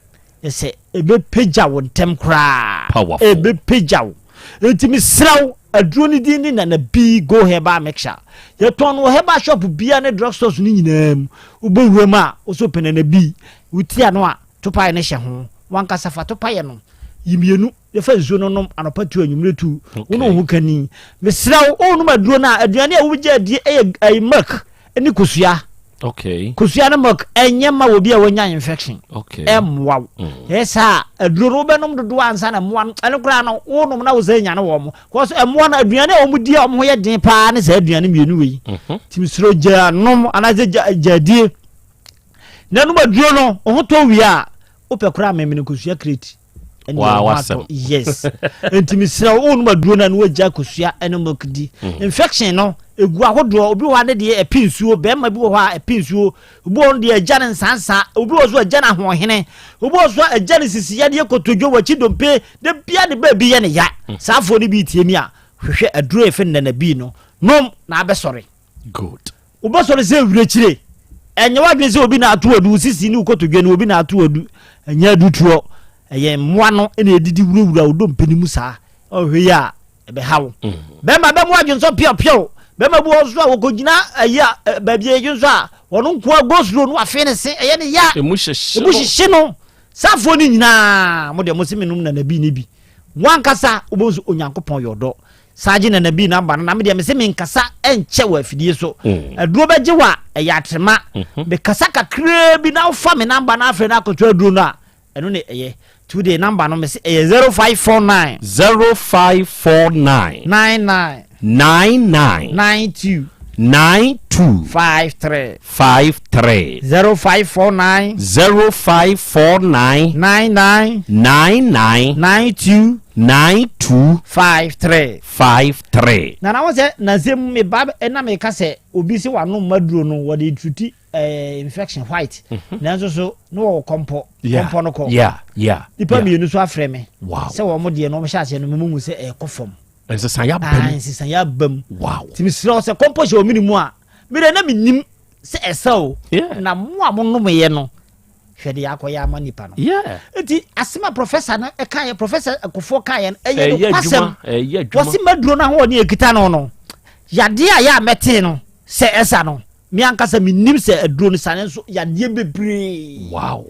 Speaker 7: Sɛ ɛbɛpagya wo ntɛm koraa.
Speaker 20: Powerful.
Speaker 7: Ɛbɛpagya wo. Enti mesrɛ wo, aduro no din ne Nana B Go Herbal Mixture. Yɛtɔn no wɔ herbal shop biara ne drug stores no nyinaa mu. Wobɔ wuram a, wo sɛ wopɛ Nana B, wotia no a, topaeɛ no hyɛ ho. W'ankasa fa topaeɛ no, yi mmienu, na fa nsuo no nom anɔpa tu anwummerɛ tu. Wo ne wo ho kani. Mesrɛ wo, worenom aduro no a, aduane a wobɛgye adie yɛ ɛyi milk ne kosua.
Speaker 20: Okay.
Speaker 7: Kosua ne milk ɛnyɛ ma obi a wanya infection.
Speaker 20: Okay.
Speaker 7: Ɛmmoa wo. Ɛyɛ saa aduro no wobɛnom dodoɔ ansa na mmoa no ɛno koraa no wonom na wo sɛ nyane wɔn mo. Kɔs mmoa no aduane a wɔn di a wɔn ho yɛ den paa ne saa aduane mmienu wei. Nti mesrɛ gya nom anaasɛ gya gya die. Na nom aduro no wo ho tɔ wie a wopɛ koraa memene kosua crate. ɛne
Speaker 20: Waa
Speaker 7: ɔho
Speaker 20: w'asɛm.
Speaker 7: atɔ yes nti mesrɛ wo wonom aduro no a na wagya kosua ne milk di
Speaker 20: Mm.
Speaker 7: infection no ɛgu ahodoɔ obi wɔ hɔ a ne deɛ ɛpe nsuo bɛrima bi wɔ hɔ a ɛpe nsuo obi wɔ hɔ no deɛ agya ne nsansa obi wɔ so agya no ahoɔhene obi wɔ so a agya ne sisi yadeɛ kotodwo wakyi dompe da bia ne baabi yɛ ne ya
Speaker 20: Mm.
Speaker 7: saa afoɔ no bi tie mi a hwehwɛ aduro a yɛfrɛ no nanabii no nom na abɛsɔre
Speaker 20: Good.
Speaker 7: Wobɛsɔre sɛ awirekyire. Ɛnyɛ w'adwene sɛ obi na ato adu, wo sisi ne wo kotodwe no, obi na ato adu. Ɛnyɛ adutoɔ. Ɛyɛ mmoa no na ɛdidi wurawura wo dompe no mu saa. Ɔhwɛ yi a, ɛbɛha wo. Bɛrima bɛmo adwensɔ piapiaw. Bɛrima bi wɔ hɔ nso a, wɔkɔgyina ayi a, baabi a yɛdwensɔ a, wɔn nko ara go slow no wafee ne se, ɛyɛ ne ya.
Speaker 20: Emu hyehye
Speaker 7: no. Emu hyehye no. Saafoɔ no nyinaa, mo deɛ mo se menom nanabi ne bi. Wankasa, wobɛhu sɛ Onyankopɔn yɛ ɔdɔ. Saa gye nana bi namba no na me deɛ mese menkasa nkyɛ wɔ afidie so. Mm. Aduro bɛgye wa ɛyɛ atrema. Mhm. Mekasa kakraa bi na wofa me namba no afei na akɔtɔ aduro no a ɛno ne ɛyɛ. Nti wode namba no mese ɛyɛ 0549.
Speaker 20: 0549.
Speaker 7: 99.
Speaker 20: 99.
Speaker 7: 92.
Speaker 20: 92.
Speaker 7: 53.
Speaker 20: 53.
Speaker 7: 0549.
Speaker 20: 0549.
Speaker 7: 99.
Speaker 20: 99.
Speaker 7: 92.
Speaker 20: 92.
Speaker 7: 53.
Speaker 20: 53.
Speaker 7: Na na wɔn sɛ nansa mu me ba na meka sɛ obi sɛ wanom maduro no wɔde treati eh, infection white mhm. nanso so na wɔwɔ kɔmpɔ kɔmpɔ no kɔ nipa mmienu so afrɛ me sɛ wɔn deɛ no wɔn hyɛ aseɛ no mo mu sɛ ɛkɔ fam
Speaker 20: nsesayɛ aba mu
Speaker 7: nsesayɛ aba mu
Speaker 20: wow
Speaker 7: nti mesrɛ wo sɛ kɔmpɔ hyɛ wɔn mu a mede na menim sɛ ɛsɛ o na mo a monomyɛ no hwɛ deɛ akɔyɛ ama nipa no nti asɛm a professor no ɛkaeɛ professor Kufuor kaeɛ no ɛyɛ nokwasɛm wɔse maduro no ahoɔden ɛkita no no yadeɛ a yɛ a mɛtee no sɛ ɛsa no me ankasa menim sɛ aduro no sane nso yadeɛ bebree
Speaker 20: wow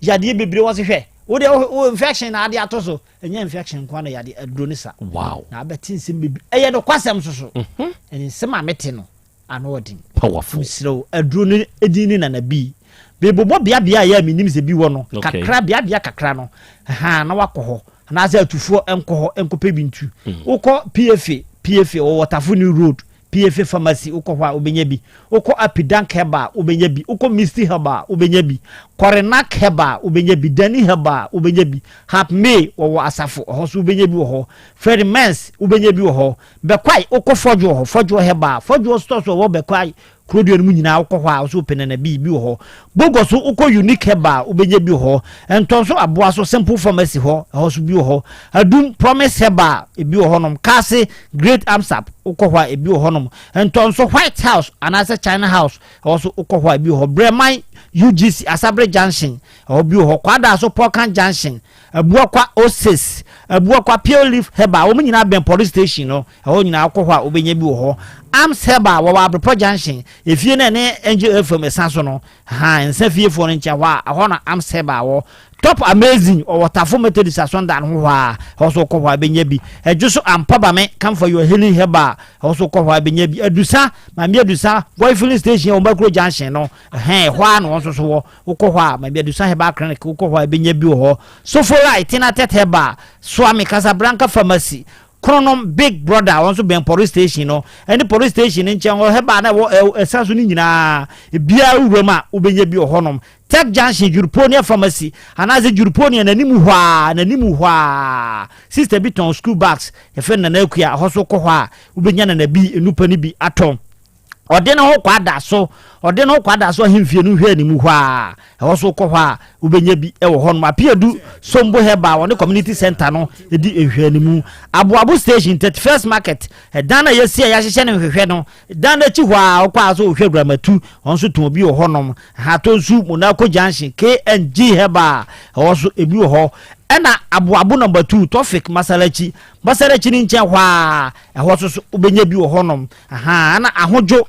Speaker 7: yadeɛ bebree wɔse hwɛ wode wo infection na ade ato so ɛnyɛ infection nko na yadeɛ aduro no sa
Speaker 20: wow
Speaker 7: na abɛte nsɛm bebree ɛyɛ nokwasɛm so so mhm. ɛne nsɛm a mete no ano ɔden.
Speaker 20: Powerful.
Speaker 7: Mesrɛ wo, aduro no edin ne Nana Bii. Mebobɔ beabea a ɛyɛ a menim sɛ bi wɔ no
Speaker 20: Okay.
Speaker 7: kakra, beabea kakra no, ahaa, na wakɔ hɔ. Anaasɛ atufoɔ nkɔ hɔ nkɔpɛ bi ntu. Wokɔ PFA, PFA, wɔ Wɔtafo New Road, PFA Pharmacy, wokɔ hɔ a wobɛnya bi. Wokɔ Apidank Herbal a, wobɛnya bi. Wokɔ Misty Herbal a, wobɛnya bi. Kɔrenak Herbal a, wobɛnya bi. Dani Herbal a, wobɛnya bi. Hap May, wɔwɔ Asafo, ɛhɔ nso wobɛnya bi wɔ hɔ. Fred Mens, wobɛnya bi wɔ hɔ. Bɛkwae, wokɔ Fɔdwoɔ hɔ, Fɔdwoɔ Herbal, Fɔdwoɔ stores a ɛwɔ Bɛkwae kurodua no mu nyinaa wokɔ hɔ a, wo nso wopɛ nanabii bi wɔ hɔ. Bogɔ so wokɔ Unique Herbal wobɛnya bi wɔ hɔ. Ntɔnso Aboa so Simple Pharmacy hɔ, ɛhɔ nso bi wɔ hɔ. Adum, Promise Herbal, ebi wɔ hɔnom. Kaase, Great Amsap, wokɔ hɔ a ebi wɔ hɔnom. Ntɔnso White House anaasɛ China House, ɛhɔ nso wokɔ hɔ a ebi wɔ hɔ. Brɛman, UGC, Asabere Junction, ɛhɔ bi wɔ hɔ. Kwadaso, Pɔkan Junction, Abuakwa Osis, Abuakwa Pure Leaf Herbal, wɔn nyinaa bɛn police station no, ɛhɔ nyinaa wokɔ hɔ a wobɛnya bi wɔ hɔ. Arms Herbal, wɔwɔ Abrepɔ Junction, efie no a ɛne Angel FM ɛsa so no, ha nsa fiefoɔ no nkyɛn hɔ a, ɛhɔ na Arms Herbal wɔ. Top Amazing, ɔwɔ Tafo Methodist Asɔndan ho hɔ a, ɛhɔ nso wokɔ hɔ a wobɛnya bi. Ɛdwo so Ampa Bame, Come for your healing herbal, ɛhɔ nso wokɔ hɔ a wobɛnya bi. Adusa, Maame Adusa, Goil filling station a ɛwɔ Mbakuro Junction no, ɛhɛn, ɛhɔ ara na wɔn nso so wɔ. Wokɔ hɔ a, Maame Adusa Herbal Clinic, wokɔ hɔ a wobɛnya bi wɔ hɔ. Sofolai, Tinatet Herbal, Suame, Casablanca Pharmacy, Kronom, Big Brother, wɔn nso bɛn police station no, ɛne police station no nkyɛn hɔ, herbal na ɛwɔ ɛsan so no nyinaa, ebiara wura mu a wobɛnya bi wɔ hɔnom. Tech Junction, Juruponia Pharmacy, anaasɛ Juruponia n'anim hɔ ara, n'anim hɔ ara, sister bi tɔn school bags, yɛfrɛ no Nana Akua, ɛhɔ nso wokɔ hɔ a, wobɛnya Nana bi nnupa no bi atɔ. Ɔde ne ho kɔ ada so, ɔde ne ho kɔ ada so ahemfie no nhwɛ anim hɔ ara, ɛhɔ nso wokɔ hɔ a, wobɛnya bi wɔ hɔnom. Apiadu Sombo Herbal, wɔne Community Center no di nhwɛanimu. Aboabo Station, 31st Market, ɛdan no a yɛasi a yɛahyehyɛ no nhwehwɛ no, Dan no akyi hɔ ara wokɔ a so wohwɛ Guramatu, wɔn nso tɔn bi wɔ hɔnom. Ahatonsu, Monaco Junction, KNG Herbal, ɛhɔ nso ebi wɔ hɔ. Ɛna Aboabo Number 2, Tofik Masalachi, Masalachi no nkyɛn hɔ ara, ɛhɔ nso so wobɛnya bi wɔ hɔnom. Ahaa, ɛna Ahodwo,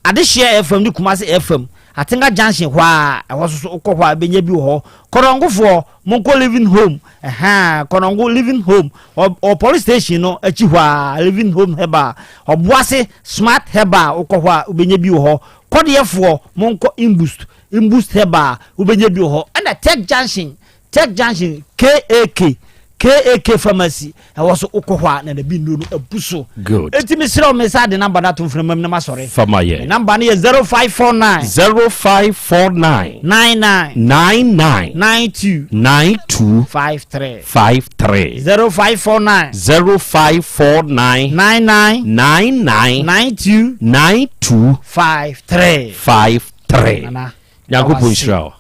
Speaker 7: Adehyeɛ FM ne Kumasi FM, Atenga Junction hɔ ara, ɛhɔ nso so wokɔ hɔ a wobɛnya bi wɔ hɔ. Kɔnɔngofoɔ, monkɔ Living Home, ɛhaa, Kɔnɔngo Living Home, Ɔ police station no akyi hɔ ara, Living Home Herbal, Ɔboase Smart Herbal, wokɔ hɔ a wobɛnya bi wɔ hɔ. Kɔdeɛfoɔ, monkɔ Imbust, Imbust Herbal, wobɛnya bi wɔ hɔ. Ɛna Tech Junction, Tech Junction, KAK, KAK Pharmacy, ɛwɔ so wokɔ hɔ a na nabi nnuro no abu so.
Speaker 20: Good.
Speaker 7: Enti mesrɛ wo me sa de number no ato mframa mu na masɔre.
Speaker 20: Fama yɛ.
Speaker 7: Me number no yɛ 0549.
Speaker 20: 0549.
Speaker 7: 99.
Speaker 20: 99.
Speaker 7: 92.
Speaker 20: 92.
Speaker 7: 53.
Speaker 20: 53.
Speaker 7: 0549.
Speaker 20: 0549.
Speaker 7: 99.
Speaker 20: 99.
Speaker 7: 92.
Speaker 20: 92.
Speaker 7: 53.
Speaker 20: 53.
Speaker 7: Nana.
Speaker 20: Nyankopɔn nhyira wo.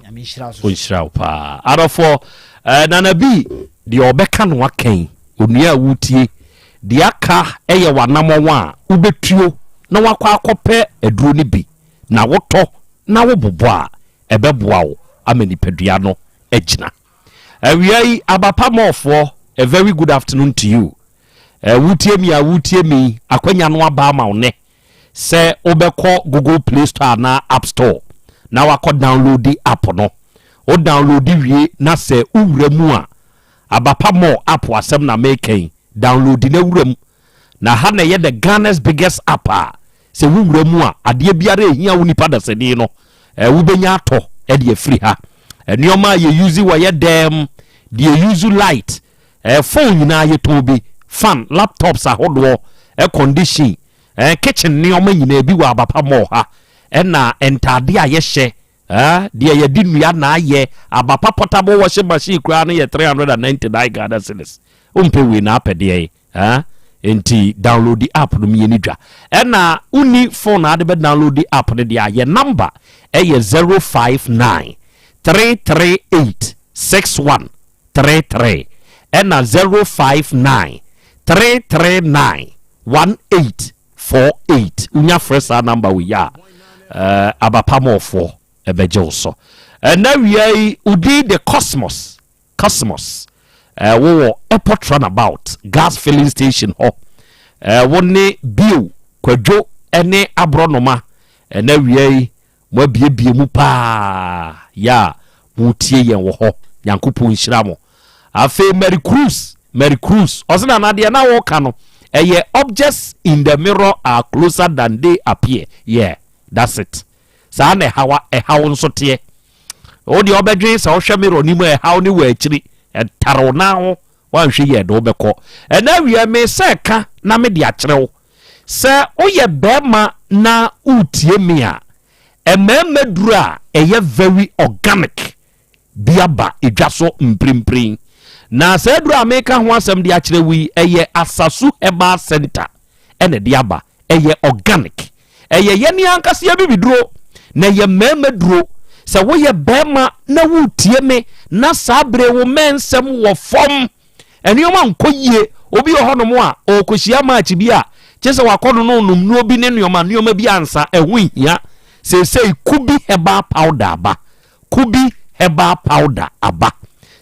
Speaker 20: Ɔnhyira wo paa. Adɔfoɔ, eh, Nana bi, deɛ ɔbɛka no aka yi, onua a wotie, deɛ aka yɛ w'anamɔn a wobɛtuo na wakɔ akɔpɛ aduro no bi na wotɔ na wobobɔ a, ɛbɛboa wo ama nipadua no agyina. Awia yi, Abapa Mallfoɔ, a very good afternoon to you. Eh, wotie mi a wotie mi, akwanya no aba ama wo nɛ. Sɛ wobɛkɔ Google Play Store anaa App Store na wakɔ downloadi app no. Wo downloadi wie na sɛ wowura mu a, Abapa Mall app asɛm na meka yi, downloadi na wura mu. Na ha na ɛyɛ the Ghana's biggest app a sɛ wowura mu a, adeɛ biara a ɛhia wo nipa dasani no, eh, wobɛnya atɔ de afiri ha. Nneɛma a yɛ use wɔ yɛ dɛm, deɛ use light, eh, phone nyinaa yɛtɔn bi, fan, laptops ahodoɔ, air condition, Eh, kitchen nneɛma nyinaa bi wɔ Abapa Mall ha. Ɛna ntaade a yɛhyɛ, eh, deɛ yɛde nnua na ayɛ, Abapa portable washing machine koraa no yɛ 399 Ghana cedis. Wompɛ wei na apɛ deɛ, eh? Nti download the app no mmieni dwa. Ɛna wonni phone a ade bɛ download the app no deɛ a, yɛ number ɛyɛ 059 338 6133 ɛna 059 339 1848 wonya frɛ saa number wei a eh, abapamɔfoɔ ɛbɛgye wo so. Ɛna wia yi wodin de Cosmos Cosmos eh, wowɔ airport runabout gas filling station hɔ eh, wo ne bio kwadwo ne aborɔnoma ɛna wia yi Moabiebie mu paa yɛ a motie yɛn wɔ hɔ Nyankopɔn nhyira mo. Afei Mary Cruz, Mary Cruz, ɔse Nana deɛ na woka no ɛyɛ objects in the mirror are closer than they appear, yeah that's it. Saa na ɛhaw ɛhaw nso teɛ. Wo deɛ wobɛdwen sɛ wohwɛ mirror no mu a ɛhaw ne wɔ akyiri, ɛtare wo nan ho, woanhwɛ yie ɛde wobɛkɔ. Ɛnɛ awia me sɛ ka na mede akyerɛ wo. Sɛ woyɛ bɛɛma na woretie me a, mmarima duru a ɛyɛ very organic bi aba edwa so mprempren. Na saa aduru a meka ho asɛm de akyerɛ wo yi, ɛyɛ Asasu Herbal Center ɛna ɛde aba. Ɛyɛ organic. Ɛyɛ yɛne ankasa yɛ bibiduro, na ɛyɛ mmarima duro. Sɛ woyɛ bɛɛma na woretie me na saa bere wo mmɛnsɛm wɔ fam, Nneɛma nkɔ yie. Obi wɔ hɔnom a, ɔrekɔhyia match bi a, kyerɛ sɛ wakɔ no no nom nnuro bi ne nneɛma nneɛma bi ansa. Ɛho nhia. Seesei Kubi herbal powder aba. Kubi herbal powder aba.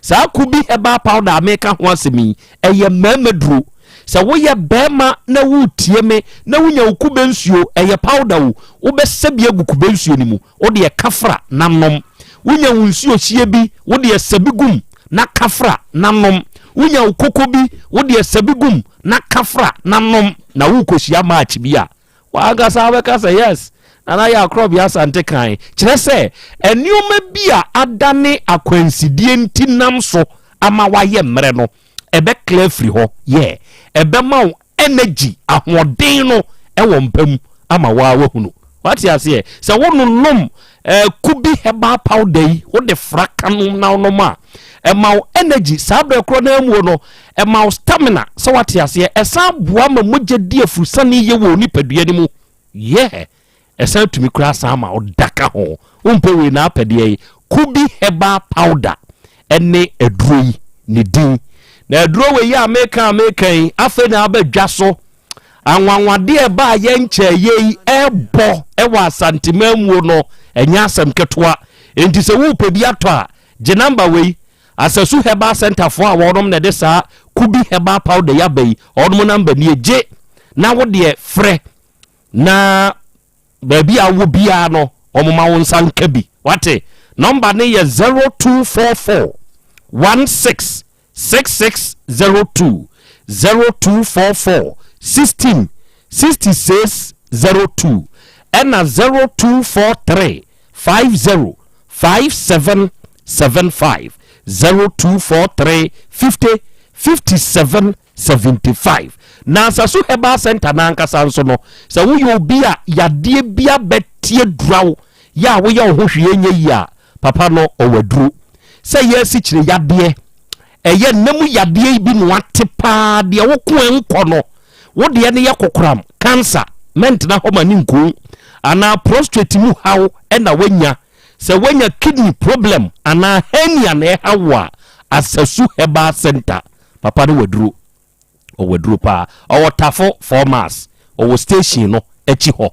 Speaker 20: Saa Kubi herbal powder a meka ho asɛm yi, ɛyɛ mmarima duro. Sɛ woyɛ barima na woretie me na wonya wo kube nsuo, ɛyɛ powder o, wobɛsɛ bi agu kube nsuo no mu, wode ɛka fra na nom. Wonya wo nsuo hyeɛ bi, wode ɛsɛ bi gum na ka fra na nom. Wonya wo koko bi, wode ɛsɛ bi gum na ka fra na nom. Na worekɔhyia match bi a, W'ankasa wobɛka sɛ, Yes, Nana Yaw Korɔbea Asante kan. Kyerɛ sɛ, nneɛma bi a adane akwansideɛ nti nam so ama woayɛ mmerɛ no, ɛbɛkla afiri hɔ. Yeah, ɛbɛma wo energy, ahoɔden no wɔ mpa mu ama wo ara woahunu. Wate aseɛ? Sɛ wononom eh, kubi herbal powder yi, wode fra ka nom na wonom a, ɛma wo energy. Saa berɛ korɔ no ara muo no, Ɛma wo stamina, sɛ wate aseɛ. Ɛsan boa ma mogya di afurusane yie wɔ wo nipadua no mu. Yeah! Ɛsan tumi koraa san ma wo da ka ho. Wompɛ wei na apɛ deɛ yi? Kubi Herbal Powder ɛne aduro yi ne din. Na aduro wei yi a meka a meka yi, afei na aba dwa so. Anwanwadeɛ ɛbaa yɛ nkyɛɛ yei ɛbɔ ɛwɔ Asantemanmuo no, ɛnyɛ asɛm ketewa. Enti sɛ worepɛ bi atɔ a, gye number wei, Asasu Herbal Centre foɔ a wɔnom na ɛde saa Kubi Herbal Powder yi aba yi, wɔnom number nie, gye na wo deɛ frɛ na baabi a wowɔ biara no wɔn ma wo nsa nka bi. Wate? Number no yɛ 0244 16 6602, 0244 16 66 02, ɛna 0243 50 57 75 0243 50 57 75. Nansaso Herbal Center no ankasa nso no, sɛ woyɛ obi a yadeɛ bi abɛteɛ dura wo, yɛ a woyɛ wo ho hwee nyɛ yie a, papa no ɔwɔ aduro. Sɛ ɛyɛ asikyire yadeɛ, ɛyɛ nna mu yadeɛ yi bi na wate paa deɛ wo ko nkɔ no, wo deɛ no yɛ kokoram, cancer, mɛntena hɔ ma ne nku, anaa prostrate mu haw na wanya. Sɛ woanya kidney problem anaa hernia na ɛha wo a, Asasu Herbal Center, papa no waduro. Ɔwɔ aduro paa. Ɔwɔ Tafo 4 miles. Ɔwɔ station no akyi hɔ.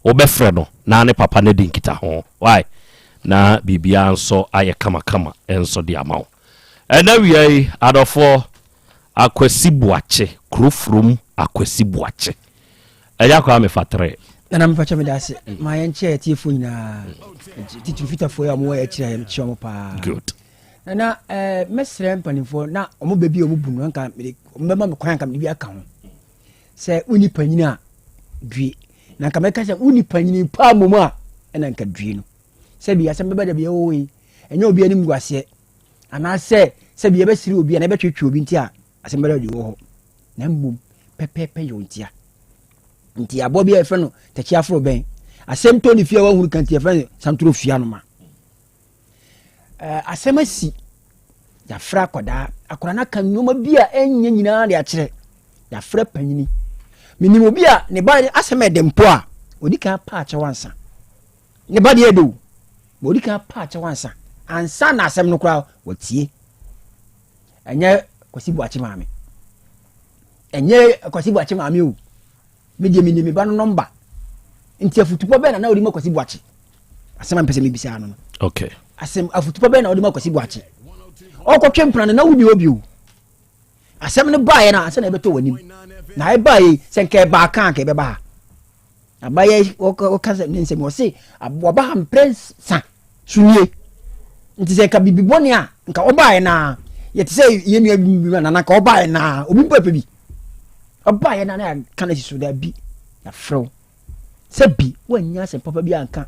Speaker 20: Wobɛfrɛ no na ne papa no adi nkitaho. Why? Na biribiara nso ayɛ kamakama nso de ama wo. Ɛnɛ awia yi, adɔfoɔ, Akwasi Boakye, Kurofurom Akwasi Boakye. Agya Kwame Fatere.
Speaker 9: Nana mepakyɛ meda ase ma yɛnkyɛ atiefoɔ nyinaa titiri fitafoɔ yi a wɔwɔ akyire a yɛkyɛ wɔn paa.
Speaker 20: Good.
Speaker 9: Nana ɛɛ mɛsrɛ mpanimfoɔ na wɔn bɛ bi a wɔn bu no nka mede wɔn bɛma me kwan nka mede bi aka ho sɛ wonni panyin a due na nka mɛka sɛ wonni panyin paa mmom a ɛna nka due no sɛbi asɛm bɛba da bi ɛwɔ yi ɛnyɛ obi anim guaseɛ anaasɛ sɛbi yɛbɛsiri obi anaa yɛbɛtwetwe obi nti a asɛm bɛda de wɔ hɔ na mmom pɛpɛɛpɛ yɛ ntia nti aboa bi a yɛfrɛ no tɛkyi aforo bɛn asɛm tɔ ne fie a wahunu ka nti yɛfrɛ no santoro fie anoma Eh, asɛm asi. Yɛafrɛ akwadaa. Akwadaa no aka nneɛma bi a ɛnyɛ nyinaa de akyerɛ. Yɛafrɛ panyini. Menim obi a ne ba asɛm ɛdɛ mpo a, ɔdi kan pa akyɛw ansa. Ne ba deɛ ɛdɛ o, ma ɔdi kan pa akyɛw ansa. Ansa na asɛm no koraa watie. Ɛnyɛ Kwasi Boakye maame. Ɛnyɛ Kwasi Boakye maame o. Me deɛ menim me ba no nɔmba. Nti afutupɔ bɛn na na ɔde ma Kwasi Boakye? Asɛm a mpɛ sɛ mebisa no no.
Speaker 20: Okay.
Speaker 9: Asɛm afutupɔ bɛn na ɔde ma Kwasi Boakye? Ɔkɔtwe mpena no na wonni hɔ bio. Asɛm no baeɛ no ansa na ɛbɛtɔ w'anim. Na ɛbaeɛ sɛ nka ɛbaa ka anka ɛbɛba ha. Abayɛ wɔka sɛ ne nsɛm wɔse wɔba ha mprɛnsa so nie. Nti sɛ nka biribi bɔne a nka ɔbaeɛ naa yɛte sɛ yɛn nua bi nana nka ɔbaeɛ naa obi mpo ɛpɛ bi. Ɔbaeɛ na na yɛaka no asi so daabi yɛafrɛ wo sɛ bi woannya asɛm papa bi anka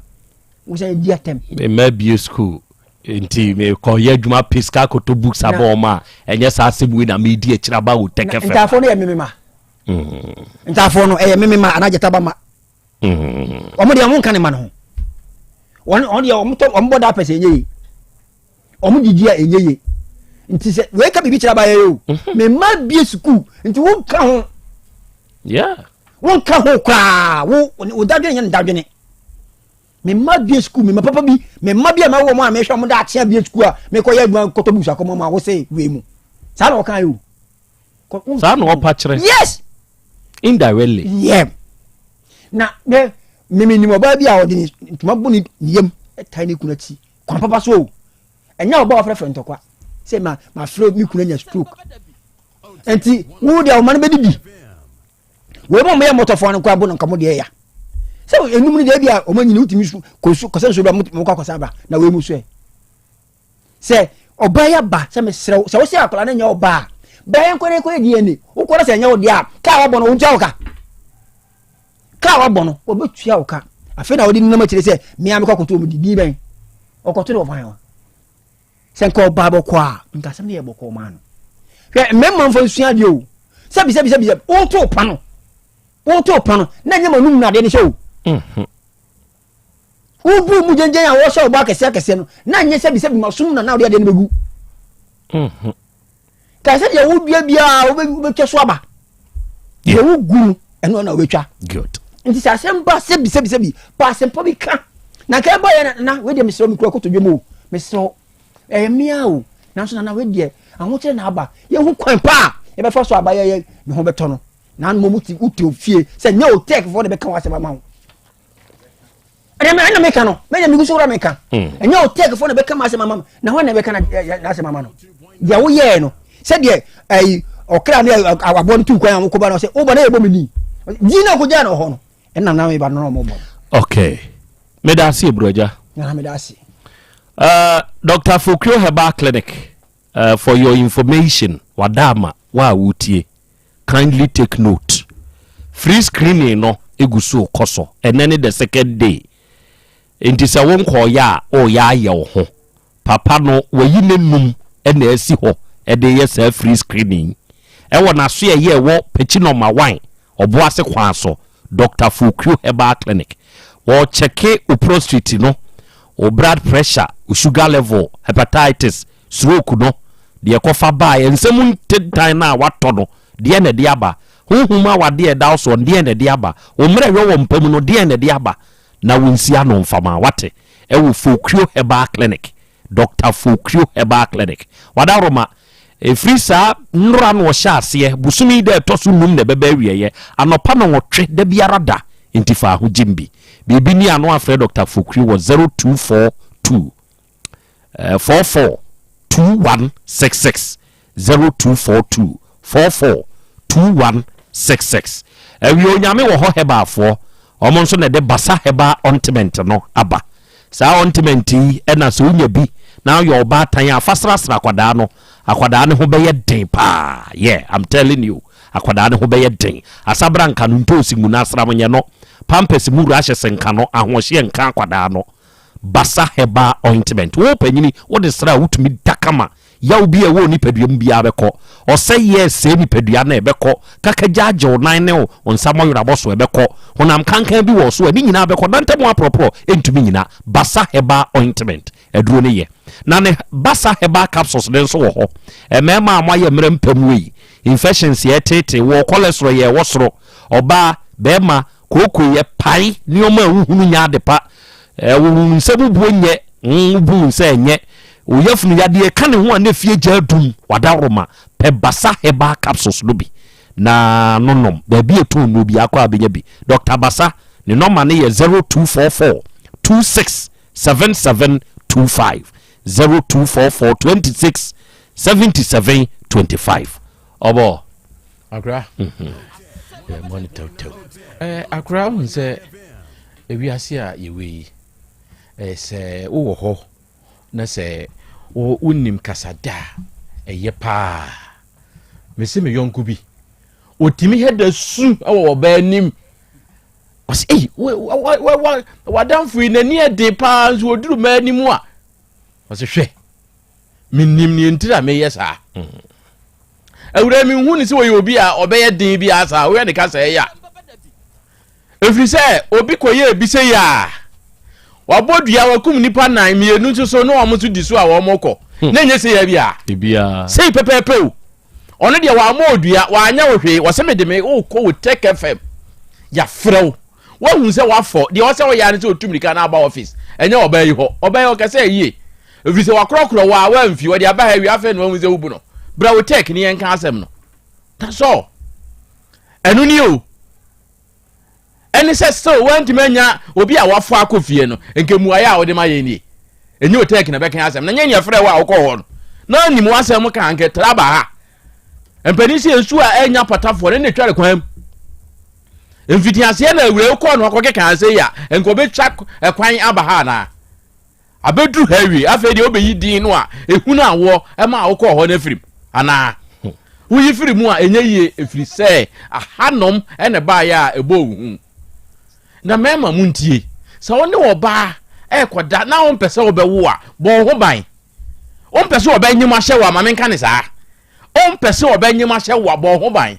Speaker 9: wo sɛ di atɛm.
Speaker 20: Mema bie school nti mekɔyɛ adwuma pɛ sika akɔtɔ books abɔ wɔn a ɛnyɛ saa asɛm wei na medi akyiri aba wo tɛkɛ fɛ.
Speaker 9: Ntaafoɔ no yɛ memema. Ntaafoɔ no ɛyɛ memema anaa gyata ba ma. Wɔn deɛ wɔn nka ne ma no ho. Wɔn deɛ wɔn tɔ wɔn bɔ da pɛ sɛ ɛnyɛ yie. wɔn didi a ɛnyɛ yie nti sɛ wei ka biribi kyerɛ abayɛ yi o mhm. me mma bie sukuu nti wonka ho wonka ho koraa wo wo dadwene nyɛ ne dadwene me mma bie sukuu me mma papa bi me mma bi a mɛwɔ mu a mehwɛ wɔn daakye abie sukuu a mekɔyɛ adwuma kɔtɔ busu akɔmɔ mu a wosɛ wei mu saa na wɔka yi o.
Speaker 20: Saa na ɔpa kyerɛ.
Speaker 9: Yes.
Speaker 20: Indirectly.
Speaker 9: Yeah. Na me me me nim ɔbaa bi a ɔde ne ntoma bɔ ne yam ɛtae ne kunu akyi kwan papa so o. Ɛnyɛ ɔbaa ɔfrɛfrɛ ntɔkwa. Sɛ ma mafrɛ me kunu anya stroke. Nti wo deɛ ɔma no bɛdidi. Wei mo yɛ mmɔtɔfoɔ no koraa bo no nka mo deɛ ya. Sɛ enum no deɛ bi a ɔmo anyini wotumi su kɔ su kɔsɛ nsuo do a mo kɔ akɔsa aba na wei mu so ɛ. Sɛ ɔbaa yi aba sɛ mesrɛ wo sɛ wo sɛ akwadaa no nyɛ ɔbaa a bra yɛnkɔ na yɛnkɔyɛ DNA. Wokɔ na sɛ ɛnyɛ wo deɛ a kaa wabɔ no wɔntua wo ka. Kaa wabɔ no wɔbɛtua wo ka. Afei na wɔde nenam akyire sɛ mmea mekɔ akɔto wɔn di din bɛn ɔkɔto no wɔ hwan hɔ. Sɛ nka ɔbaa bɔkɔ a nka asɛm no yɛ bɔkɔɔ maa no. Hwɛ mmarima mfa nsua adeɛ o. Sɛbi sɛbi sɛbi sɛbi woto pa no woto pa no na nyɛ ma num na adeɛ no hyɛ o. Mhm. Wobu mu gyengyen a wɔhyɛ ɔbɔ akɛseɛ akɛseɛ no na nyɛ sɛbi sɛbi ma sum na na ɔde adeɛ no bɛgu. Mhm. Ka sɛ deɛ wodua biara wobɛtwa so aba. Deɛ wogu no ɛno na wobɛtwa.
Speaker 20: Good.
Speaker 9: Nti sɛ asɛm ba sɛbi sɛbi sɛbi pa asɛmpa bi ka na nka ɛbɔ yɛ na wei deɛ mesrɛ mekura kotodwe mu o mesrɛ wo ɛyɛ mmea o nanso nana wei deɛ ahokyerɛ na aba yɛhu kwan pa a yɛbɛfa so aba yɛyɛ ne ho bɛtɔ no na anum mu ti wote ofie sɛ nyɛ o tɛk foɔ de bɛka wɔ asɛm ama wo ɛnna mɛ ɛnna meka no mɛ nyɛ megu so wura meka hmm. ɛnyɛ o tɛk foɔ na bɛka ma asɛm ama no na hɔn na bɛka n'asɛm ama no deɛ woyɛɛ no sɛdeɛ ɛyi ɔkra ne aboɔ no tu kwan a wokɔba no sɛ woba na yɛbɔ me din din na ɔkɔgyaa no hɔ no ɛnna na meba no na ɔmɔbɔ
Speaker 20: okay meda ase eburuagya
Speaker 9: na meda ase
Speaker 20: uh, Dr. Fokrio Herbal Clinic uh, for your information wadaama wa a wotie Kindly take note, Free screening no gu so rekɔ so, ɛnnɛ ne the second day, enti sɛ wonkɔɔeɛ a, woreyɛ ayɛ wo ho. Papa no wayi n'anum na asi hɔ de reyɛ saa free screening yi ɛwɔ n'asoɛeɛ a ɛwɔ Pekyi Nɔma One, Ɔboase kwan so, Doctor Fokuo Herbal Clinic. Wɔrekyɛke wo prostrate no, wo blood pressure, wo sugar level, hepatitis, Stroke no, deɛ ɛkɔfa baeɛ, nsɛm ntentan no a woatɔ no, deɛn na ɛde aba? Honhom awadeɛ a ɛda wo soɔ no, deɛn na ɛde aba? Wo mmerɛyɔ wɔ mpa mu no, deɛn na ɛde aba? Na wo nsi ano mfama, woate? Ɛwɔ Fokuo Herbal Clinic, Doctor Fokuo Herbal Clinic. Wadaworoma, ɛfiri saa nnora na ɔhyɛ aseɛ, bosome yi da ɛtɔ so num na ɛbɛba awieɛ, anɔpa nnɔnwɔtwe, da biara da, enti fa ahogyem bi. Biribi ni ano afrɛ Doctor Fokuo wɔ 0242 44 2166 0242 44 2166 Awie Onyame wɔ hɔ Herbal-foɔ wɔn nso na ɛde Basa Herbal Ointment no aba. Saa ointment yi na sɛ wonya bi na woyɛ ɔbaatan a fa srasra akwadaa no, akwadaa no ho bɛyɛ den paa. Yeah, I'm telling you, akwadaa no ho bɛyɛ den. Asabra nka no, ntoosi ngu no, asram nyɛ no, pampers mu rashes nka no, ahoɔhyeɛ nka akwadaa no. Basa Herbal Ointment. Wo panyini, wode sra a wotumi da kama. Yaw bi a ɛwɔ wo nipadua mu biara bɛkɔ. Ɔsɛeɛ resɛe nipadua no a, ɛbɛkɔ. Kakagya agye wo nan ne wo nsa mmɔwerabɔ so, ɛbɛkɔ. Honam kankan bi wɔ wo so a, ne nyinaa bɛkɔ. Nantam aporɔporɔ ntumi nnyina. Basa Herbal Ointment aduro no yɛ. Na ne Basa Herbal Capsules no nso wɔ hɔ. Mmarima a moayɛ mmerɛ mpa mu ei, infections yɛ ɛteetee woɔ, cholesterol yɛ ɛwɔ soro, ɔbaa, barima, Kooko yɛ pae nneɛma a wohunu nyɛ ade pa. Wo nsa bubuo nyɛ, wobu wo nsa ɛnyɛ. Wo yafunu yadeɛ ka ne ho a na efie gya adum. Wadaworoma, pɛ Basa Herbal Capsules no bi na no nom. Baabi a ɛtɔn nnuro biara kɔ a bɛnya bi. Dɔkta Basa, ne nɔma no yɛ 0244 26 77 25, 0244 26 77 25. Ɔbɔ.
Speaker 2: Akora. Yɛ mmɔ ne tɛwtɛw. Ɛɛ akora wohu sɛ ewiase a yɛwɔ yi ɛɛ sɛ wowɔ hɔ na sɛ wonim kasada a ɛyɛ paa. Mese me yɔnko bi otumi hɛ da su wɔ ɔbaa anim. Ɔsɛ ei wadamfo yi n'ani ɛden paa nso oduru mmaa anim a ɔsɛ hwɛ menim neɛ ntiri a meyɛ saa. Awuraa menhu ne sɛ ɔyɛ obi a ɔbɛyɛ den bi asa woyɛ ne kasa ɛyɛ a ɛfiri sɛ obi kɔyɛ ebi sɛ yɛ a wabɔ dua wakum nipa nan mmienu nso so ne wɔn nso di so a wɔn kɔ hmm. na ɛnyɛ sɛ yɛ bi a sei pɛpɛɛpɛ o ɔno deɛ wɔamɔ odua wɔanyɛ wo hwee wɔsɛ mede me wokɔ wɔ tech fm yɛafrɛ wo Woahu sɛ wafɔ, deɛ ɔsɛ ɔyɛ ara ne sɛ ɔtu mmirika na aba office, ɛnyɛ ɔbaa yi hɔ. Ɔbaa yi ɔkasa yie, ɛfiri sɛ wakorɔkorɔ wo a woamfi, ɔde aba ha awie afei na wahu sɛ wobu no. Bra wo tech ne yɛnka asɛm no. That's all. Ɛno nie o. Ɛne sɛ still woantumi anya obi a wafɔ akɔ fie no, nka mmuaeɛ a wode ma yɛn nie. Ɛnyɛ o tech na bɛka asɛm, na nyɛ nea frɛ wo a wokɔ hɔ no. Na ɔnim w'asɛm ka anka ɛtra ba ha. Mpanin sɛ nsuo a ɛnya patafoɔ ne na ɛtware kwan mu. Mfitiaseɛ na awura kɔɔ no akɔkeka ase yi a, nka ɔbɛtwa ɛkwan aba ha anaa? Abɛduru ha awie, afei deɛ wobɛyi din no a ɛhunu awoɔ ɛma a wokɔɔ hɔ no afirim anaa? Woyi firi mu a ɛnyɛ yie ɛfiri sɛ ahanom ɛna ɛbaeɛ a ɛbɔɔ wo hu. Na mmarima montie, sɛ wo ne ɔbaa ɛrekɔda na wompɛ sɛ wobɛwo a, bɔ wo ho ban. Wompɛ sɛ ɔbɛnyem ahyɛ wo a, ma menka ne saa. Wompɛ sɛ ɔbɛnyem ahyɛ wo a, bɔ wo ho ban.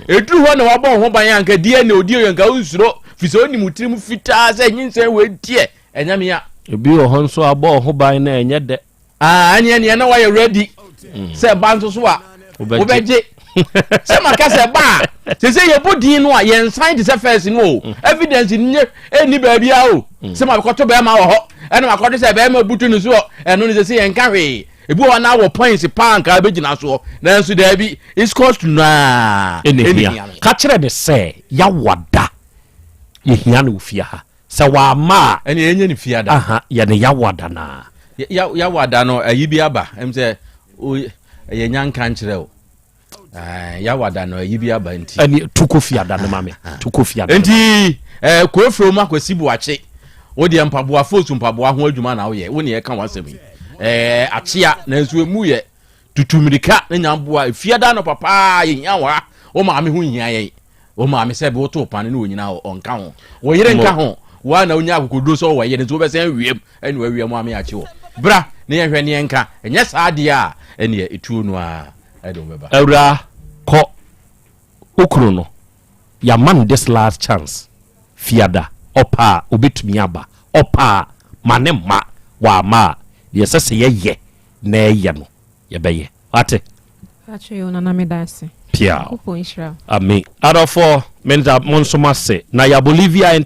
Speaker 2: Ɛduru hɔ na wabɔ wo ho ban a, nka DNA odi yɛ nka wonsuro, firi sɛ wonim wo tirim fitaa sɛ nyinsɛn wei deɛ ɛnyɛ me a.
Speaker 20: Ebi wɔ hɔ nso a, bɔ wo ho ban na ɛnyɛ dɛ.
Speaker 2: Ah, ɛneɛ neɛ na wayɛ ready sɛ ba nso so a wobɛgye sɛ maka sɛ ba a sɛ sɛ yɛbɔ din no a yɛnsan te sɛ first no o mm. evidence nyɛ ɛnni baabia o mm. sɛ makɔto bɛrima wɔ hɔ ɛna makɔto sɛ bɛrima butu no soɔ ɛno no sɛ sɛ yɛnka hwee ebi wɔ na wɔ points paa nka bɛgyina soɔ nanso daabi it's cost naa
Speaker 20: ɛna hia ka kyerɛ ne sɛ yɛawada yɛhia no wɔ fie ha Sɛ wamma
Speaker 2: a. Ɛnneɛ yɛnyɛ no fiada.
Speaker 20: Aha, yɛ no Yawada no ara.
Speaker 2: Ya, Yawada no, ayi bi aba. Ɛm sɛ, o, yɛnya nka nkyerɛ o. Ɛɛ, Yawada no, ayi bi aba nti.
Speaker 20: Ɛnneɛ, tu kɔ fiada no ma me. Tu kɔ fiada
Speaker 2: no ma me. Nti, ɛɛ, Koefrom Akwasi Boakye, wo deɛ mpaboa, foosu mpaboa ho adwuma na woyɛ. Wo ne yɛka w'asɛm yi. Ɛɛ, akyea, nanso emu yɛ. Tutu mmirika na nya mboa. Fiada anɔpa paa, yɛhia wo ha. Wo maame ho nhia yɛn. Wo maame sɛ bi wotoo pane ne onyina hɔ, ɔnka ho. Wo yere nka ho. Wo a na wonya akokoduro sɛ ɔwɔ yere nti wobɛsan awiem ɛne wawia mu ame akye wɔ. Bra ne yɛnhwɛ ne yɛnka. Ɛnyɛ saa deɛ a ɛneɛ etuo no ara ɛde wo bɛba.
Speaker 20: Awuraa kɔ wo kunu no yɛama no this last chance fiada ɔpɛ a ɔbɛtumi aba ɔpɛ a ma ne mma wamma a deɛ ɛsɛ sɛ yɛyɛ na ɛyɛ no yɛbɛyɛ wate.
Speaker 3: Pacho yo nana meda ase.
Speaker 20: Piaw.
Speaker 3: Nyankopɔn nhyira wo.
Speaker 20: Ami. Adɔfoɔ, meda mo nso mo ase. Na ya Bolivia int.